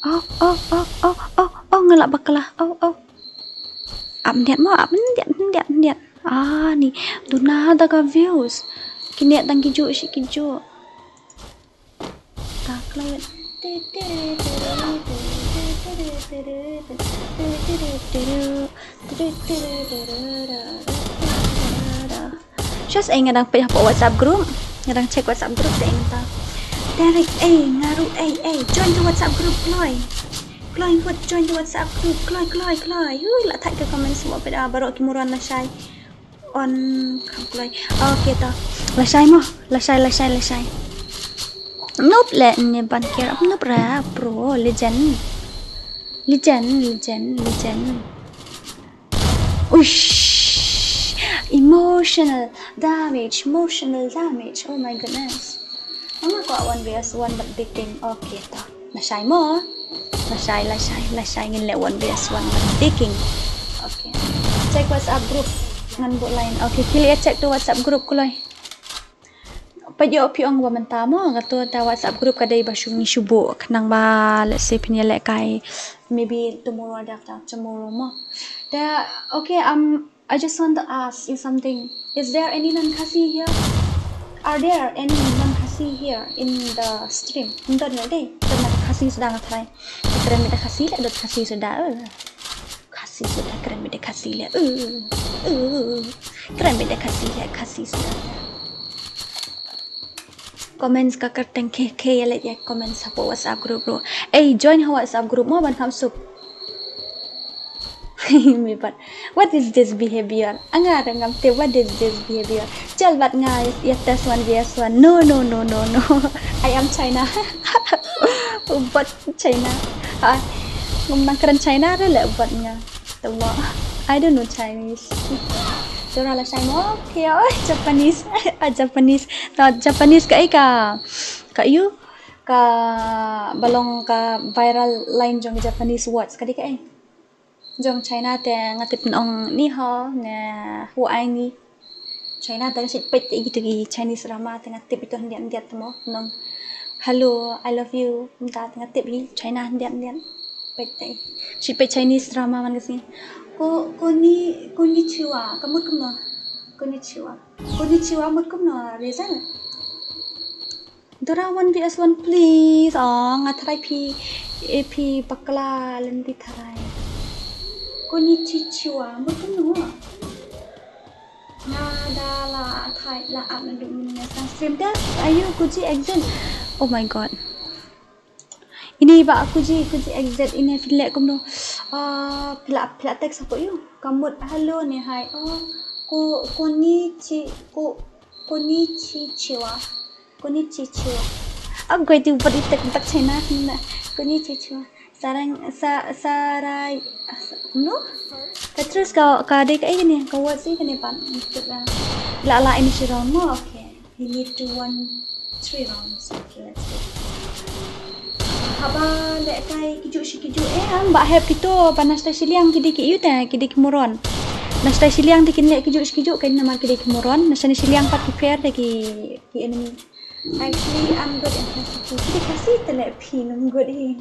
Oh, oh, oh, oh, oh, oh, nga la bakla. Oh, oh. Ap ndiat mo, ap ndiat, ndiat, ndiat. Ah, ni. Duna da ka views. Kine tang ki ju shi ki ju. Ta kloi. Just, eh, nga dang peit hapoh WhatsApp group. Nga dang check WhatsApp group te, eh, mynta. Derek, eh, nga ruh, eh, eh, join the WhatsApp group, kloi. Kloi, ngut, join the WhatsApp group, kloi, kloi, kloi. Ui, la thait ka comment shuh, peit, ah, baroh ki moron lashai. On, kham kloi. Okay, to. Lashai mo, lashai, lashai, lashai. Nope, le, ne ban care, nope, ra, pro, legend. Legend, legend, legend. Uish! Emotional damage, emotional damage. Oh my goodness. Mama ko one vs one but picking. Okay, to. Lashai mo. Lashai, lashai, lashai, ngin leh one vs one but picking. Okay. Check WhatsApp group. Ngan buh line. Okay, ki leh check to WhatsApp group kloi. Peit ïoh phi ong ba mynta mo, kato ta WhatsApp group ka dei ba shu ngi shu buh, khnang ba, let's say, phin ïalehkai, maybe tomorrow, day after tomorrow mo. Ta, okay, um, I just want to ask you something. Is there any non-Khasi here? Are there any non-Khasi here in the stream? Ym don re dei, don non-Khasi suda nga tharai. Kren beit da Khasi leh, don Khasi suda. Eh. Khasi suda, kren beit da Khasi leh. Eh, eh. Kren beit da Khasi leh, Khasi suda. Comments ka kyrteng, khe khe ïa leh ïa comments hapoh WhatsApp group ruh. Eh, join ha WhatsApp group mo ban kham suk. Mi pat. What is this behavior? Anga re ngam tip, what is this behavior? Chal bad nga ïa test one vs one. No, no, no, no, no. I am China. U bot China. Ha. Ngam nang kren China re leh u bot nga. Te mo. I don't know Chinese. Dora lashai mo. Okay, oh, Japanese. Ah, Japanese. Ta Japanese kaei ka, ka ïu, ka ba long ka viral line jong Japanese words. Ka dei kaei? Jong China te nga tip nong ni hao, ne hu ai ni. China te nga shait peit ïa kito ki Chinese drama te nga tip ito hyndiat hyndiat te mo. Nong hello, I love you. Mynta te nga tip ïa China hyndiat hyndiat. Peit te. Shait peit Chinese drama man ka sngi. Ko, koni, konnichiwa. Ka mut kumno? Konnichiwa. Konnichiwa mut kumno, Rizal? Dora one vs one, please. Oh, nga tharai phi, eh, phi bakla lynti tharai. Konnichiwa mut kumno? Nga da la thait la ap naduh mynne sa stream te. Ayu, kuji exit. Oh my God. Ini ba kuji, kuji exit ini, phi leh kumno? Ah, phi la, phi la text hapoh ïu. Ka mut hello ne hi. Oh, ko, konichi, ko, konichiwa. Konichiwa. Ang koy tu bad itek tak China na. Konichiwa. Sarang, sa, sarai, no? Ka terus ka, ka dei kaei kane, ka word kaei kane pat. La, la, ini shi round mo, okay. You need to win three rounds. Okay, let's go. Haba lehkai kijuh shi kijuh, eh, ang ba hep kito, ba na stai shiliang ki dei ki ïu te, ki dei ki moron. Na stai shiliang te kin leh kijuh shi kijuh, kan namar ki dei ki moron. Na stai shiliang pat ki fair te ki, ki enemy. Actually, I'm good in Khasi. Ki dei Khasi te leh phi num good hi.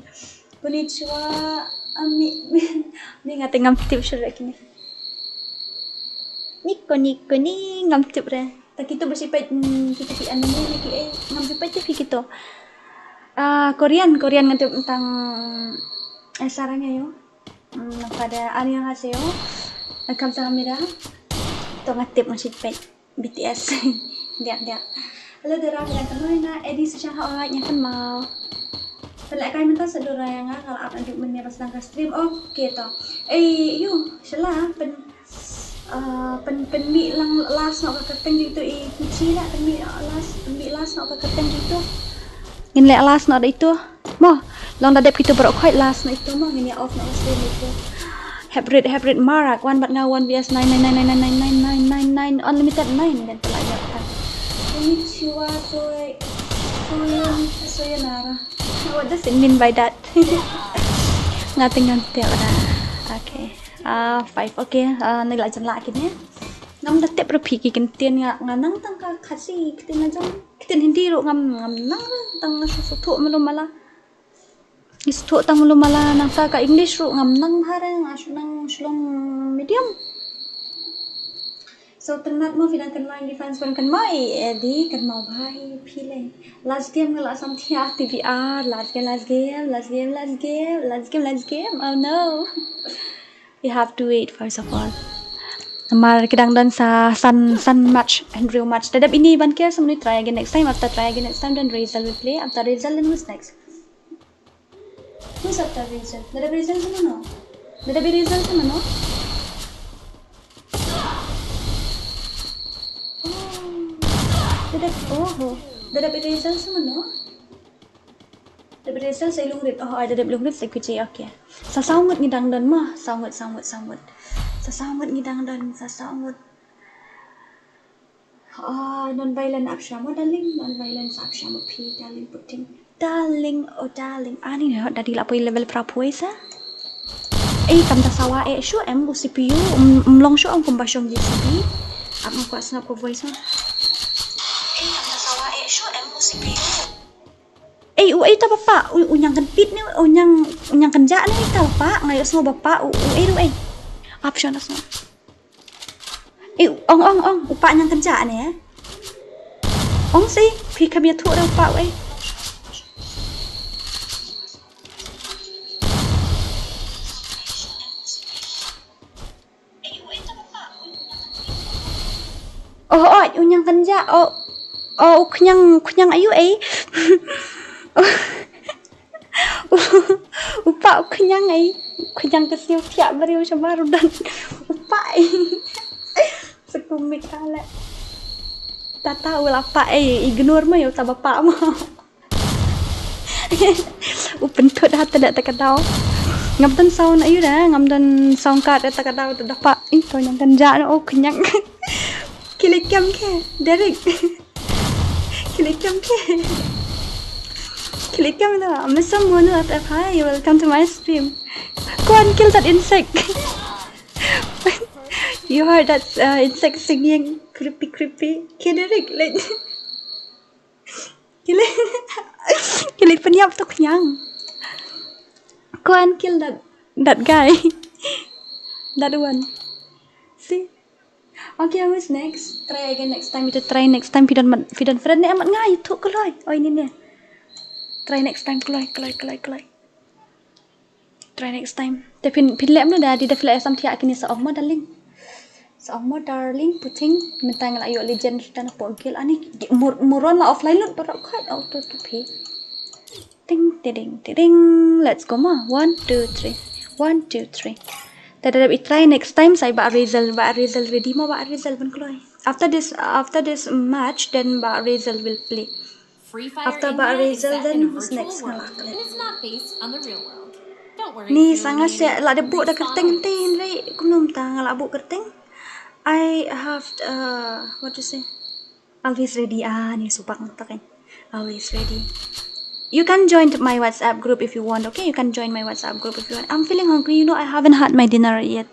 Konnichiwa, ami, mi nga te ngam tip shuh kine. Niko, niko, ni ngam tip re. Ta kito ba shu peit, mm, kito ki anime ne ki, eh, ngam shu peit te phi kito. Ah, Korean, Korean nga tip tang, eh, sarang ayo. Mm, pada annyeonghaseyo. Kamsahamnida. To nga tip nga shu peit. B T S. Diak, diak. Hello, Dora, ka dang kynmaw ïa nga, Eddie Suchang, ha, ong nga kynmaw. Pynlehkai mynta sa Dora ïa nga, nga la ap naduh mynne ba sdang ka stream. Okay, to. Eh, ïu, shala, pyn, ah, pyn, pynmih lang last noh ka kyrteng jong ito i Kuchi la, pynmih last, pynmih last noh ka kyrteng jong ito. Ngin leh last noh da ito. Mo, long da dep kito baroh khoit last na ito mo, ngin ïa off na stream ito. Hybrid, hybrid marak, wan bad nga one V S nine nine nine nine nine nine nine nine nine unlimited nine, dan pala ïa ka. Konnichiwa, soy, soy, soyonara. What does it mean by that? Nga tengah tip ra. Okay. Ah, five. Okay. Ah, ni la jan la kine. Ngam da tip ra phi ki ktien nga, nga nang tang ka Khasi ktien la jong. Ktien Hindi ruh ngam, ngam nang tang nga shu shu thuh malu mala. Is tu tang mulu mala nangta ka English ruh ngam nang bha re, nga shu nang shlong medium. So tynat mo phi dang kynmaw ïa ki fans ban kynmaw, eh, eh, di kynmaw bha ïa phi leh. Last game nga la sam thiah T V R, last game, last game, last game, last game, last game, last game. Oh no. You have to wait first of all. Namar ki dang don sa san, san match, hynriew match. Te dep ini ban ker sa mut try again next time, after try again next time, then Razel will play, after Razel then who's next? Who's after Razel? Da dep Razel sa mano? Da dep Razel sa mano? Oh. Da dep, oh, oh. Da dep Razel sa mano? Da dep Razel sa i Lungrit. Oh, ai, da dep Lungrit sa i Kuji, okay. Sa saw ngut ngi dang don mo. Saw ngut, saw ngut, saw ngut. Sa saw ngut ngi dang don, sa saw ngut. Ah, non-violent ap shwa mo, darling. Non-violent ap shwa mo phi, darling, puting. Darling, oh darling. Ani ne, dadi la poi level pra poi sa. Eh, kam da sawa eh shu em u C P U, um, um long shu em kumba shong G C P. Ap mo kwah snap ko voice mo. Eh, kam da sawa eh shu em u C P U. Eh, u ei ta bapa, u, u ñiang kan pit ne, u ñiang, u ñiang kan ja ne ta bapa, ngai sngo bapa, u, u ei ru ei. Ap shwa na sngo. Eh, ong, ong, ong, u pa ñiang kan ja ne. Ong si, phi kam ïathuh da u pa u ei. Oh, oh, u ñiang kan ja, oh, oh, u khñiang, u khñiang ayu ei. U pa u khñiang ei, u khñiang ka siew thiah briew sha barudan. U pa ei. Sa kumne ka leh. Tata u la pa ei, ignore mo ïa uta bapa mo. U pynthut ha ta da ta ka daw. Ngam don sound ayu da, ngam don sound card da ta ka daw da pa. Ih, to ñiang kan ja na u khñiang. Ki leit kem ke, Derek. Ki leit kem ke. Ki leit kem da. Mister Monu F F, hi, welcome to my stream. Go and kill that insect. You heard that uh, insect singing creepy creepy. Ki Derek leit. Ki leit, ki leit pynïap to khñiang. Go and kill that, that guy. That one. See? Okay, who's next? Try again next time. Ito try next time. Phi don mat, phi don friend ne amat nga ïathuh kloi. Oi ni ne. Try next time kloi, kloi, kloi, kloi. Try next time. Te phin, phin leh mano da, di da phi la sam thiah kine sa ong mo darling. Sa ong mo darling, puting, mynta nga la ïoh legend da na pok guild ani, di mur, muron la offline lut baroh khoit, oh, to, to phi. Ting, tiding, tiding, let's go mo. One, two, three. One, two, three. Te da dep i try next time, sa i ba Razel, ba Razel ready mo, ba Razel ban kloi. After this, after this match, then ba Razel will play. After ba Razel, then who's next nga la klet. Ni sa nga seh la dep buh da kyrteng te hynrei kumno mynta nga la buh kyrteng. I have uh, what to say? Always ready. Ah, ni supak mynta kan. Always ready. You can join my WhatsApp group if you want, okay? You can join my WhatsApp group if you want. I'm feeling hungry. You know, I haven't had my dinner yet.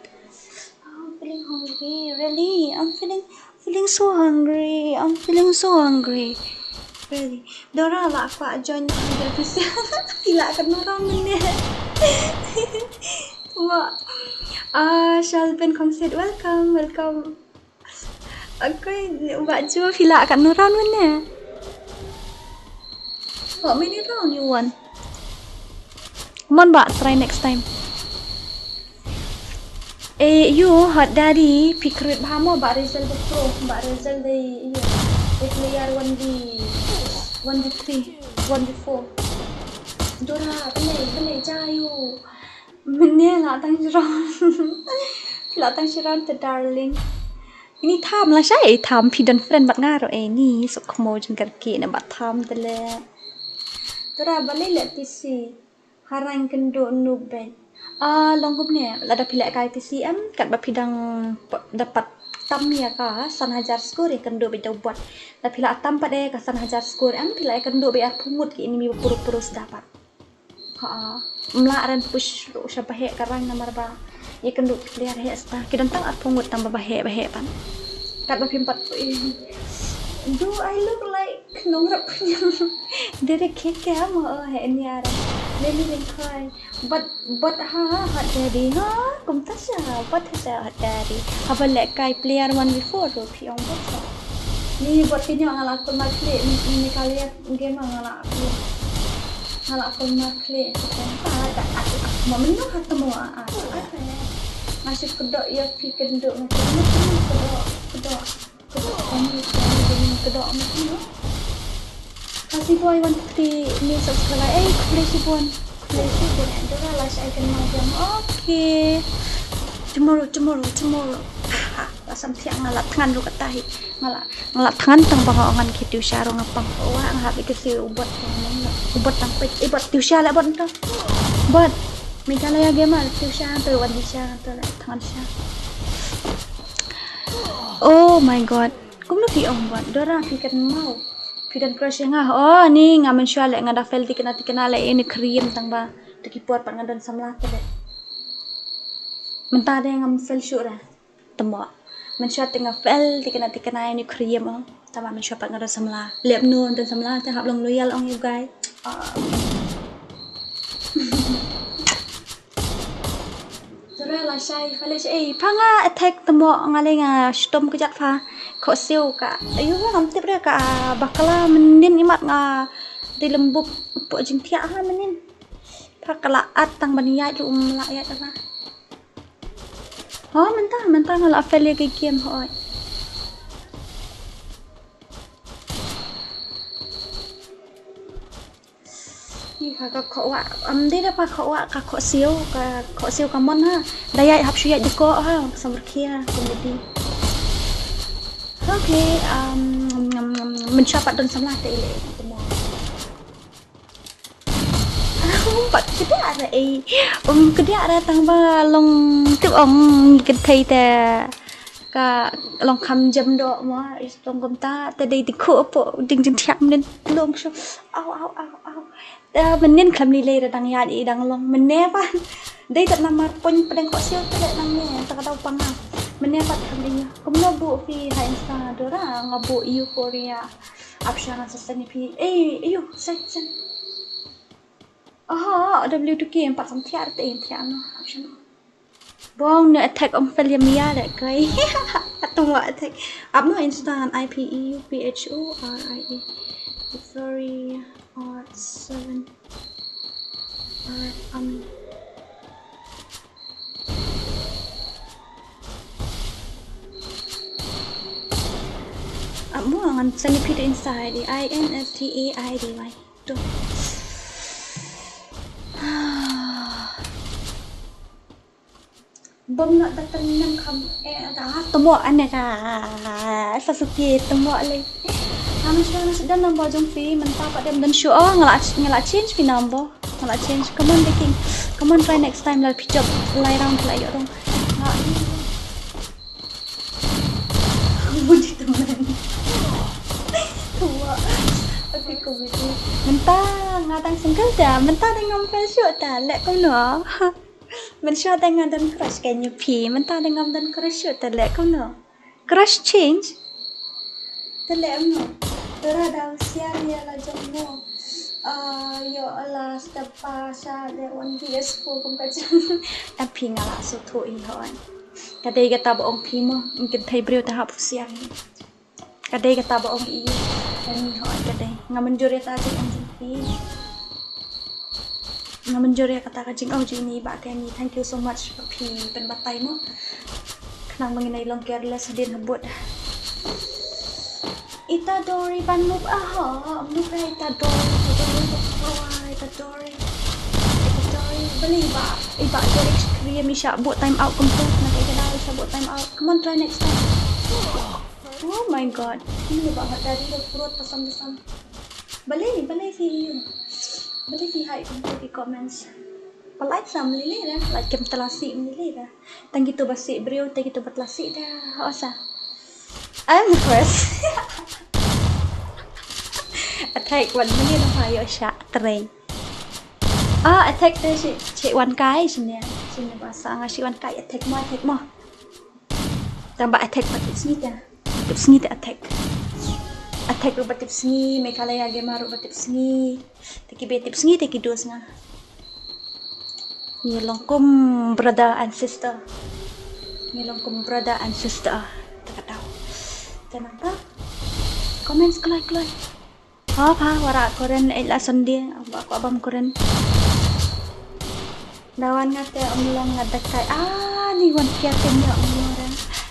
I'm feeling hungry. Really? I'm feeling Feeling so hungry. I'm feeling so hungry. Really. Dora lah kwah join the office. Phi lah kat nurang mynne. Wah. Ah, Shalvin Kongsit, welcome, welcome. Okay, Mbak Jo, phi lah kat nurang mynne. What many round you want? Mon ba try next time. Eh, you hot daddy, phi krit bha mo ba Razel the pro, ba Razel the you. The player one v one v three, one v four. Dora, bele, bele, jayu. Mynne la tang shirong. La tang shirong te darling. Ini tham la shai, eh, tham phi don friend bad nga ruh, eh, ni sok khmo jingkyrkieh na ba tham te le. Dora, bele le T C. Harang kynduh nuh bad. Ah, long kumne, lada phi leh kai T C M, katba phi dang p-, dapat tam ïa ka, san hajar score ïa kynduh bad da u bot. Lada phi la tam pat ïa ka san hajar score em, phi la ïa kynduh bad arphew ngut ki enemy ba puro puro sdang pat. Ha, mla ran push ruh sha ba heh ka rank namar ba ïa kynduh ki player heh sdang. Ki don tang arphew ngut tang ba ba heh ba heh pat. Katba phim pat, eh, do I look like Nongrep khñiang. Dere khek ke amo, oh, he niara. Really been cry. But, but ha, ha, hot daddy. Ha, kumta sha. But ha sha hot daddy. Haba leh kai player one v four ruh phi ong but sha. Ni but ki ñiah nga la kulmar klik. Ni, ni kali ya game nga la kulmar. Nga la kulmar klik. Ha, da, ha, ha. Mo menu ha temo, ha, ha. Nga shu kdoh ya phi kynduh nga kynduh kynduh kdoh kdoh. Kdoh kami kami kdoh kami kdoh. Kasi boy wan three new subscriber. Eh, khublei shibun. Khublei shibun. Dora la shai kan mau jam. Okay. Tomorrow, tomorrow, tomorrow. Ha, ha. La sam thiang nga la thngan ruh kata hi. Nga la, nga la thngan tang ba nga ong ngan ki tiusha ruh nga pang. Wa nga hap ki si ubot tang nang. Ubot tang pek. Eh, bot tiusha la bot tang. Bot. Meghalaya Gamer tiusha tu wan tiusha tu la thngan sha. Oh my god. Kumno phi ong bot? Dora phi kan mau. Phi don crush ïa nga. Oh ni nga mynshuwa leh nga da fail tikna tikna leh ini krim tang ba. Te ki por pat nga don samla te leh. Mynta de ngam fail shuh re. Temo. Mynshuwa te nga fail tikna tikna ini krim oh. Tang ba mynshuwa pat nga don samla. Leh mno don samla te hap long loyal ong you guys. Ah. Dora la shai, fa leh shai. Eh, pha nga attack temo nga leh nga shitom kjat pha. Khohsiew ka. Ayu ngam tip re ka bakla mynnin imat nga dei lembuk pok jingthiah ha mynnin. Pha ka la at tang ban ïaid ruh um la ïaid la. Ho mynta, mynta nga la fail ïa ka game hoi. Ih, ka, ka khoh wah, am, dei da pha khoh wah, ka khohsiew, ka khohsiew ka mon ha. Da ïaid hap shu ïaid dkoh ha, ka samrkhia, comedy. Okay, um, ngam, ngam, ngam, mynshuwa pat don samla te i leh, te mo. Um, pat kdiah re, eh. Um, kdiah re tang ba long tip ong kynthei te. Ka long kham jem doh mo, i long kumta, te dei dei khu apo, ding jingthiah mynnin long shu. Au, au, au, au. Te mynnin khlem lei lei re dang ïaid i dang long mynne pat. Dei te namar pun pdeng khohsiew te leh nangne, te ka dau panga. Mynne pat khlem lei. Kumno buh phi ha Insta Dora, nga buh Euphoria. Ap sha nga sa send ïa phi. Eh, ayu, send, send. Aha, W two K, em pat sam thiah te em thiah no. Ap sha no. Bong ne attack ong fail ïa mia leh kai. Atom wa attack. Ap no Insta ngan I P E U P H O R I A. Sorry, R seven. Alright, um. Ap mo ngan send ïa phi to Insta I D. I N S T A I D Y. To. Bom na da tang nam kham eh da temo ane ka. Sasuke temo le. Ano sha na sha dan number jong phi mynta pat dem dan shu oh nga la nga la change phi number. Nga la change. Come on the king. Come on try next time la phi jop lai round la ïoh rong. Nga Budi temen. Tua. Aku komedi. Mynta nga dang single da. Mynta dang ngam fail shuh da. Leh kumno. Mynshuwa dang nga don crush ka ïa phi. Mynta dang ngam don crush shuh da. Leh kumno. Crush change. Te leh kumno. Dora da husiar ïa la jong mo. Ah, ïoh la step pa sha leh one V S four kum ka jong. Tapi nga la sngewthuh ïa hoi. Ka dei kata ba ong phi mo, ym kynthei briew te hap husiar. Ka dei kata ba ong i. Kani hoi ka dei. Nga mynjur ïa ta jingong jong phi. Nga mynjur ïa kata ka jingong jong i ba kani. Thank you so much ba phi pynbatai mo. Khnang ba ngin ïa long careless hadien habud. Itadori ban move ah ho, move ah Itadori, Itadori, Itadori, Itadori. Balei i Bah, i Bah Derek Scream i shah buh time out kumto, na ka ïa ka dei i shah buh time out. Come on, try next time. Oh my god. Ini Bah Hot Daddy da purut pasang pasang. Balei, balei phi ïa. Balei phi hide kumto ki comments. Ba like sa mlili da, like kem telasi mlili da. Tang kito ba sih briew, tang kito ba telasi da. Ho sa. I'm the first. Attack wan mani na ha ïoh sha trei. Ah, attack te shi shi wan kai shi ne. Shi ne ba sa nga shi wan kai attack mo, attack mo. Tang ba attack ba tip sngi te. Tip sngi te attack. Attack ruh ba tip sngi, Meghalaya Gamer ruh ba tip sngi. Te ki ba tip sngi te ki dos nga. Ngi long kum brother and sister. Ngi long kum brother and sister. Te ka dei. Te nangta. Comments kloi kloi. Ha pha, wara current eh la Sunday, ba ko bam current. Dawan nga te ym long nga dakai. Ah, ni wan kia te nya ym long ra.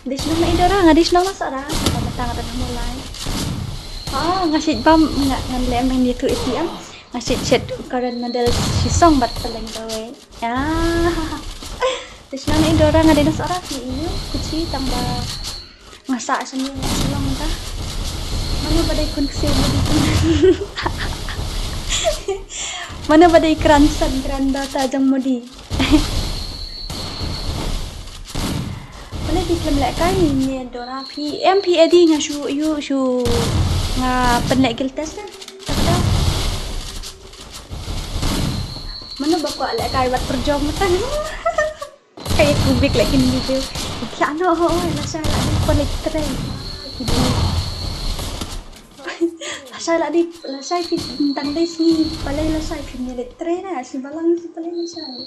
Dis nang na idora, nga dis nang na sara. Nga matang ra mulai. Ah, nga sit bam nga ngan lem nang ni tu iti am. Nga sit sit current nadel sisong bat peleng dawe. Ah. Te shnong na idora nga dei na sara ki iu kuchi tang ba nga sa shnong nga shnong ta. Mano ba dei kun ksiu mudi tu. Mano ba dei grandson granddaughter jong mudi. Mano di klem lek kai ni ni dora phi em phi edi nga shu iu shu nga pen lek gil test. Mano ba kwah lehkai wat pyrjong mata. Kaei ku bik leh kin video. Kya no ho lashai la dei pynleit trei. Lashai la dei lashai phi tang dei sngi palei lashai phi leit trei na si balang si palei lashai.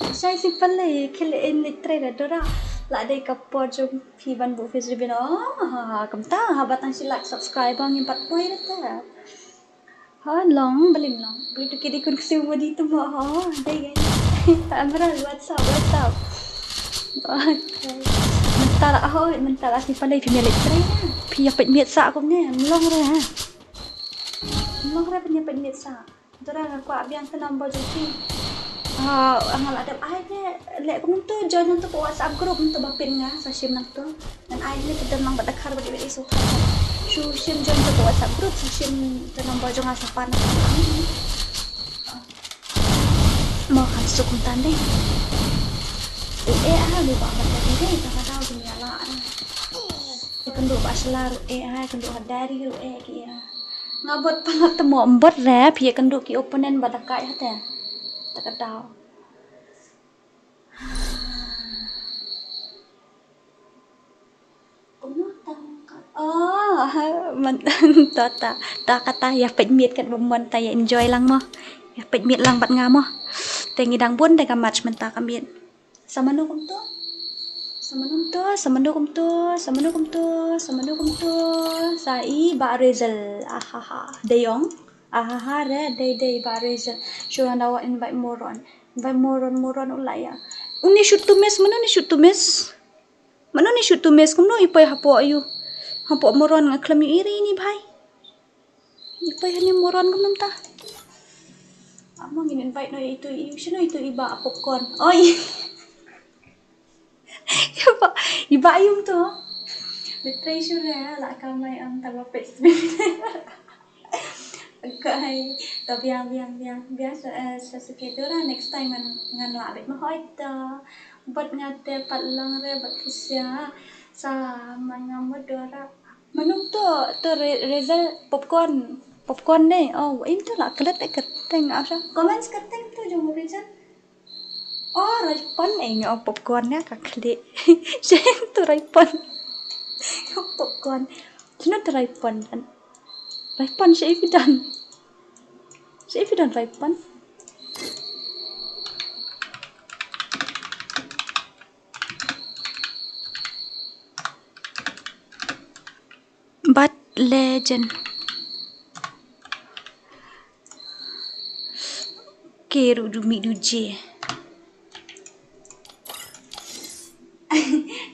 Lashai si palei khel in leit trei na dora. La dei ka por jong phi ban bu phi sibin oh. Kumta ha batang si like subscribe ngin pat poi reta. Ha long balim long. Beli tu kidi kun ksiu mudi tu mo ho. Dei gai. Amra what's up what's up. Okay. Mentara ho mentara si pandai phi melik trei. Phi ya pet miet sa ko ne long re ha. Long re phi ya pet miet sa. Dora nga kwah biang te number jong phi. Ah, nga la dep ai ne leh kum tu join nang tu ko WhatsApp group nang tu ba pin nga sa shim nang tu. Ngan ai ne te dang lang ba dakhar ba dei so. Shu shim join tu ko WhatsApp group sa shim te number jong nga sa pan. Mo kan suk ntan dei. Eh, eh, ah, lu ba mat dei dei ta ka dau dunia la. Kan du ba shalar eh, ah, kan du hadari eh ki ah. Nga bot palat temo embot re phi ïa kynduh ki opponent ba da kai hate. Ta ka daw. Oh, man, ta ta ta kata ïa peit miet kat ba mon ta ïa enjoy lang mo. Ïa peit miet lang bad nga mo. Te ngi dang bun te ka match mynta ka miet. Sa mano kumto? Sa mano kumto? Sa mano kumto? Sa mano kumto? Sa mano kumto? Sa i Bah Rizal. Ahaha. Dayong. Ahaha re dei dei Bah Rizal. Shu hana wa invite moron. Invite moron moron u la ïa. Uni shoot to miss mano ni shoot to miss. Mano ni shoot to miss kumno i poi hapoh yu. Hapoh moron nga khlem yu iri ni bhai. Ipoi hani moron kum namta. Amo ngin invite no itu i shino itu i Bah Popcorn. Oi. I Bah i Bah yung to. Betray sure la kamai ang talo pet. Okay. To biang biang biang biang sa sa sekedora next time ngan ngan la bet mahoi to. Bad nga te pat long re bad kisia sa man nga modora. Manung to to re- Rizal Popcorn. Popcorn ne. Oh, im to la klet e kyrteng. Asa comments kyrteng to jong Rizal. Oh, Raipon e nyo Popcorn ne ka klet. Shen to Raipon. Popcorn. Shen to Raipon. Raipon shen evident. Shen evident Raipon. But legend. Keru du mi du je.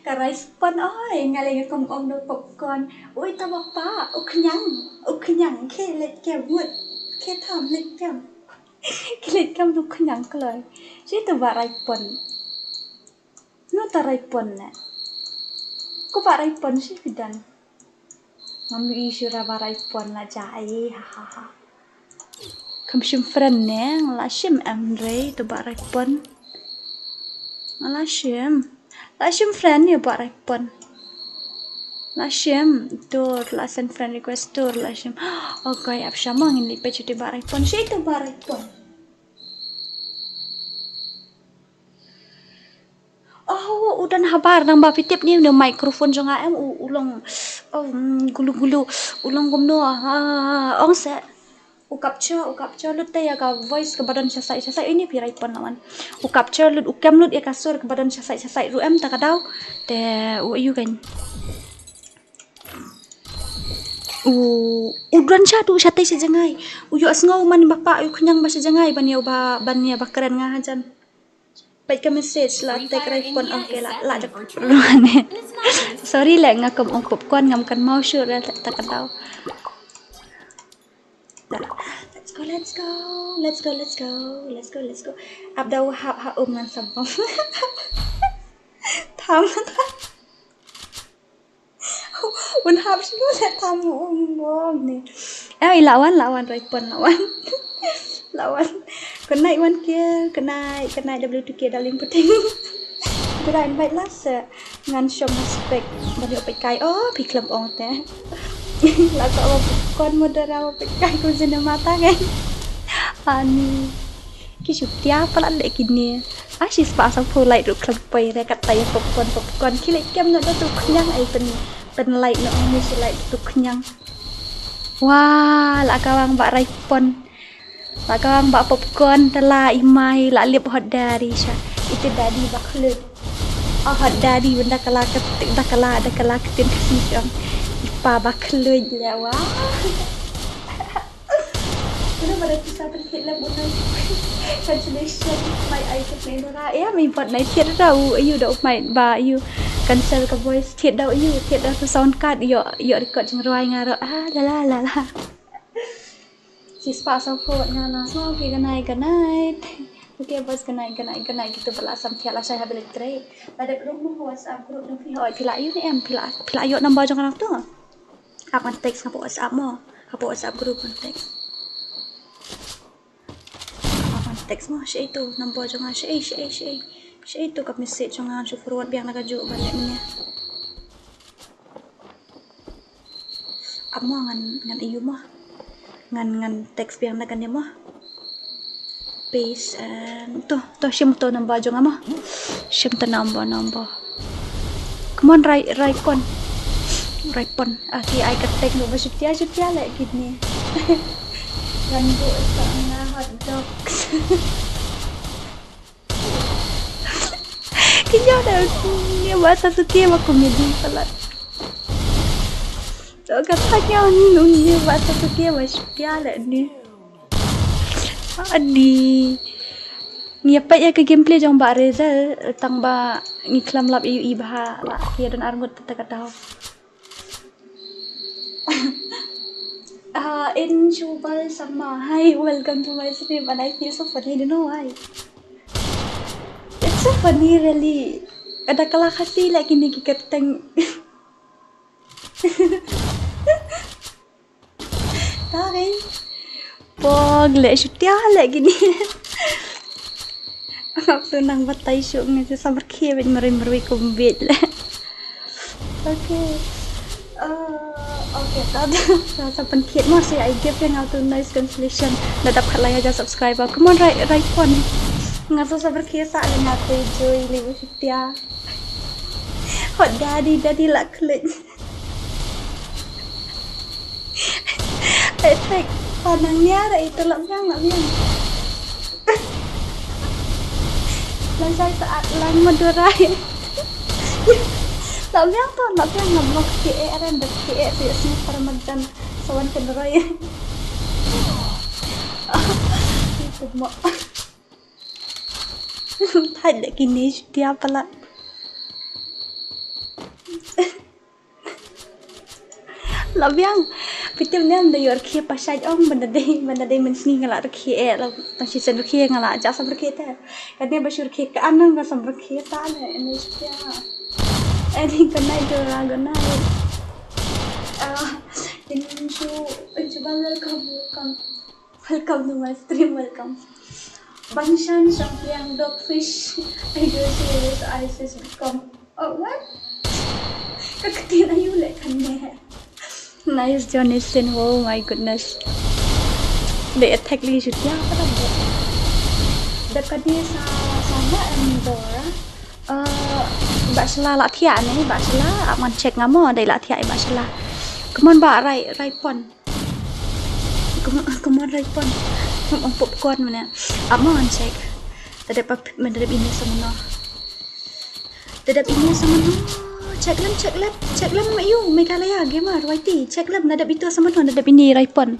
Ka rice pon oi nga le nga kong ong do popcorn. Ui ta bapa u kenyang u kenyang ke let ke mut ke tham let kam. Ke let kam du kenyang kloi. Si tu ba rice pon. No ta raipon ne. Ko ba raipon shi fidan. Ngam i shura ba raipon la ja ai ha ha ha. Kam shim friend ne la shim em rei to ba raipon. La shim. La shim friend ne ba raipon. La shim tur la send friend request tur la shim. Okay ap shamang in li pe chuti ba raipon shi to ba raipon. Oh, u don habar nang ba phi tip ni u microphone jong nga em u u long, oh, mm, gulu gulu u long kumno, ah, ong se. U capture, u capture lut te ïa ka voice kaba don sha side sha side. Ini phi rai pon lawan. U capture lut, u kem lut ïa ka sur kaba don sha side sha side ruh em ta ka daw. Te u ïu kan. U, u don sha tu sha te sha jngai. U ïoh sngew man ba pa u khñiang ba sha jngai ban ïa ba, ban ïa ba kren nga hajan. Peit ka message la tek rai pon, okay la, la tek. Sorry le nga kum ong popcorn ngam kan mau sure ta ka daw. Let's go, let's go, let's go, let's go, let's go, let's go. Ap da u hap ha um ngan sabam. Tham, tham. Un hap shu le tham um bong ni. Eh, lawan, lawan, rai pon lawan. Lawan. Good night, one K. Good night, good night, W two K, darling puting. Good night, invite last. Ngan shong respect. Bani opet kai. Oh, pi klem ong te. La ka opet kon modera opet kai ko jene mata kan. Ani. Ki shu tia palat le kine. Ah, shi spah sa phu light ruh khlem poi re kat tai popcorn, popcorn. Ki le kem na da tu khñiang ai pen, pen light no, ni shi light tu khñiang. Wah, la ka wang ba rai pon. La ka wang ba popcorn, te la i mai, la lip hot dari sha. Ite dari ba khlut. Oh, hot dari benda kala ket, da kala, da kala ketin kasi shong. Ipa ba khlut le wah. Kena pada kisah pun hit lem unai. Congratulations, my I get me nora. Ya, mi bot nai thied da u, ayu da u mai ba, ayu. Cancel ka voice thied da u, ayu, thied da tu sound card, yo, yo record jing roi nga ro. Ah, la la la la. Sis pa sa phot nga na. So, okay, good night, good night. Okay, boys, good night, good night, good night. Kita bela sam thied la shai ha bilik tre. Pada group mo WhatsApp group no phi hoi, phi la yu ne em, phi la, phi la yo number jong nga tu. Ap ngan text hapoh WhatsApp mo. Hapoh WhatsApp group ngan text. Ap ngan text mo, shaei tu number jong nga, shaei, shaei, shaei. Shaei tu ka message jong nga, shu forward biang na ka juh balik mynne. Ap mo ngan, ngan ayu mo. Ngan, ngan text biang na kane mo. Paste and to, to shim to number jong nga mo. Shim to number, number. Come on, rai, rai pon. Rai pon. Aki ai ka tek no ba shutia, shutia le kidney. Ngan bu sa nga hot dogs. Kenya da ni ba Sasuke ba comedy palat. To ka thanya ni ba Sasuke ba shutia le ni. Ani. Ngi ïa peit ïa ka gameplay jong Bah Razer tang ba ngi khlem lap ïa u i bha la ki don arngut ta ka daw. Ah, in Shubal Sharma. Hi, welcome to my stream and I feel so funny, I don't know why. It's so funny really. Ada kala khasi la kini ki kyrteng. Tari. Pog le shutia le kini. Ngap tu nang batai shu ngi sa berkhie bit meri meri kumbit le. Okay. Uh, okay, ta da sa sa penkit mo sa I give yang ngau tu noise cancellation. Na dap khat lai aja subscriber. Come on, rai rai pon. Nga sa sa berkhie sa le nga tu joy le shutia. Hot daddy daddy la klik. Etek panang niara itu lak biang lak biang. Lang sai saat lang Madura. Lak biang to lak biang ngam lok ke e aren dek ke e tu sini para majan sawan kenderai. Itu mak. Thait da kini shutia palat. La biang. Pitim niam da yor khie pa shait ong benda dei benda dei men sngi nga la rkhie eh la tang shi sen rkhie nga la ja sam rkhie te. Kane ba shu rkhie ka anang ka sam rkhie ta ne ne shutia. Ani good night Dora, good night. Ah, in shu in shu ban welcome welcome. Welcome to my stream, welcome. Bangshan Shampiang Dogfish. I do serious I just become. Oh, what? Ka ktien ayu le kane. Nice Johnny Sin. Oh my goodness. They attack li shutia para bo. Da kane sa sa na em dor. Uh, ba shala la thia ne, ba shala aman check ngamo dei la thia ba shala. Come on ba rai rai pon. Ka Come on, Raipon. Ong popcorn mane. Amon check. Tadep pap mane, tadep ini samano. Tadep ini samano. Check lem, check lem, check lem, you Meghalaya gamer Y T. Check lem, tadep itu samano, tadep ini Raipon.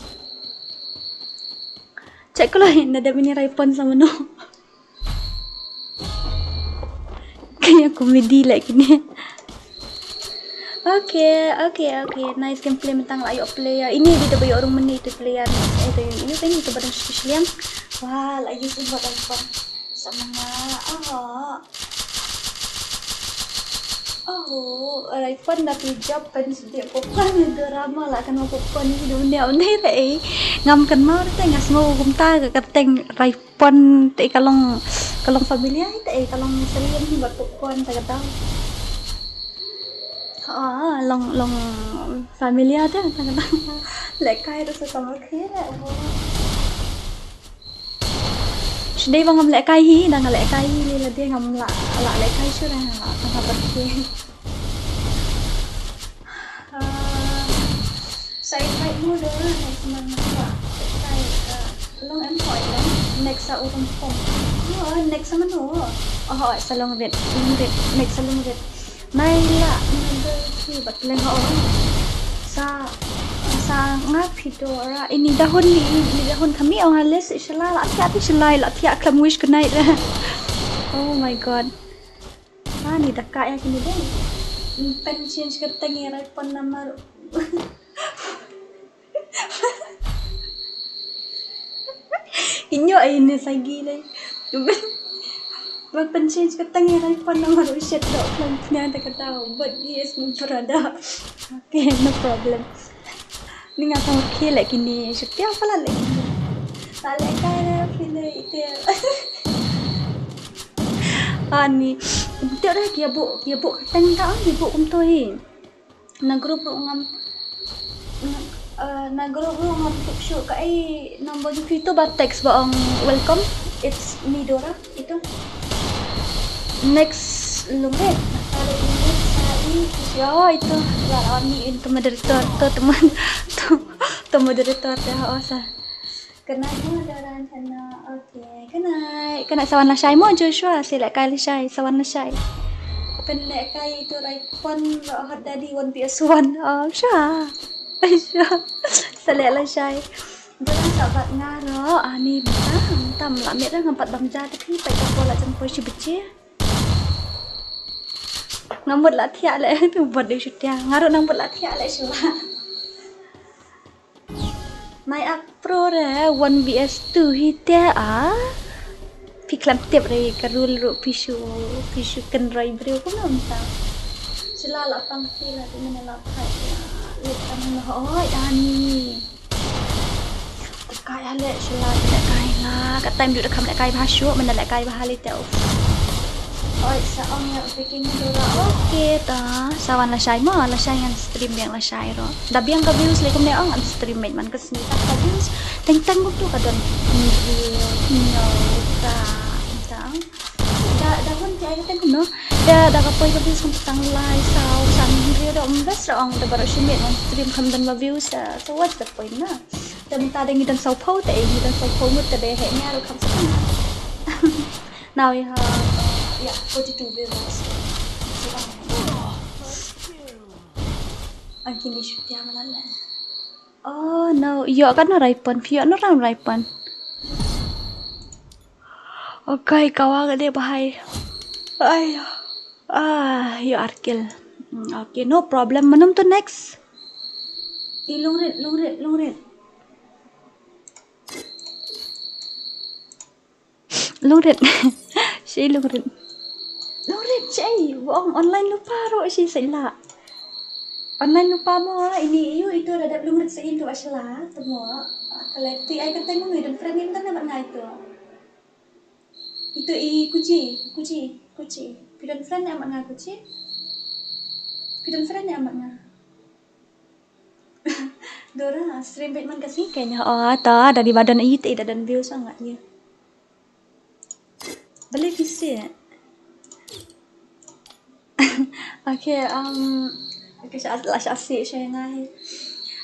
Check ko lai, tadep ini Raipon samano. Kaya comedy lagi ni. Okay, okay, okay. Nice gameplay, mynta la ïoh player. Ini dei ba ïoh rung mynne itu player. Eh, itu ini, ini itu ba dang special yang. Wah, la ïoh sumbat Raipon. Sama nga. Oh. Oh, Raipon da pi job pen sdie popcorn, drama la kan popcorn ni dunia undi te. Ngam kan mau te, nga sngew kumta ka kyrteng Raipon. Pon te ka long, ka long familia te, ka long Syriem hi bad popcorn te ka dang. Ha, long, long familia te te ka dang. Lehkai ruh sa samar khie re. Sdei ba ngam lehkai hi, dang lehkai hi, lei lade ngam la, la lehkai shuh re, la tang ha bad khie. Ah, sa invite mo da next month na ba. Sa invite, ah, long em hoi long. Next sa urum pom. Oh, next sa mano? Oh, hoi, sa long rit. Long rit. Next sa long rit. Nai la, nai la, si bat leng ho. Sa, sa nga phi Dora. Ini dahun ni, ini dahun kami, oh, halis, shala, la, ati, ati, shala, la, ati, aklam wish good night. Oh my God. Ah, ni da ka ïa kine dei. Pen change ka tang ïa Raipon namar. Inyo ai ne sagi lei. Ba pen change ka tang ïa Raipon namar u shet dok plan pnya da ka dau. But yes, mu prada. Okay, no problem. Ni nga tang khie leh kine, shutia pala leh kine. Ta leh kai leh kine ite. Ani, ite dah kia bu, kia bu kateng ta, kia bu kumto hi. Na group ruh ngam, na, eh, na group ruh ngam tup shuh ka ai number jong phi tu ba text ba ong welcome, it's me Dora. Itu. Next lungret. Tarik lungret sa i kusyo itu. Lar ami itu moderator tu teman. Tu, tu moderator tu oh sa. Kenai mo daran sana. Okay. Kenai. Kenai sawan lashai mo Joshua. Si lehkai lashai. Sawan lashai. Pen lehkai itu Raipon rohot dadi one P S one. Oh, sha. Sha. Sa leh lashai. Jangan tak bat ngaro ani tam tam la met ngam pat bam ja te phi pat ko la jan poi shi beche. Ngam mut la thiah le tu bad de shutia. Ngaro nang mut la thiah le shula. Mai ak pro re one V S two hi te a. Phi klam tip re ka rule ru phi shu phi shu ken roi briew ko nam ta. Shula la pang phi la tu mena la phai la. Lut tam hoi ani. Lehkai ha leh shula lehkai la. Ka time dut kham lehkai bha shu, mena lehkai bha le te. Oi, sa ong ïa picking dura. Okay ta. Sawan lashai mo, lashai ngan stream biang lashai ro. Da biang ka views le kumne ong ngan stream mej man ka sni ta ka views. Teng teng tu ka don. Ni ta. Ta. Da, da hun ki ai teng kumno. Da, da ka poi ka views kum tang lai saw san hynriew da um bes ra ong da baroh shi miet ngan stream kham don ba views. So what's the point na? Te mynta dang ngi dang saw phew te ngi dang saw phew ngut te dei heh nia ruh kham sa. Now we have, uh, yeah, forty-two viewers. So, um, ang kini shoot ya malala. Oh no, yo kan no raipon, phi yo no ram raipon. Okay, kawa ka dei bahai. Ai. Ah, yo arkil. Mm, okay, no problem. Manum tu next. Ti lungrit, lungrit, lungrit. Lungrit. Shi lungrit. Lungrit shi. Wong online lupa ro shi sila. Online lupa mo ini iu itu dadap lungrit sa itu asla. Temo. Kalau tu ai kata ngi dan friend ngi dan dapat ngai tu. Itu i kuchi, kuchi, kuchi. Pidon friend amat ngai kuchi. Pidon friend amat ngai. Dora, stream bit man kasi kenya. Oh, ta dari badan i te dadan view sangat ya. Beli visi. Okay, um, okay, sha, la sha si sha ngai.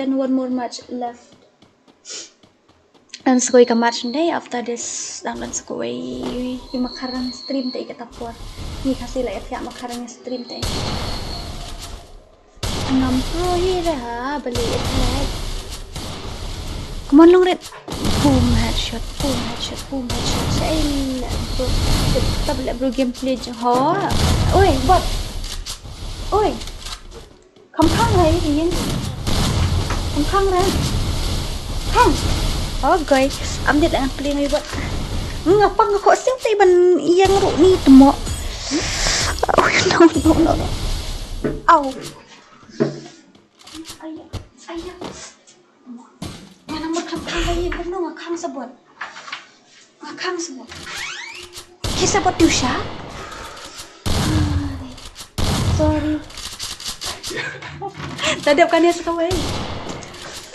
then one more match left. Dang sngewbha ka match ndei, after this dang dang sngewbha i Makharang stream te i kata por. I Khasi la ïa Makharang stream te. Ngam pro hi re ha bali attack. Come on Longrit. Boom head. Shot, boom, headshot, boom, headshot. Sa in bro, tab leh bro gameplay jong ho. Oi, bot. Oi. Kham khang rai yin. Kham khang rai. Khang. Oh, guys, update lang play ngai bot. Nga pang ko sing tai ban yang ru ni temo. Oh, no, no, no, no. Au. Aya, aya. Nga namar kham khang rai yin, no, nga khang sabot. Nga khang sabot. Ki sabot tu sha? Sorry. Ta dep kane sa kawei.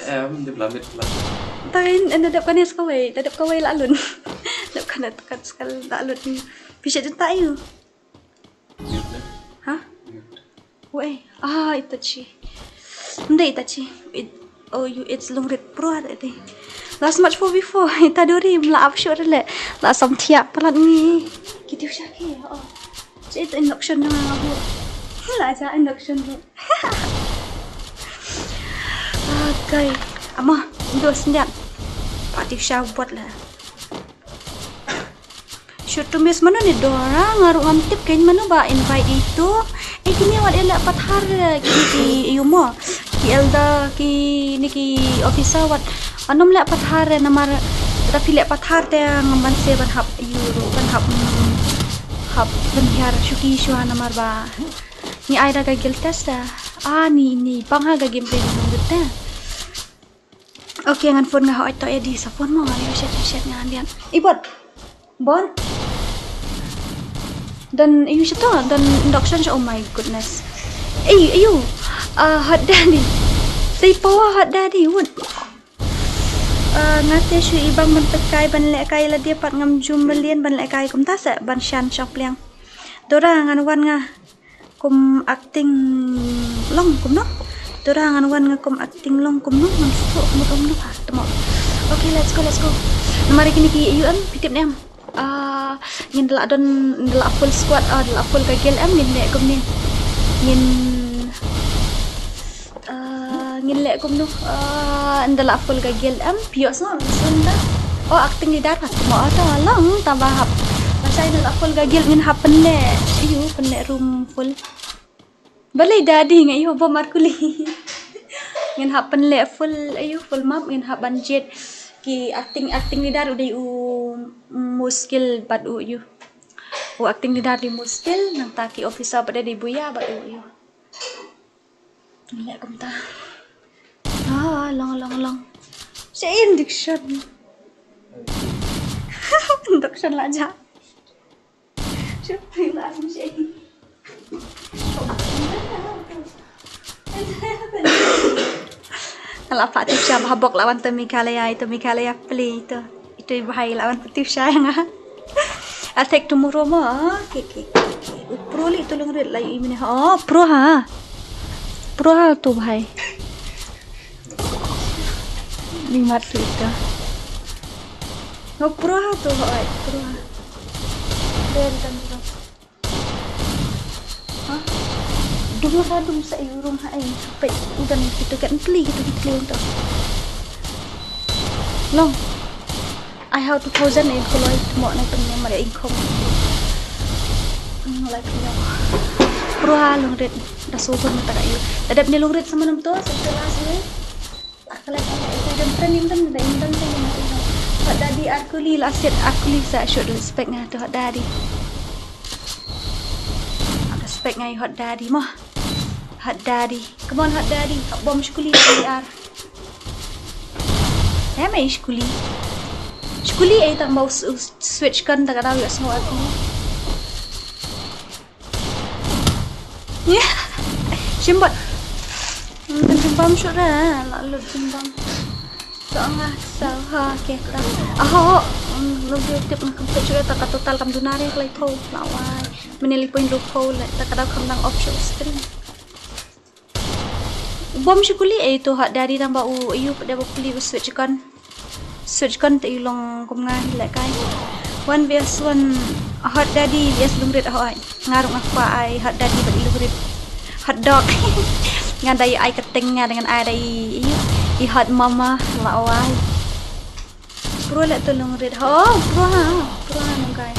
Em, dep lamit lamit. Tain, eh, ta dep kane sa kawei. Ta dep kawei la lun. Dep kane tekan sekal la lun. Pisa juta ayu. Ha? Wei, ah, Itachi. Hindi Itachi. It, oh, you, it's Lungrit Pro, I think. Last match four v four. Itadori, mla up shot le. La sam thiak palat ni. Kitiu shaki, oh. Sa ito induction na nga bu. La sa induction bu. Okay. Ama, dos ndiak. Pati sha buat la. Shoot to miss mano ni Dora, nga ruh ngam tip kein mano ba invite ito. Eh, kine wat ïa leh pathar, eh, kine ki ïu mo. Ki elder, kine ki officer wat. Anom leh pathar, eh, namar da phi leh pathar te ngam ban se ban hap ïu ruh, ban hap, mm, hap ban hiar shuki shuwa namar ba ngi ai da ka guild test, eh. Ah, ni, ni pang ha ka game te ni nang te. Okay, ngan phone nga ha oi to edi sa phone mo ngan ïa shet shet nga ngan dian. Ibot. Bon. Don ayu shet to, don induction shet, oh my goodness. Ayu, ayu. Ah, hot daddy. Say power hot daddy, what? Ah, nga te shu ibang ban pekai ban lehkai la dia pat ngam jum belian ban lehkai kumta sa ban shan shong pliang. Dora ngan wan nga. Kum acting long kumno? Tura ngan wan nga kum acting long kumno? Ngam sngewthuh kumno kumno ha. Temo. Okay, let's go, let's go. Namar kine ki U M, phi tip ne em? Ah, ngin da lah don, da lah full squad, ah, da lah full ka guild em, ngin leh kumne. Ngin, ah, ngin leh kumno? Ah, da lah full ka guild em, phi ïohsngew, sun da. Oh, acting leader ha, temo, ah, to long, tang ba hap. Lashai da lah full ka guild ngin hap pynleh, ayu, pynleh room full. Balei daddy nga ïoh bom ar kuli. Ngin hap pynleh full, ayu, full map, ngin hap ban jied ki acting, acting leader u dei u muskil bad u ïu. U acting leader dei muskil, nangta ki officer bad dei buya bad u ïu. Ngin leh kumta. Ah, long, long, long. Sha induction. Induction la ja. Nga la pat tip sha ba ha bok la wan to Meghalaya, ito Meghalaya pli ito. Ito i bhai la wan pat tip sha nga. I'll take tomorrow mo. Okay, okay, okay, okay. U pro li to long rit la i mine. Oh, pro ha. Pro ha to bhai. Ni mat tu ito. No pro ha to, oi, pro ha. Dum ha, dum sa ïu rung ha, ai, peit u dang kito kat pli, kito ki pli to. Long. Ai hau two thousand in koloi mo na pynne mare income. Nang lai pynne. Pro ha long rit da so pun mata ka ïu. Da dep ne long rit sama nam to, sa last ne. Akala ka ito dang training dang da indang sa ni. Hot daddy ar kuli la set ar kuli sa shoot respect nga to hot daddy. Respect nga i hot daddy mo. Hot daddy. Come on hot daddy. Hot bom shkuli ar. Em ai shkuli. Shkuli ai tang bau switch kan ta ka dau ïa sngo ar kuli. Shimbot. Kan shimbam shura la lut shimbam. To nga sa ha ke ta. Aho. Lo video tip nga kam shura ta ka total kam dunare klai tho la wai. Meneli point ru pho le ta ka dau kam dang off show stream. Bom shukuli ai to hot daddy tang ba u yu pada ba pli u switch kan. Switch kan te i long kum nga hi lehkai. One versus one hot daddy versus lungrit hot. Nga ruh nga kwah ai hot daddy bad i lungrit. Hot dog. Nga dei ai ka teng nga dengan ai dei i, i hot mama la oi. Pro leh to lungrit. Oh, pro ha. Pro ha nang kai.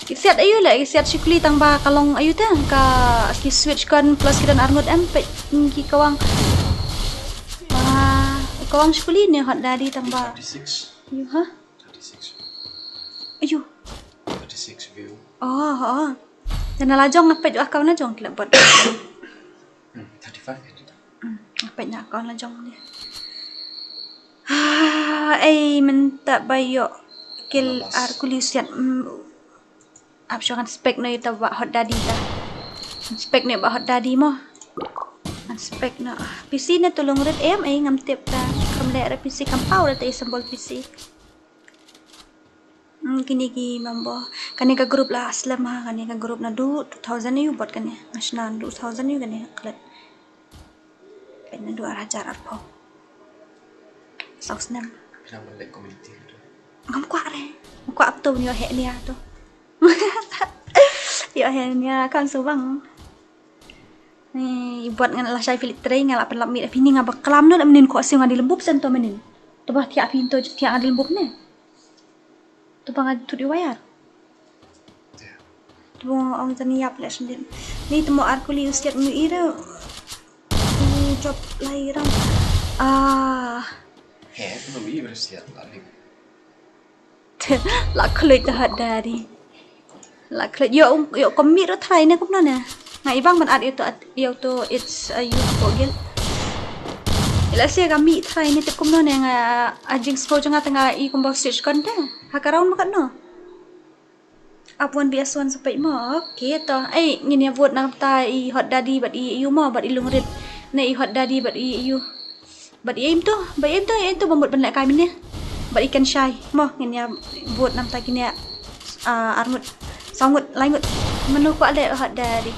Ki siat ayu leh, ki siat shikli tang ba ka long ayu te. Ka ki switch kon plus ki don arngut em peit ki kawang. Ah, kawang shikli ne hot dari tang ba. Thirty-six. Ayu ha? Thirty-six. Ayu. Thirty-six view. Oh, oh. Dan la jong na peit wa kau na jong ki la bot. Hmm, thirty-five kan tu. Hmm, peit na kau la jong ni. Ah, ei mynta ba ïoh kill ar kuli siat. Hmm. Ap shu ngan spek no ita ba hot dari ta. Spek no ba hot dari mo. Ngan spek no. P C ne to lungrit em ei ngam tip ta. Kam leh ra P C kam pau ra ta i symbol P C. Hmm, kini ki member. Kane ka group la slem ha, kane ka group na du two thousand yu bot kane. Nga shna du thousand yu kane klet. Kane du ar hajar arphew. Saw snem. Phi nang ban leh community tu. Ngam kwah re. Ngam kwah to ïoh heh nia to. Ïoh heh nia kan subang. Ni bot ngan la shai filit trei nga la pynlap mit phi ni nga ba klam no la menin ko siu nga di lembub sen to menin. To ba thiah phi to thiah nga di lembub ne. To ba nga tut i wayar. To ba ong tani yap le sendin. Ni temo ar kuli u siat ngi ira. U jop lai ram. Ah. He, to mi ber siat la lim. La khluit hot dari. La khluit yo um, yo komi ro trai ne kumno ne. Nga ibang ban at yo to at yo to it's a youth bogil. Ila sia kami trai ne te kumno ne nga a jing spo jong nga tanga i kumba switch kon te. Ha ka round makat no. Ap one V S one sa peit mo. Okay to. Ei ngin ïa vote na ta i hot dari bad i yu mo bad i lungrit. Ne i hot dari bad i yu. Bad i im to, bad i im to, i im to ba mut ban leh kai mine. Bad i ken shai. Mo ngin ïa vote nam ta kine. Ah, arngut. Saw ngut, lai ngut. Mano kwah leh hot dari.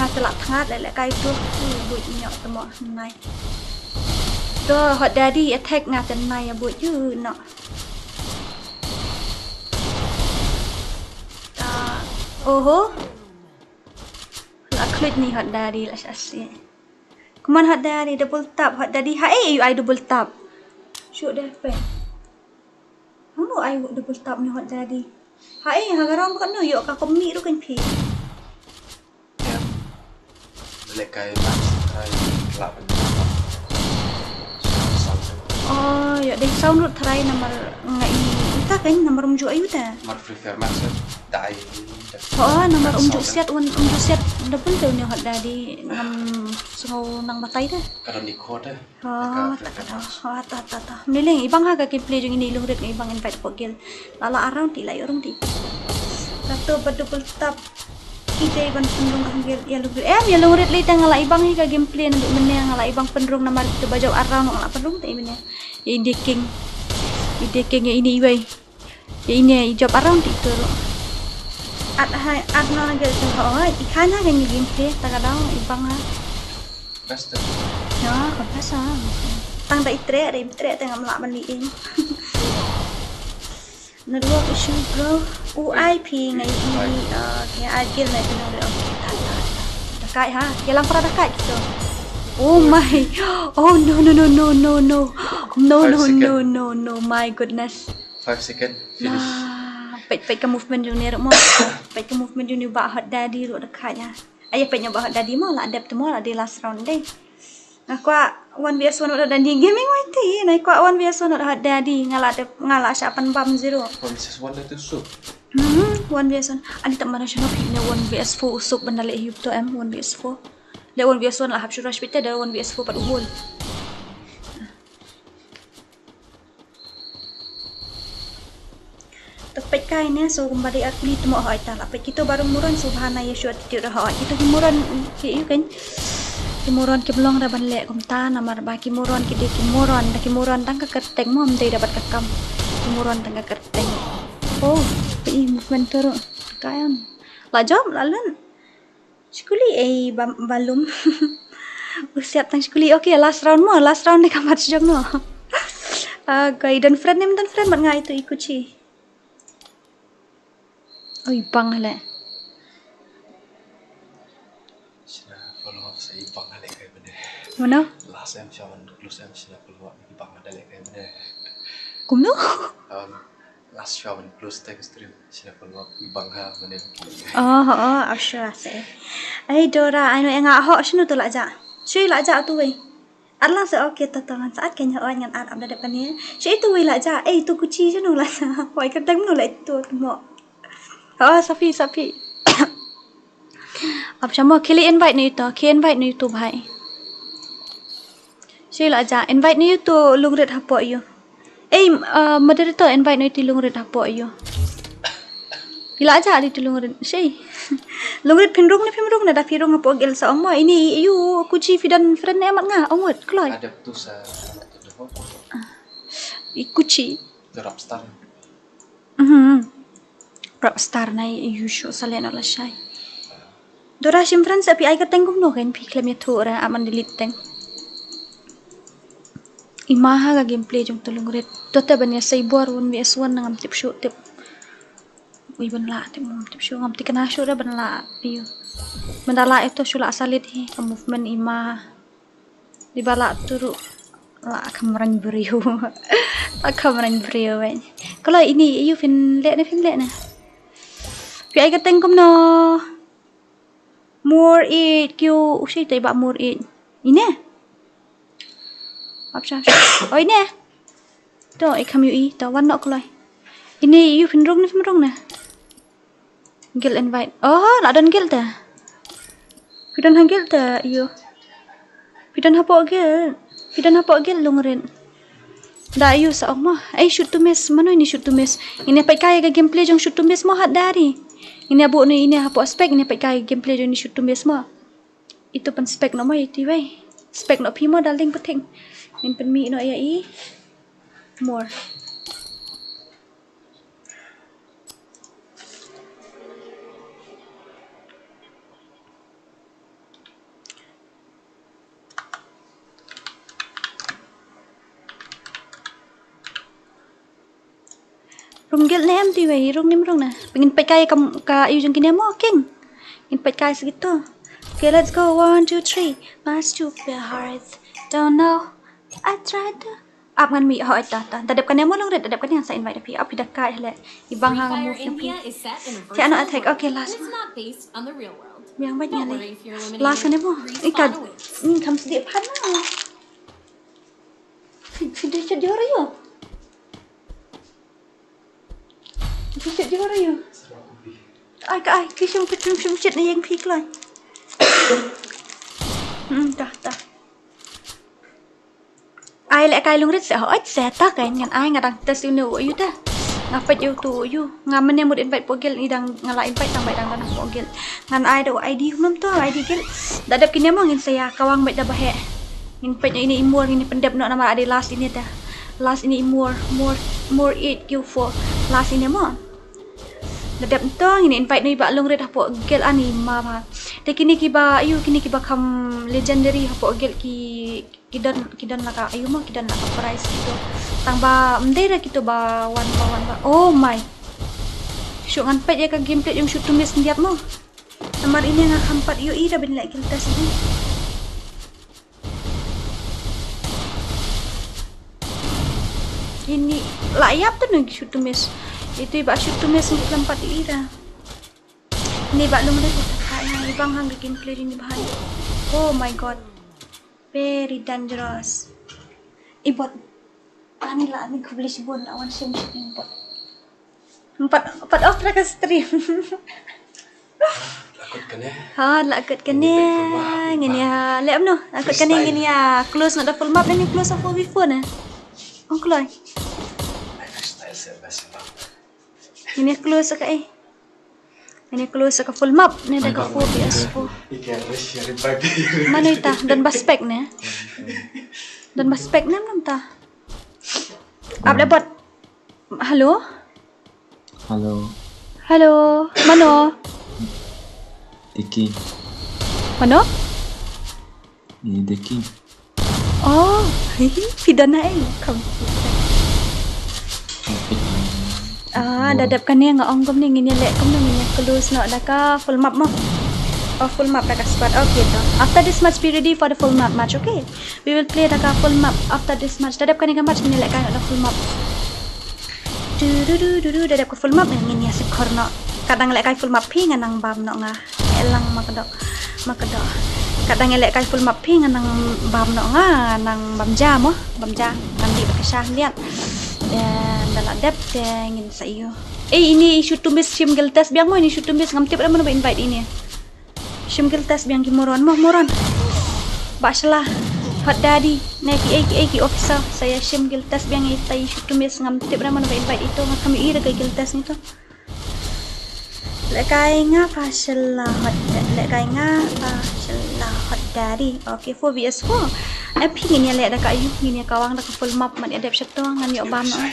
Nga te la thngat leh leh kai to. Ui, buit nyok te mo nai. To hot dari attack nga te nai ïa buit yu no. Ta, oho. La khluit ni hot dari la shasi. Come on hot dari double tap hot dari ha eh ayu ai double tap. Shu deh pe. Hamu ai double tap ni hot dari. Ha eh ha garong bukan no yo ka komi ru kan phi. Em. Lekai mas try kelak. Oh, yo deh sound rut try number ngai ita kan number umju ayu ta. Mar Free Fire mas dai. Oh, number umju siat un umju siat double tu ni hot dari ngam sngau nang batai ta. Kadang di code. Oh, ta ka dah. Oh, ta ta ta. Mniling ibang ha ka gameplay jong ini lungrit ngai ibang invite pok gel. Lala around ti lai urung ti. Tato ba double tap. Ite ban pynrung ang gel ya lungrit. Em ya lungrit lei ta nga la ibang hi ka gameplay na duk mene nga la ibang pynrung namar kita ba jauh around nga la pynrung te mene. Ya inde king. Inde king ya ini iwei. Ya ini i jop around ti tu. At hai at no na gel tu ho. I khan ha ka ni gameplay ta ka dang ibang ha. Best. Ya, ka best ha. Tang da i tre, da i tre te ngam lah ban li ing. Network issue bro. U I P ngai i uh, ke agil ngai tu ngai. Okay, ta ta. Dakai ha. Ke lang para dakai gitu. Oh my. Oh no no no no no no. No no no no no. My goodness. Five second. Finish. Pek pek ka movement jong ne ruk mo. Pek ka movement jong ne ba hot daddy ruk dakai ya. Ai pek nyoba hot daddy mo la dep tu mo la di last round dei. Nga kwah one V S one wat da ni gaming wai ti. Nga kwah one V S one wat hot daddy nga la dep nga la sha pan bam zero. One V S one da tu sup. Hmm, one V S one. Ani tak mana shano phi ne one V S four sup benda le hiup to em one V S four. Le one V S one la hap shu rush pita da one V S four pat uhul. Te peit kai ne so kumba dei ar kuli tmo hoi ta la peit kito barum muron so bha na Yeshua ti ra hoi kito ki muron ki yu kan ki muron ki blong ra ban leh kumta namar ba ki muron ki dei ki muron da ki muron tang ka kerteng mo dei da bat ka kam ki muron tang ka kerteng. Oh, peit movement turu kayan la jom la lun. Shkuli ei balum. Usiap tang shkuli. Okay, last round mo, last round ni kamat jong no. Agai dan friend ni dan friend mat ngai tu ikuchi. Oi bang le. Shna follow up sa i bang le kai bene. Mano? Last em sha wan close em sha follow up ki bang da lek em ne. Kumno? Um, last sha wan close tag stream sha follow up ki bang ha mane. Oh, oh, oh, sure se. Ai Dora, ai no enga ho shinu tu la ja. Shui la ja tu wei. Atlang se okay to to ngan sa ken ho ngan ar am da dep kane. Shui tu wei la ja. Ei tu kuchi shinu la ja. Wai ka tang no la tu mo. Oh, sapi sapi. Ap shamo khili invite na ito, khi invite na ito bhai. Shi la ja invite na ito lungrit hapo yu. Ei, uh, moderator invite na ito lungrit hapo yu. Ila ja di ito lungrit. Shi. Lungrit phin rung ni phin rung na da phi rung hapo gel sa ong mo. Ini yu kuchi phi don friend ne amat nga ong wet kloi. Ada tu sa. I kuchi. Rap star. Mhm. Rap star nai yu shu salen ala shai. Dora shim friend sa pi ai ka teng kumno kan pi klem ya thu ra aman delete teng. Ima ha ka gameplay jong tu lungrit. To te ban ya sai bor won wi aswan ngam tip shu tip. Wi ban la tip ngam tip shu ngam tip kana shu ra ban la yu. Ban da la ito shu la salit hi ka movement ima. Di ba la turu la kamran briew. La kamran briew wen. Kalau ini yu phin le ne phin le ne. Pi ai ka teng kumno. More it kyu ushi te ba more it. Ine. Apsha. Oh ine. To e kam yu i to wan nok kulai. Ini yu phin rung ne phin rung ne. Guild invite. Oh, la don guild ta. Phi don ha guild ta, yu. Phi don hapo guild. Phi don hapo guild lungrin. Da yu sa ong mo. Ei shoot to miss. Mano ini shoot to miss. Ini pat kai ka gameplay jong shoot to miss mo hat dari. Ini abu ni ini hapo spec ini pat kai gameplay jong ini shoot to miss mo. Itu pan spec no mo itu wei. Spec no phi mo darling pating. Ini pan mi no ya i. More. Rung gel ne em ti wei, rung nim rung na. Pengin pet kai kam ka yu jeng kine mo king. Ngin pet kai segitu. Okay, let's go. One, two, three. My stupid heart. Don't know. I tried to Ap ngan mi ho ita ta. Tadep kane mo long red, tadep kane sa invite pi. Ap ida kai le. Ibang hang move pi. Cannot attack. Okay, last. Biang banyak ni. Last kane mo. Ikat. Ni kam sedih pan na. Sedih sedih orang yo. Sedih sedih orang yo. Ai ka ai, kishum kishum shum shit ni yang pi klai. Hmm, dah dah. Ai leh kai lungrit se hooid se ta kai ngan ai nga dang test uni u yu ta. Nga peit yu tu yu. Nga mane mut invite pogel ni dang nga la invite tang bai dang dang pogel. Ngan ai da u I D humam to I D gel. Da dep kine mo ngin saya kawang bai da bahe. Ngin peit ini imur ngin pendep no nama ade last ini ta. Last ini imur mur mur eight Q four. Last ini mo. Da dep to ngin invite no iba lungrit hapo gel ani ma ba. Te kini kiba yu kini kiba kam legendary hapo gel ki Ki don ki don la ka ayu mo ki don la ka price kito. Tang ba mdei ra kito ba wan ba wan ba. Oh my. Shu ngan peit ya ka gameplay yung shoot to miss ndiat mo. Namar ini nga kham pat yu i da bin lek kilta sini. Ini la yap tu nang shoot to miss. Itu iba shoot to miss ngi kham pat yu i da. Ni ba lung deh ka ya ibang hang gameplay ni bahai. Oh my god. Very dangerous. Ibot. Ani la ani kubli sibun la wan sim sim ibot. Empat empat off la ka stream. Lakut kane. Ha lakut kane. Ngin ya le amno. Lakut kane ngin ya close na da full map ni close of before na. Ong kloi. Ngin ya close ka eh. Ini close ka full map ni da ka four P S four. Mano ita don ba spec ni. Don ba spec ni mano ita. Ap le bot. Hello. Hello. Hello. Mano. Deki. Mano. Ini Deki. Oh, phi don na ei kam. Ah, da dep kane nga ong kumne ngin ya leh kumne ngin ya close no da ka full map mo. Oh, full map da ka squad. Okay, to. After this match, be ready for the full map match, okay? We will play da ka full map after this match. Da dep kane ka match, ngin lehkai da full map. Du du du du du, da dep ka full map, ngin ïa sip khor noh. Katba nga lehkai full map phi nga nang bam noh nga. Eh, lang ma ka doh. Ma ka doh. Katba nga lehkai full map phi nga nang bam noh nga, nang bam ja mo, bam ja. Ngan dih bad ka sha liat. Eh, da la dep te ngin sa ïoh. Eh, ini i Shoot to Miss shim guild test biang mo, ini Shoot to Miss, ngam tip da mano ba invite ini. Shim guild test biang ki moron mo, moron. Ba shala. Hot Daddy. Ne ki ei ki ei ki officer. Sa ïa shim guild test biang ita i Shoot to Miss, ngam tip da mano ba invite ito, nga kham ïohi da ka guild test nito. Lehkai nga pha shala Hot Da-, lehkai nga pha shala Hot Daddy. Okay, four V S four. Eh, phi ngin ïa leh da ka aïu, ngin ïa kawang da ka full map, mat ïa dep sha to, ngan ïoh bam noh.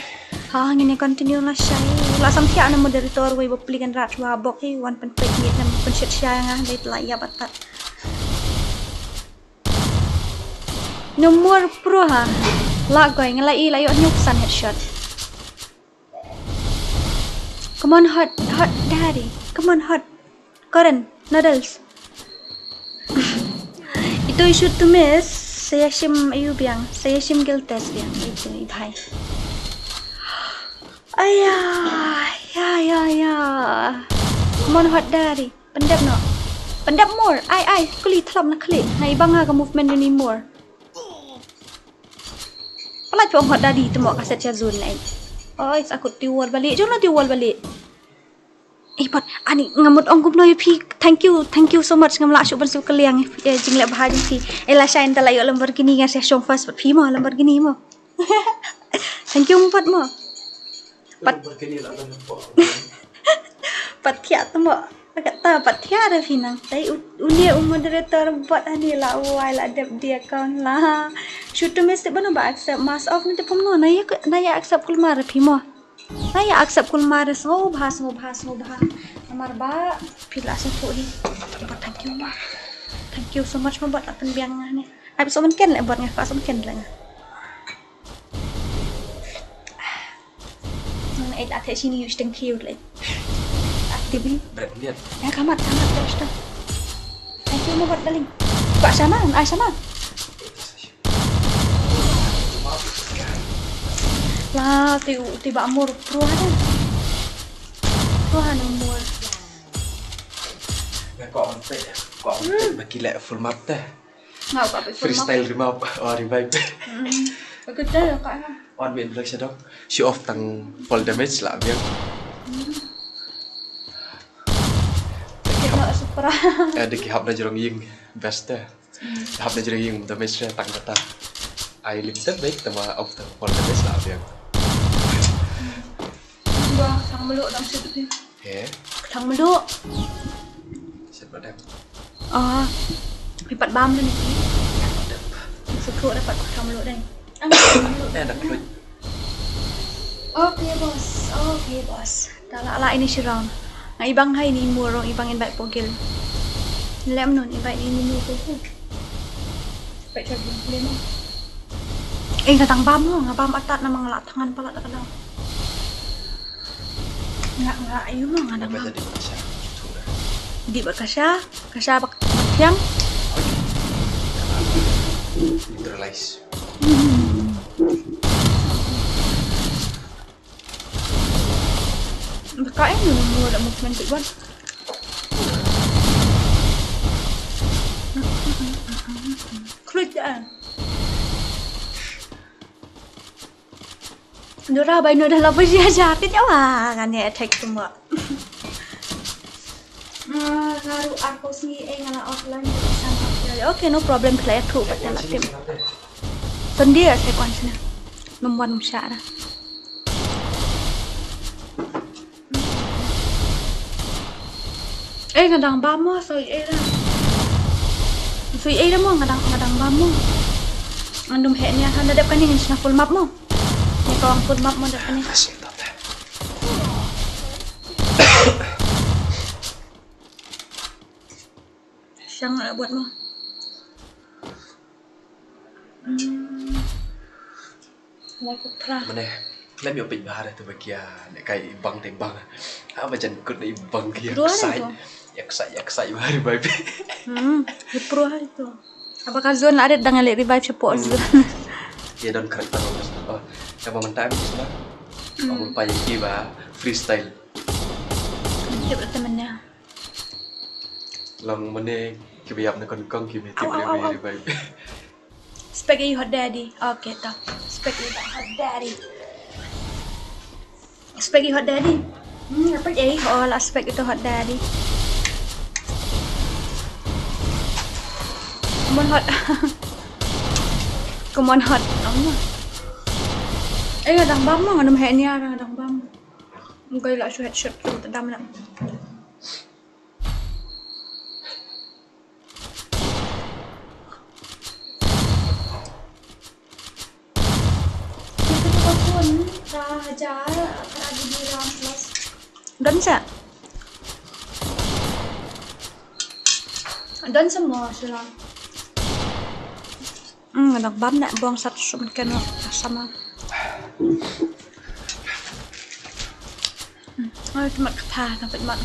Ha, ngin ïa continue lashai. La sam thiah na moderator wei ba pli kan rat wa bok hi, wan pynpeit ngin ïa pynshit shai nga, dei la ïa batat. Number pro ha. La goi, nga la i la ïoh hynñiew phew san headshot. Come on, Hot, Hot Daddy. Come on, Hot. Current noodles. Ito i Shoot to Miss, sa ïa shim aïu biang, sa ïa shim guild test biang, ito i bhai. Aya, ya, ya, ya. Come on, Hot Daddy. Pyndep noh. Pyndep more. Ai, ai, kuli thlop na khlieh. Nga i bang ha ka movement ni more. Palat phi ong Hot Daddy te mo ka set sha zone lei. Oi, sa kut ti wall balik. Jong na ti wall balik. Eh, pat, ani nga mut ong kumno ïa phi. Thank you, thank you so much. Ngam lah shuh ban shu kylliang, eh, jingleh bha jong phi. Eh, lashai nda la ïoh Lamborghini nga sa shong first pat phi mo, Lamborghini mo. Thank you mo pat mo. Pat. Lamborghini la ban po. Pat thiah te mo. Kata pat thiah da phi nang. Tai u, une u moderator bot ani la wai la dep di account la. Shoot to Miss te bano ba accept mask off ni te pom no. Na ïa, na ïa accept kulmar da phi mo. Na ïa accept kulmar da sngewbha, sngewbha, sngewbha. Namar ba phi la sngewthuh hi. Bot thank you ma. Thank you so much ma bot la pynbiang nga ni. Ai so man ken le bot nga, ka so man ken le nga. Nang ai ta te sini yu steng kiu le. Aktif ni. Bret liat. Ya kamat, kamat terus dah. Thank you ma bot darling. Ka sana, ai sana. La, ti, ti ba amor pro ada. Pro ada amor. Nga ko on pe, ko on pe ba ki leh full map te. Nga ko pe full map. Freestyle remap, oh, revive. Hmm. Begitu ya, Kak, ya. On me in black shadow. Show off tang fall damage lah biang. Hmm. Kena super. Eh, deki hap na jrong ïing. Best te. Hap na jrong ïing damage re tang kata. Ai limited baik tama off tang fall damage lah biang. Ba thang melu dang sut ni. He. Thang melu. Sut ba dang. Ah. Pi pat bam ni. Sut ko dapat thang melu dang. Eh, dah keluar. Okay, boss. Okay, boss. Ta la la ini shi round. Nga ibang hai ni mur rong ibang invite pogil. Lem nun invite ni ni mur pogil. Invite chagi lem. Eh, nga tang bam nga bam atat nama nga la tangan palat ka dang. Nga nga ayu ma nga dang bam. Di bad kasha, kasha bak bak piang. Neutralize. Baka eh nunu mo da movement big one. Klik da. Nora bai no da la bajia ja ke jawa kan ya attack semua. Ngaru aku sini eh ngala offline. Okay, no problem, play through kat la tim. Tun dia saya kuan sini. Numwan um sha da. Eh, nga dang bam mo, soi eh da. Soi eh da mo, nga dang, nga dang bam mo. Ngam dum heh nia, hana dep kane ngin shna full map mo. Ni ko full map mo dep kane. Shang la buat mo. Hmm. Mane, lem yo peit bahar tu ba kia ne kai ibang te bang. Ha ba jan kut ne ibang kia. Dua ksai. Yak sai, yak sai, bari bai. Hmm, ïa pro ha ito. Haba ka zone la rit dang ïaleh revive shapoh zone. Ïa don character. Oh, haba mynta em sna. Hmm. Ong pa ïa ki ba freestyle. Tip la temen ïa. Long mane ki ba ïap na kon kong ki me tip. Au, au, le au, au. Revive. Spek i hot daddy. Okay, ta. Spek i hot daddy. Spek i hot daddy. Hmm, apa eh? Oh, la spek ito hot daddy. Come on hot. Come on hot. Ong. Eh, nga dang bam mo, nga dang heh nia, nga dang bam. Ngai la shu headshot tu tadam na. Don sa? Don sa mo sila. Hmm, nga dang bam na bong sat sum keno sama. Hmm, ai, ki mat kata, dang pet mat.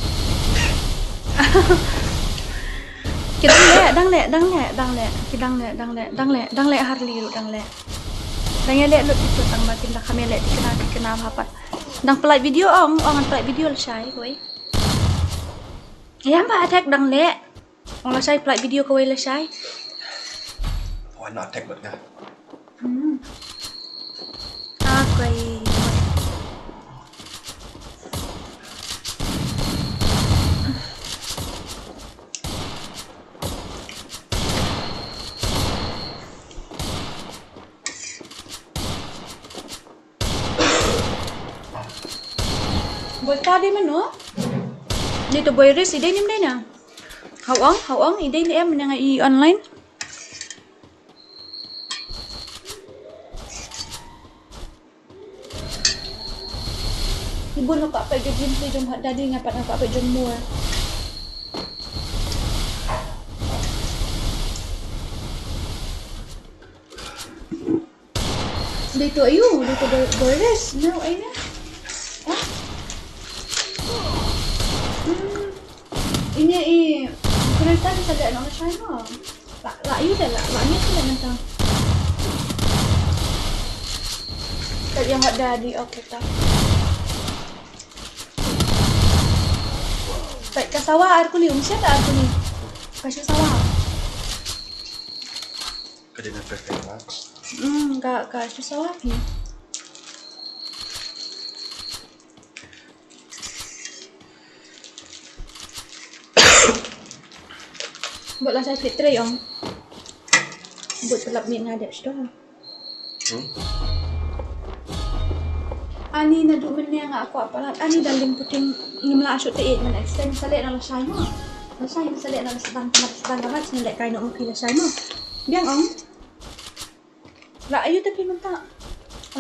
Ki dang leh, dang leh, dang leh, dang leh. Ki dang leh, dang leh, dang leh, dang leh, Harley ruh dang leh. Dang ïaleh lut ito tang ba kin da kham ïaleh thikna, thikna bha pat. Dang pynlait video ong, ong ngan pynlait video lashai, wei. Ïa ba attack dang leh. Ong lashai pynlait video kawei lashai. Wan attack bad nga. Hmm. Okay. Bol ta dei mano? Dei to boy ris, i dei nim dei na. Hau ong, hau ong, i dei ni em, nang i online. Ibu no ka pa jom jin jom hot dadi nga pat no ka pa jom mua. Dito ayu, dito Boris. No, ay na. Ah. Hmm. Ini i kereta ni saja nak macam mana? La la ayu dah la la ni tu dah mentang. Tak yang hot dah di okay tak. Baik ka sawa ar kuli umsiat ar kuli. Ka shu sawa. Ka dei na perfect lah. Hmm, ka ka shu sawa phi. Bot la sa kit trei ong. Bot kelap ni nga dep sto. Hmm? Ani na du men nga kwah palat. Ani daling puting ngim la asuk te it men extend sale na la shai mo. La shai sale na la sedang tempat sedang tempat sini lek kai no mungkin la shai mo. Biang ong. La ayu te phi mynta.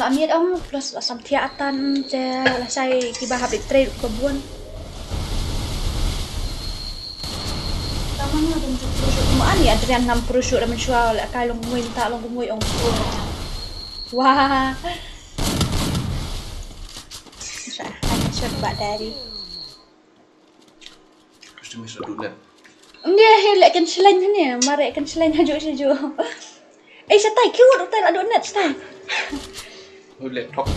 La miet ong plus la sam thiah atan te la shai kiba hap ip trei ka bun. Tama nga dum tu prusu ma ani Adrian nam prusu la menshua la kai long ngui mynta long ngui ong. Wah. Sa ai shot ba dari. Customer sa duh net. Nge he lek kan selain hane, mare kan selain haju saju. Eh, sa tai kiwat utai la duh net sa tai. Oh, lek thok.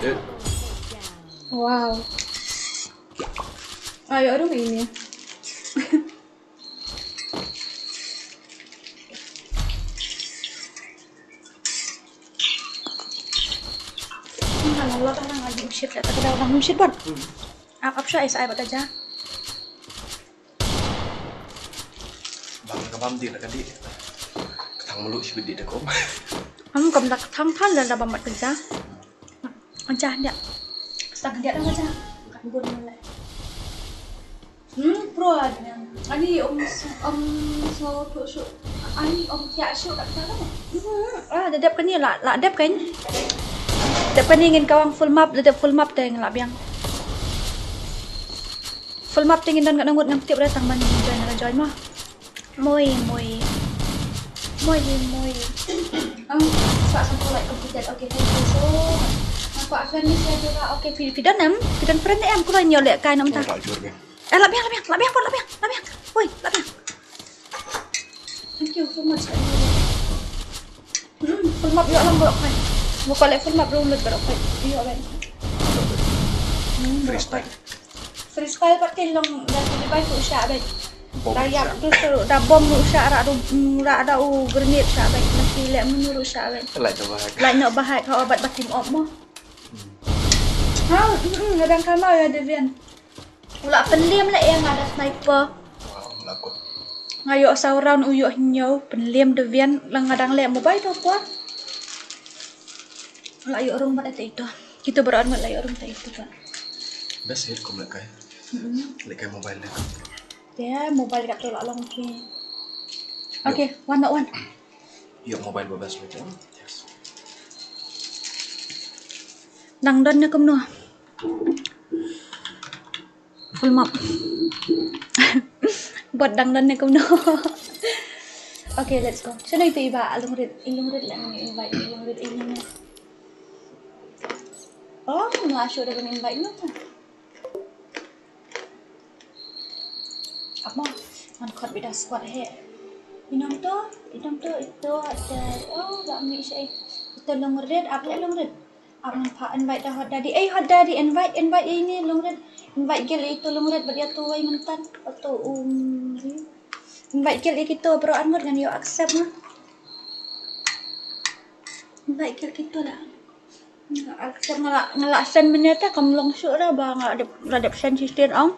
Eh. Wow. Ayo, aduh ini. Shit, la ta ka daw nang shit ban. Ap ap sha ai sa ai ba ka ja. Bang ka bam di la ka di. Ka thang mulu shi bidi da ko. Am kam da ka thang than la da bam ba ka ja. Aja dia. Stang dia dah aja. Kan gun mele. Hmm, pro aja. Ani om s- om so tu su. Ani om kia su kat sana. Hmm, ah, dedep kan ni la la dep kan. Dep kan ni ngin kawang full map, dedep full map teng la biang. Full map teng ngin don kat ngut ngam tip dah tang ban join la join mah. Moi, moi. Moi, moi. Ang sa sa ko like completed. Okay, thank you so much. Aku Friend list ïa jong nga. Okay, phi, phi don em? Phi don friend em? Kumno ngi ïoh leh kai namar ta. Eh, la biang, la biang, la biang, la biang, la biang. Oi, la biang. Thank you so much. Hmm, full map ïoh lang baroh khoit. Mo ko leh full map ruh lut baroh khoit. Ïoh bad. Hmm, baroh khoit. Freestyle. Freestyle pat ki long da ki bai ku sha bad. Bom da ïap sha. Tu tu da bom ruh sha ra ruh, mm, ra da u grenade sha bad. Na ki leh menu ruh sha bad. Like the bahak. Like no bahak ha bad ba team up mo. Hmm. Ha, hmm, hmm, nga dang kynmaw ïa Devian. U la pynliem leh ïa nga da sniper. Wow, la kut. Nga ïoh saw round u ïoh hynñiew, pynliem Devian, la nga dang leh mobile to por. La ïoh rung bad ita ito. Kito baroh arngut la ïoh rung ita ito pat. Best hit kum leh kai. Mm-mm. Leh kai mobile leh. Te mobile kato la long ki. Ïoh. Okay, one not one. Ïoh mobile ba best leh kai. Yes. Dang don ne kumno? Full map. Bot dang don ne kumno? Okay, let's go. Shano ito iba, ah, Longrit, i Longrit la ngan invite, i Longrit i ngan. Oh, nga shu da ban invite no. Ap mo, ngan khot bida squad he. Inong to, inong to, ito, ito, oh, ba mi shai. Ito Longrit, ap leh Longrit. Ap ngan pha invite da Hot Daddy. Eh, Hot Daddy, invite, invite ïa ini Longrit. Invite gel ïa ito Longrit, bad ïa to wei mynta. Ito, um, invite gel ïa kito baroh arngut ngan ïoh accept mo. Invite gel kito la. Nga la, nga la send mynne te kam long shuh ra ba nga la dep, la dep send shisien ong.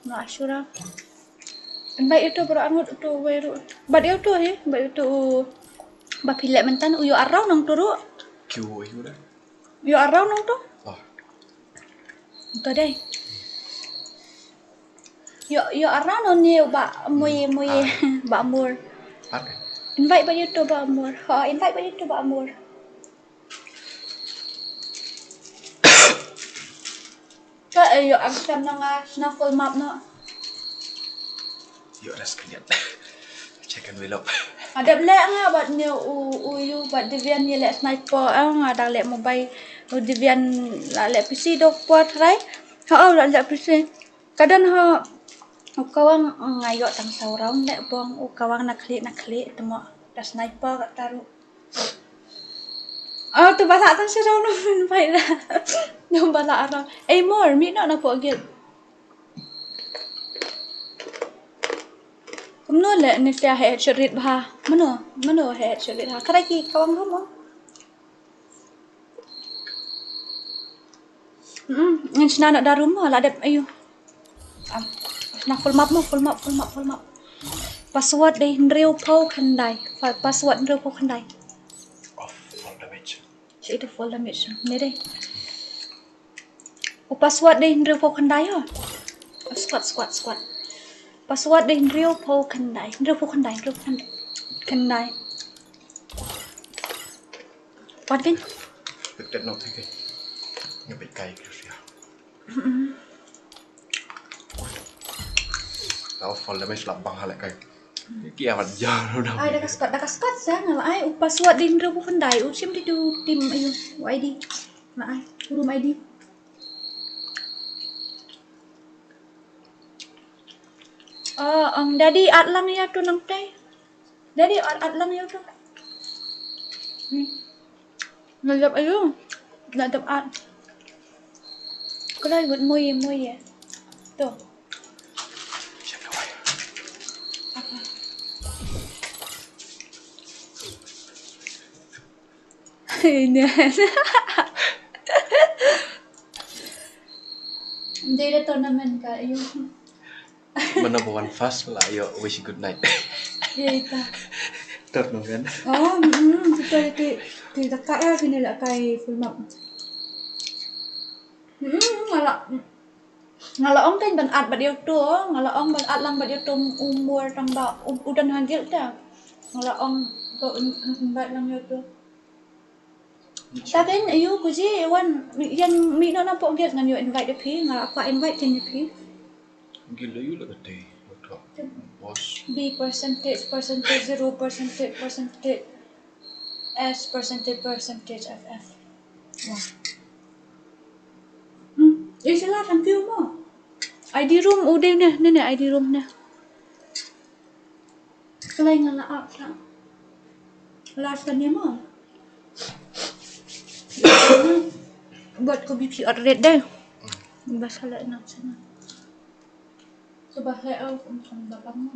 Nga la shuh ra. Bad ïa uto baroh arngut uto wei ruh. Bad ïa uto hi, bad ïa uto ba phi leh mynta u ïoh ar round nangto ruh. Ïoh ar round nangto. Oh. Uto dei. Ïoh, ïoh ar round ne u Bah Mui, Mui, Bah Mur. Invite bad ïa uto Bah Mur. Ha, invite bad ïa uto Bah Mur. Ka, eh, ïoh accept na nga, na full map no. Ïoh rest kyndiat. Check and reload. Nga dep leh nga bad ne u, u ïoh bad Devian ïa leh sniper, eh, nga dang leh mobile. U Devian la leh P C do por trai. Ha, oh, la leh P C. Ka don ha, u kawang nga ïoh tang saw round leh bong, u kawang na khlieh, na khlieh, te mo da sniper ka taru. Oh, tu ba lah tang shi round num invite da. Num ba lah round. Eh, Mor, mih noh na pok gate. Kumno leh ni sia he headshot rit bha. Mano, mano he headshot rit ha. Kara ki kawang room oh. Hmm, ngin shna noh da room mo, la dep, ayu. Am, shna full map mo, full map, full map, full map. Password dei hynriew phew khyndai. Pa-, password hynriew phew khyndai. Off, fall damage. Shi itu fall damage. Ni dei. U password dei hynriew phew khyndai ho. Squad, squad, squad. Password dei hynriew phew khyndai. Hynriew phew khyndai, hynriew phew khyndai. Pat kan? Tek tek nok tek. Ngi peit kai Christian. Mm-mm. Tau fall damage lap bang halek kai. Ki amat jauh dah. Ai, da ka squad, da ka squad sa nga la ai u password dei hynriew phew khyndai. U shim dei tu team ayu. U I D. La ai. Room I D. Oh, ong Daddy at lang ïa tu nangtai. Daddy at, at lang ïa tu. Hmm. Nga dep ayu. Nga dep at. Kena ngut mui, mui ïa. Tu. Apa? Ini. Dei da tournament ka, ayu. Mano ba wan first la ïoh wish good night. Ïa ita. Tournament. Oh, mm, kita itu, kita ka ya kini la kai full map. Mm, nga la, nga la ong kan ban at bad ïa uto, nga la ong ban at lang bad ïa uto umur tang ba u-, u don ha guild ta. Nga la ong ko un-, un-, invite lang ïa uto. Taken, ayu, kuji, wan, ïan mih noh na pok guild ngan ïoh invite ïa phi, nga la kwah invite ken ïa phi. Guild ayu la katei, boss. B percentage, percentage, zero percentage, percentage, S percentage, percentage, F F. Wah. Eh, shala, thank you mo. I D room u dei ne, ne, ne, I D room ne. Kloi nga la ap sa. La sa ne mo. Buat ko B P ot red dei. Ba shala na sana. Coba he au kum kum babang mo.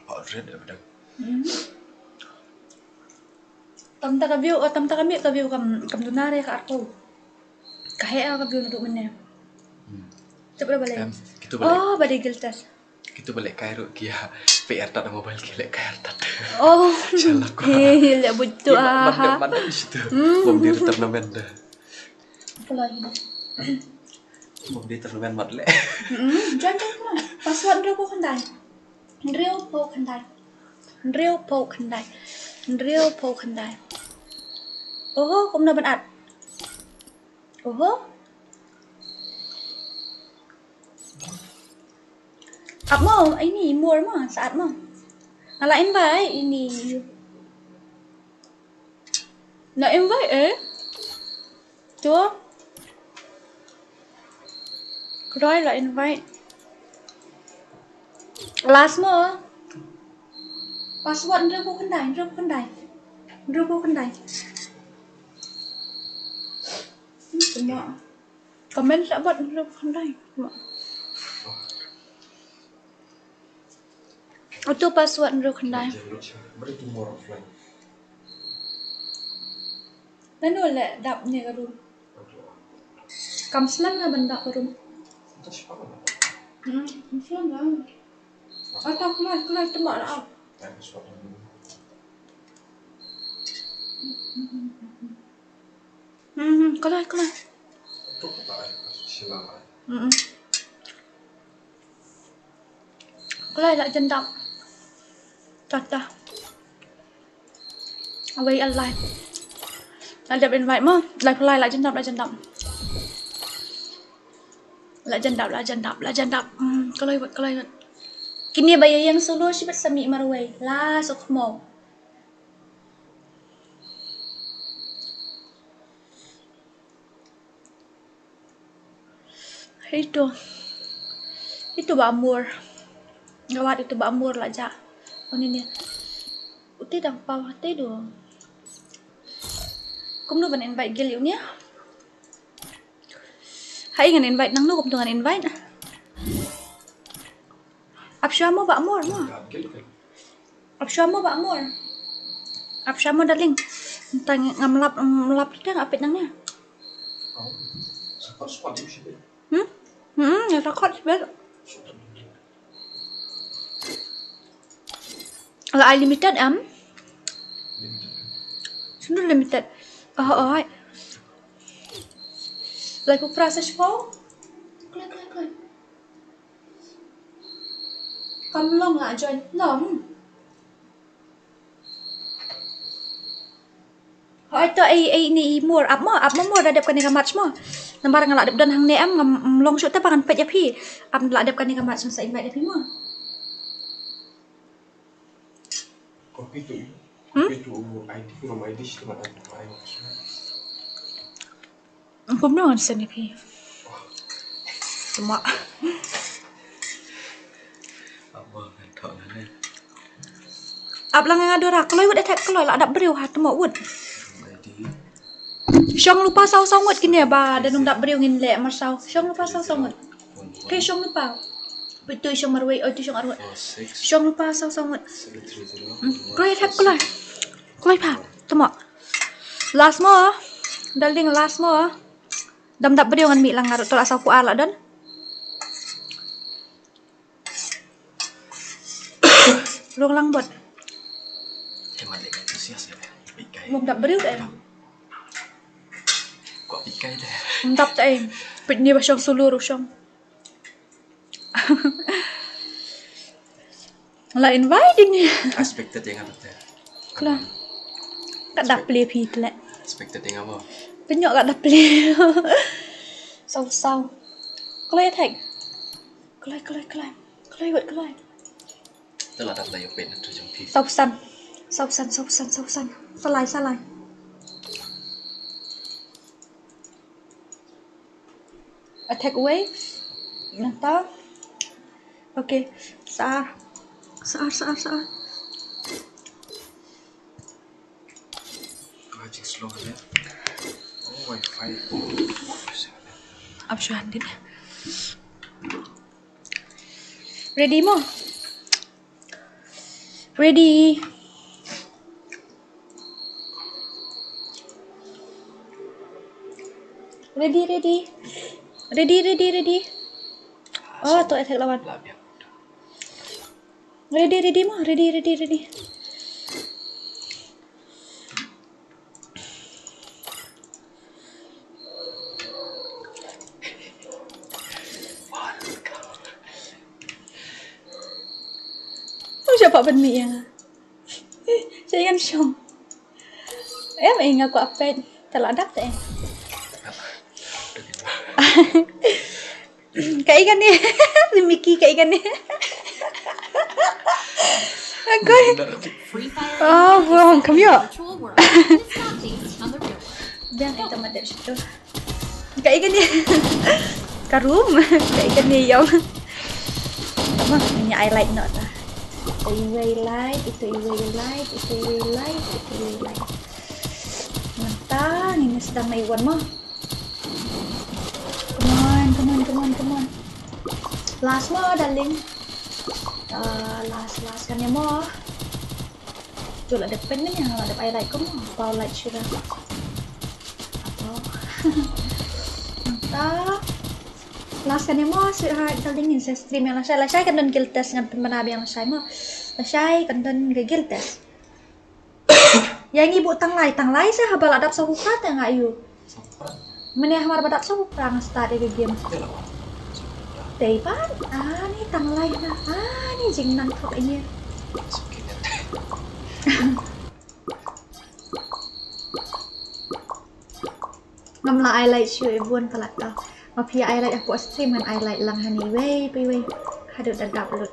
Apa red dah bedak. Hmm. Tam ta ka view, oh, tam ta ka mi ka view kam, kam duna re ka arko. Ka he ka view na duk mene. Hmm. Coba balik. Em, kita balik. Oh, balik giltas. Kita balik Cairo kia. P R tat mobile kia lek Cairo tat. Oh. Salah ko. Eh, lek butuh. Mana, mana, mana di situ. Hmm. Bom diri tournament dah. Apa lagi? Bom diri tournament mat lek. Hmm, jangan, jangan. Password dia bukan dah. Hynriew phew khyndai. Hynriew phew khyndai. Hynriew phew khyndai. Oho, kumno ban at? Oho. Ap mo, ini more mo, sa at mo. Nga la invite ini. Na invite eh. Tu. Kdai la invite. Last mo. Password hynriew phew khyndai, hynriew phew khyndai. Hynriew phew khyndai. Hmm, tengok. Comment sa bot hynriew phew khyndai. Tengok. Uto password hynriew khyndai. Nano leh dap ne ka room. Kam slem na ban dap ka room. Hmm, kam slem na. Ata kloi, kloi tembak lah. Hmm, hmm, kloi, kloi. Hmm, hmm. Kloi la jan dap. Tata. Away a live. La dap invite mo. Live, kloi la jan dap, la jan dap. La jan dap, la jan dap, la jan dap. Hmm, kloi wat, kloi wat. Kine ba ïa ïeng solo shibit sa mih marwei. La sok mo. Ito. Ito ba amor. Gawat ito ba amor la ja. Oni ni. Uti dang pau hati do. Kumno ban invite gel uni. Hai ngan invite nang no kumto ngan invite. Ap shuwa mo ba amor mo. Ap shuwa mo ba amor. Ap shuwa mo darling. Tang ngam lap, ngam lap kita ngapit nang ne. Hmm? Hmm, ya takut sibet. La ai limited am? Sunu limited. Oh, oh. Lai pu process po. Klik, klik, klik. Kam long la join long. Hoi to ei ei ni i mur ap mo ap mo mur da dep kane ka match mo. Namar nga la dep don hangne em ngam long shu ta pa ngan pet ya phi. Ap la dep kane ka match sa invite ya phi mo. Copy to you. Hmm? Copy to I D from I D situ mana? Kumno ngan send ïa phi. Cuma. Ap lang nga dora kloi wut attack kloi la dap briew ha tmo wut. Shong lupa saw saw ngut kine ba da nung dap briew ngin leh mar saw. Shong lupa saw saw ngut. Ke shong lupa. Betul shong marwei oi tu shong arwei. Shong lupa saw saw ngut. Kloi attack kloi. Kloi pa. Tmo. Last mo. Darling last mo. Dam dap briew ngan mih lang ngarut tol asau ku ar la don. Rong lang bot. Kemat lek antusias ya. Pikai. Ngom dap briew deh. Kok pikai deh. Ngom dap deh. Pit ni ba shong sulu ru shong. La invite ini. Expected yang apa teh? Kla. Ka dap plie phi tle. Expected yang apa? Penyok ka dap plie. Saw saw. Kloi attack. Kloi kloi kloi. Kloi wat kloi. Telah dap la yopen tu jong phi. Saw san. Saw san saw san saw san. Salai salai. Attack away. Nata. Okay. Sa ar. Sa ar, sa ar, sa ar. Ka jing slow ne. Oh, wifi. Ap shuh handit. Ready mo? Ready. Ready, ready. Ready, ready, ready. Oh, to attack lawan. Ready, ready mo. Ready, ready, ready. Ym shah pat ban mih ïa nga. Sha ïan shong. Em, eh, nga kwah peit. Te la dap te, eh. Kaei kane? Ni Mickey, kaei kane? Agoi. Oh, wow, come here. Biang ito madep situ. Kaei kane? Ka room. Kaei kane ïong? Tama, ini highlight noh ta. Ito iwei light, ito iwei light, ito iwei light, ito iwei light. Nangta, ngin sdang na iwan mo. Come on, come on, come on, come on. Last mo, darling. Ah, last, last kan ïa mo. Tu la dep pen ne, la dep ai light ko mo. Pau light shuh. Ato. Nangta. Last kan ïa mo, sweetheart, darling, ngin sa stream ïa lashai. Lashai kan don guild test, ngan pynbna biang lashai mo. Lashai kan don guild test. Ïa ngi buh tang lai, tang lai sa haba la dap saw phra te nga ïoh. Mynne hamar ba dap saw phra nga start ïa ka game. Te pat, ani tang lai na, ani jingnang thok ïa. Ngam lah ai light shuh, bun palat to. Ma phi ai light hapoh stream, ngan ai light lang hangne iwei pa iwei. Haduh da dap lut.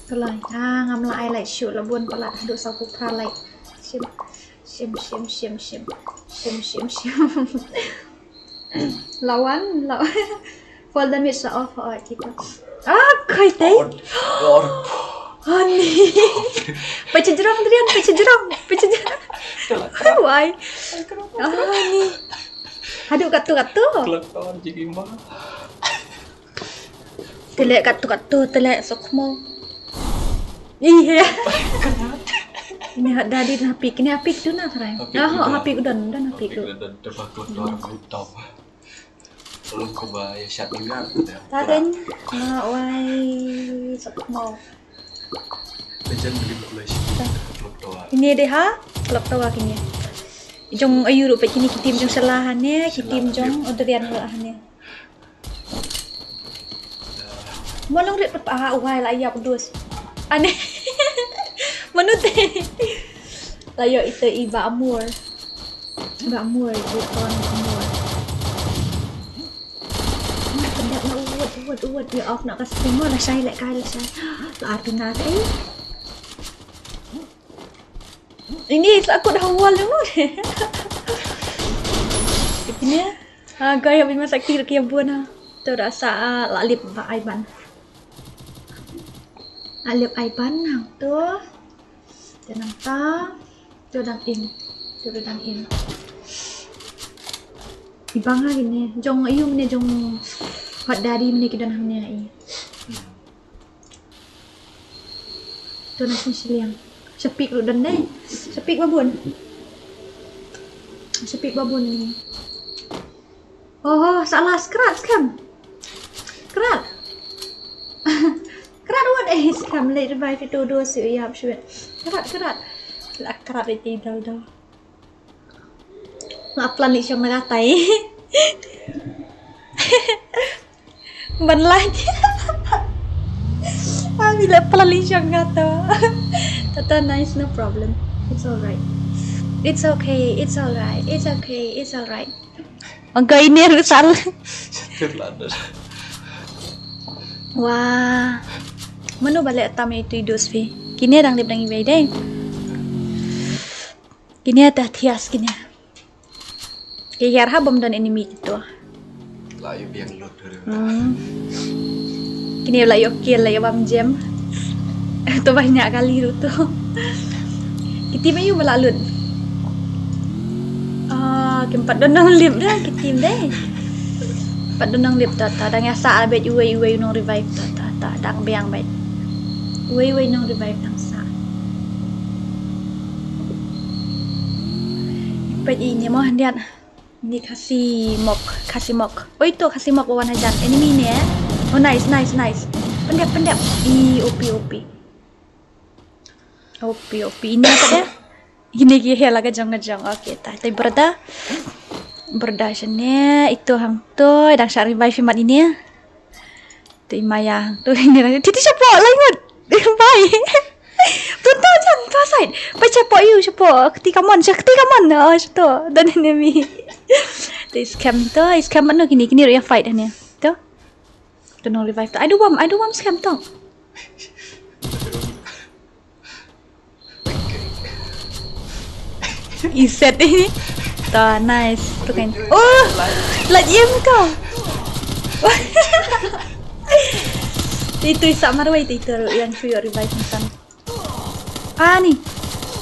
Kalai. Ah, ngam lah ai light shuh, la bun palat haduh saw phra light. Shim, shim, shim, shim, shim. Shim, shim, shim. Lawan, lawan. Fall damage sa off, oh, kita. Ah, kai tai. Ani. Pynjrong, Adrian, pynjrong, pynjrong. Why? Ani. Haduh katu, katu. Kelakon jingim ba. Te leh katu katu, te leh sukmo. Ih, ya. Ini hak dadi na pik, ini apik tu na try. Apik ah, tu dah. Apik udah, udah apik tu. Apik udah, dah bakal dah udah. Belum coba ya, siap juga. Taring, na wai sukmo. Pejan beli mulai sini. Klub doang. Ini deh ha, klub doang ini. Jong ayu ruh peit kine ki team jong Shala hangne, ki team jong Adrian ruh hangne. Mo nongrit pat ah, wai la ïap dus. Ane. Mano te. La ïoh ita i Bah Amor. Bah Amor, ita Amor. Uwat, uwat, uwat, uwat. Ïa off na ka stream mo, lashai leh kai lashai. La artu na te. Ini sa kut ha wall mo. Ini. Ha, gaya bin masak kiri kia buana. Tu rasa, ah, la lip ba ai ban. La lip ai ban na tu. Tu nangta. Tu dang in. Tu dang in. Ibang lagi ni. Jong ayu ni jong hot dari ni kita nang ni ai. Tu na sini siliang. Sepik lu dan dai. Sepik babun. Sepik babun ni. Oh, salah skrat skam. Skrat. Skrat wat eh skam le revive itu dua si uyap shuit. Skrat, skrat. La skrat itu dal dal. Nga plan leit shong na ka tai. Ban lait. Ami la plan leit shong na ka tai. Tata nice, no problem. It's alright. It's okay, it's alright, it's okay, it's alright. Ang kainer sal. Sakit lah dah. Wah. Mano ba leh tam itu i dos phi. Kine dang lip dang iwei dei. Kine ta thias kine. Ki hiar ha bom don enemy kito. La ïa biang lut. Hmm. Kine la ïoh kill, la ïoh bam jem. To ba nya kali ruh to. Ki team aïu ba la lut? Ah, kim pat don nonglip da ki team de. Pat don nonglip ta ta dang ïa sah bad uwei uwei u nong revive ta ta ta dang biang bad. Uwei uwei u nong revive dang sah. Pat i ne mo handiat. Ni Khasi Mok, Khasi Mok. Oi to Khasi Mok ba wan hajan. Enemy ne. Oh nice, nice, nice. Pyndep, pyndep. I O P, O P. O P, O P. Ini apa dia? Ini ki hela ka jong ka jong. Okay, ta. Tai berda. Berda sini. Itu hang tu. Dang sha revive mat ini. Te i Maya, to ini lagi. Titi shapoh laingut. Bye. Pun to jan, to side. Pai shapoh ïu, shapoh. Kti kamon, sha kti kamon. Oh, shato. Don enemy. Te i Scam to, i Scam mano kini, kini ruh ïa fight hangne. To. To nong revive to. Ai do bom, ai do bom Scam to. Iset ini. Ta nice. Tu kan. Oh, lait im kau. Itu i sah marwei tu itu yang shu ïoh revive insan. Ani.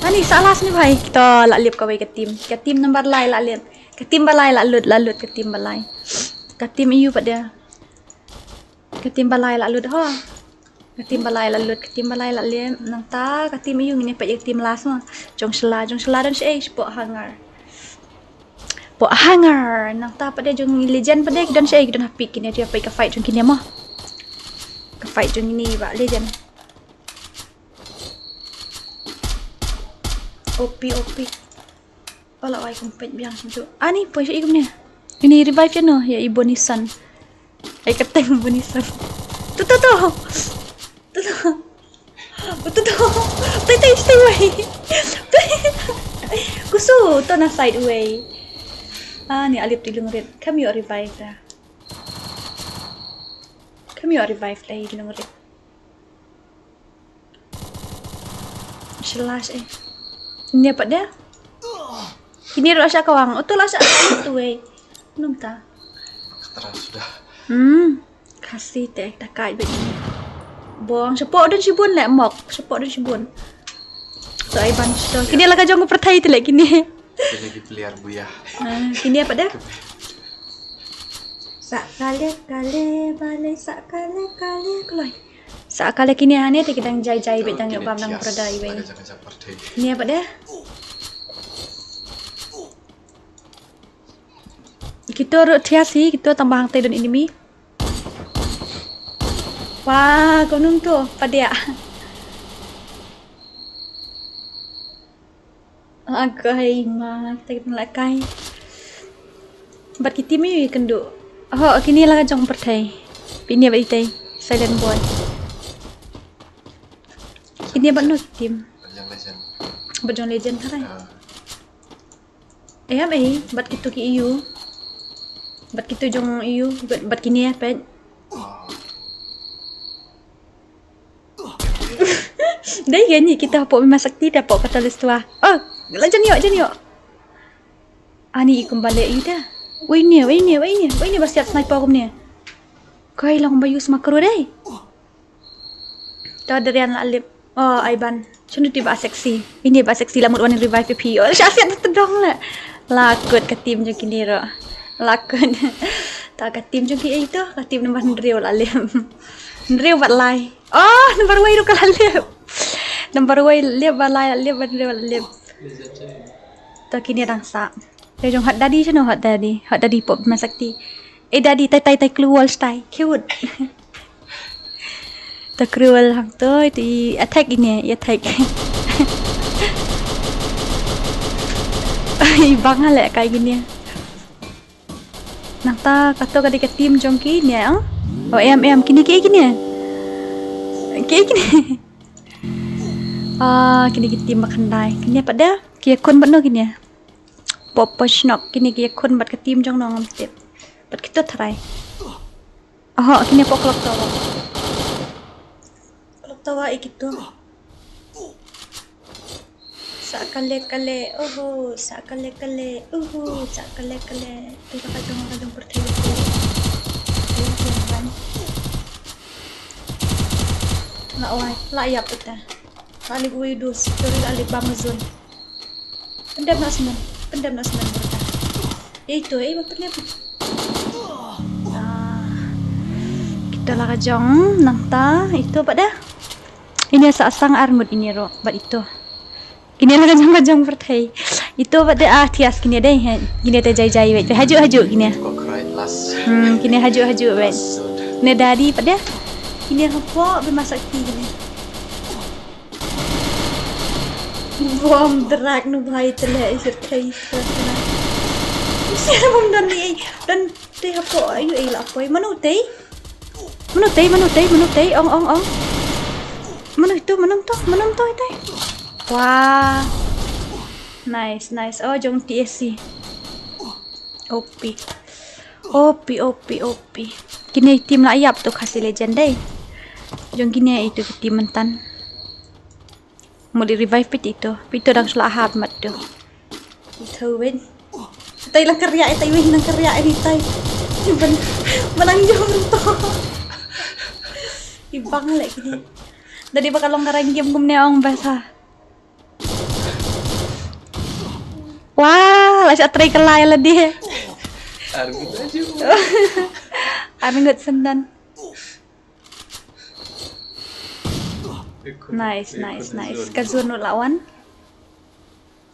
Ani salah sini bhai. Kita la lip kawei ka team. Ka team number lai la lip. Ka team ba lai la lut, la lut ka team ba lai. Ka team aïu pat dia. Ka team ba lai la lut ho. Ka team ba lai la lut, ka team ba lai la lip. Nangta ka team aïu ngin ïa peit ïa ka team last mo. Jong shylla, jong shylla don shaei, shapoh hangar. Poh hangar. Nangta pat de jong Legend pat de ki don shaei, ki don ha peak kine, ïa peit ka fight jong kine mo. Ka fight jong kine ba Legend. O P, O P. Pala wai kum peit biang shu. Ani poi shaei kumne. Ini revive ïano, ïa i Bonisan. Ai ka teng Bonisan. Tu tu tu. Tu tu. Tu tu. Tai tai tai wai. Kusu to na side wai. Ani alip ti lungrit. Kam ïoh revive da. Kam ïoh revive da i lungrit. Shylla shaei. Nia pat de. Kini ruh la shah kawang. Uto la shah kawang tu wei. Num ta. Khatra suda. Hmm. Khasi te ta kai bad kini. Bong shapoh don shibun leh Mok. Shapoh don shibun. To ai ban shato. Kini la ka jong ka pyrthei te leh kini. Kini ki player buya. Ah, kini pat de. Sa kale kale balei sa kale kale kloi. Sa kale kini hane te ki dang jai jai bad dang ïoh bam dang pradai wei. Kini pat de. Kito ruh thiah si, kito tang ba hangtei don enemy. Wah, ko num to, padiah. Akai ma, kita kita la kai. Bad ki team ïa kynduh. Ho, kini la ka jong pyrthei. Pini bad itei, silent boy. Kini bad no ki team. Bad jong Legend. Bad jong Legend tharai. Ah. Em ei, bad kito ki E U. Bad kito jong E U, bad, bad kini eh, peit. Dei ga ni kita hapoh Bhima Sakti, ta hapoh Catalyst wa. Oh, la jan ïoh, jan ïoh. Ani i kumba leh ita. Wei ni, wei ni, wei ni, wei ni ba siat sniper kumne. Kai long ba use makro dei. To Darian la lip. Oh, Aiban. Shano ti ba sexy. Ini ba sexy la mut wan revive phi. Oh, sha siat tdong la. La kut ka team jong kini ruh. La kut. To ka team jong ki ei to, ka team number hynriew la lip. Hynriew bad lai. Oh, number wei ruh ka la lip. Number wei lip bad lai la lip bad hynriew la lip. To kini dang sah. Te jong Hot Daddy shano Hot Daddy. Hot Daddy pop masakti. Eh, Daddy, tai, tai, tai, cruel, tai. Cute. Ta cruel hang to, i attack ine, i attack. I bang hale kai kine. Nangta kato ka dei ka team jong kine, ah? Oh, em, em, kine, kine, kine. Kine, kine. Ah, kine ki team ba khyndai. Kine pat de, ki ïakhun bad no kine. Pop, pop, shnok, kine ki ïakhun bad ka team jong no ngam tip. Bad kito tharai. Aha, kine pok klok tawa. Klok tawa eh kito. Sa kale kale, uhu, sa kale kale, uhu, sa kale kale. Ila ka jong, ka jong pyrthei. La wai, la ïap ita. La lip uwi dus, sorry la lip bam zone. Pyndep na smen, pyndep na smen berta. Ito, eh, ba pyndep. Ah. Kita la ka jong, nangta, ito pat da. Ini sa sang armut ini ro, bat ito. Kine la ka jong ka jong pyrthei. Ito pat da ah thias kine dei he. Kine te jai jai wait. Hajuk hajuk kine. Hmm, kine hajuk hajuk wait. Ne dadi pat da. Kine hapo be masak ti kine. Bom drak nu bhai tele isir thei isir thei. Isir bom dan ni dan te hapo ayu ai la poi manu tei. Manu tei manu tei manu tei ong ong ong. Manu itu manu to manu to tei. Wah. Nice nice oh jong T S C. O P. O P O P O P. Kine team la ïap to Khasi Legend dei. Jong kine itu team mentan. Muli revive pit ito. Pito dang sula hap mat to. Ito win. Tai lang keriak tai win lang keriak ini tai. Ban ban ang jong to. Ibang lek kini. Dadi bakal long karang game kumne ong basa. Wah, la sha try kelai la dih. Argut aja. Argut sendan. Nice, nice, nice. Ka zone la wan.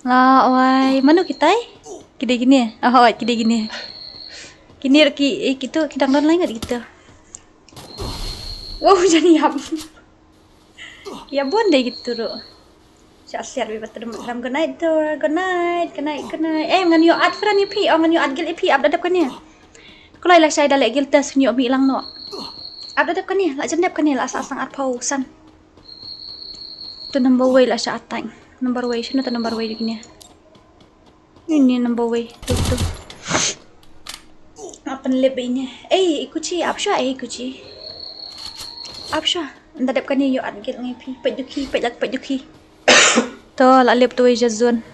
La wai, mano kitai? Kide gini. Oh, kide gini. Kini ki eh, kitu kidang don lain gitu. Wow, jadi yap. Ya bon deh gitu ro. Sha siar bi batram batram good night to. Good night, good night, good night. Eh ngan yo at fran ipi, oh ngan yo at gil ipi ap dadap kane. Kulai la shai dalek gil tas nyo mi lang no. Ap dadap kane, la jendap kane la sa sang at pau san. To number way la sha attack. Number way shino to number way dikine. Ini number way tu tu. Apan lep ini. Eh ikuchi apsha eh ikuchi. Apsha. Dadap kane yo at gil ngi pi. Pet duki pet lak pet duki. To la lep tu ja zone.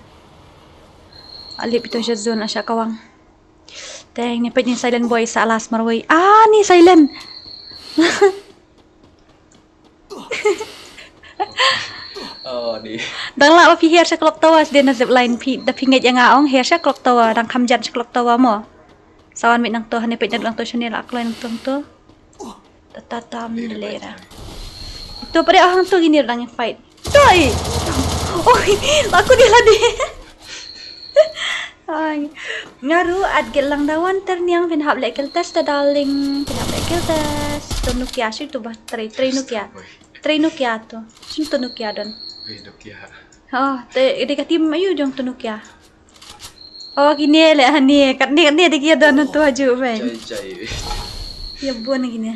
La lep tu ja zone asha kawang. Teng ni pet ni silent boy sa last marway. Ah ni silent. Oh di. Dang la phi her sha clock tower de na zip line phi da phi ngai nga ong her sha clock tower dang kham jan sha clock tower mo. Sawan mit nang to hane pet nang to shane la kloi nang to. Ta ta tam lera. To pare ahang to gini dang fight. Toi. Oi, aku dia lagi. Ai. Ngaru at gel lang dawan terniang pin hap lek kel test ta darling. Pin hap lek kel test. To Nokia shu to ba try try Nokia. Try Nokia to. Shu to Nokia don. Wei Nokia. Oh, te de ka team ayu jong to Nokia. Oh, kine le hane kat ne kat ne de ki don to aju ben. Jai jai. Ya bon kine.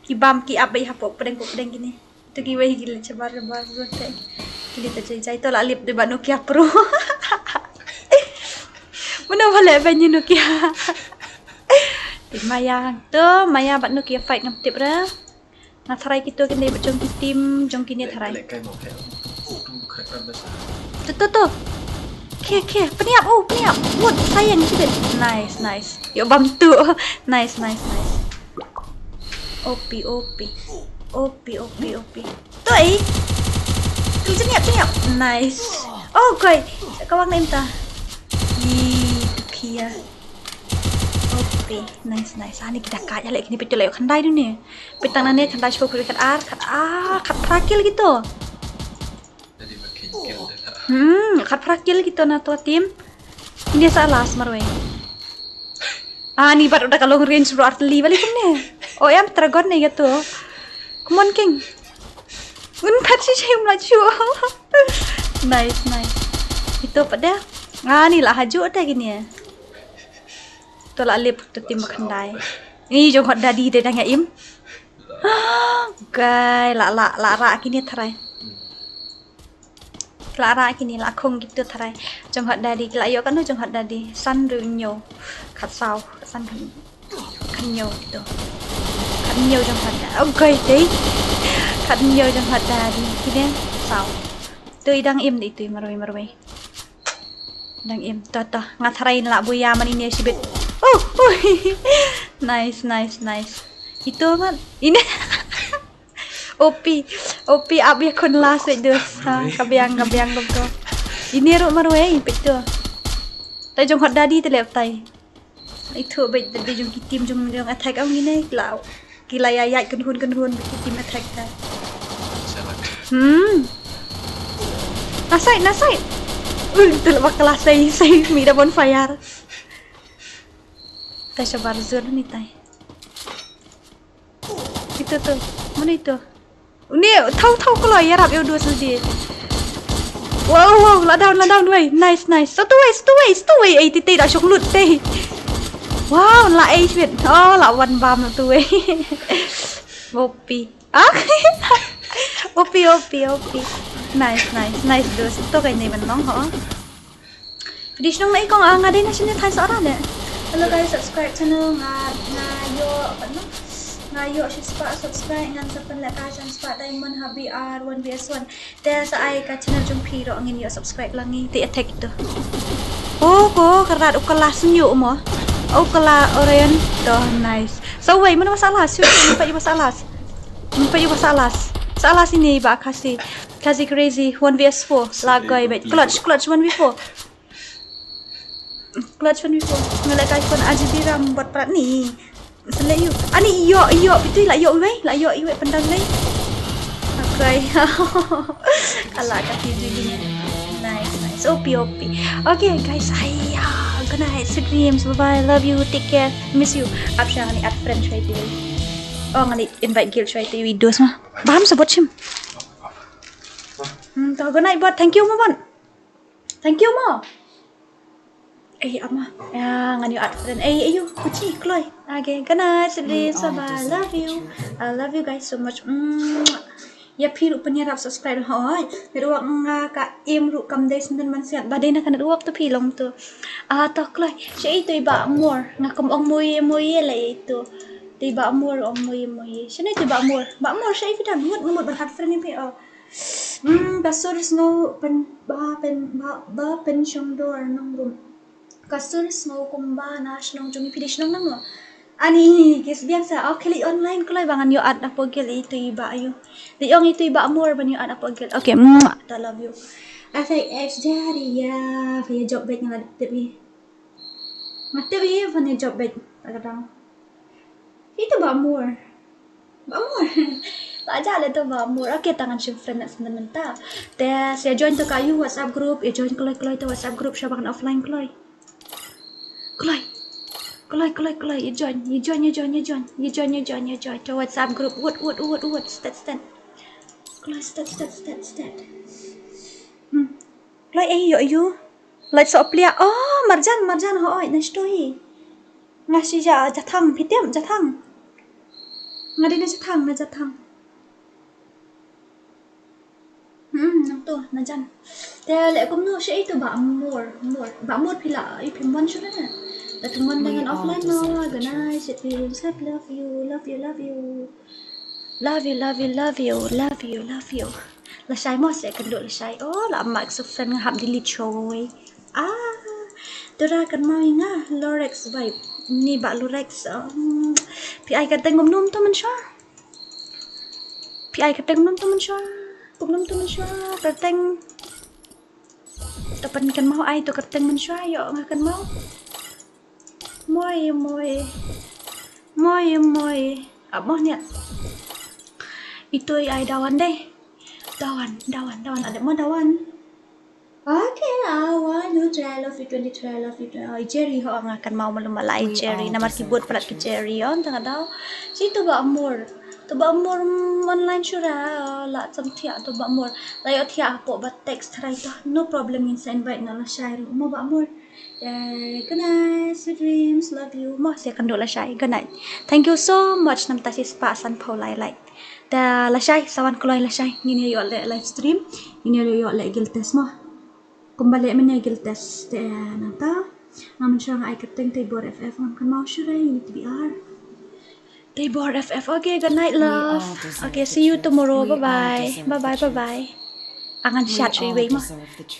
Ki bam ki ap bai hapo pedeng ko pedeng kine. To ki wei ki le chabar chabar zon te. Ki le ta jai jai to la lip de ba Nokia Pro. Mano bale ba ni Nokia. Ti Maya to Maya ba Nokia fight ngam tip ra. Nga tharai kito kine ba jong ki team jong kine tharai. Lek kai mo kai. Tu khat kan basa. Tu tu tu. Ke ke peniap oh peniap. Wood sayang juga. Nice nice. Yo bam tu. Nice nice nice. O P O P. O P O P O P. Tu eh. Tu jeniap jeniap. Nice. Oh koi. Kawang na imta. Ni tu kia. O P. Nice nice. Ani kita kaya lek kini pitu lek khandai duni. Pitang nane khandai shko kuri khat ar khat ah khat phra kill gitu. Hmm, khat phra kill gitu na to team. Ini sa last marwei. Ah, ni bat udah ka long range bro arteli balik kumne. Oh em dragon ne gitu. Come on king. Un phat si chim la chu. Nice nice. Itu pada. Ah, ni la haju ada gini ya. To la lip to team ba khandai. Ni jong hot daddy de dang im. Gai la la la ra kini tharai. La ra kini la khong gitu tharai. Jong hot daddy la yo kanu jong hot daddy. San ru nyo. Khat saw san kan nyo gitu. Khat nyo jong hot daddy. Oh gai dei. Khat nyo jong hot daddy. Kini saw. Tu idang im di tu marwei marwei. Dang im to to nga tharai la buya mani ne shibit. Oh, oh. Nice nice nice. Ito man. Ine. Opi. Opi ap ïa khun last wait dos. Ha, ka biang, ka biang kumto. Ine ruh marwei peit to. Tai jong hot daddy te leh tai. Ito beit daddy jong ki team jong jong attack ong ine la. Ki la ïa ïa kynhun kynhun ki team attack tai. Hmm. Na side, na side. Ul, te la bakla sei sei mi da bonfire. Tai shabar zone ni tai. Ito to. Mana ito? Ni thaw thaw kloi ïarap ïa u dos lagi. Wow wow, la down, la down wei. Nice nice. Satu wei, satu wei, satu wei. Ei titi da shong lut tei. Wow, la ei shit. Oh, la wan bam tu wei. Opi. Ah. Opi opi opi. Nice nice nice dos. To kai ni ban long ho. Phi dei shnong na i kong, ah, nga dei na shane thaiñ Sohra ne. Hello guys, subscribe channel nga, nga ïoh, apa no? Nga ïoh shi spah subscribe, ngan sa pynlehkai san spah diamond ha B R one V S one. Te sa ai ka channel jong phi ruh ngin ïoh subscribe lang ngi, te attack to. Oh ko, ka rat u ka last nyu mo. Oh ka la Orion. To, nice. Sa wei, mano ba sa last? Shu, mano ba sa last? Mano ba sa last? Sa last ini ba Khasi. Khasi crazy, one V S four. La goi beit. Clutch, clutch one V four. Clutch one V four. Nga lehkai phone R G B RAM bad prat ni. Select you. Ani ïoh, ïoh, betul la ïoh wei, la ïoh wei pendang wei. Okay. Ala ka T V ni. Nice, nice. O P, O P. Okay, guys, hiya. Good night, sweet dreams. Bye bye. Love you. Take care. Miss you. Ap sha ngani add friend shwai te. Oh, ngani invite guild shwai te. Wi dos ma. Bam sebut shim. Hmm, to good night, bot. Thank you, ma, bot. Thank you mo. Eh, ama. Ya, ngan ïoh add friend. Eh, ayu, kuchi, Chloe. Okay, good night, sweet dreams, bye bye. Love you. I love you guys so much. Mwah. Ïa phi ruh pynïarap subscribe hoi. Network nga ka im ruh kam dei senden man siat. Ba dei na ka network to phi long to. Ah, to Chloe. Sha i to i Bah Mor. Nga kam ong moi moi la i to. To i Bah Mor ong moi moi. Sha i to i Bah Mor. Bah Mor sha i phi dang ngut ngut ban add friend i phi. Oh. Hmm, ka sur sngew pyn ba pyn ba ba pynshong dor nongrum. Ka sur sngew kumba na shnong jong i, phi dei shnong nangno? Ani, ki sbiang sa, oh, khlieh online kloi ba ngan ïoh add hapoh guild i to i Bah ayu. Dei ong i to i Bah Mor ban ïoh add hapoh guild. Okay, mwah, I love you. Asai ex jari ya, phi ïa job beit nga la tip i. Nga tip i phi ïa job beit, ta ka dang. Ito Bah Mor. Bah Mor. La ja le to Bah Mor. Okay, ta ngan shim friend na senden mynta. Te sa join to ka ayu WhatsApp group, ïa join kloi kloi to WhatsApp group, sha ba ngan offline kloi. Kloi. Kloi kloi kloi, ïa join, ïa join, ïa join, ïa join. Ïa join, ïa join, ïa join to WhatsApp group. Wut wut wut wut. Stet stet. Kloi stet stet stet stet. Hmm. Kloi ei ïoh ïu. Lait soh pliah. Oh, marjan, marjan hoi, na shtoi. Nga shi ja, jathang, phi tip, jathang. Nga dei na jathang, na jathang. Hmm, nang to, na jan. Te leh kumno sha i to Bah Mor, Mor. Bah Mor phi la, i phi mon shu na. La phi mon dengan offline no, ganai, shet phi, shet love you, love you, love you. Love you, love you, love you, love you, love you. Lashai mo, sa kynduh lashai. Oh, la mak su friend nga hap delete shoi. Ah, tura kan mai nga Lorex vibe. Ni ba Lorex. Um, phi ai ka teng kumnum to mynshuwa. Phi ai ka teng kumnum to mynshuwa. Kumnum to mynshuwa. Ka teng. To pan kan mau ai to ka teng mynshuwa yo nga kan mau. Moi moi. Moi moi. Ap mo nia. Ito i ai dawan deh. Dawan, dawan, dawan. Ada mo dawan. Okay, I want you, try love you, twenty-three, I love you, twenty. Oh, Jerry ho nga kan mau malu malai Jerry. Namar ki bud prat ki Jerry on tang ada. Si to Bah Mor. To Bah Mor, mm, online shura la sam thiah to Bah Mor. La ïoh thiah hapoh ba text tharai to. No problem, ngin sa invite na lashai ruh mo Bah Mor. Yay, good night, sweet dreams, love you. Mo, sa kynduh lashai. Good night. Thank you so much namta shi spah sanphew lai like. Te lashai, sa wan kloi lashai. Ngin ïa ïoh leh live stream. Ngin ïa ïoh leh guild test mo. Kumba leh mynne guild test te nangta. Nga mynshuwa nga ai kyrteng Teibor F F, ngam kynmaw shuh re, ngin ïa T B R. Teibor F F. Okay, good night, love. Okay, see you tomorrow. Bye bye. Bye bye, bye bye. Ngan shat shuh iwei mo.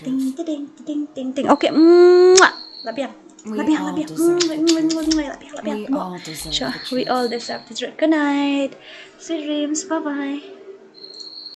Ting ting ting ting ting. Okay, mwah. La biang. Love you, love you. Love you, love you. Sure. We all deserve this. Good night. Sweet dreams. Bye bye.